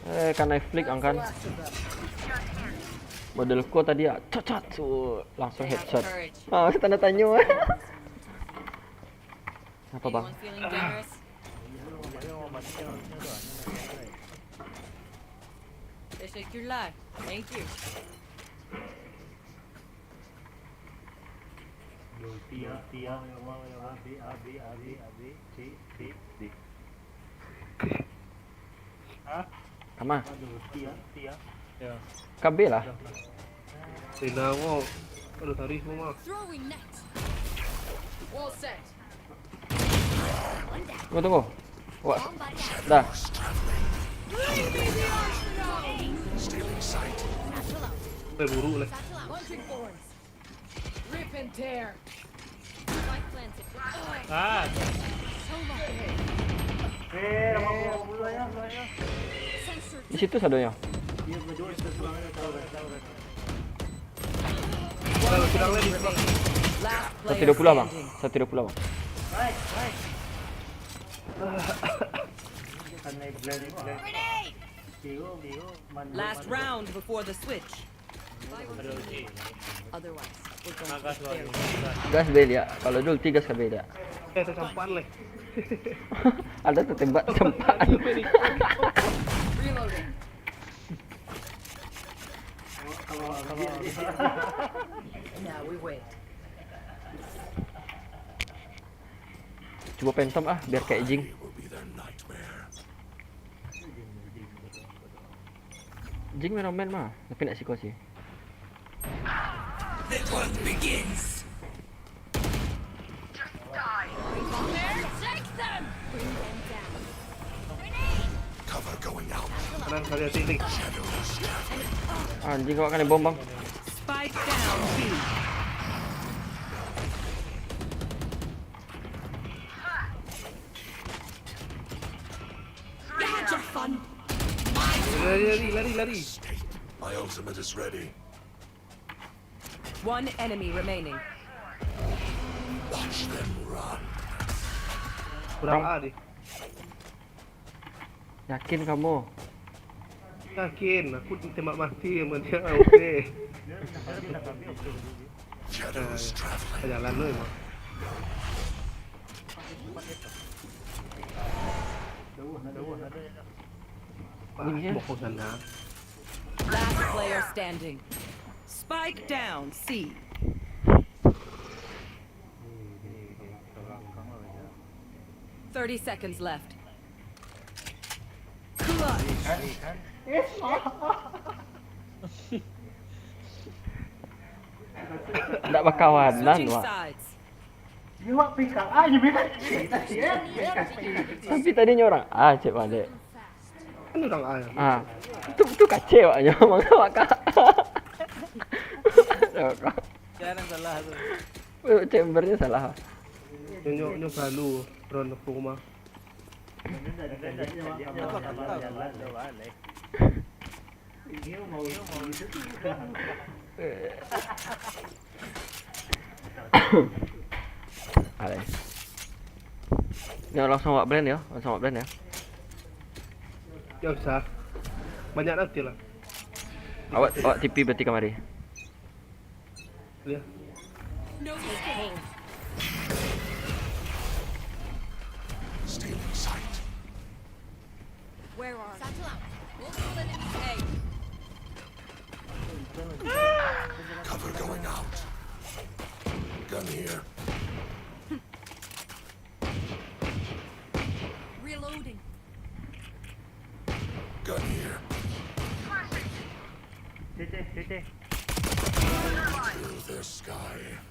Eh, kanai flick ang kan. Model ko tadi ya, cacak tu langsung headshot. Ah, tanda tanyo. Apa, Bang? Anyone feeling generous? They saved your life. Thank you. Tia, tia, A B, A B, A B, A B, C, C, D. Hah? Kama? Aduh, tia, tia. Ya. K B lah. Rina mo. Aduh, tarik mo mah. Throwing net. Wall set. Tunggu, tunggu. Wah, dah. Leave me the arsenal. Stealing sight. Dah buruk lah. Launching forms. Rip and tear. Spike planted. Ah. So lucky. Eh, lama puluh ya. Sensor. Di situ sadonyo. Dia berdua sudah pulang, tahu kan, tahu kan. Satu dua puluh, Bang. Satu dua puluh, Bang. Last round before the switch. Otherwise, we're going to be very. Gas bel ya. Kalau dia ulti gas ka bel ya. Eh, tersampan leh. Ada tertembak sempat. Reloading. Now we wait. Cubo Phantom ah, biar kayak Jing. Jing memang main mah, tapi nak siko sih. The hunt begins. Take them! Bring them down. Cover going out. Kanan, kanan, ting, ting. Anjing, kau kena bom, Bang. Spike down, B. You had your fun. Lari, lari, lari, lari. My ultimate is ready. One enemy remaining. Watch them run. Kurang A deh. Yakin kamu? Yakin, aku ditembak mati sama dia, oke. Shadows traveling. Jalan lu emang. Bunyi dia. Bokong sana. Last player standing. Spike down, C. Thirty seconds left. Clutch. Ndak bakawanan, Wak. Switching sides. Ini Wak P K A aja, P K A. Tapi tadi nyo orang A, cek balik. Kan orang A ya. Ah. Tu, tu kacau awaknyo, mangko Wak ka. Jangan salah tu. Chamber-nyo salah. Nyo, nyo, nyo balu, drone aku mah. Alai. Nyo langsung awak blend yo, langsung awak blend yo. Ndak usah. Banyak nanti lah. Awak, awak T P berarti kamari. Iya. No escape. Stealing sight. Where are you? Satchel out. Multiple enemies A. Cover going out. Gun here. Reloading. Gun here. C T, C T. Sky.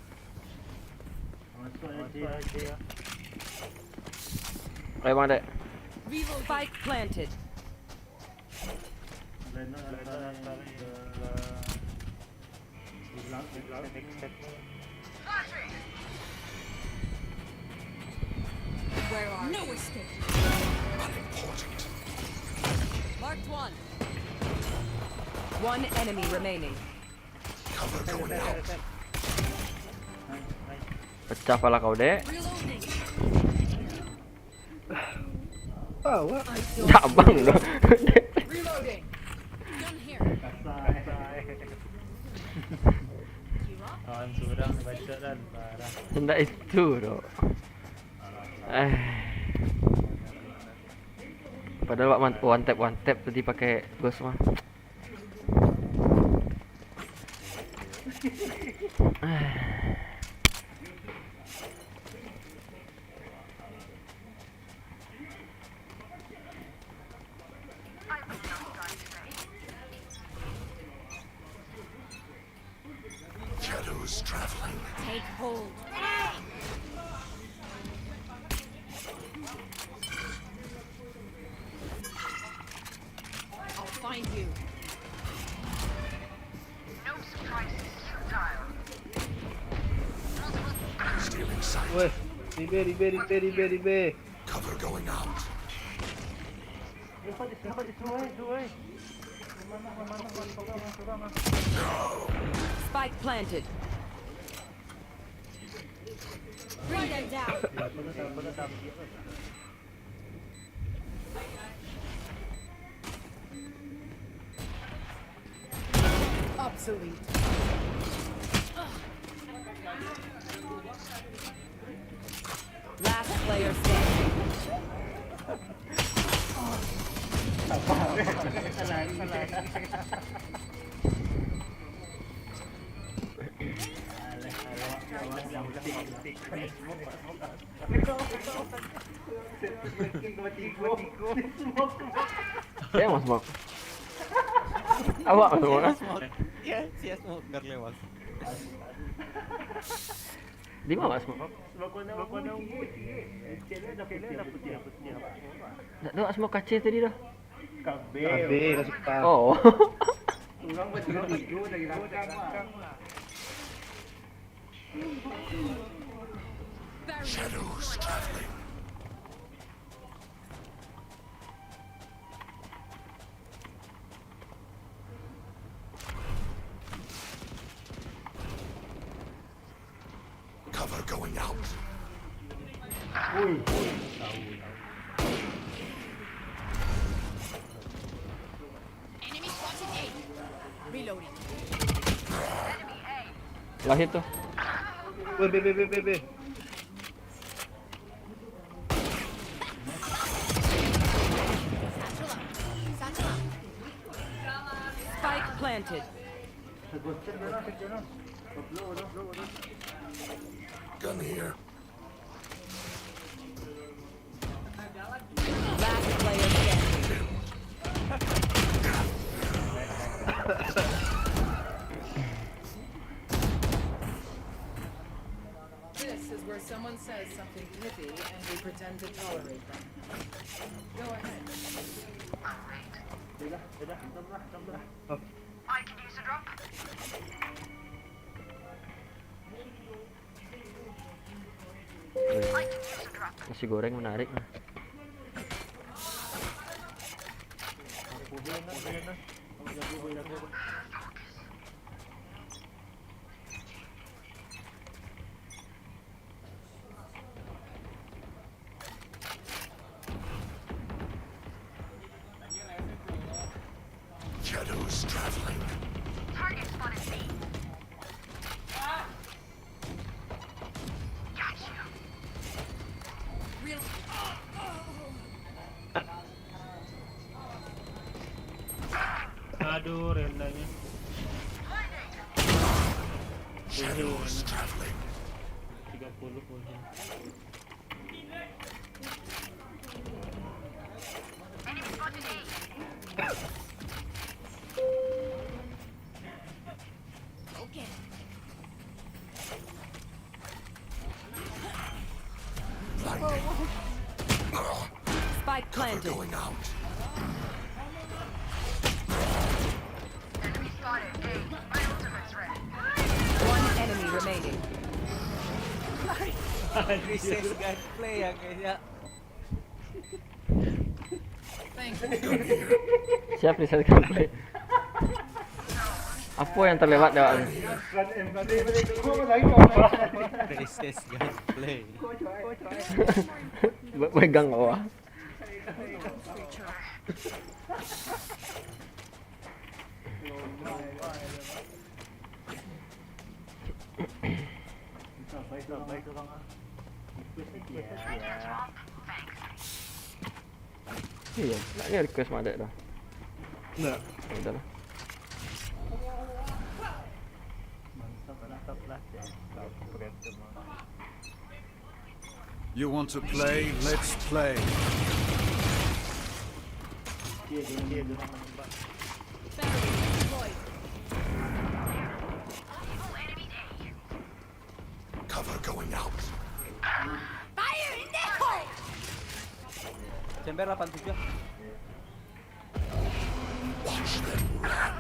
Ayo, Bang Dek. Spike planted. Where are you? Unimportant. Marked one. One enemy remaining. Cover going out. Pecah pala kau, Dek. Reloading. Ah, wah. Cabang tu. Reloading. Gun here. Kawan surang baca dan barang. Ndak itu, Dok. Eh. Padahal wak man- one tap, one tap tadi pakai ghost mah. Shadows traveling. Take hold. I'll find you. No surprises, futile. Stealing sight. Weh, ribe, ribe, ribe, ribe, ribe. Cover going out. Spike planted. Bring them down. Obsolete. Last player standing. Saya mau smoke. Awak mau smoke kan? Ya, sia smoker lewat. Di mana awak smoke? Ndak ada awak smoke kaca tadi dah. Kabe, kasih tahu. Oh. Shadows traveling. Cover going out. Enemy spotted A. Reloading. Lahir tu. Weh, be, be, be, be, be. Spike planted. Gun here. Last player standing. This is where someone says something pithy and we pretend to tolerate them. Go ahead. I can use a drop. Nasi goreng menarik nah. Shadows traveling. Target spotted B. Gotcha. Aduh, rendahnya. Shadows traveling. Tiga puluh mungkin. Okay. Planted. One enemy remaining. Recess gunplay yang kayaknya. Siap, Rizal gameplay. Apa yang terlewat dah? Recess gunplay. Pegang bawah. Iya, nak ni request madek dah. Enggak. Ya udahlah. You want to play? Let's play. Cover going out. Fire in the hole! Chamber delapan tujuh. Watch them run.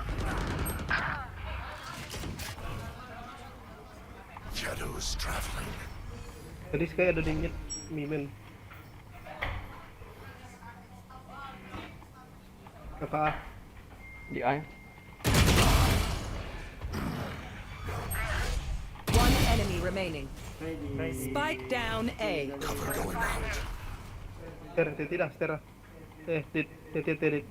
Shadows traveling. Tadi sekali ada dingin mimen. Apa? Di A. One enemy remaining. Spike down A. Cover going out. Stera, titi dah, stera. Eh, tit, tit, tit, tit.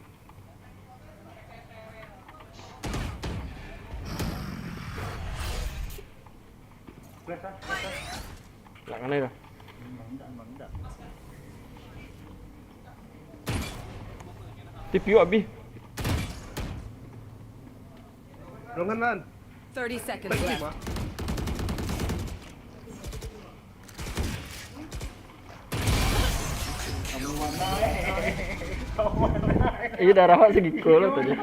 Nak kena dah. T P U habis. Longan lan. Thirty seconds left. Iya, dah rawat segiko lo tadi.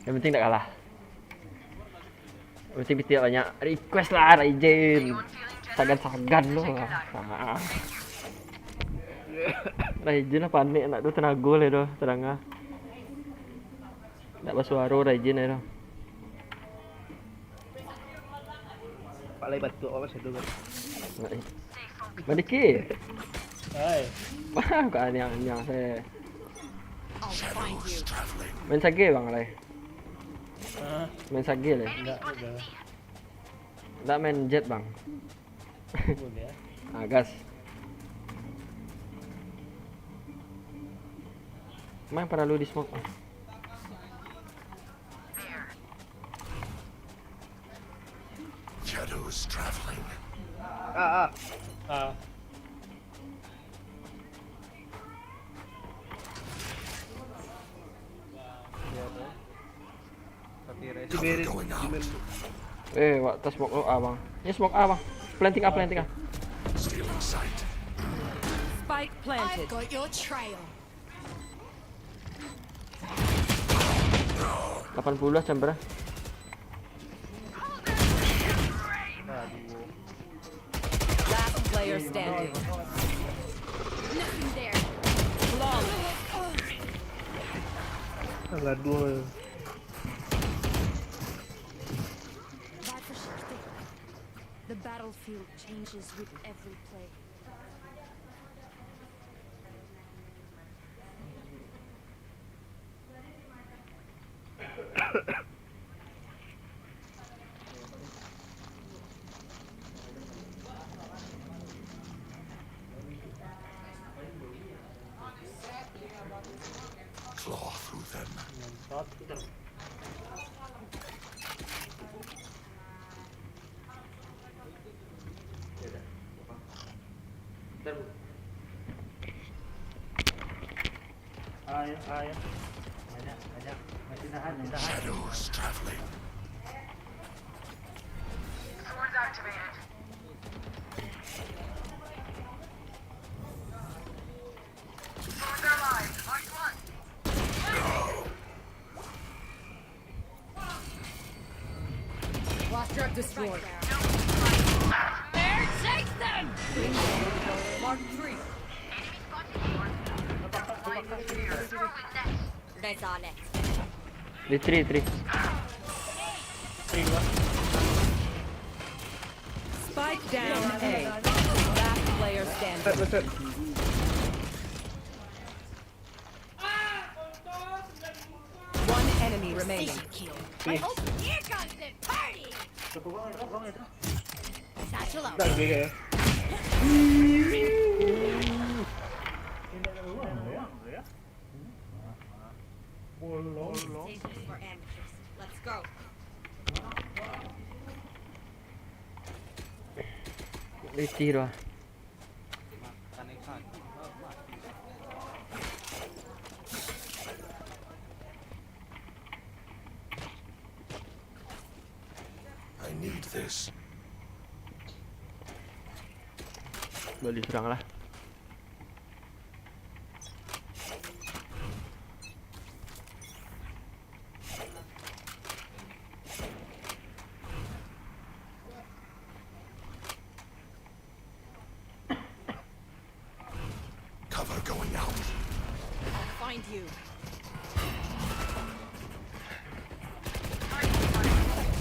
Yang penting tak kalah. Yang penting pitiak banyak request lah, Raijin. Sagan-sagan lo. Ah. Raijin lah panik nak tu, tenago lah tu, terang ah. Nak basuaro Raijin lah tu. Pak lai batuk awak masa tu kan. Mandiki. Hai. Wah, kau anyang-anyang saya. I'll find you. Main sage bang lai. Ah, Main sage lai. Enggak, udah. Enggak main jet bang. Boleh ya. Ah, gas. Main paralu di smoke. Shadows traveling. Ah, ah. Ah, Iya tuh. Tapi res. Cover going out. Eh, wak tas smoke lo ah bang. Ini smoke ah bang. Planting ah, planting ah. Stealing sight. Spike planted. Got your trail. Delapan puluh lah chamber. Last player standing. Nothing there. Flawless. Tanggal dua. Vær forsiktig. The battlefield changes with every play. Claw through them. Ayo, ayo. Banyak, banyak. Masih tahan, masih tahan. Shadows traveling. Last drug destroyed. There, take them! There's our net. Di three, three. Spike down A. Last player standing. Set, set. One enemy remaining. Here comes the party. Satchel out. Dah, dia, dia. Let's go. Letih tu ah. I need this. Bali surang lah. Cover going out. I'll find you.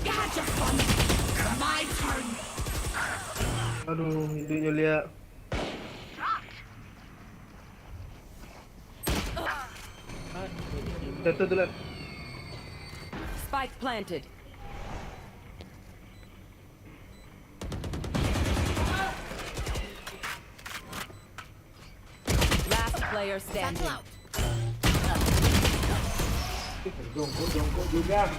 Gotcha, son. My turn. Aduh, iduiknyo liak. Jatuh tu lah. Spike planted. Last player standing. Satchel out. Jongkok, jongkok juga.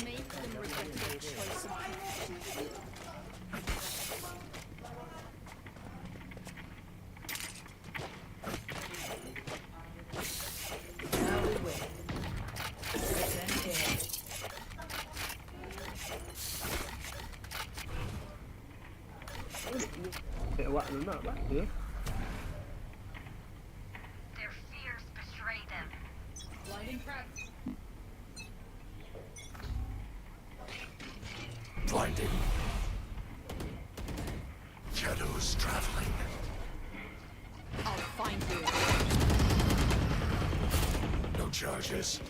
Make them regret their choice of confusion. Tewak lu nak, Bang? Ya. Blinding. Shadows traveling. I'll find you. No charges.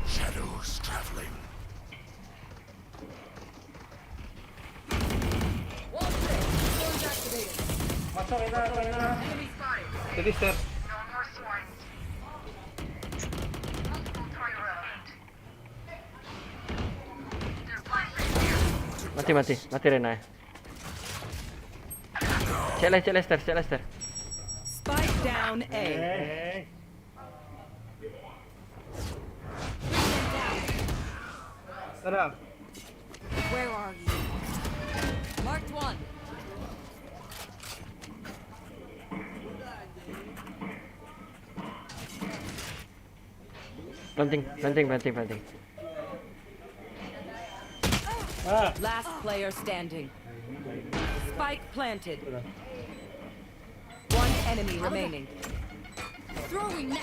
Shadows traveling. Jadi, Steph. Mati, mati, mati Reyna, eh. Cek lah, cek lah, Steph, cek lah, Steph. Spike down A. Eh. Ada. Where are you? Marked one. Planting, planting, planting, planting. Ah. Last player standing. Spike planted. One enemy remaining. Throwing net.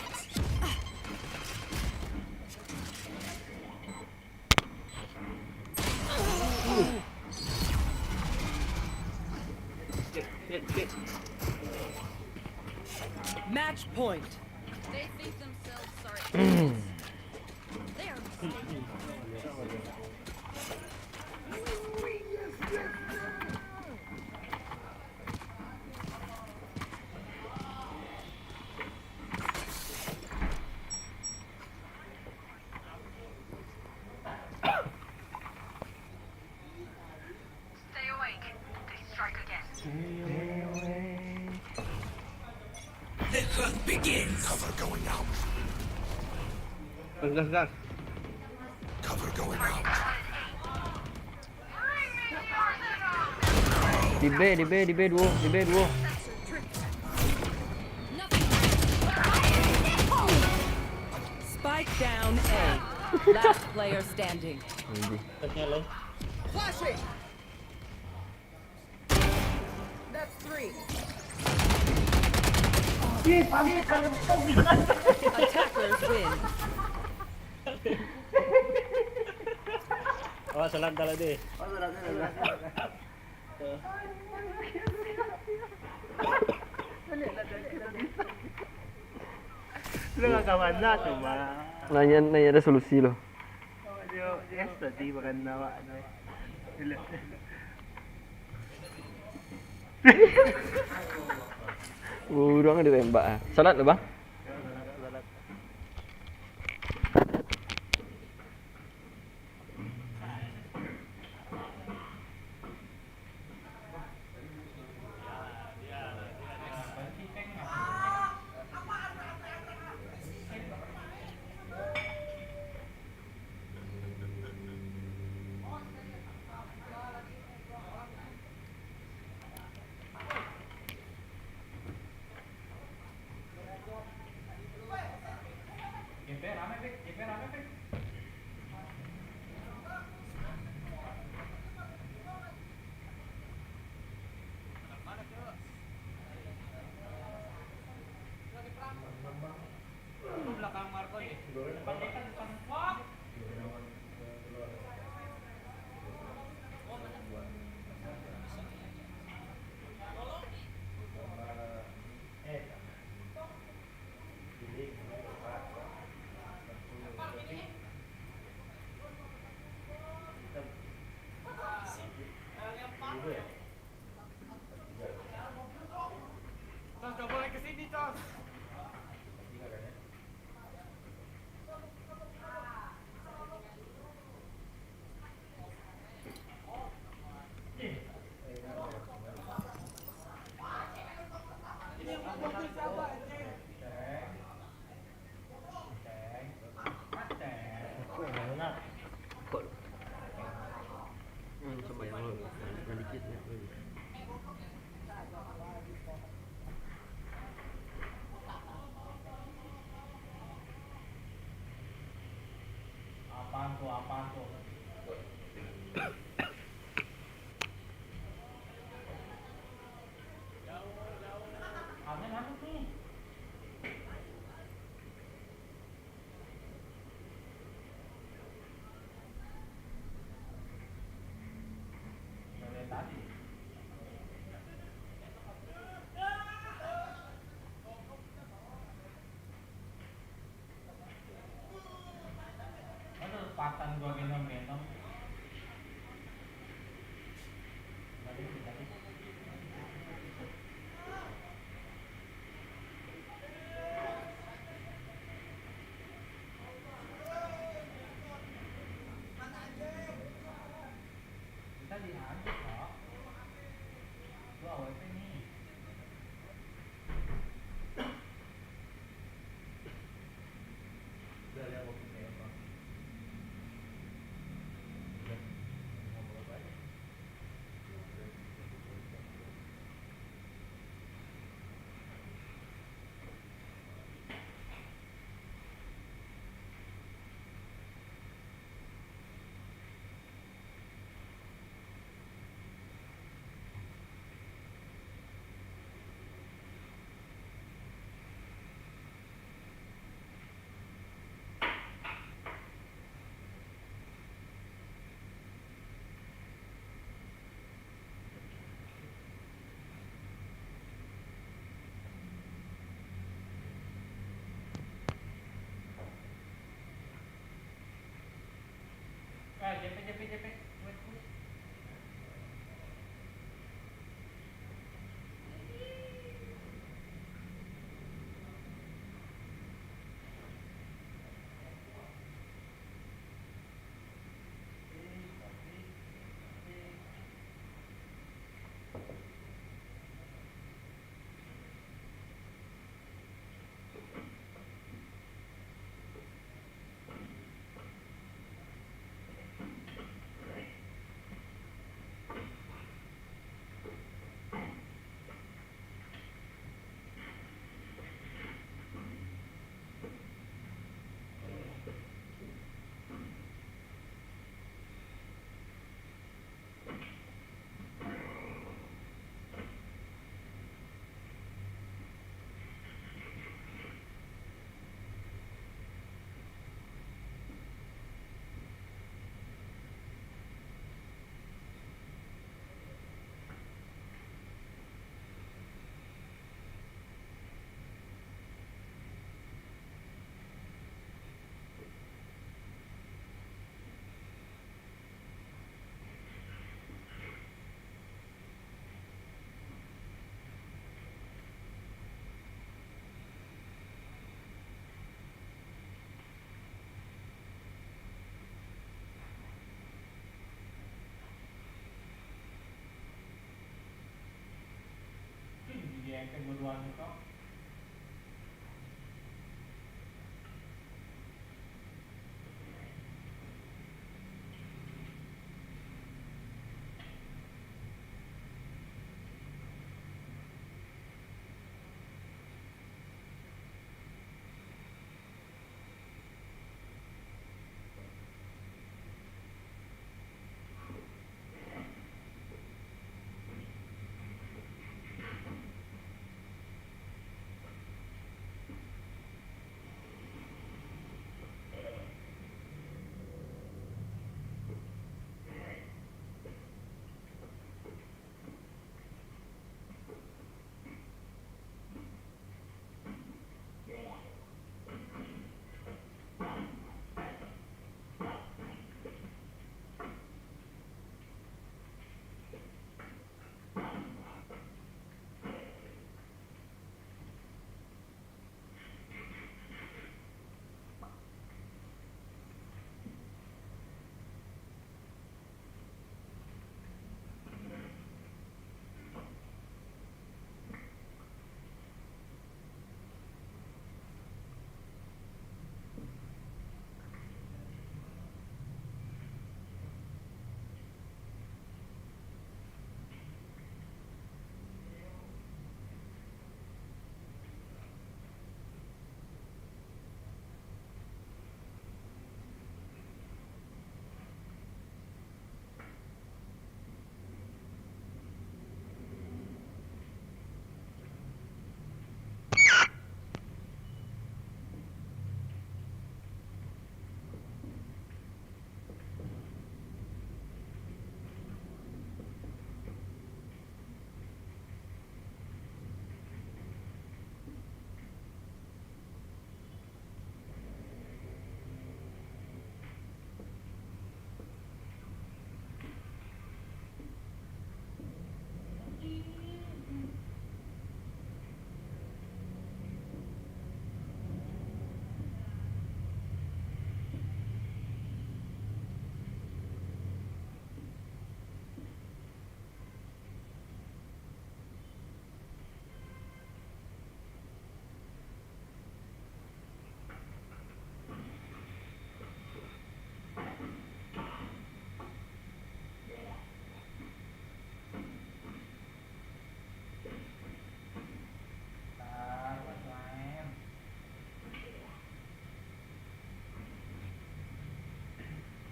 Match point. They think themselves are aces. They are mistaken. Stay awake. They strike again. The hunt begins. Cover going out. Gas, gas, gas. Cover going out. Di B, di B, di B duo, di B duo. Spike down A. Last player standing. Anjing. Flashing. That's three. Attackers win. Salat kalau deh. Oh, salat, salat, salat. Lu agak mana tu, Bang? Nanya, nanya ada solusi lo. Oh, dia, dia tadi makan awak tu. Elok. Urang ditembak ah. Salat lo, Bang? Apaan tu, apaan tu? Angin masuk ni. Dari tadi. Aduh, patang gua gendong,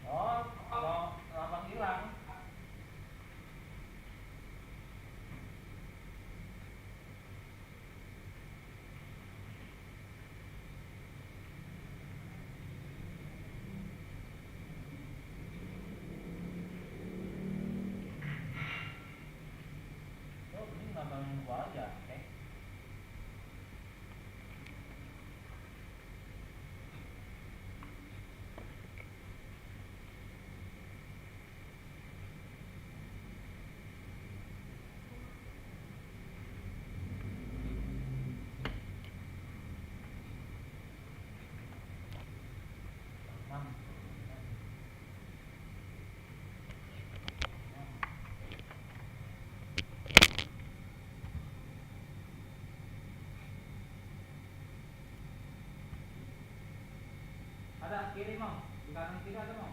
Oh, kalau labang ilang. Oh, ini nambah dua aja, oke. Ada kiri, Bang. Di kanan kiri ada, Bang.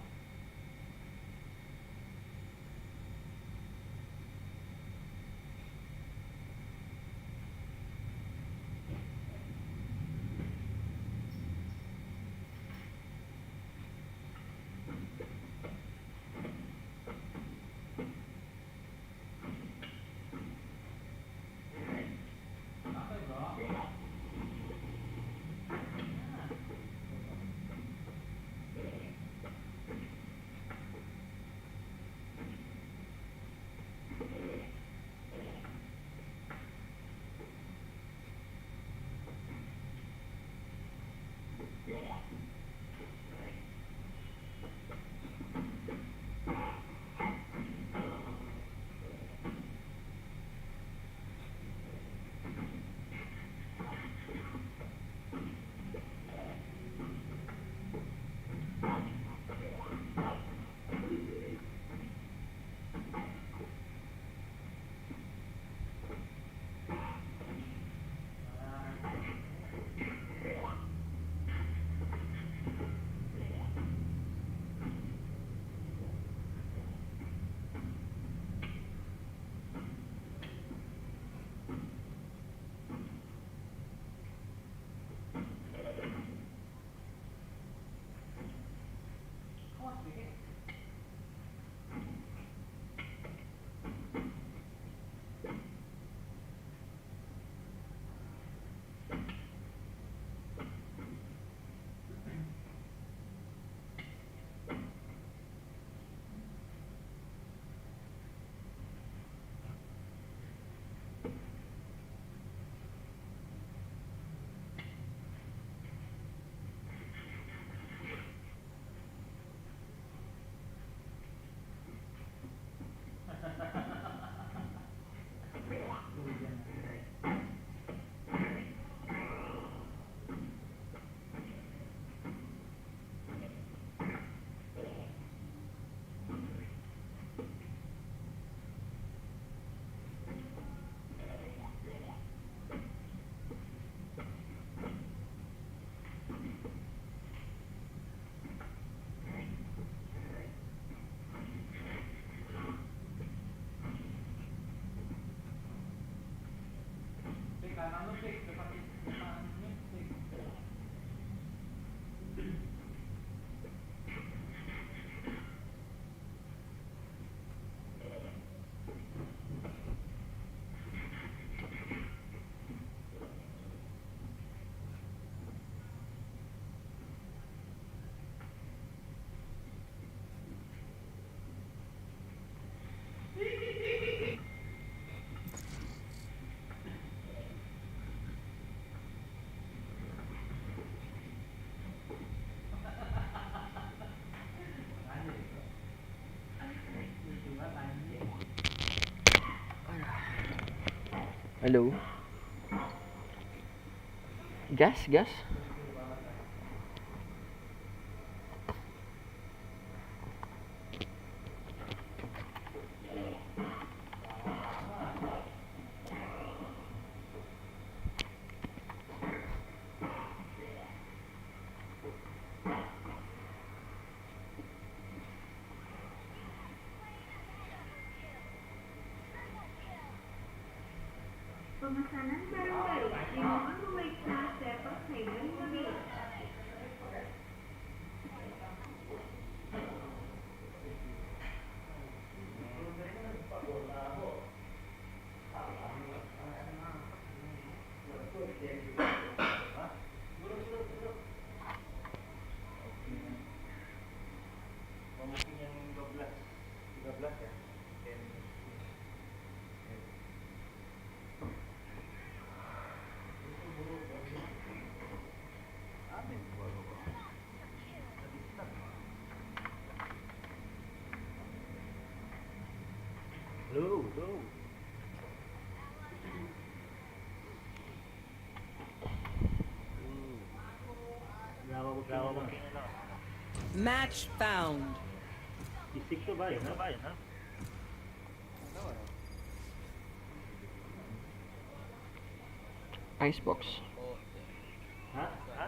Halo. Gas, gas. Pemesanan barang baru, dimohon memeriksa safe haven mobil. Halo, halo. Match found. Fisik tu baik, nah. Icebox. Hah? Hah?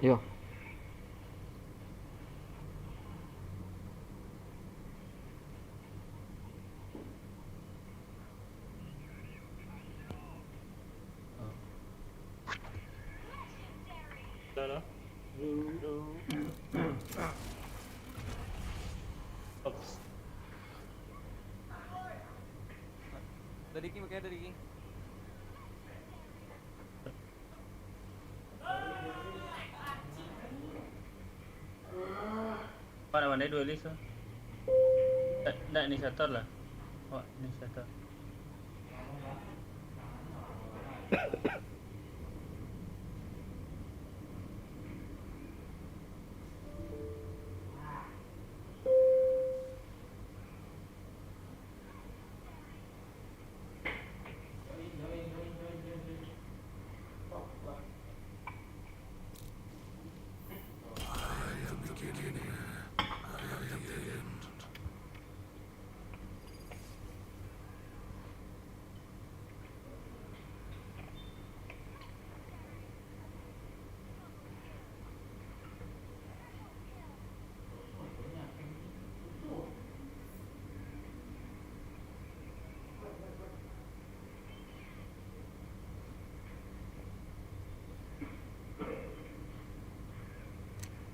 Yo. Dah lah. Ops. Dari King, pakai dari King. Mana-mana duelis tu. Tak, tak inisiator lah. Wah, inisiator.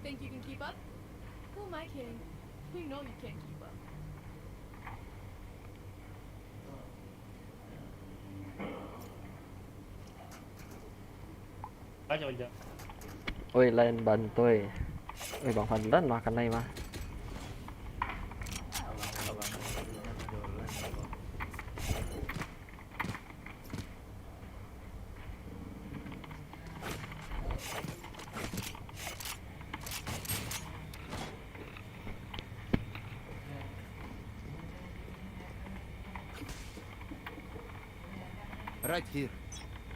Think you can keep up? Who am I kidding? You know you can't keep up. Oi, lain bantoi. Oi, Bang Fadlan makan lai mah. Right here.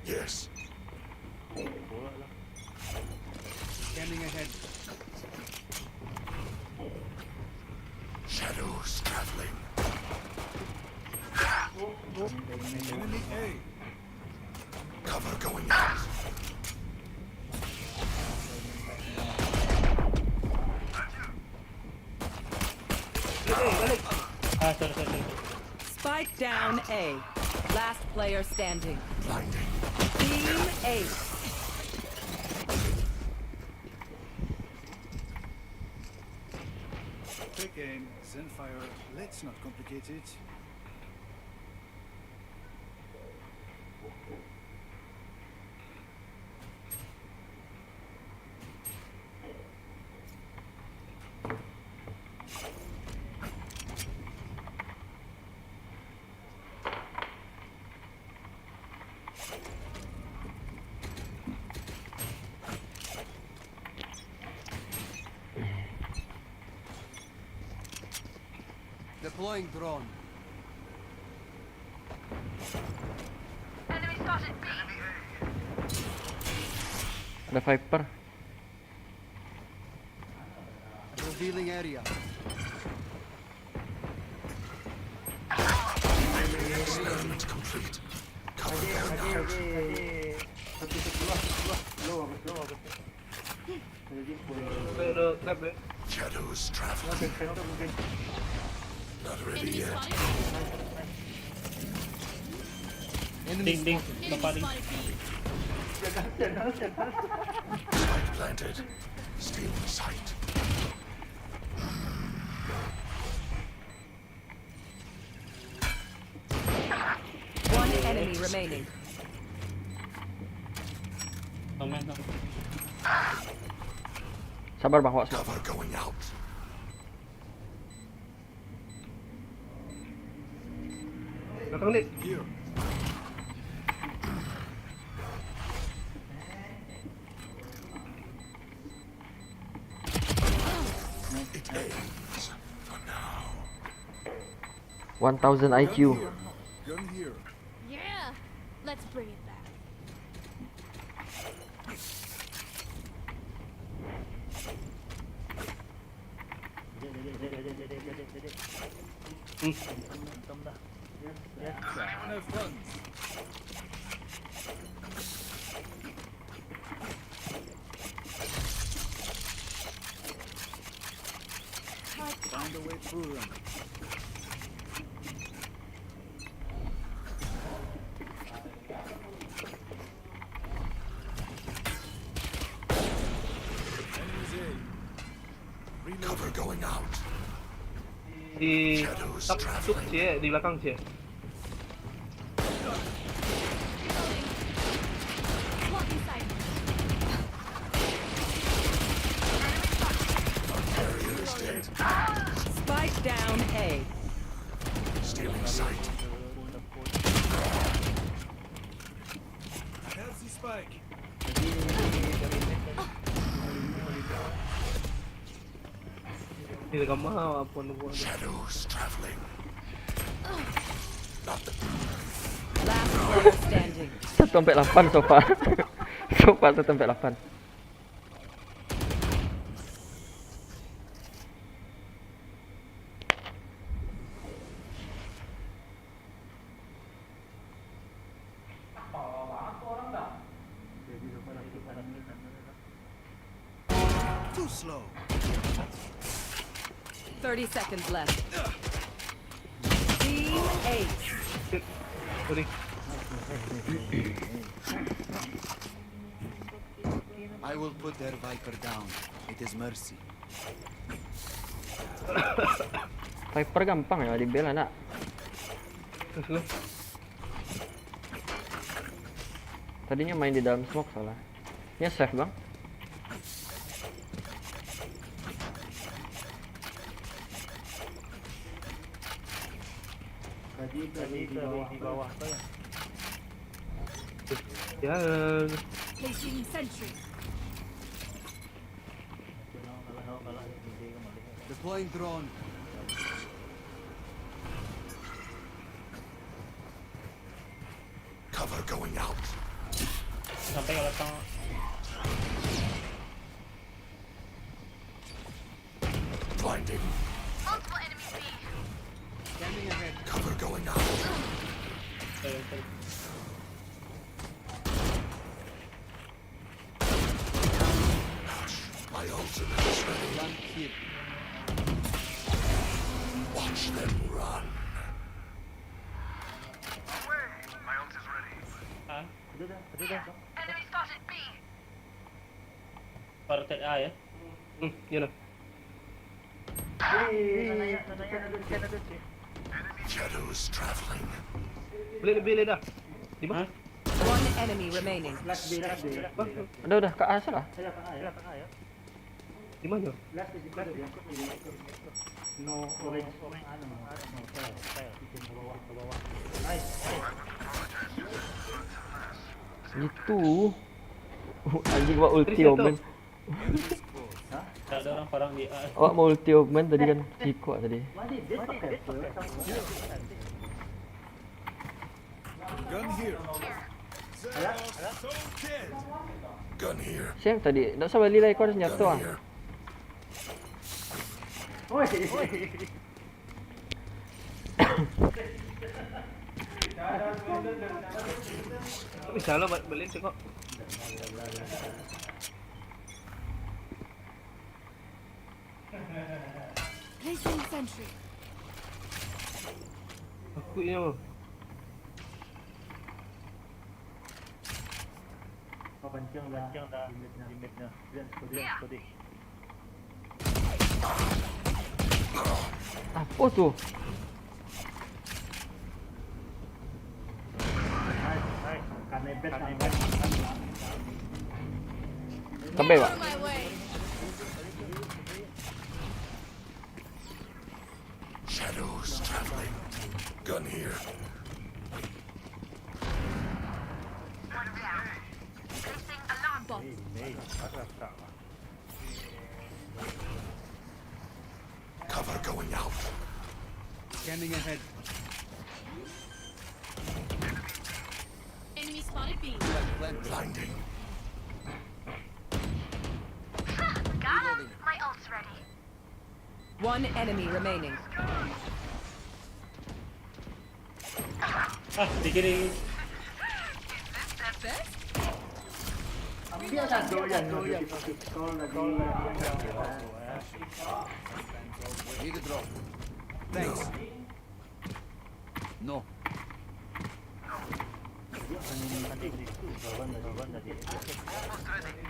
Yes. Scanning ahead. Enemy A. Cover going out. Ah, sorry, sorry, sorry. Spike down A. Last player standing. Blinding. Team Ace. Quick aim, Zenfire. Let's not complicate it. Deploying drone. Ada Viper. Revealing area. Experiment complete. Cover going out. Satu sebelah, sebelah. Low, bagus, low, bagus. Ada jumpa. Ada trap eh. Shadows traveling. Ada trap mungkin. Not ready yet. Enemy Ding, ding. spotted. Bapak ding. Spike planted. Stealing sight. One enemy remaining. Komen dong. Sabar bang, awak smoke. Cover going out. Belakang dik. Here. It ends for now. One thousand I Q. Gun here. Yeah, let's bring it back. No funds. Find a way through them. Enemies A. Reload. Cover going out. Di Shadows tak tutup traveling. cie, di belakang cie. Blocking sight. Barrier is dead. Spike down A. Stealing sight. I have the spike. Di kamar apa nunggu. Shadows traveling. Not the Last player standing. Satu sampai lapan so far. So far satu sampai lapan. Too slow. Thirty seconds left. Team Ace. Sorry. I will put their Viper down. It is mercy. Viper gampang ya di bela nak. Terus lu. Tadinya main di dalam smoke soalnya. Ini safe bang. Tadi, tadi di bawah, di bawah apa ya? Ya. Placing sentry. Deploying drone. Cover going out. Sampai kalau tang Blinding. Scanning ahead. Cover going out. My ultimate is ready. Watch them run. My ult is ready. Ah. Ada dah, ada dah. Enemy spotted B. Partai A ya. Hmm, iyalah. Shadows traveling. Boleh lebih, boleh dah. Di mana? Hah? One enemy remaining. Last day, last day. Apa? Udah, udah, kat A salah. Salah, kat A, ya. Di mana? Last day, last day. No orange, anu, no, no, fire. Itu ke bawah, ke bawah. Nice, nice. Gitu. Anjing, buat ulti omen. Hah? Tak ada orang parang di A. Awak mau ulti omen tadi kan, kikok tadi. Mana dia pakai apa? Gun here. Gun here. Siang tadi, ndak usah bali lah, kau ada senjata ah. Gun here. Oi. Bisa lah buat beli tu kok. Placing sentry. Aku ingat. Papancang dah. Papancang dah. Di mid-nya. Di mid-nya. Dia seperti, seperti. Apa tu? Nice, nice. Kanai bet, kanai bet. Sampai, Pak. Shadows traveling. Gun here. Placing alarm bot. Cover going out. Scanning ahead. Enemy spotted B. Blinding. Got him. My ult's ready. One enemy remaining. Ah, di kiri. Ambil satu yang, yang pistol lagi. Need a drop. Thanks. No.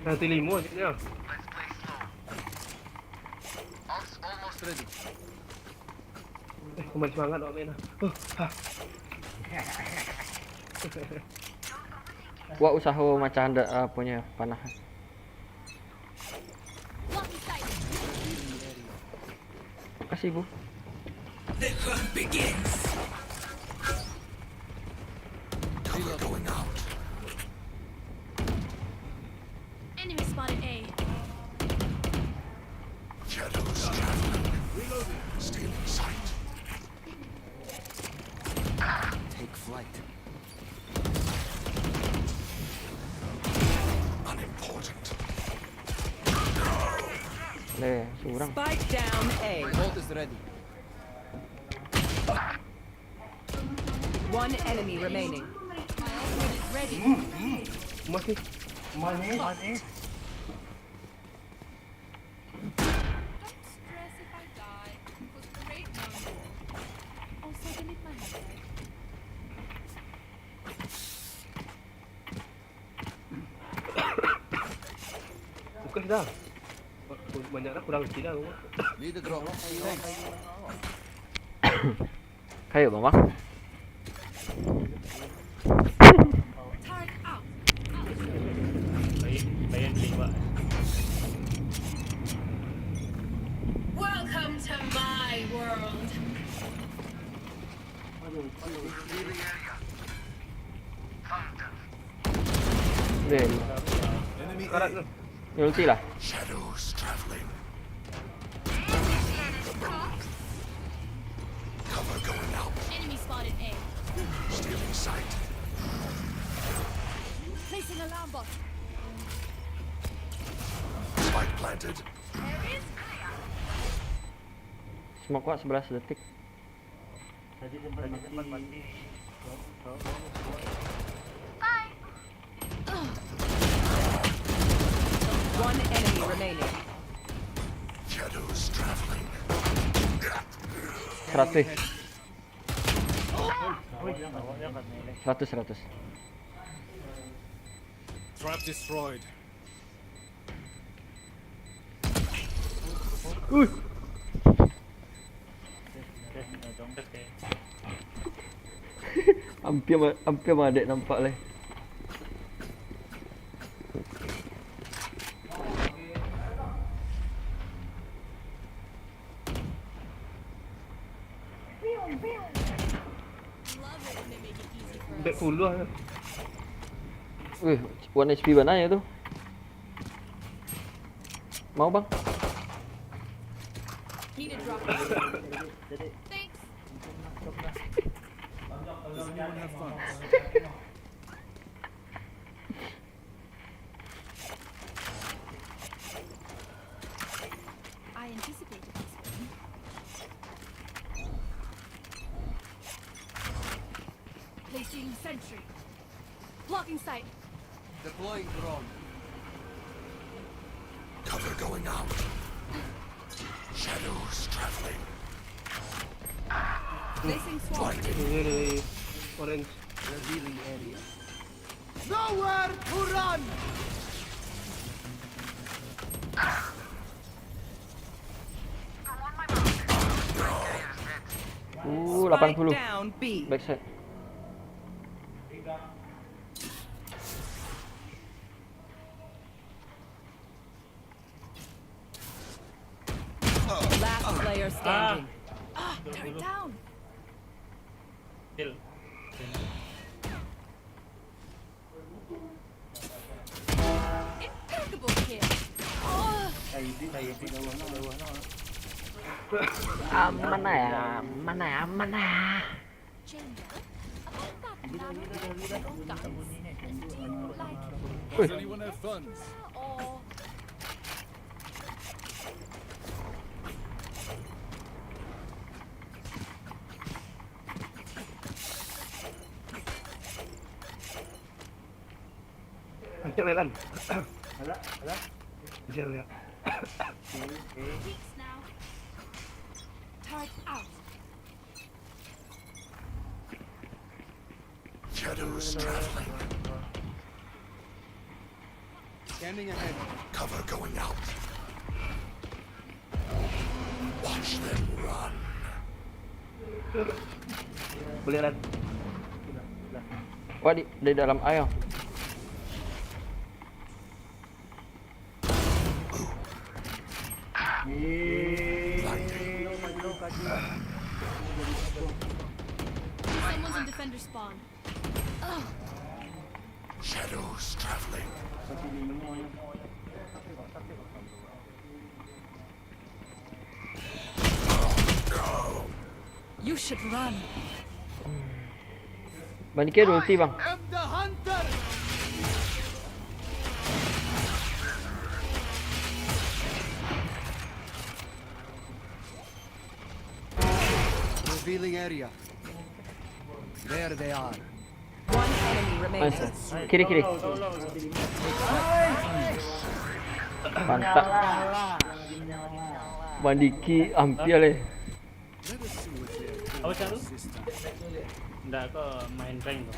Nanti limo aja. Almost ready. Eh, kembali semangat awak main lah. Huh, ha. Wak usaho macam anda, ah, punya panah. Makasih, Bu. The hunt begins. Cover going out. Enemy spotted A. Shadows traveling. Reloading. Stealing sight. Take flight. Unimportant. Leh, surang. Spike down A. Ult is ready. One enemy remaining. Ready. Masih. Mana? Don't stress if I die, 'cause there ain't no more. Also, delete my hand. Bukan dah. Banyak dah, kurang kecil dah. Need a drop. Thanks. Kayo, Bang, Bang. Welcome to my world. Damn. Enemy A. Ulti lah. Shadows traveling. Cover going out. Enemy spotted A. Stealing sight. Placing alarm bot. Spike planted. There is clear. Smoke, Wak, sebelas detik. Tadi sempat mati. One enemy remaining. Shadows traveling. Seratus. Seratus, seratus. Trap destroyed. Uy. Hampir ma-, hampir madek nampak lai. Empat puluh lah. Wih, one H P bana yo tu. Mau, Bang? Need a drop. Thanks. Does anyone have funds? I anticipated this one. Placing sentry. Blocking sight. Deploying drone. Cover going out. Shadows traveling. Placing swarm. Blinded. Ini dari orange. Revealing area. Nowhere to run! Uh, lapan puluh. Spike down B. Backside. Last player standing. Ah, turret down. Kill. Impeccable kill. Oh. Aman ya, aman ya, aman ya. Does anyone have funds? Ancak lelan. Alah, alah. Ancak lelan. Peeks now. Turret out. Shadows traveling. Scanning ahead. Cover going out. Watch them run. Boleh, Ran. Wah, di, di dalam air. Someone's in defender spawn. Shadows traveling. You should run. Bang Diki ada ulti, Bang. I am the hunter. Revealing area. There they are. One enemy remaining. Nice. Kiri, kiri. Mantap. Bang Diki hampir leh. Apa cak tu? Ndak, kau main rank tu.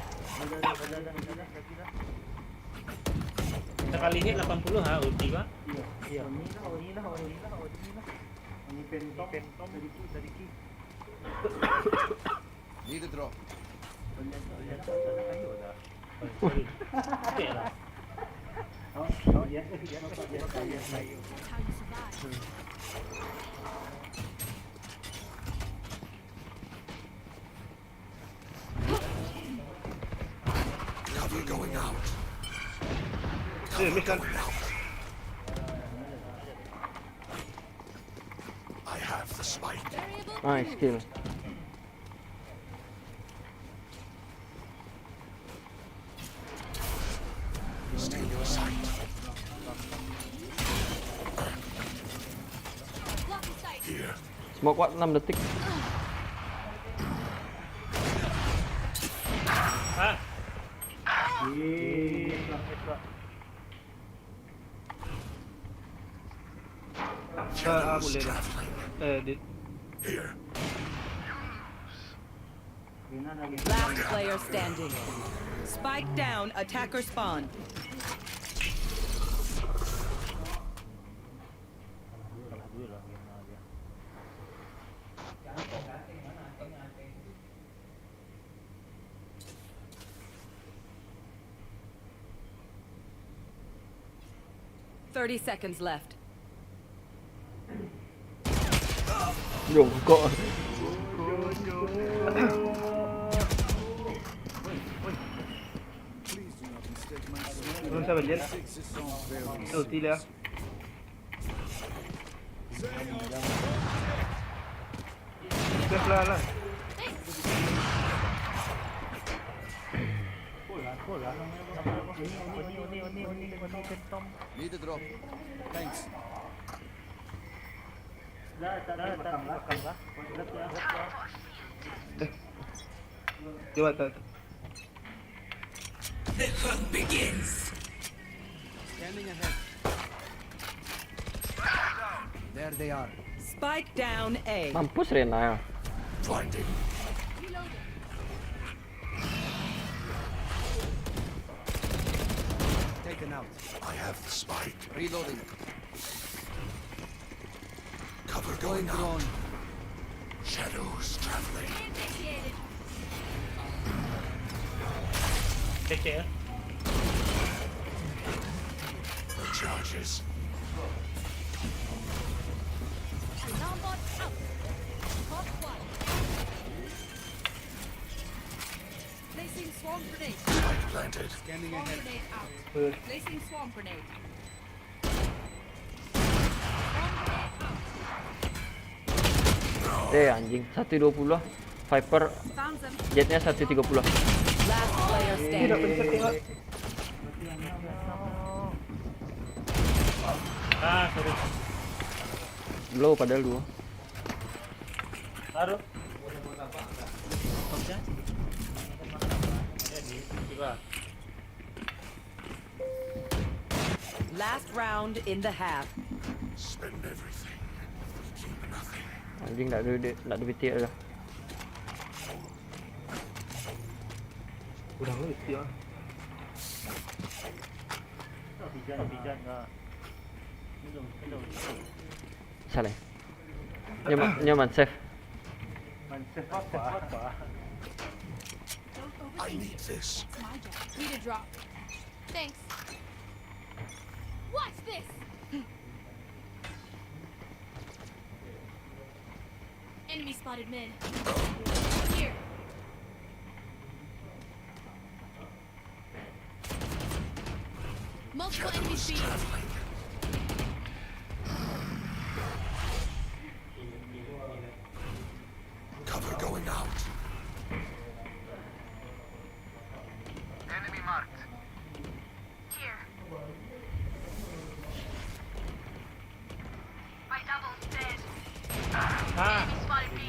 Sakali hit lapan puluh ha, ulti kau. Iya, iya. Oni lah, oni lah, oni lah, oni lah. Oni Phantom, Phantom, dari ki, dari ki. Need a drop. Banyak, banyak, banyak kayu dah. Oh, sorry. Cek lah. Oh, oh, iya, iya, iya, iya, iya. Cover going out. Cover going out. I have the spike. Nice kill. Stay in your sight. Here. Smoke kuat enam detik. Ah. Eh, aku boleh dah. Eh, di Here. Last player standing. Spike down, attacker spawn. Thirty seconds left. Yo, kok. Belum sampai dia. Ulti lah. Gas lah lah. Need a drop. Thanks. Dia buat tak? The hunt begins. Scanning ahead. There they are. Spike down A. Mampus Rena. Blinding. Taken out. I have the spike. Reloading. Cover Going going out. Drone. Shadows traveling. Take care. The charges. Alarm bot out. Hot one. Placing swarm grenade. Spike planted. Scanning Swarm ahead. Grenade out. Placing swarm grenade. Eh anjing, satu dua puluh. Viper, Found them. Jett-nya satu tiga puluh. Last player standing. Ah, sorry. Low padahal dua. Taruh. Oke. Tiba. Last round in the half. Spend everything. Keep nothing. Anjing tak ada duit, tak ada B T R lah. Udah lu ya. Pijan, pijan enggak. Minum, minum. Salah. Nyaman, nyaman safe. Mansef apa? Apa? I need this. It's my job. Need a drop. Thanks. Watch this. Enemy spotted mid. Here. Multiple enemies B. Cover going out. Enemy marked. Here. My double's dead. Ah, Enemy spotted B.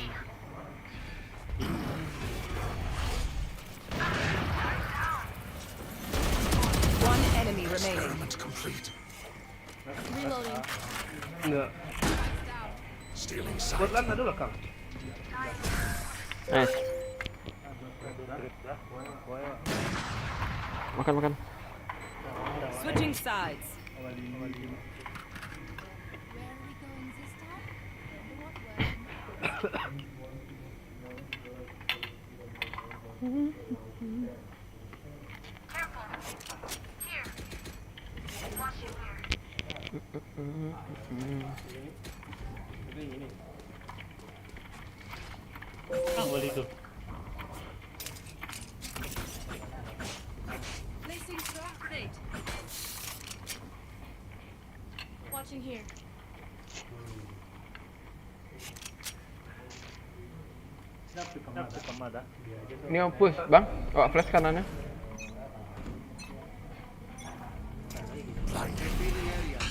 One enemy remaining. Experiment complete. Reloading. Enggak. Stealing Buat sight. lan ada belakang. Nice. Makan, makan. Switching sides. Where are we going this time? What way? Careful. Here. Watch it here. ah, boleh tu. Placing swarm grenade. Watching here. Kenapa kemana dah? Ni push, bang. Awak flash kanannya. Revealing area.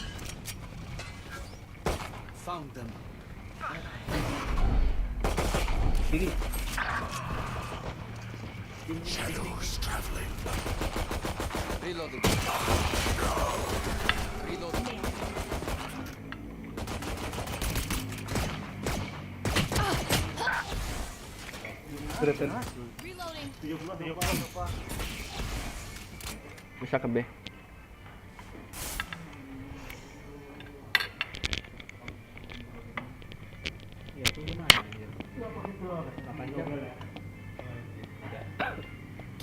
Found them. Kiri. Shadows traveling. Reloading. Reloading. Reloading. Bisa ke B.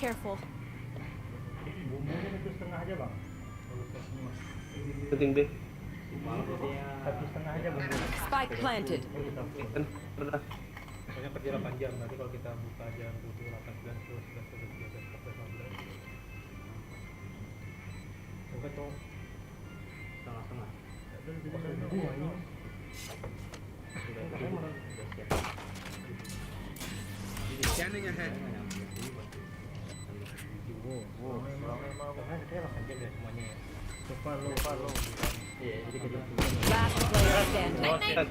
Careful. Penting deh. Spike planted. Kan pernah. Pokoknya kerja delapan jam, nanti kalau kita buka jam tujuh, delapan, sembilan, sepuluh, sebelas, dua belas, tiga belas, empat belas, lima belas. Buka, Cok. Setengah-setengah. Scanning ahead. Last player standing.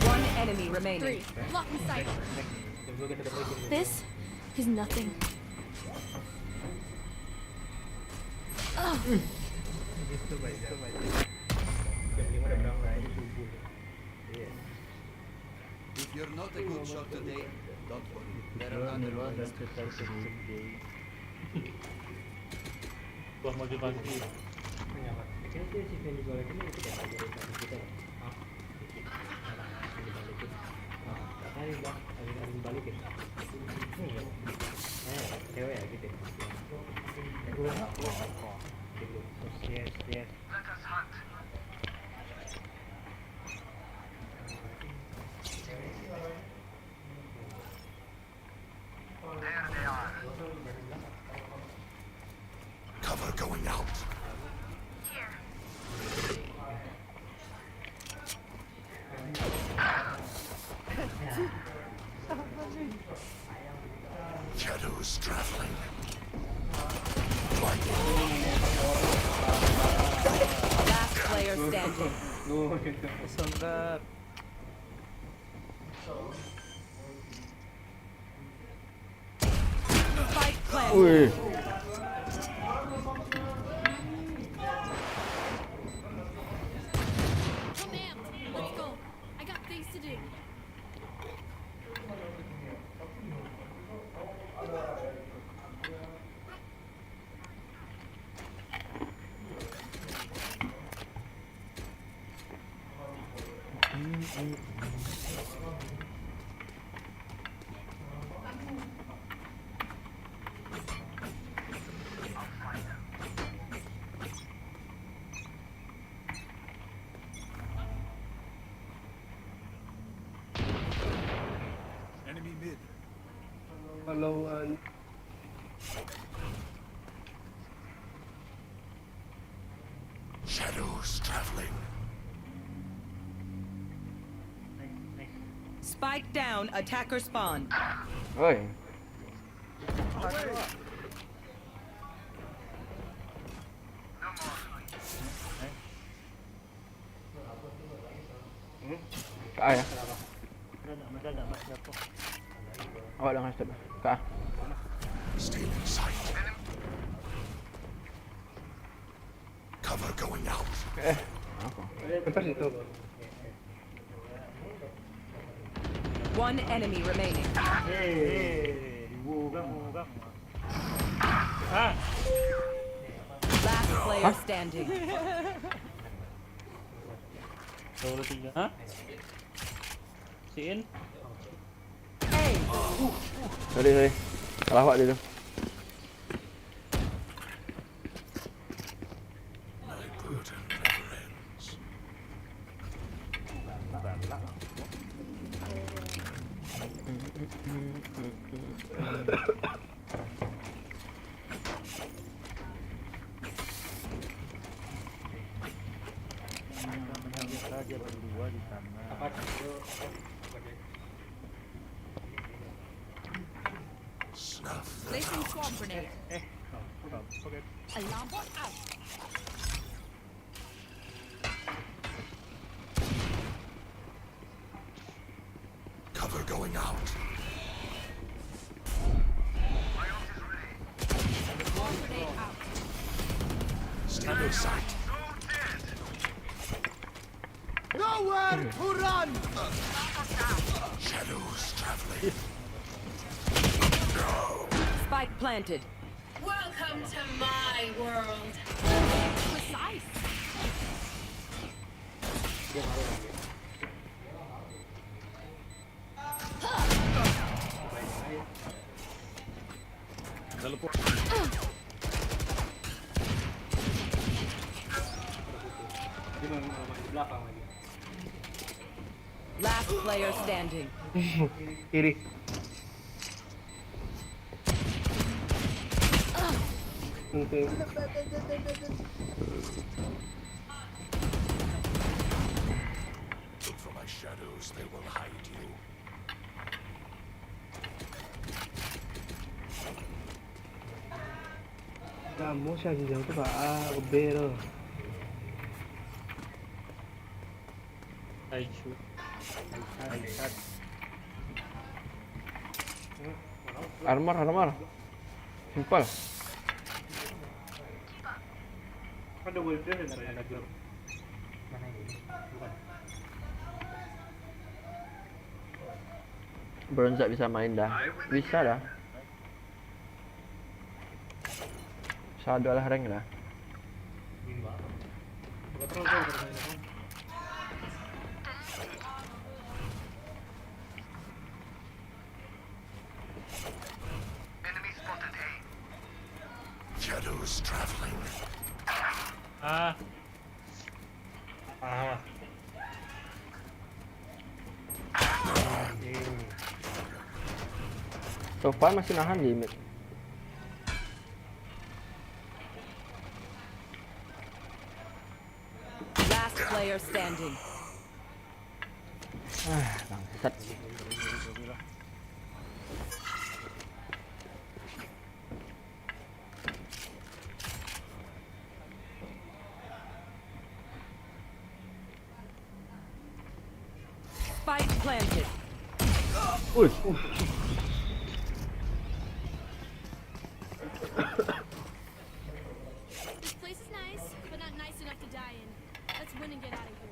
One enemy remaining. Three. Lock in sight. This is nothing. Ugh. If you're not a good shot today, don't worry. There are other ways to. Buah motivasi. Cover going out. Shadows traveling. Last player standing. Spike planted. Ui. Come out. Let's go. I got things to do. Enemy mid. Kalau, uh, Shadows traveling. Spike down, attacker spawn. Oi. Hmm? Ka A ya? Awak dah ngasih. Ka A. Stealing sight. Cover going out. Eh, apa? Lepas itu. One enemy remaining. Ah. Last player standing. Dua puluh tiga. Hah? Siin. Sorry, sorry. Salah awak dia tu. Placing swarm grenade. Alarm bot out. Cover going out. Shadow sight. Nowhere to run! Shadows traveling. Spike planted. Welcome to my world. Precise. Teleport. Last player standing. Kiri. Oke. Look for my shadows, they will hide you. Kamu sih anjing tu, Pak. Ah, gede tu. Aisyah. Aisyah. Armor, armor. Simple. Ada wallpaper dan ada glove. Mana ini? Bukan. Bronzak bisa main dah. Bisa dah. Bisa duo lah rank dah. Shadows traveling. Ah. Ah. Topan masih nahan di mid. Last player standing. Ah, bangsat. Spike planted. Uy. This place is nice, but not nice enough to die in. Let's win and get out of here.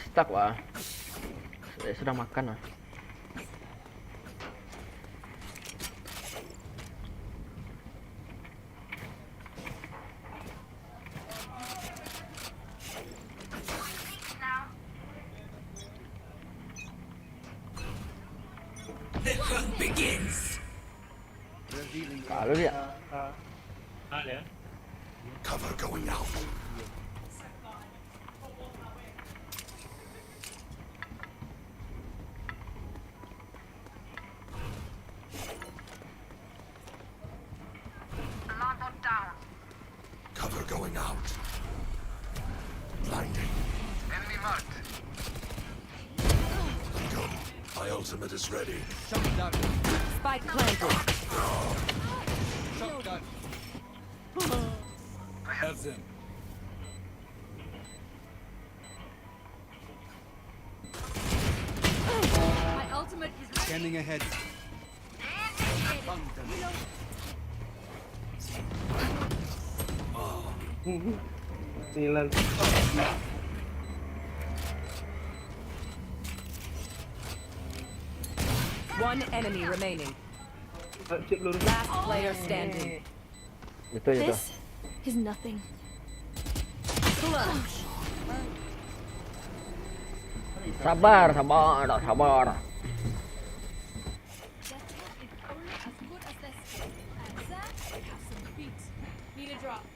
Stuck lah. Eh, sudah makan lah. The hunt begins. Kalau dia. Ah, ah. Ah, ya. Cover going out. Alarm bot down. Cover going out. Blinding. Enemy marked. Let go. My ultimate is ready. Spike planted. Shotgun. I have them. My ultimate is ready. Scanning ahead. Nilan. One enemy remaining. Ah, cip lurus. Last player standing. Itu je tu. This is nothing. Sabar, sabar, sabar. Their tech is only as good as their skill. And that have some beats. Need a drop.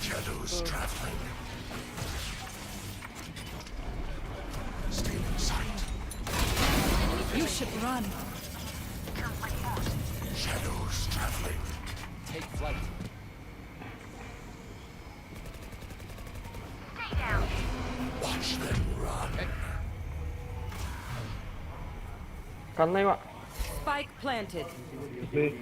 Shadows traveling. Stealing sight. You should run. Shadows traveling. Take flight. Watch them run. Kanai, Wak. Spike planted. B.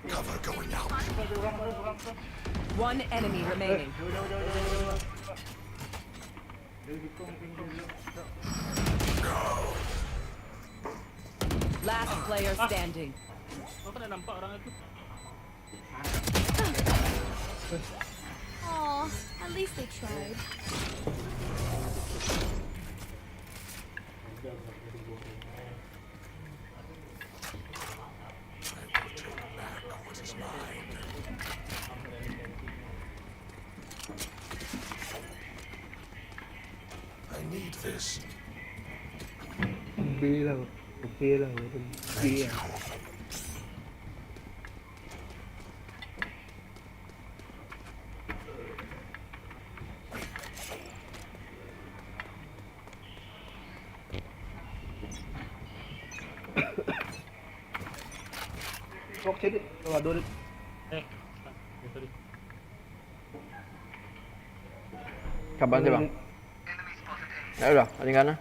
Cover going out. One enemy remaining. Last player standing. Kau kan dah nampak orang itu? Aw, at least they tried. I need this. B lah. B lah. B lah. Kok cedit? Oh, aduh, dit. Eh, ya, sorry. Kaban sih, Bang. Ya udah, paling kanan.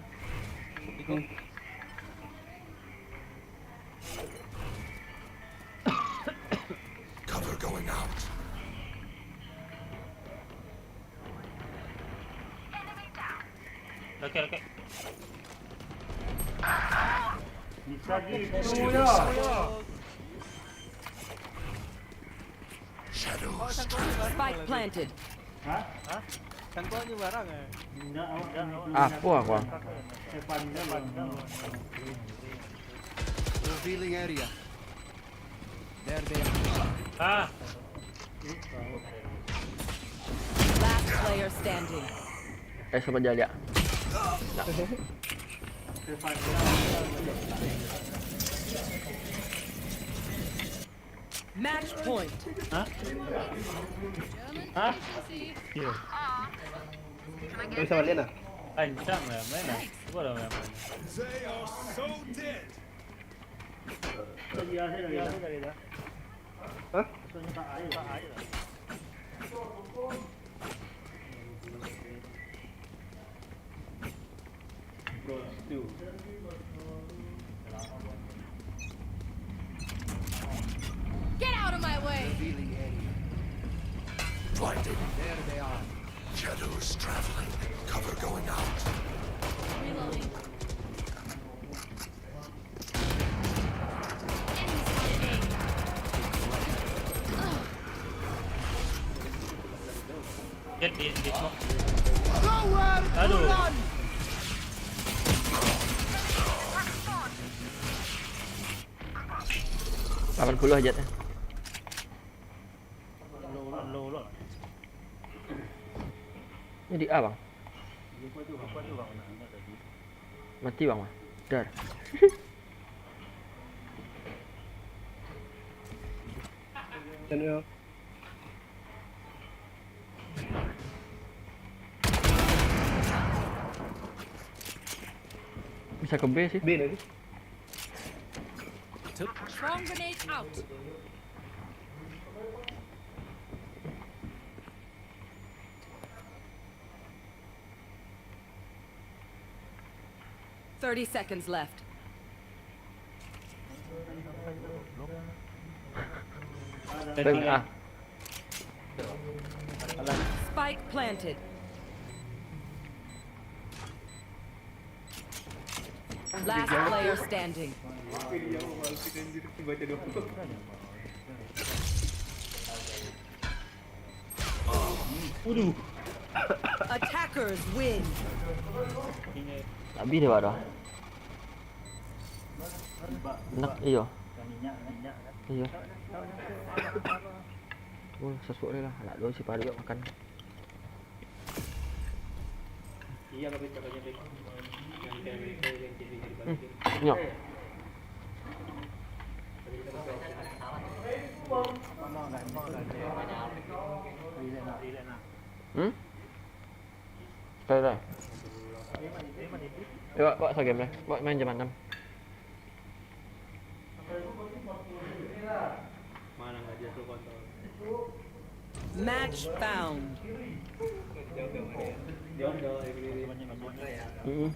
Cover going out. Rakyat, rakyat. Bisa di Stealing sight. Shadows traveling. Spike planted. Hah? Kan kau ni barang eh. Indak awak kena Apa aku, ah? Sepanjang. Revealing area. There they are. Ah, Last player standing. Eh, sama aja lihat. Match point. Hah? Hah? Iya. Bisa balik lah. Ancang lah main lah. Cuba lah main main. They are so dead. Hah? Get out of my way! Revealing area. Blinding. There they are. Shadows traveling. Cover going out. Reloading. Jet di, di smoke. Nowhere Aduh. to run. Lapan puluh aja teh. Ini di A, Bang. Mati, Bang, mah. Dar. Channel. Bisa ke B sih. B lagi. Swarm grenade out. Thirty seconds left. Bang, ah. Spike planted. Last player standing. Waduh. Attackers win. Habis dia, Pak, dah. Nak, iyo. Iyo. Oh, sasuak dia lah. Anak dua si paruik makan. Iya, tapi cakapnya baik. Yang kayak mereka yang jadi jadi Hmm. Nyo. Hmm? Sekali dah. Yo, wak, wak sa game lah. Wak main jam anam. Match found. Mm-mm.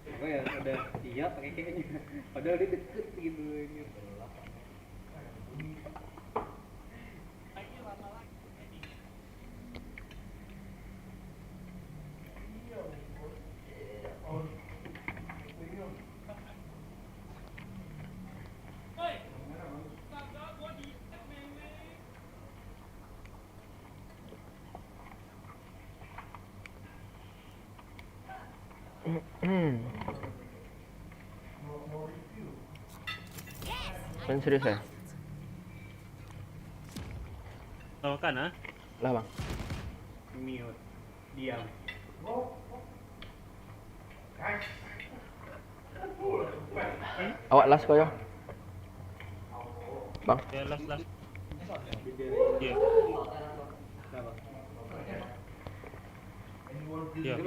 Apa ya, ada iya pakai kayaknya. Padahal dia deket gitu ini. Kan serius ya? Lah makan, ah? Lah, Bang. Mute. Diam. Awak last ko yo. Bang. Ya, last, last. Ya. Ya.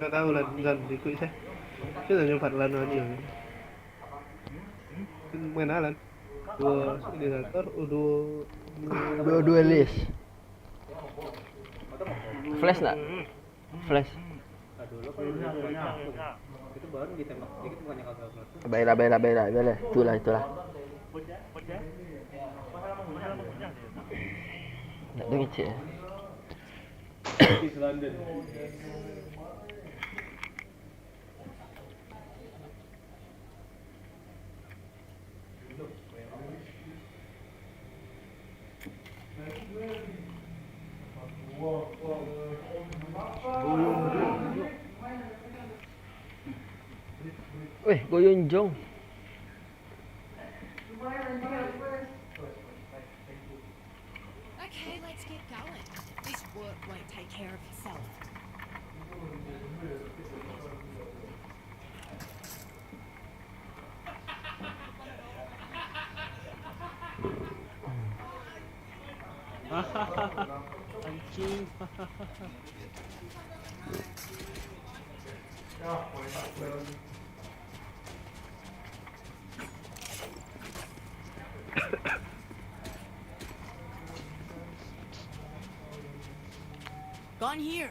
Tak tahu lah, Zan, ikut saya. Saya tanya Fadlan aja. Kan main Alan. Dua, dia Zator, oh, dua. Dua, dua list. Flash nak? Flash. Baiklah, baiklah, baiklah, baiklah. Itulah, itulah. Nak dengar cik, eh. Weh, Goyong Jong. Okay, let's get going. This work won't take care of itself. Anjing. Gone here.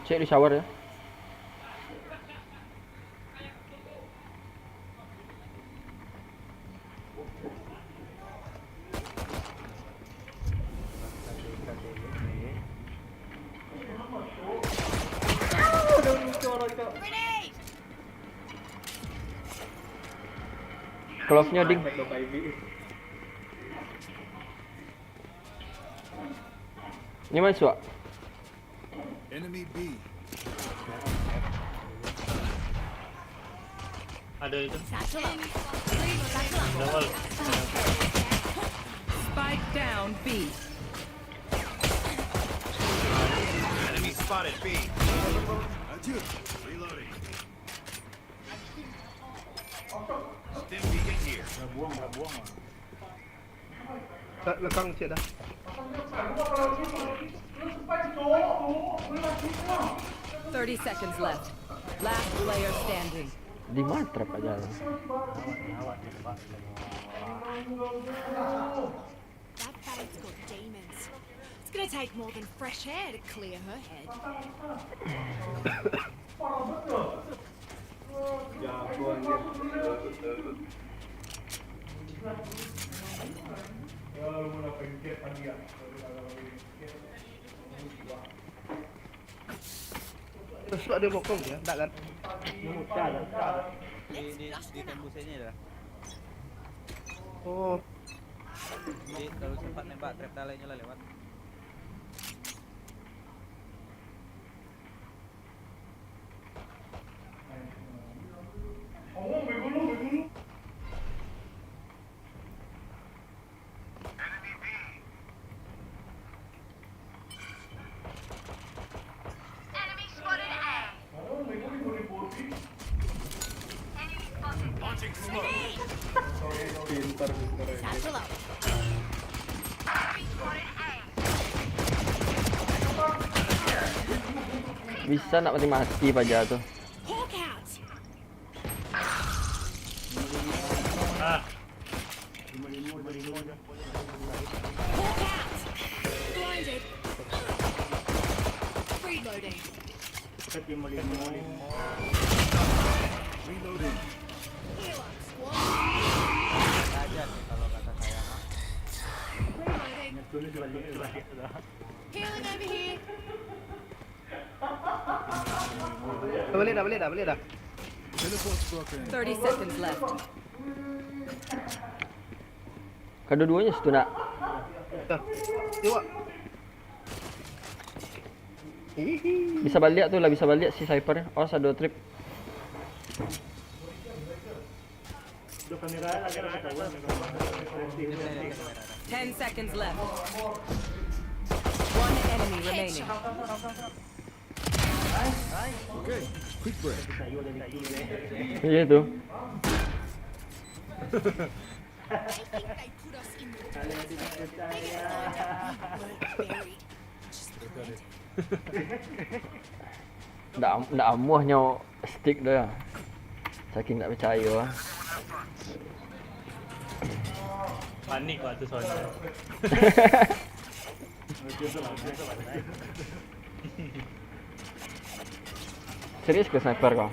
Cek di shower ya. Glove-nyo, ding. Ini masuk. Enemy B. Ada itu. Ada wall. Spike down B. Enemy spotted B. Reloading. Stim beacon here. Dah buang, dah buang lah. Dah lekang cek dah. Thirty seconds left. Last player standing. Di mana trap aja? That babe's got demons. It's gonna take more than fresh air to clear her head. Terus ada bokong dia, tak kan? Di, di, di tembus ini dah. Oh. Jadi, terlalu sempat nembak trap dalaihnyo lah lewat. Pintar, pintar. Bisa nak mati-mati paja tu. Ah. Blinded. Reloading. Reloading. Heal up, squad. Saja sih kalau kata saya mah. Reloading. Healing over here. Dah balik dah, balik dah, balik dah. Teleport's broken. Thirty seconds left. Kaduo-duonyo situ nak. Dah. Iwak. Hihi. Bisa baliak tu lah, bisa baliak si Cypher. Awas ado trap. Ten seconds left. One enemy remaining. Okay, quick break. Iya tu. I think they put us in the test. They just wanted to be word buried. Just wanted. Ndak, ndak amuahnyo stick tu. Saking ndak picayo ah. Panik waktu sono. Serius ke sniper kau?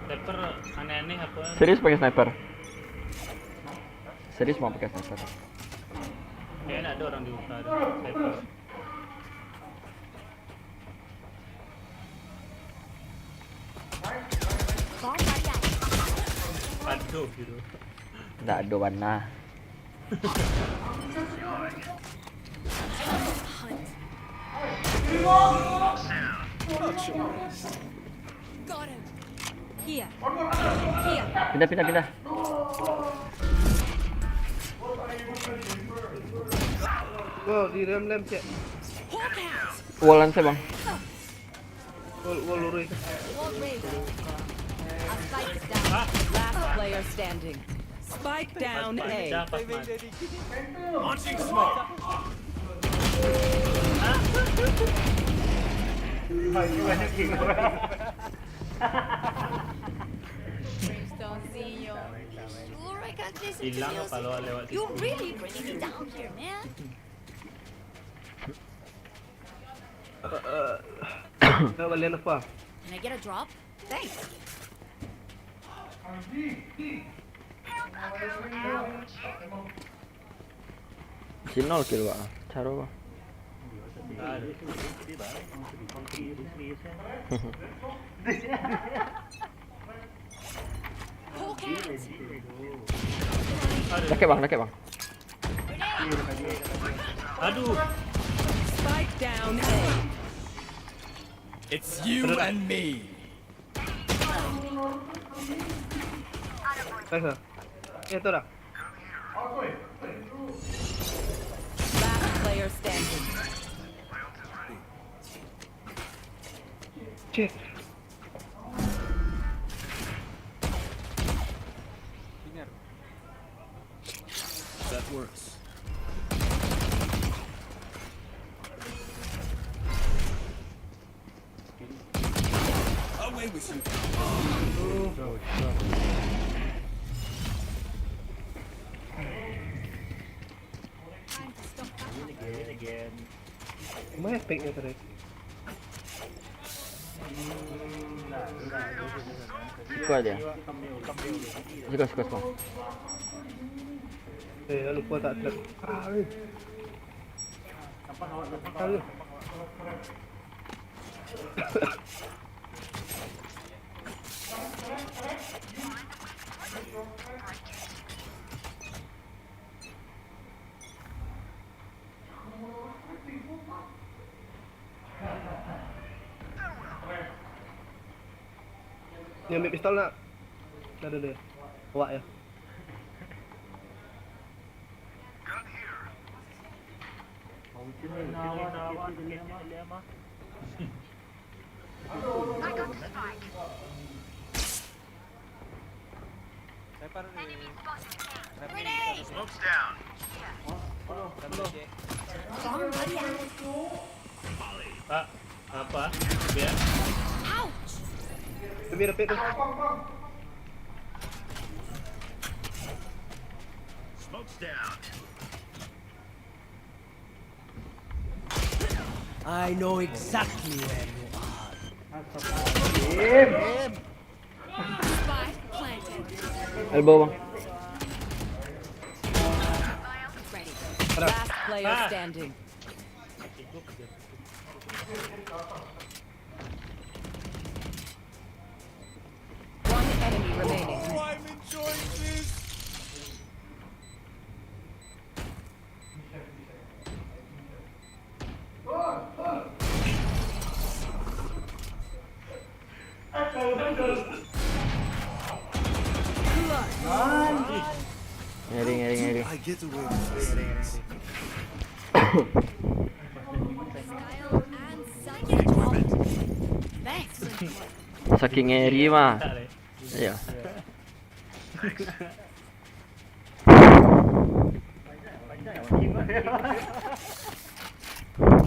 Sniper aneh-aneh apa? Serius pakai sniper? Serius mau pakai sniper? Kayaknya ada orang di utara. Sniper. Aduh, gitu. Ndak ado bana. Got him. Here. Here. Pindah, pindah, pindah. Bro, di rem-rem cek. Hawk out. Wall-an saya, Bang. Wall, wall lurus. Wall raised. A spike down. Last player standing. Spike down A. Launching smoke. Brimstone, Zinho. Sure, I can't listen to music. Hilang apa lo lewat situ? You're really bringing me down here, man. Eh, eh, nak balian apa? Can I get a drop? Thanks. Si nol kill, Pak. Caro, Pak. Dakek, Bang, dakek, Bang. Aduh. Spike down A. It's you and me. Nice, sir. Eh, tu dah. Last player standing. Cek. That works. Away with you. Mana efeknya tadi? Suka aja. Suka, suka, suka. Eh, lupa tak trap. Ah, eh. Tahu. Ambil pistol nak? Dah, dah, dah. Awak ya. Pak, apa? Biar. Lebih rapid tu. I know exactly where you are. Spike planted. Elbow, bang. Ready. Last player standing. One enemy remaining. Ngeri, ngeri, ngeri. Saking ngeri mah. Iya.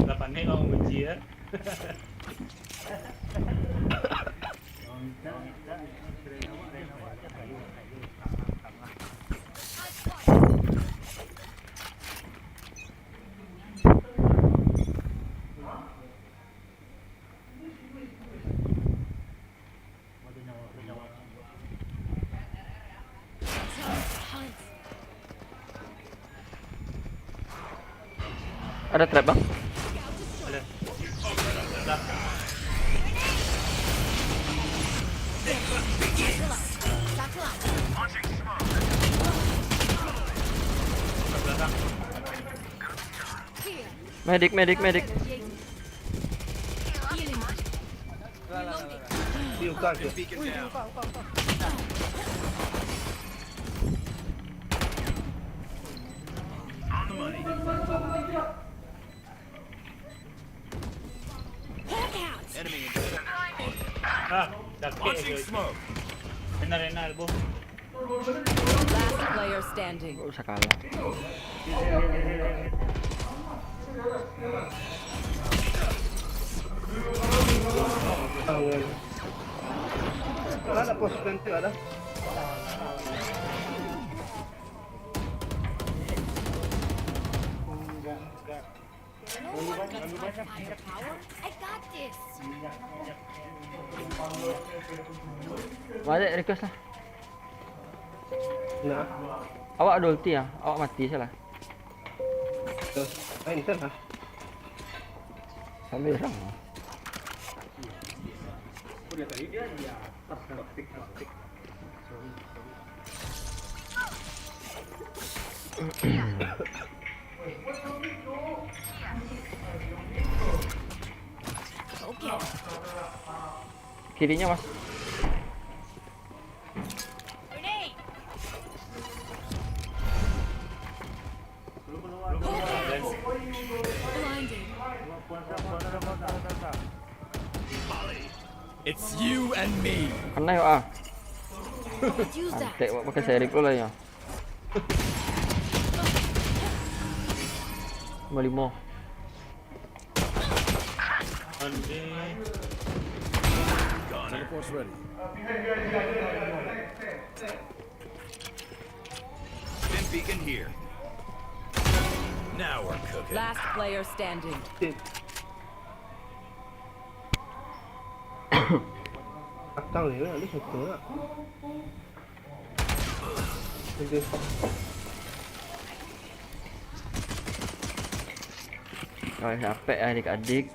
Lah panek lah, uji ya. Ada trap, bang? Ada. Medik, medik, medik. Ah, sakit. Launching smoke. Rena, Rena, elbow. Last player standing. Oh, sakala. Ada pos nanti ada. Balik request lah. Nah. Awak ada ulti ya? Awak mati salah. Tuh, main kan lah. Sambil serang. Kirinya, Mas. It's you and me. Kena yo, ah. Antek, buat pakai serip dulu lah ya. Lima lima. Teleport's ready. Stim beacon here. Now we're cooking. Last player standing. Akang ni ada satu nak. Oke. Kau capek adik-adik.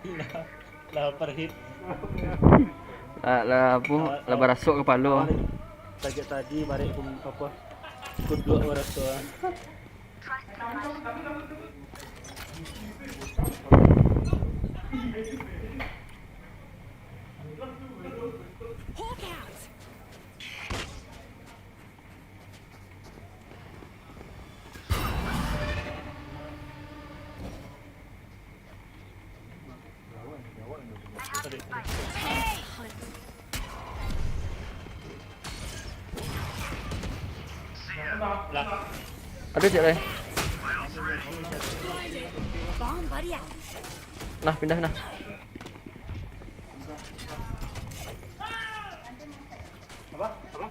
Lah, lah overheat. Lah, lah, apo? Lah, lah barasuk kapalo. Lah, Sajak tadi barek kum apa? Kuduak urang tua. Ada cek lain. Nah, pindah, pindah. Apa? Apa?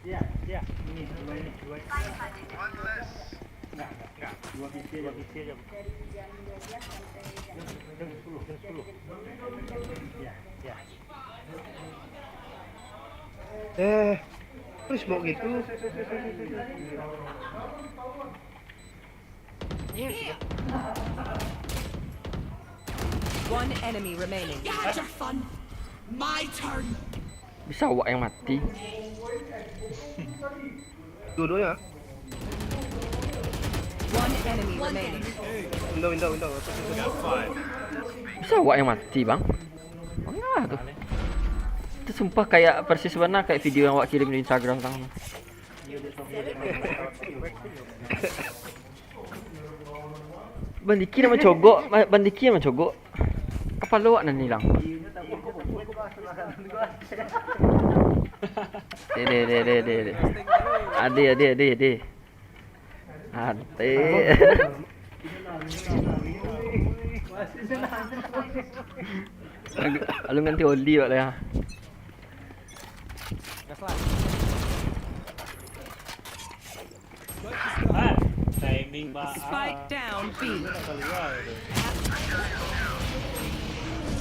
Iya, iya. Ini, dua ini, dua ini. Enggak, enggak, enggak. Dua P C aja, dua P C aja. Jam sepuluh, jam sepuluh. Iya, iya. Eh, terus mau gitu. One enemy remaining. You had your fun. My turn. Bisa awak yang mati. Dua-duanya. One enemy remaining. Window, window, window. Bisa awak yang mati, bang. Mana tu? Itu sumpah kayak persis benar kayak video yang awak kirim di Instagram tang. Bang Diki nak mancogok, ma-, Bang Diki nak mancogok. Kapalo awak nan hilang. Deh, deh, deh, deh, deh, deh. Ade, ade, ade, ade. Ade. Lalu, lalu ganti oli awak lah. Ah, timing, Pak. Spike down B. Keluar tu.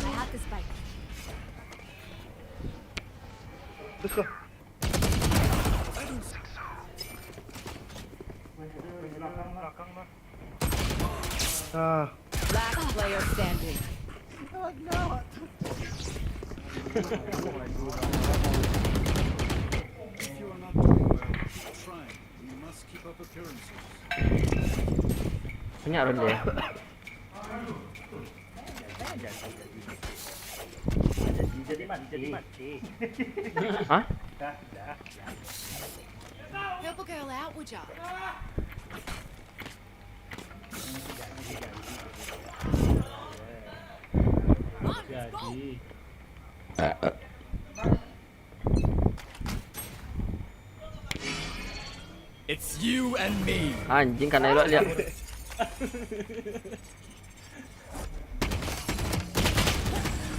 I have the spike. Let's go. Ah. Last player standing. If you are not doing well, keep trying. We must keep up appearances. Banyak ronde. Hah? Help a girl out, would ya? Jadi. It's you and me. Anjing, kanai elok liak.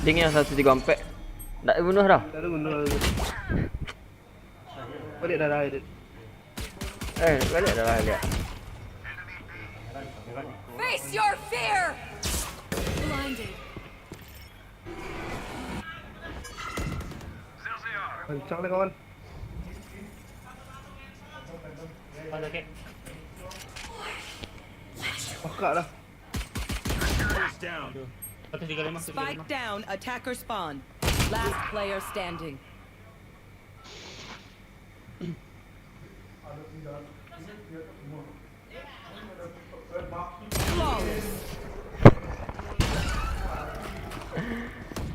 Ding yang satu tiga ampek. Ndak bunuh dah. Ndak bunuh. Baliak darah, Dit. Eh, baliak darah, liak. Face your fear. Blinded. Kencang deh, kawan. Pakak dah. Aduh. Seratus tiga puluh lima, seratus tiga puluh lima. Spike down, attacker spawn. Last player standing. Flawless.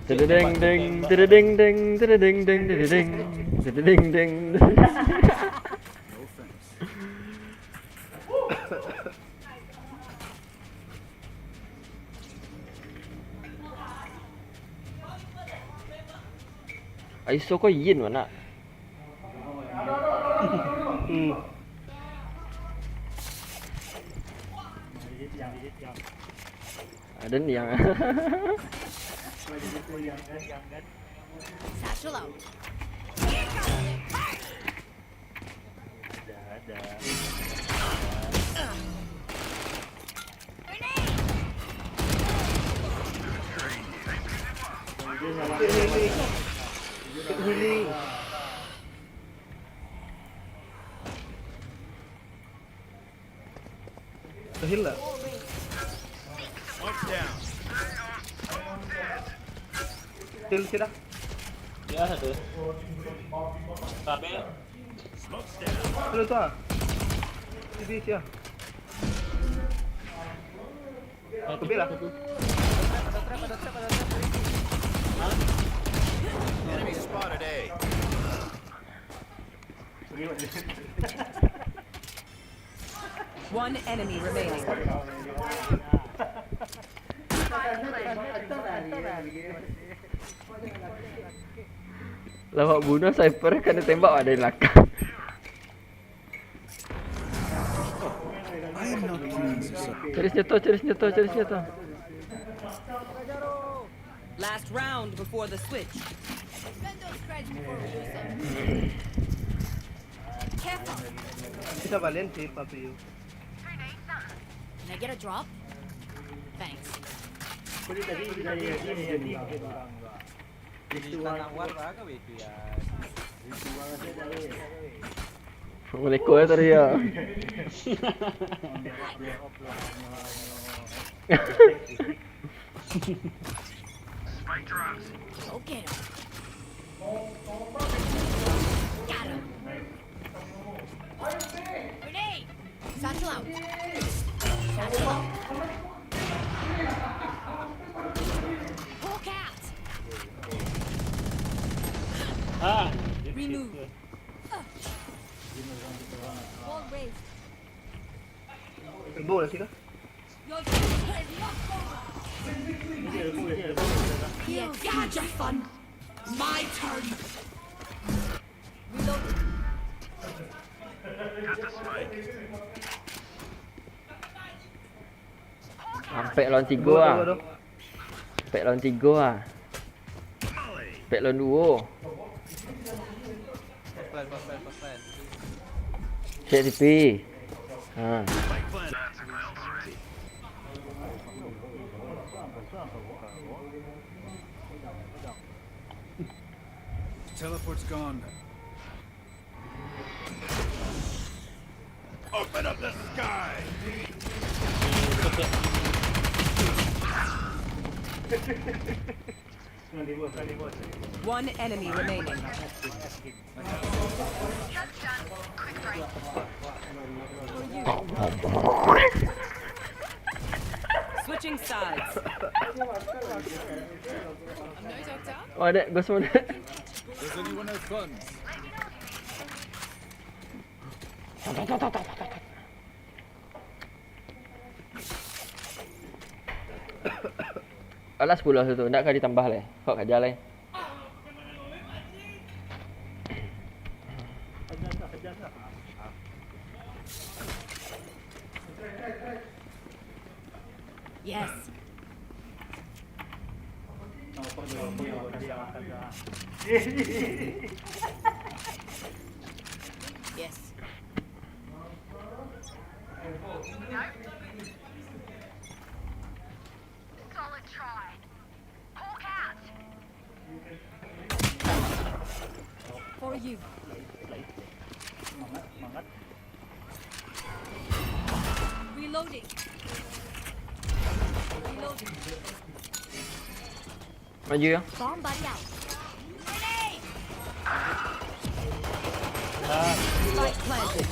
Tededeng deng, tededeng deng, tededeng deng, tededeng, tededeng deng. Aiso ko yin mana? Hmm. Ada ni yang. Satchel out. Ada, ada. Healing. Heal lah. Heal sudah. Ya, satu. Tapi, Halo, tuan. Sini, sia. Aku bilang. Enemy spotted A. One enemy remaining. Lah, awak bunuh sniper, kena tembak, ada di lakang. Cari senjata, cari senjata, cari senjata. Last round before the switch. Spend those credits before we lose them. Careful. Kita balian sih, papi. Can I get a drop? Thanks. Assalamualaikum, ya, tadi ya. Go get him. Got him. Grenade. Satchel out. Satchel out. Hawk out. Ah, Remove. Wall raised. Ibu lah sih kah? Yeah, yeah, just fun. My turn. Reloading. Ampek lawan tigo ah. Ampek lawan tigo ah. Ampek lawan duo. Cek T P. Ha. Teleport's gone. Open up the sky! One enemy remaining. Switching sides. Oh, ada ghost mode. Does anyone have funds? Alah, sepuluh tu, ndak ka ditambah lai. Kok kaja lai. Yes. Yes. Solid try. Hawk out. For you. Reloading. Reloading. Maju yo. Bomb buddy out. Grenade. Spike planted.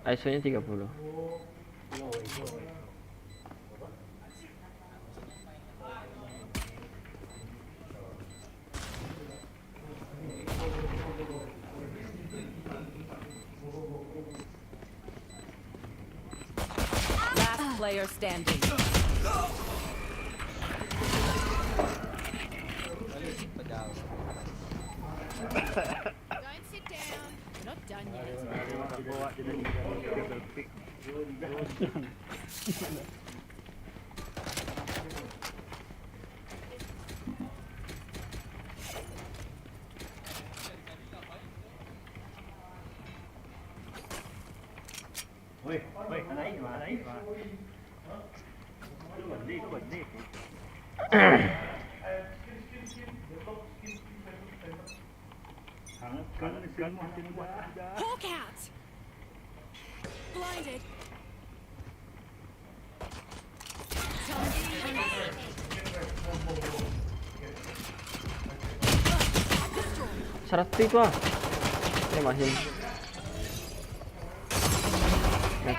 ISO-nya tiga puluh. Last player standing. Don't sit down. We're not done yet. Hawk out! Blinded! Ratu itu ah. Eh, mahin. Nah.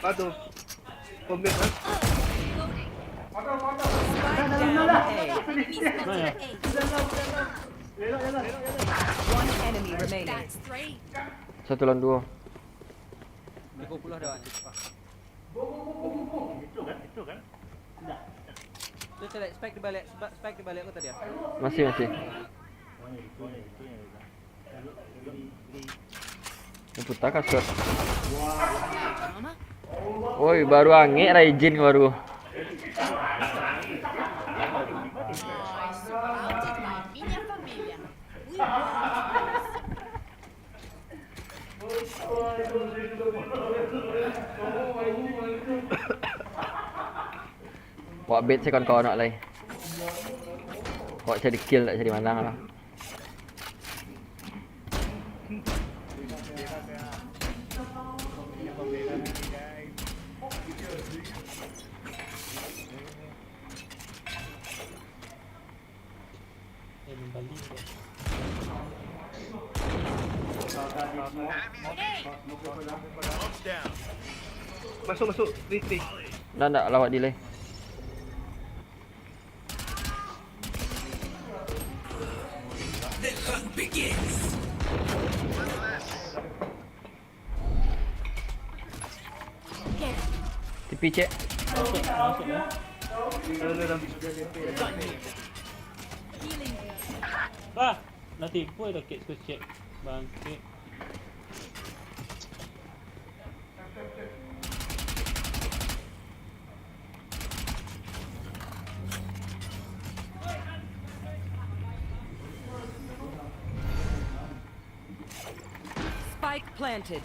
Aduh. Komen, ah. One enemy remaining. Satu lawan duo. Tigo puluah dah, Wan. Tu cari spike di baliak, spa-, spike di baliak ko tadi, ah. Masih, masih. Puta kasur. Oi, baru angek Raijin baru. Wak bet se kawan-kawan wak lai. Wak cari kill, tak cari manang lah. Eh, membali. Masuk, masuk. Three, three. Ndak, ndak, lawak delay. T P cek. Masuk, masuk, ya. Bah, nanti pun dah kek cek. Bangkit. Spike planted.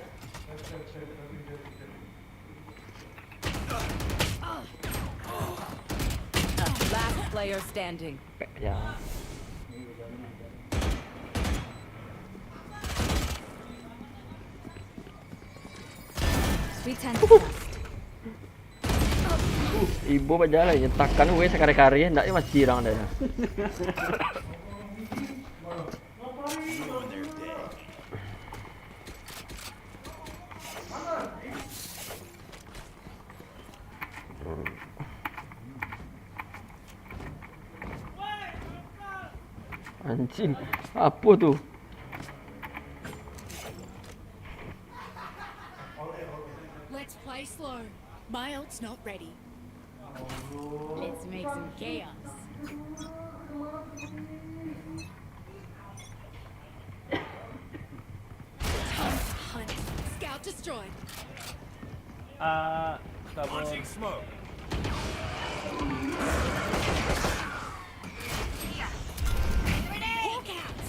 Last player standing. Ya. We tend to trust. Ibo bajalan, nyentakan weh sakali-kali, ndak, eh, mati urang dah. Anjing, apo tu? Let's play slow. My ult's not ready. Let's make some chaos. Hunt. Scout destroyed. Ah, kabur. Launching smoke. Hawk out.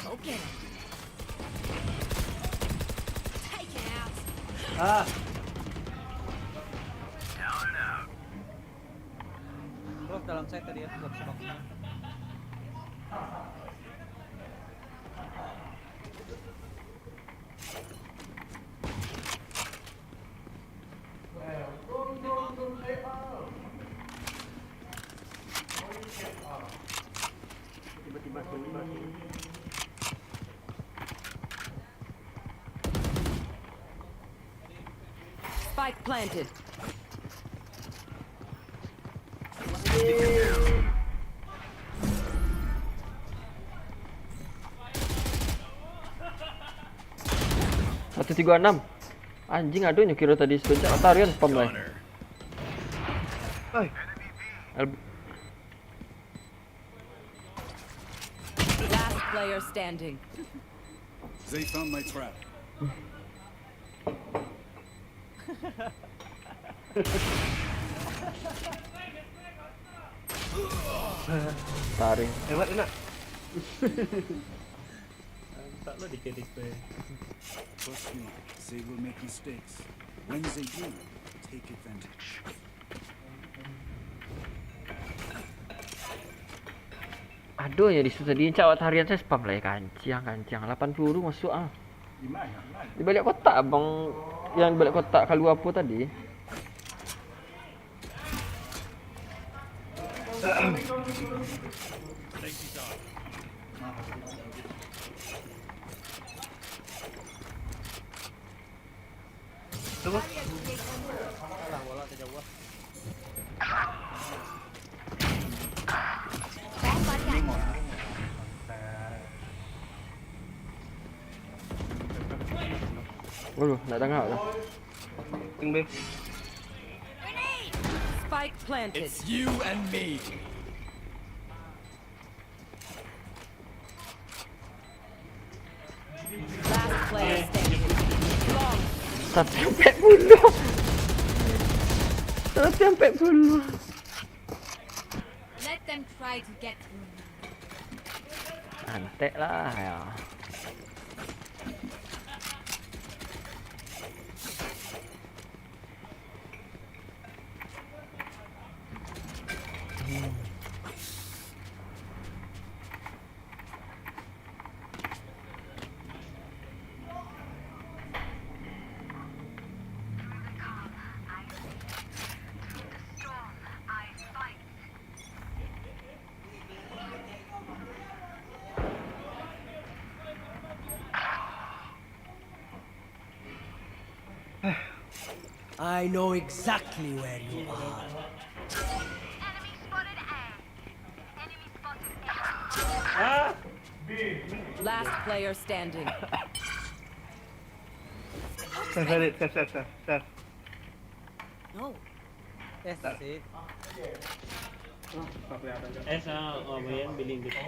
Go get him. Take it out. Ah. Close dalam side tadi ya, close box. Spike planted. Satu tiga enam. Anjing, ado nyo kiro tadi screenshot. Atau Rian spam lai. Hai. Al- Last player standing. They found my trap. Tarik. Hebat, enak. Tak lo dikit-dikit. Trust me, they will make mistakes. When they do, take advantage. Ado nyo di situ tadi, encak awak tarian sajo spam lai, kanciang, kanciang, lapan puluah tu masuak ah. Di baliak kotak, abang, yang di baliak kotak kalua apo tadi? Waduh, nak tangkap tu. Ting, Bim. Spike planted. It's you and me. Last player standing. Long. Satu empat puluh. Satu empat puluh. Let them try to get through. Antek lah, ya. I know exactly where you are. Last player standing. Safe, safe, safe, safe, safe. No. Eh, safe. Eh, sa-, oh, Brian, billing gitu.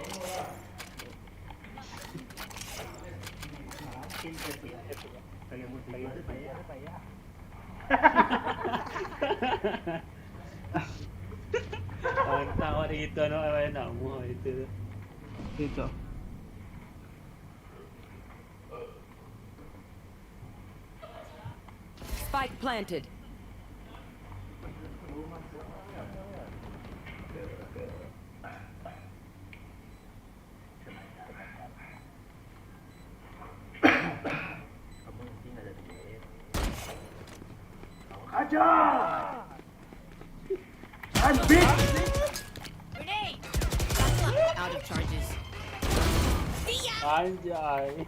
Mantap, ada gitu, anak, anak muha itu. Itu. Spike planted. Aja! Anjing! Grenade! Out of charges. See ya! Anjay.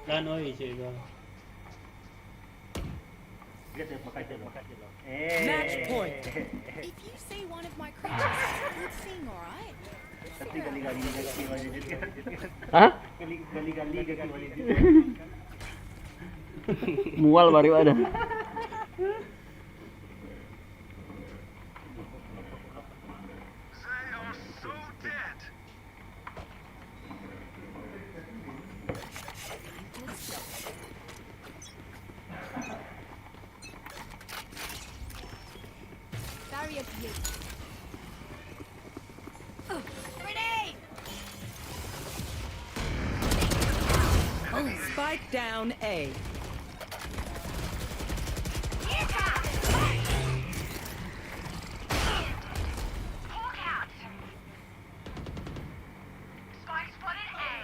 Lan oi, cik tu. Match point. If you say one of my creatures is a good thing, alright? Hah? Mual baru ada. Barrier created. Grenade! Spike down A. Hawk out! Spike spotted A.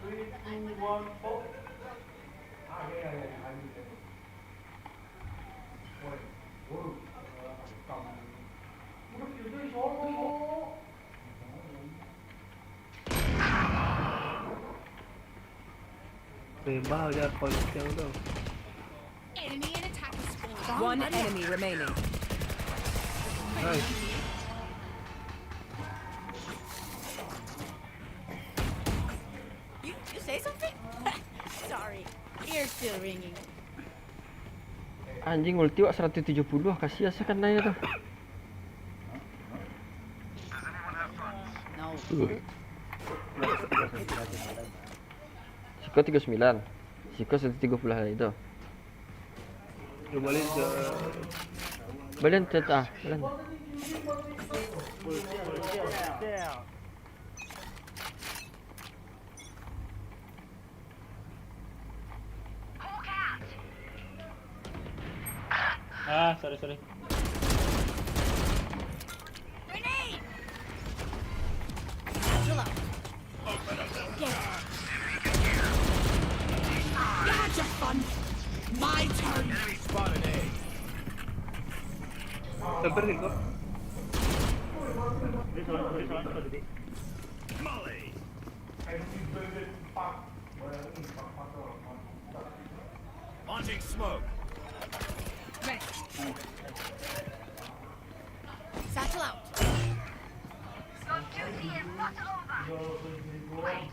Three, two, one, four. Tembak aja kau yang tu. Enemy and attacker spawn. One enemy remaining. Nice. You, you say something? Sorry, ears still ringing. Anjing, ulti wak seratus tujuh puluh, kasih asa kanai tu. Siko tiga sembilan. Siko seratus tiga puluh lagi tu. Yo, baliak se- Baliak se-, ah, baliak. Ah, sorry, sorry. Grenade! Satchel out. Get out. You had your fun. My turn. Enemy spotted A. Sabar, Riko. Molly. Launching smoke. Satchel out. Your duty is not over. Wait,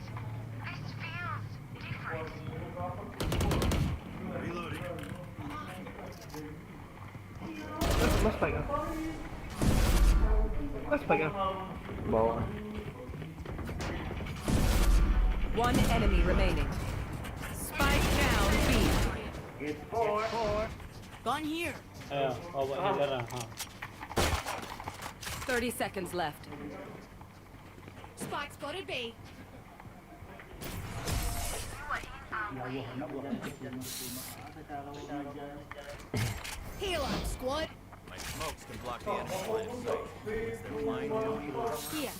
this feels different. Reloading. Mas, mas, spike ah. Mas, spike ah. Bawah. One enemy remaining. Spike down B. Gone here. Ayo, awak ni darah, ha. Thirty seconds left. Spike spotted B. Heal up, squad. My smokes can block the enemy's line of sight. Once they're blind, they don't need to worry. Here.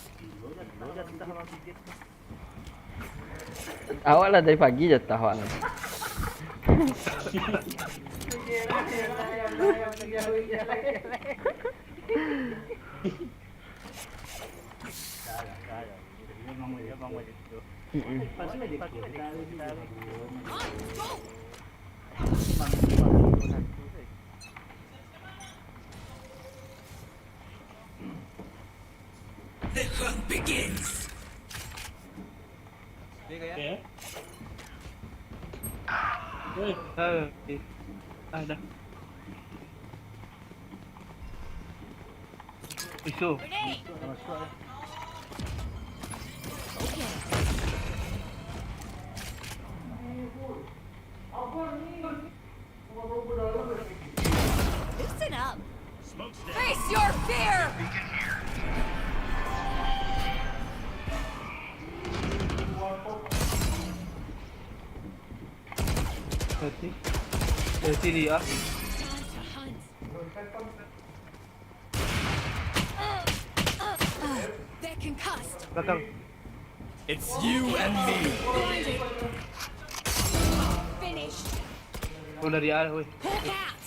Awak lah dari pagi je tah awak lah. Mm-mm. The hunt begins. Oke. Wih. Ah, oke. Ah, dah. Isu. Grenade. Listen up. Face your fear. Hati. Hati dia. They're concussed. Belakang. It's you and me. Blinded. Finished. Oh, dari arah, weh. Hawk out.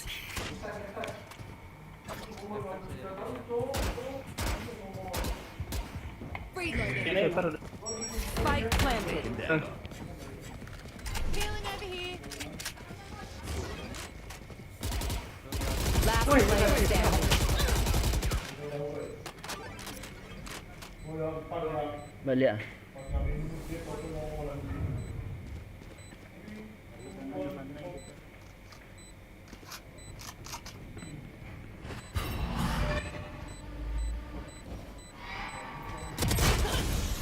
Reloading. Spike planted. Ah. Healing over here. Last player standing. Baliak ah.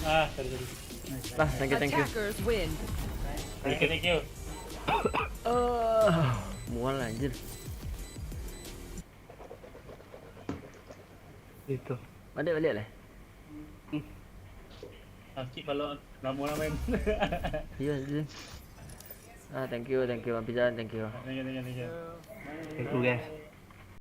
Ah, sorry, sorry. Lah, thank you, thank you. Attackers win. Thank you, thank you. Ah, mual anjir. Itu. Baliak, baliak lah. Hmm. Sakik balok lamo lah main. Iya, iya. Ah, thank you, thank you, Bang Pizan, thank you. Thank you, thank you, thank you. Thank you, guys.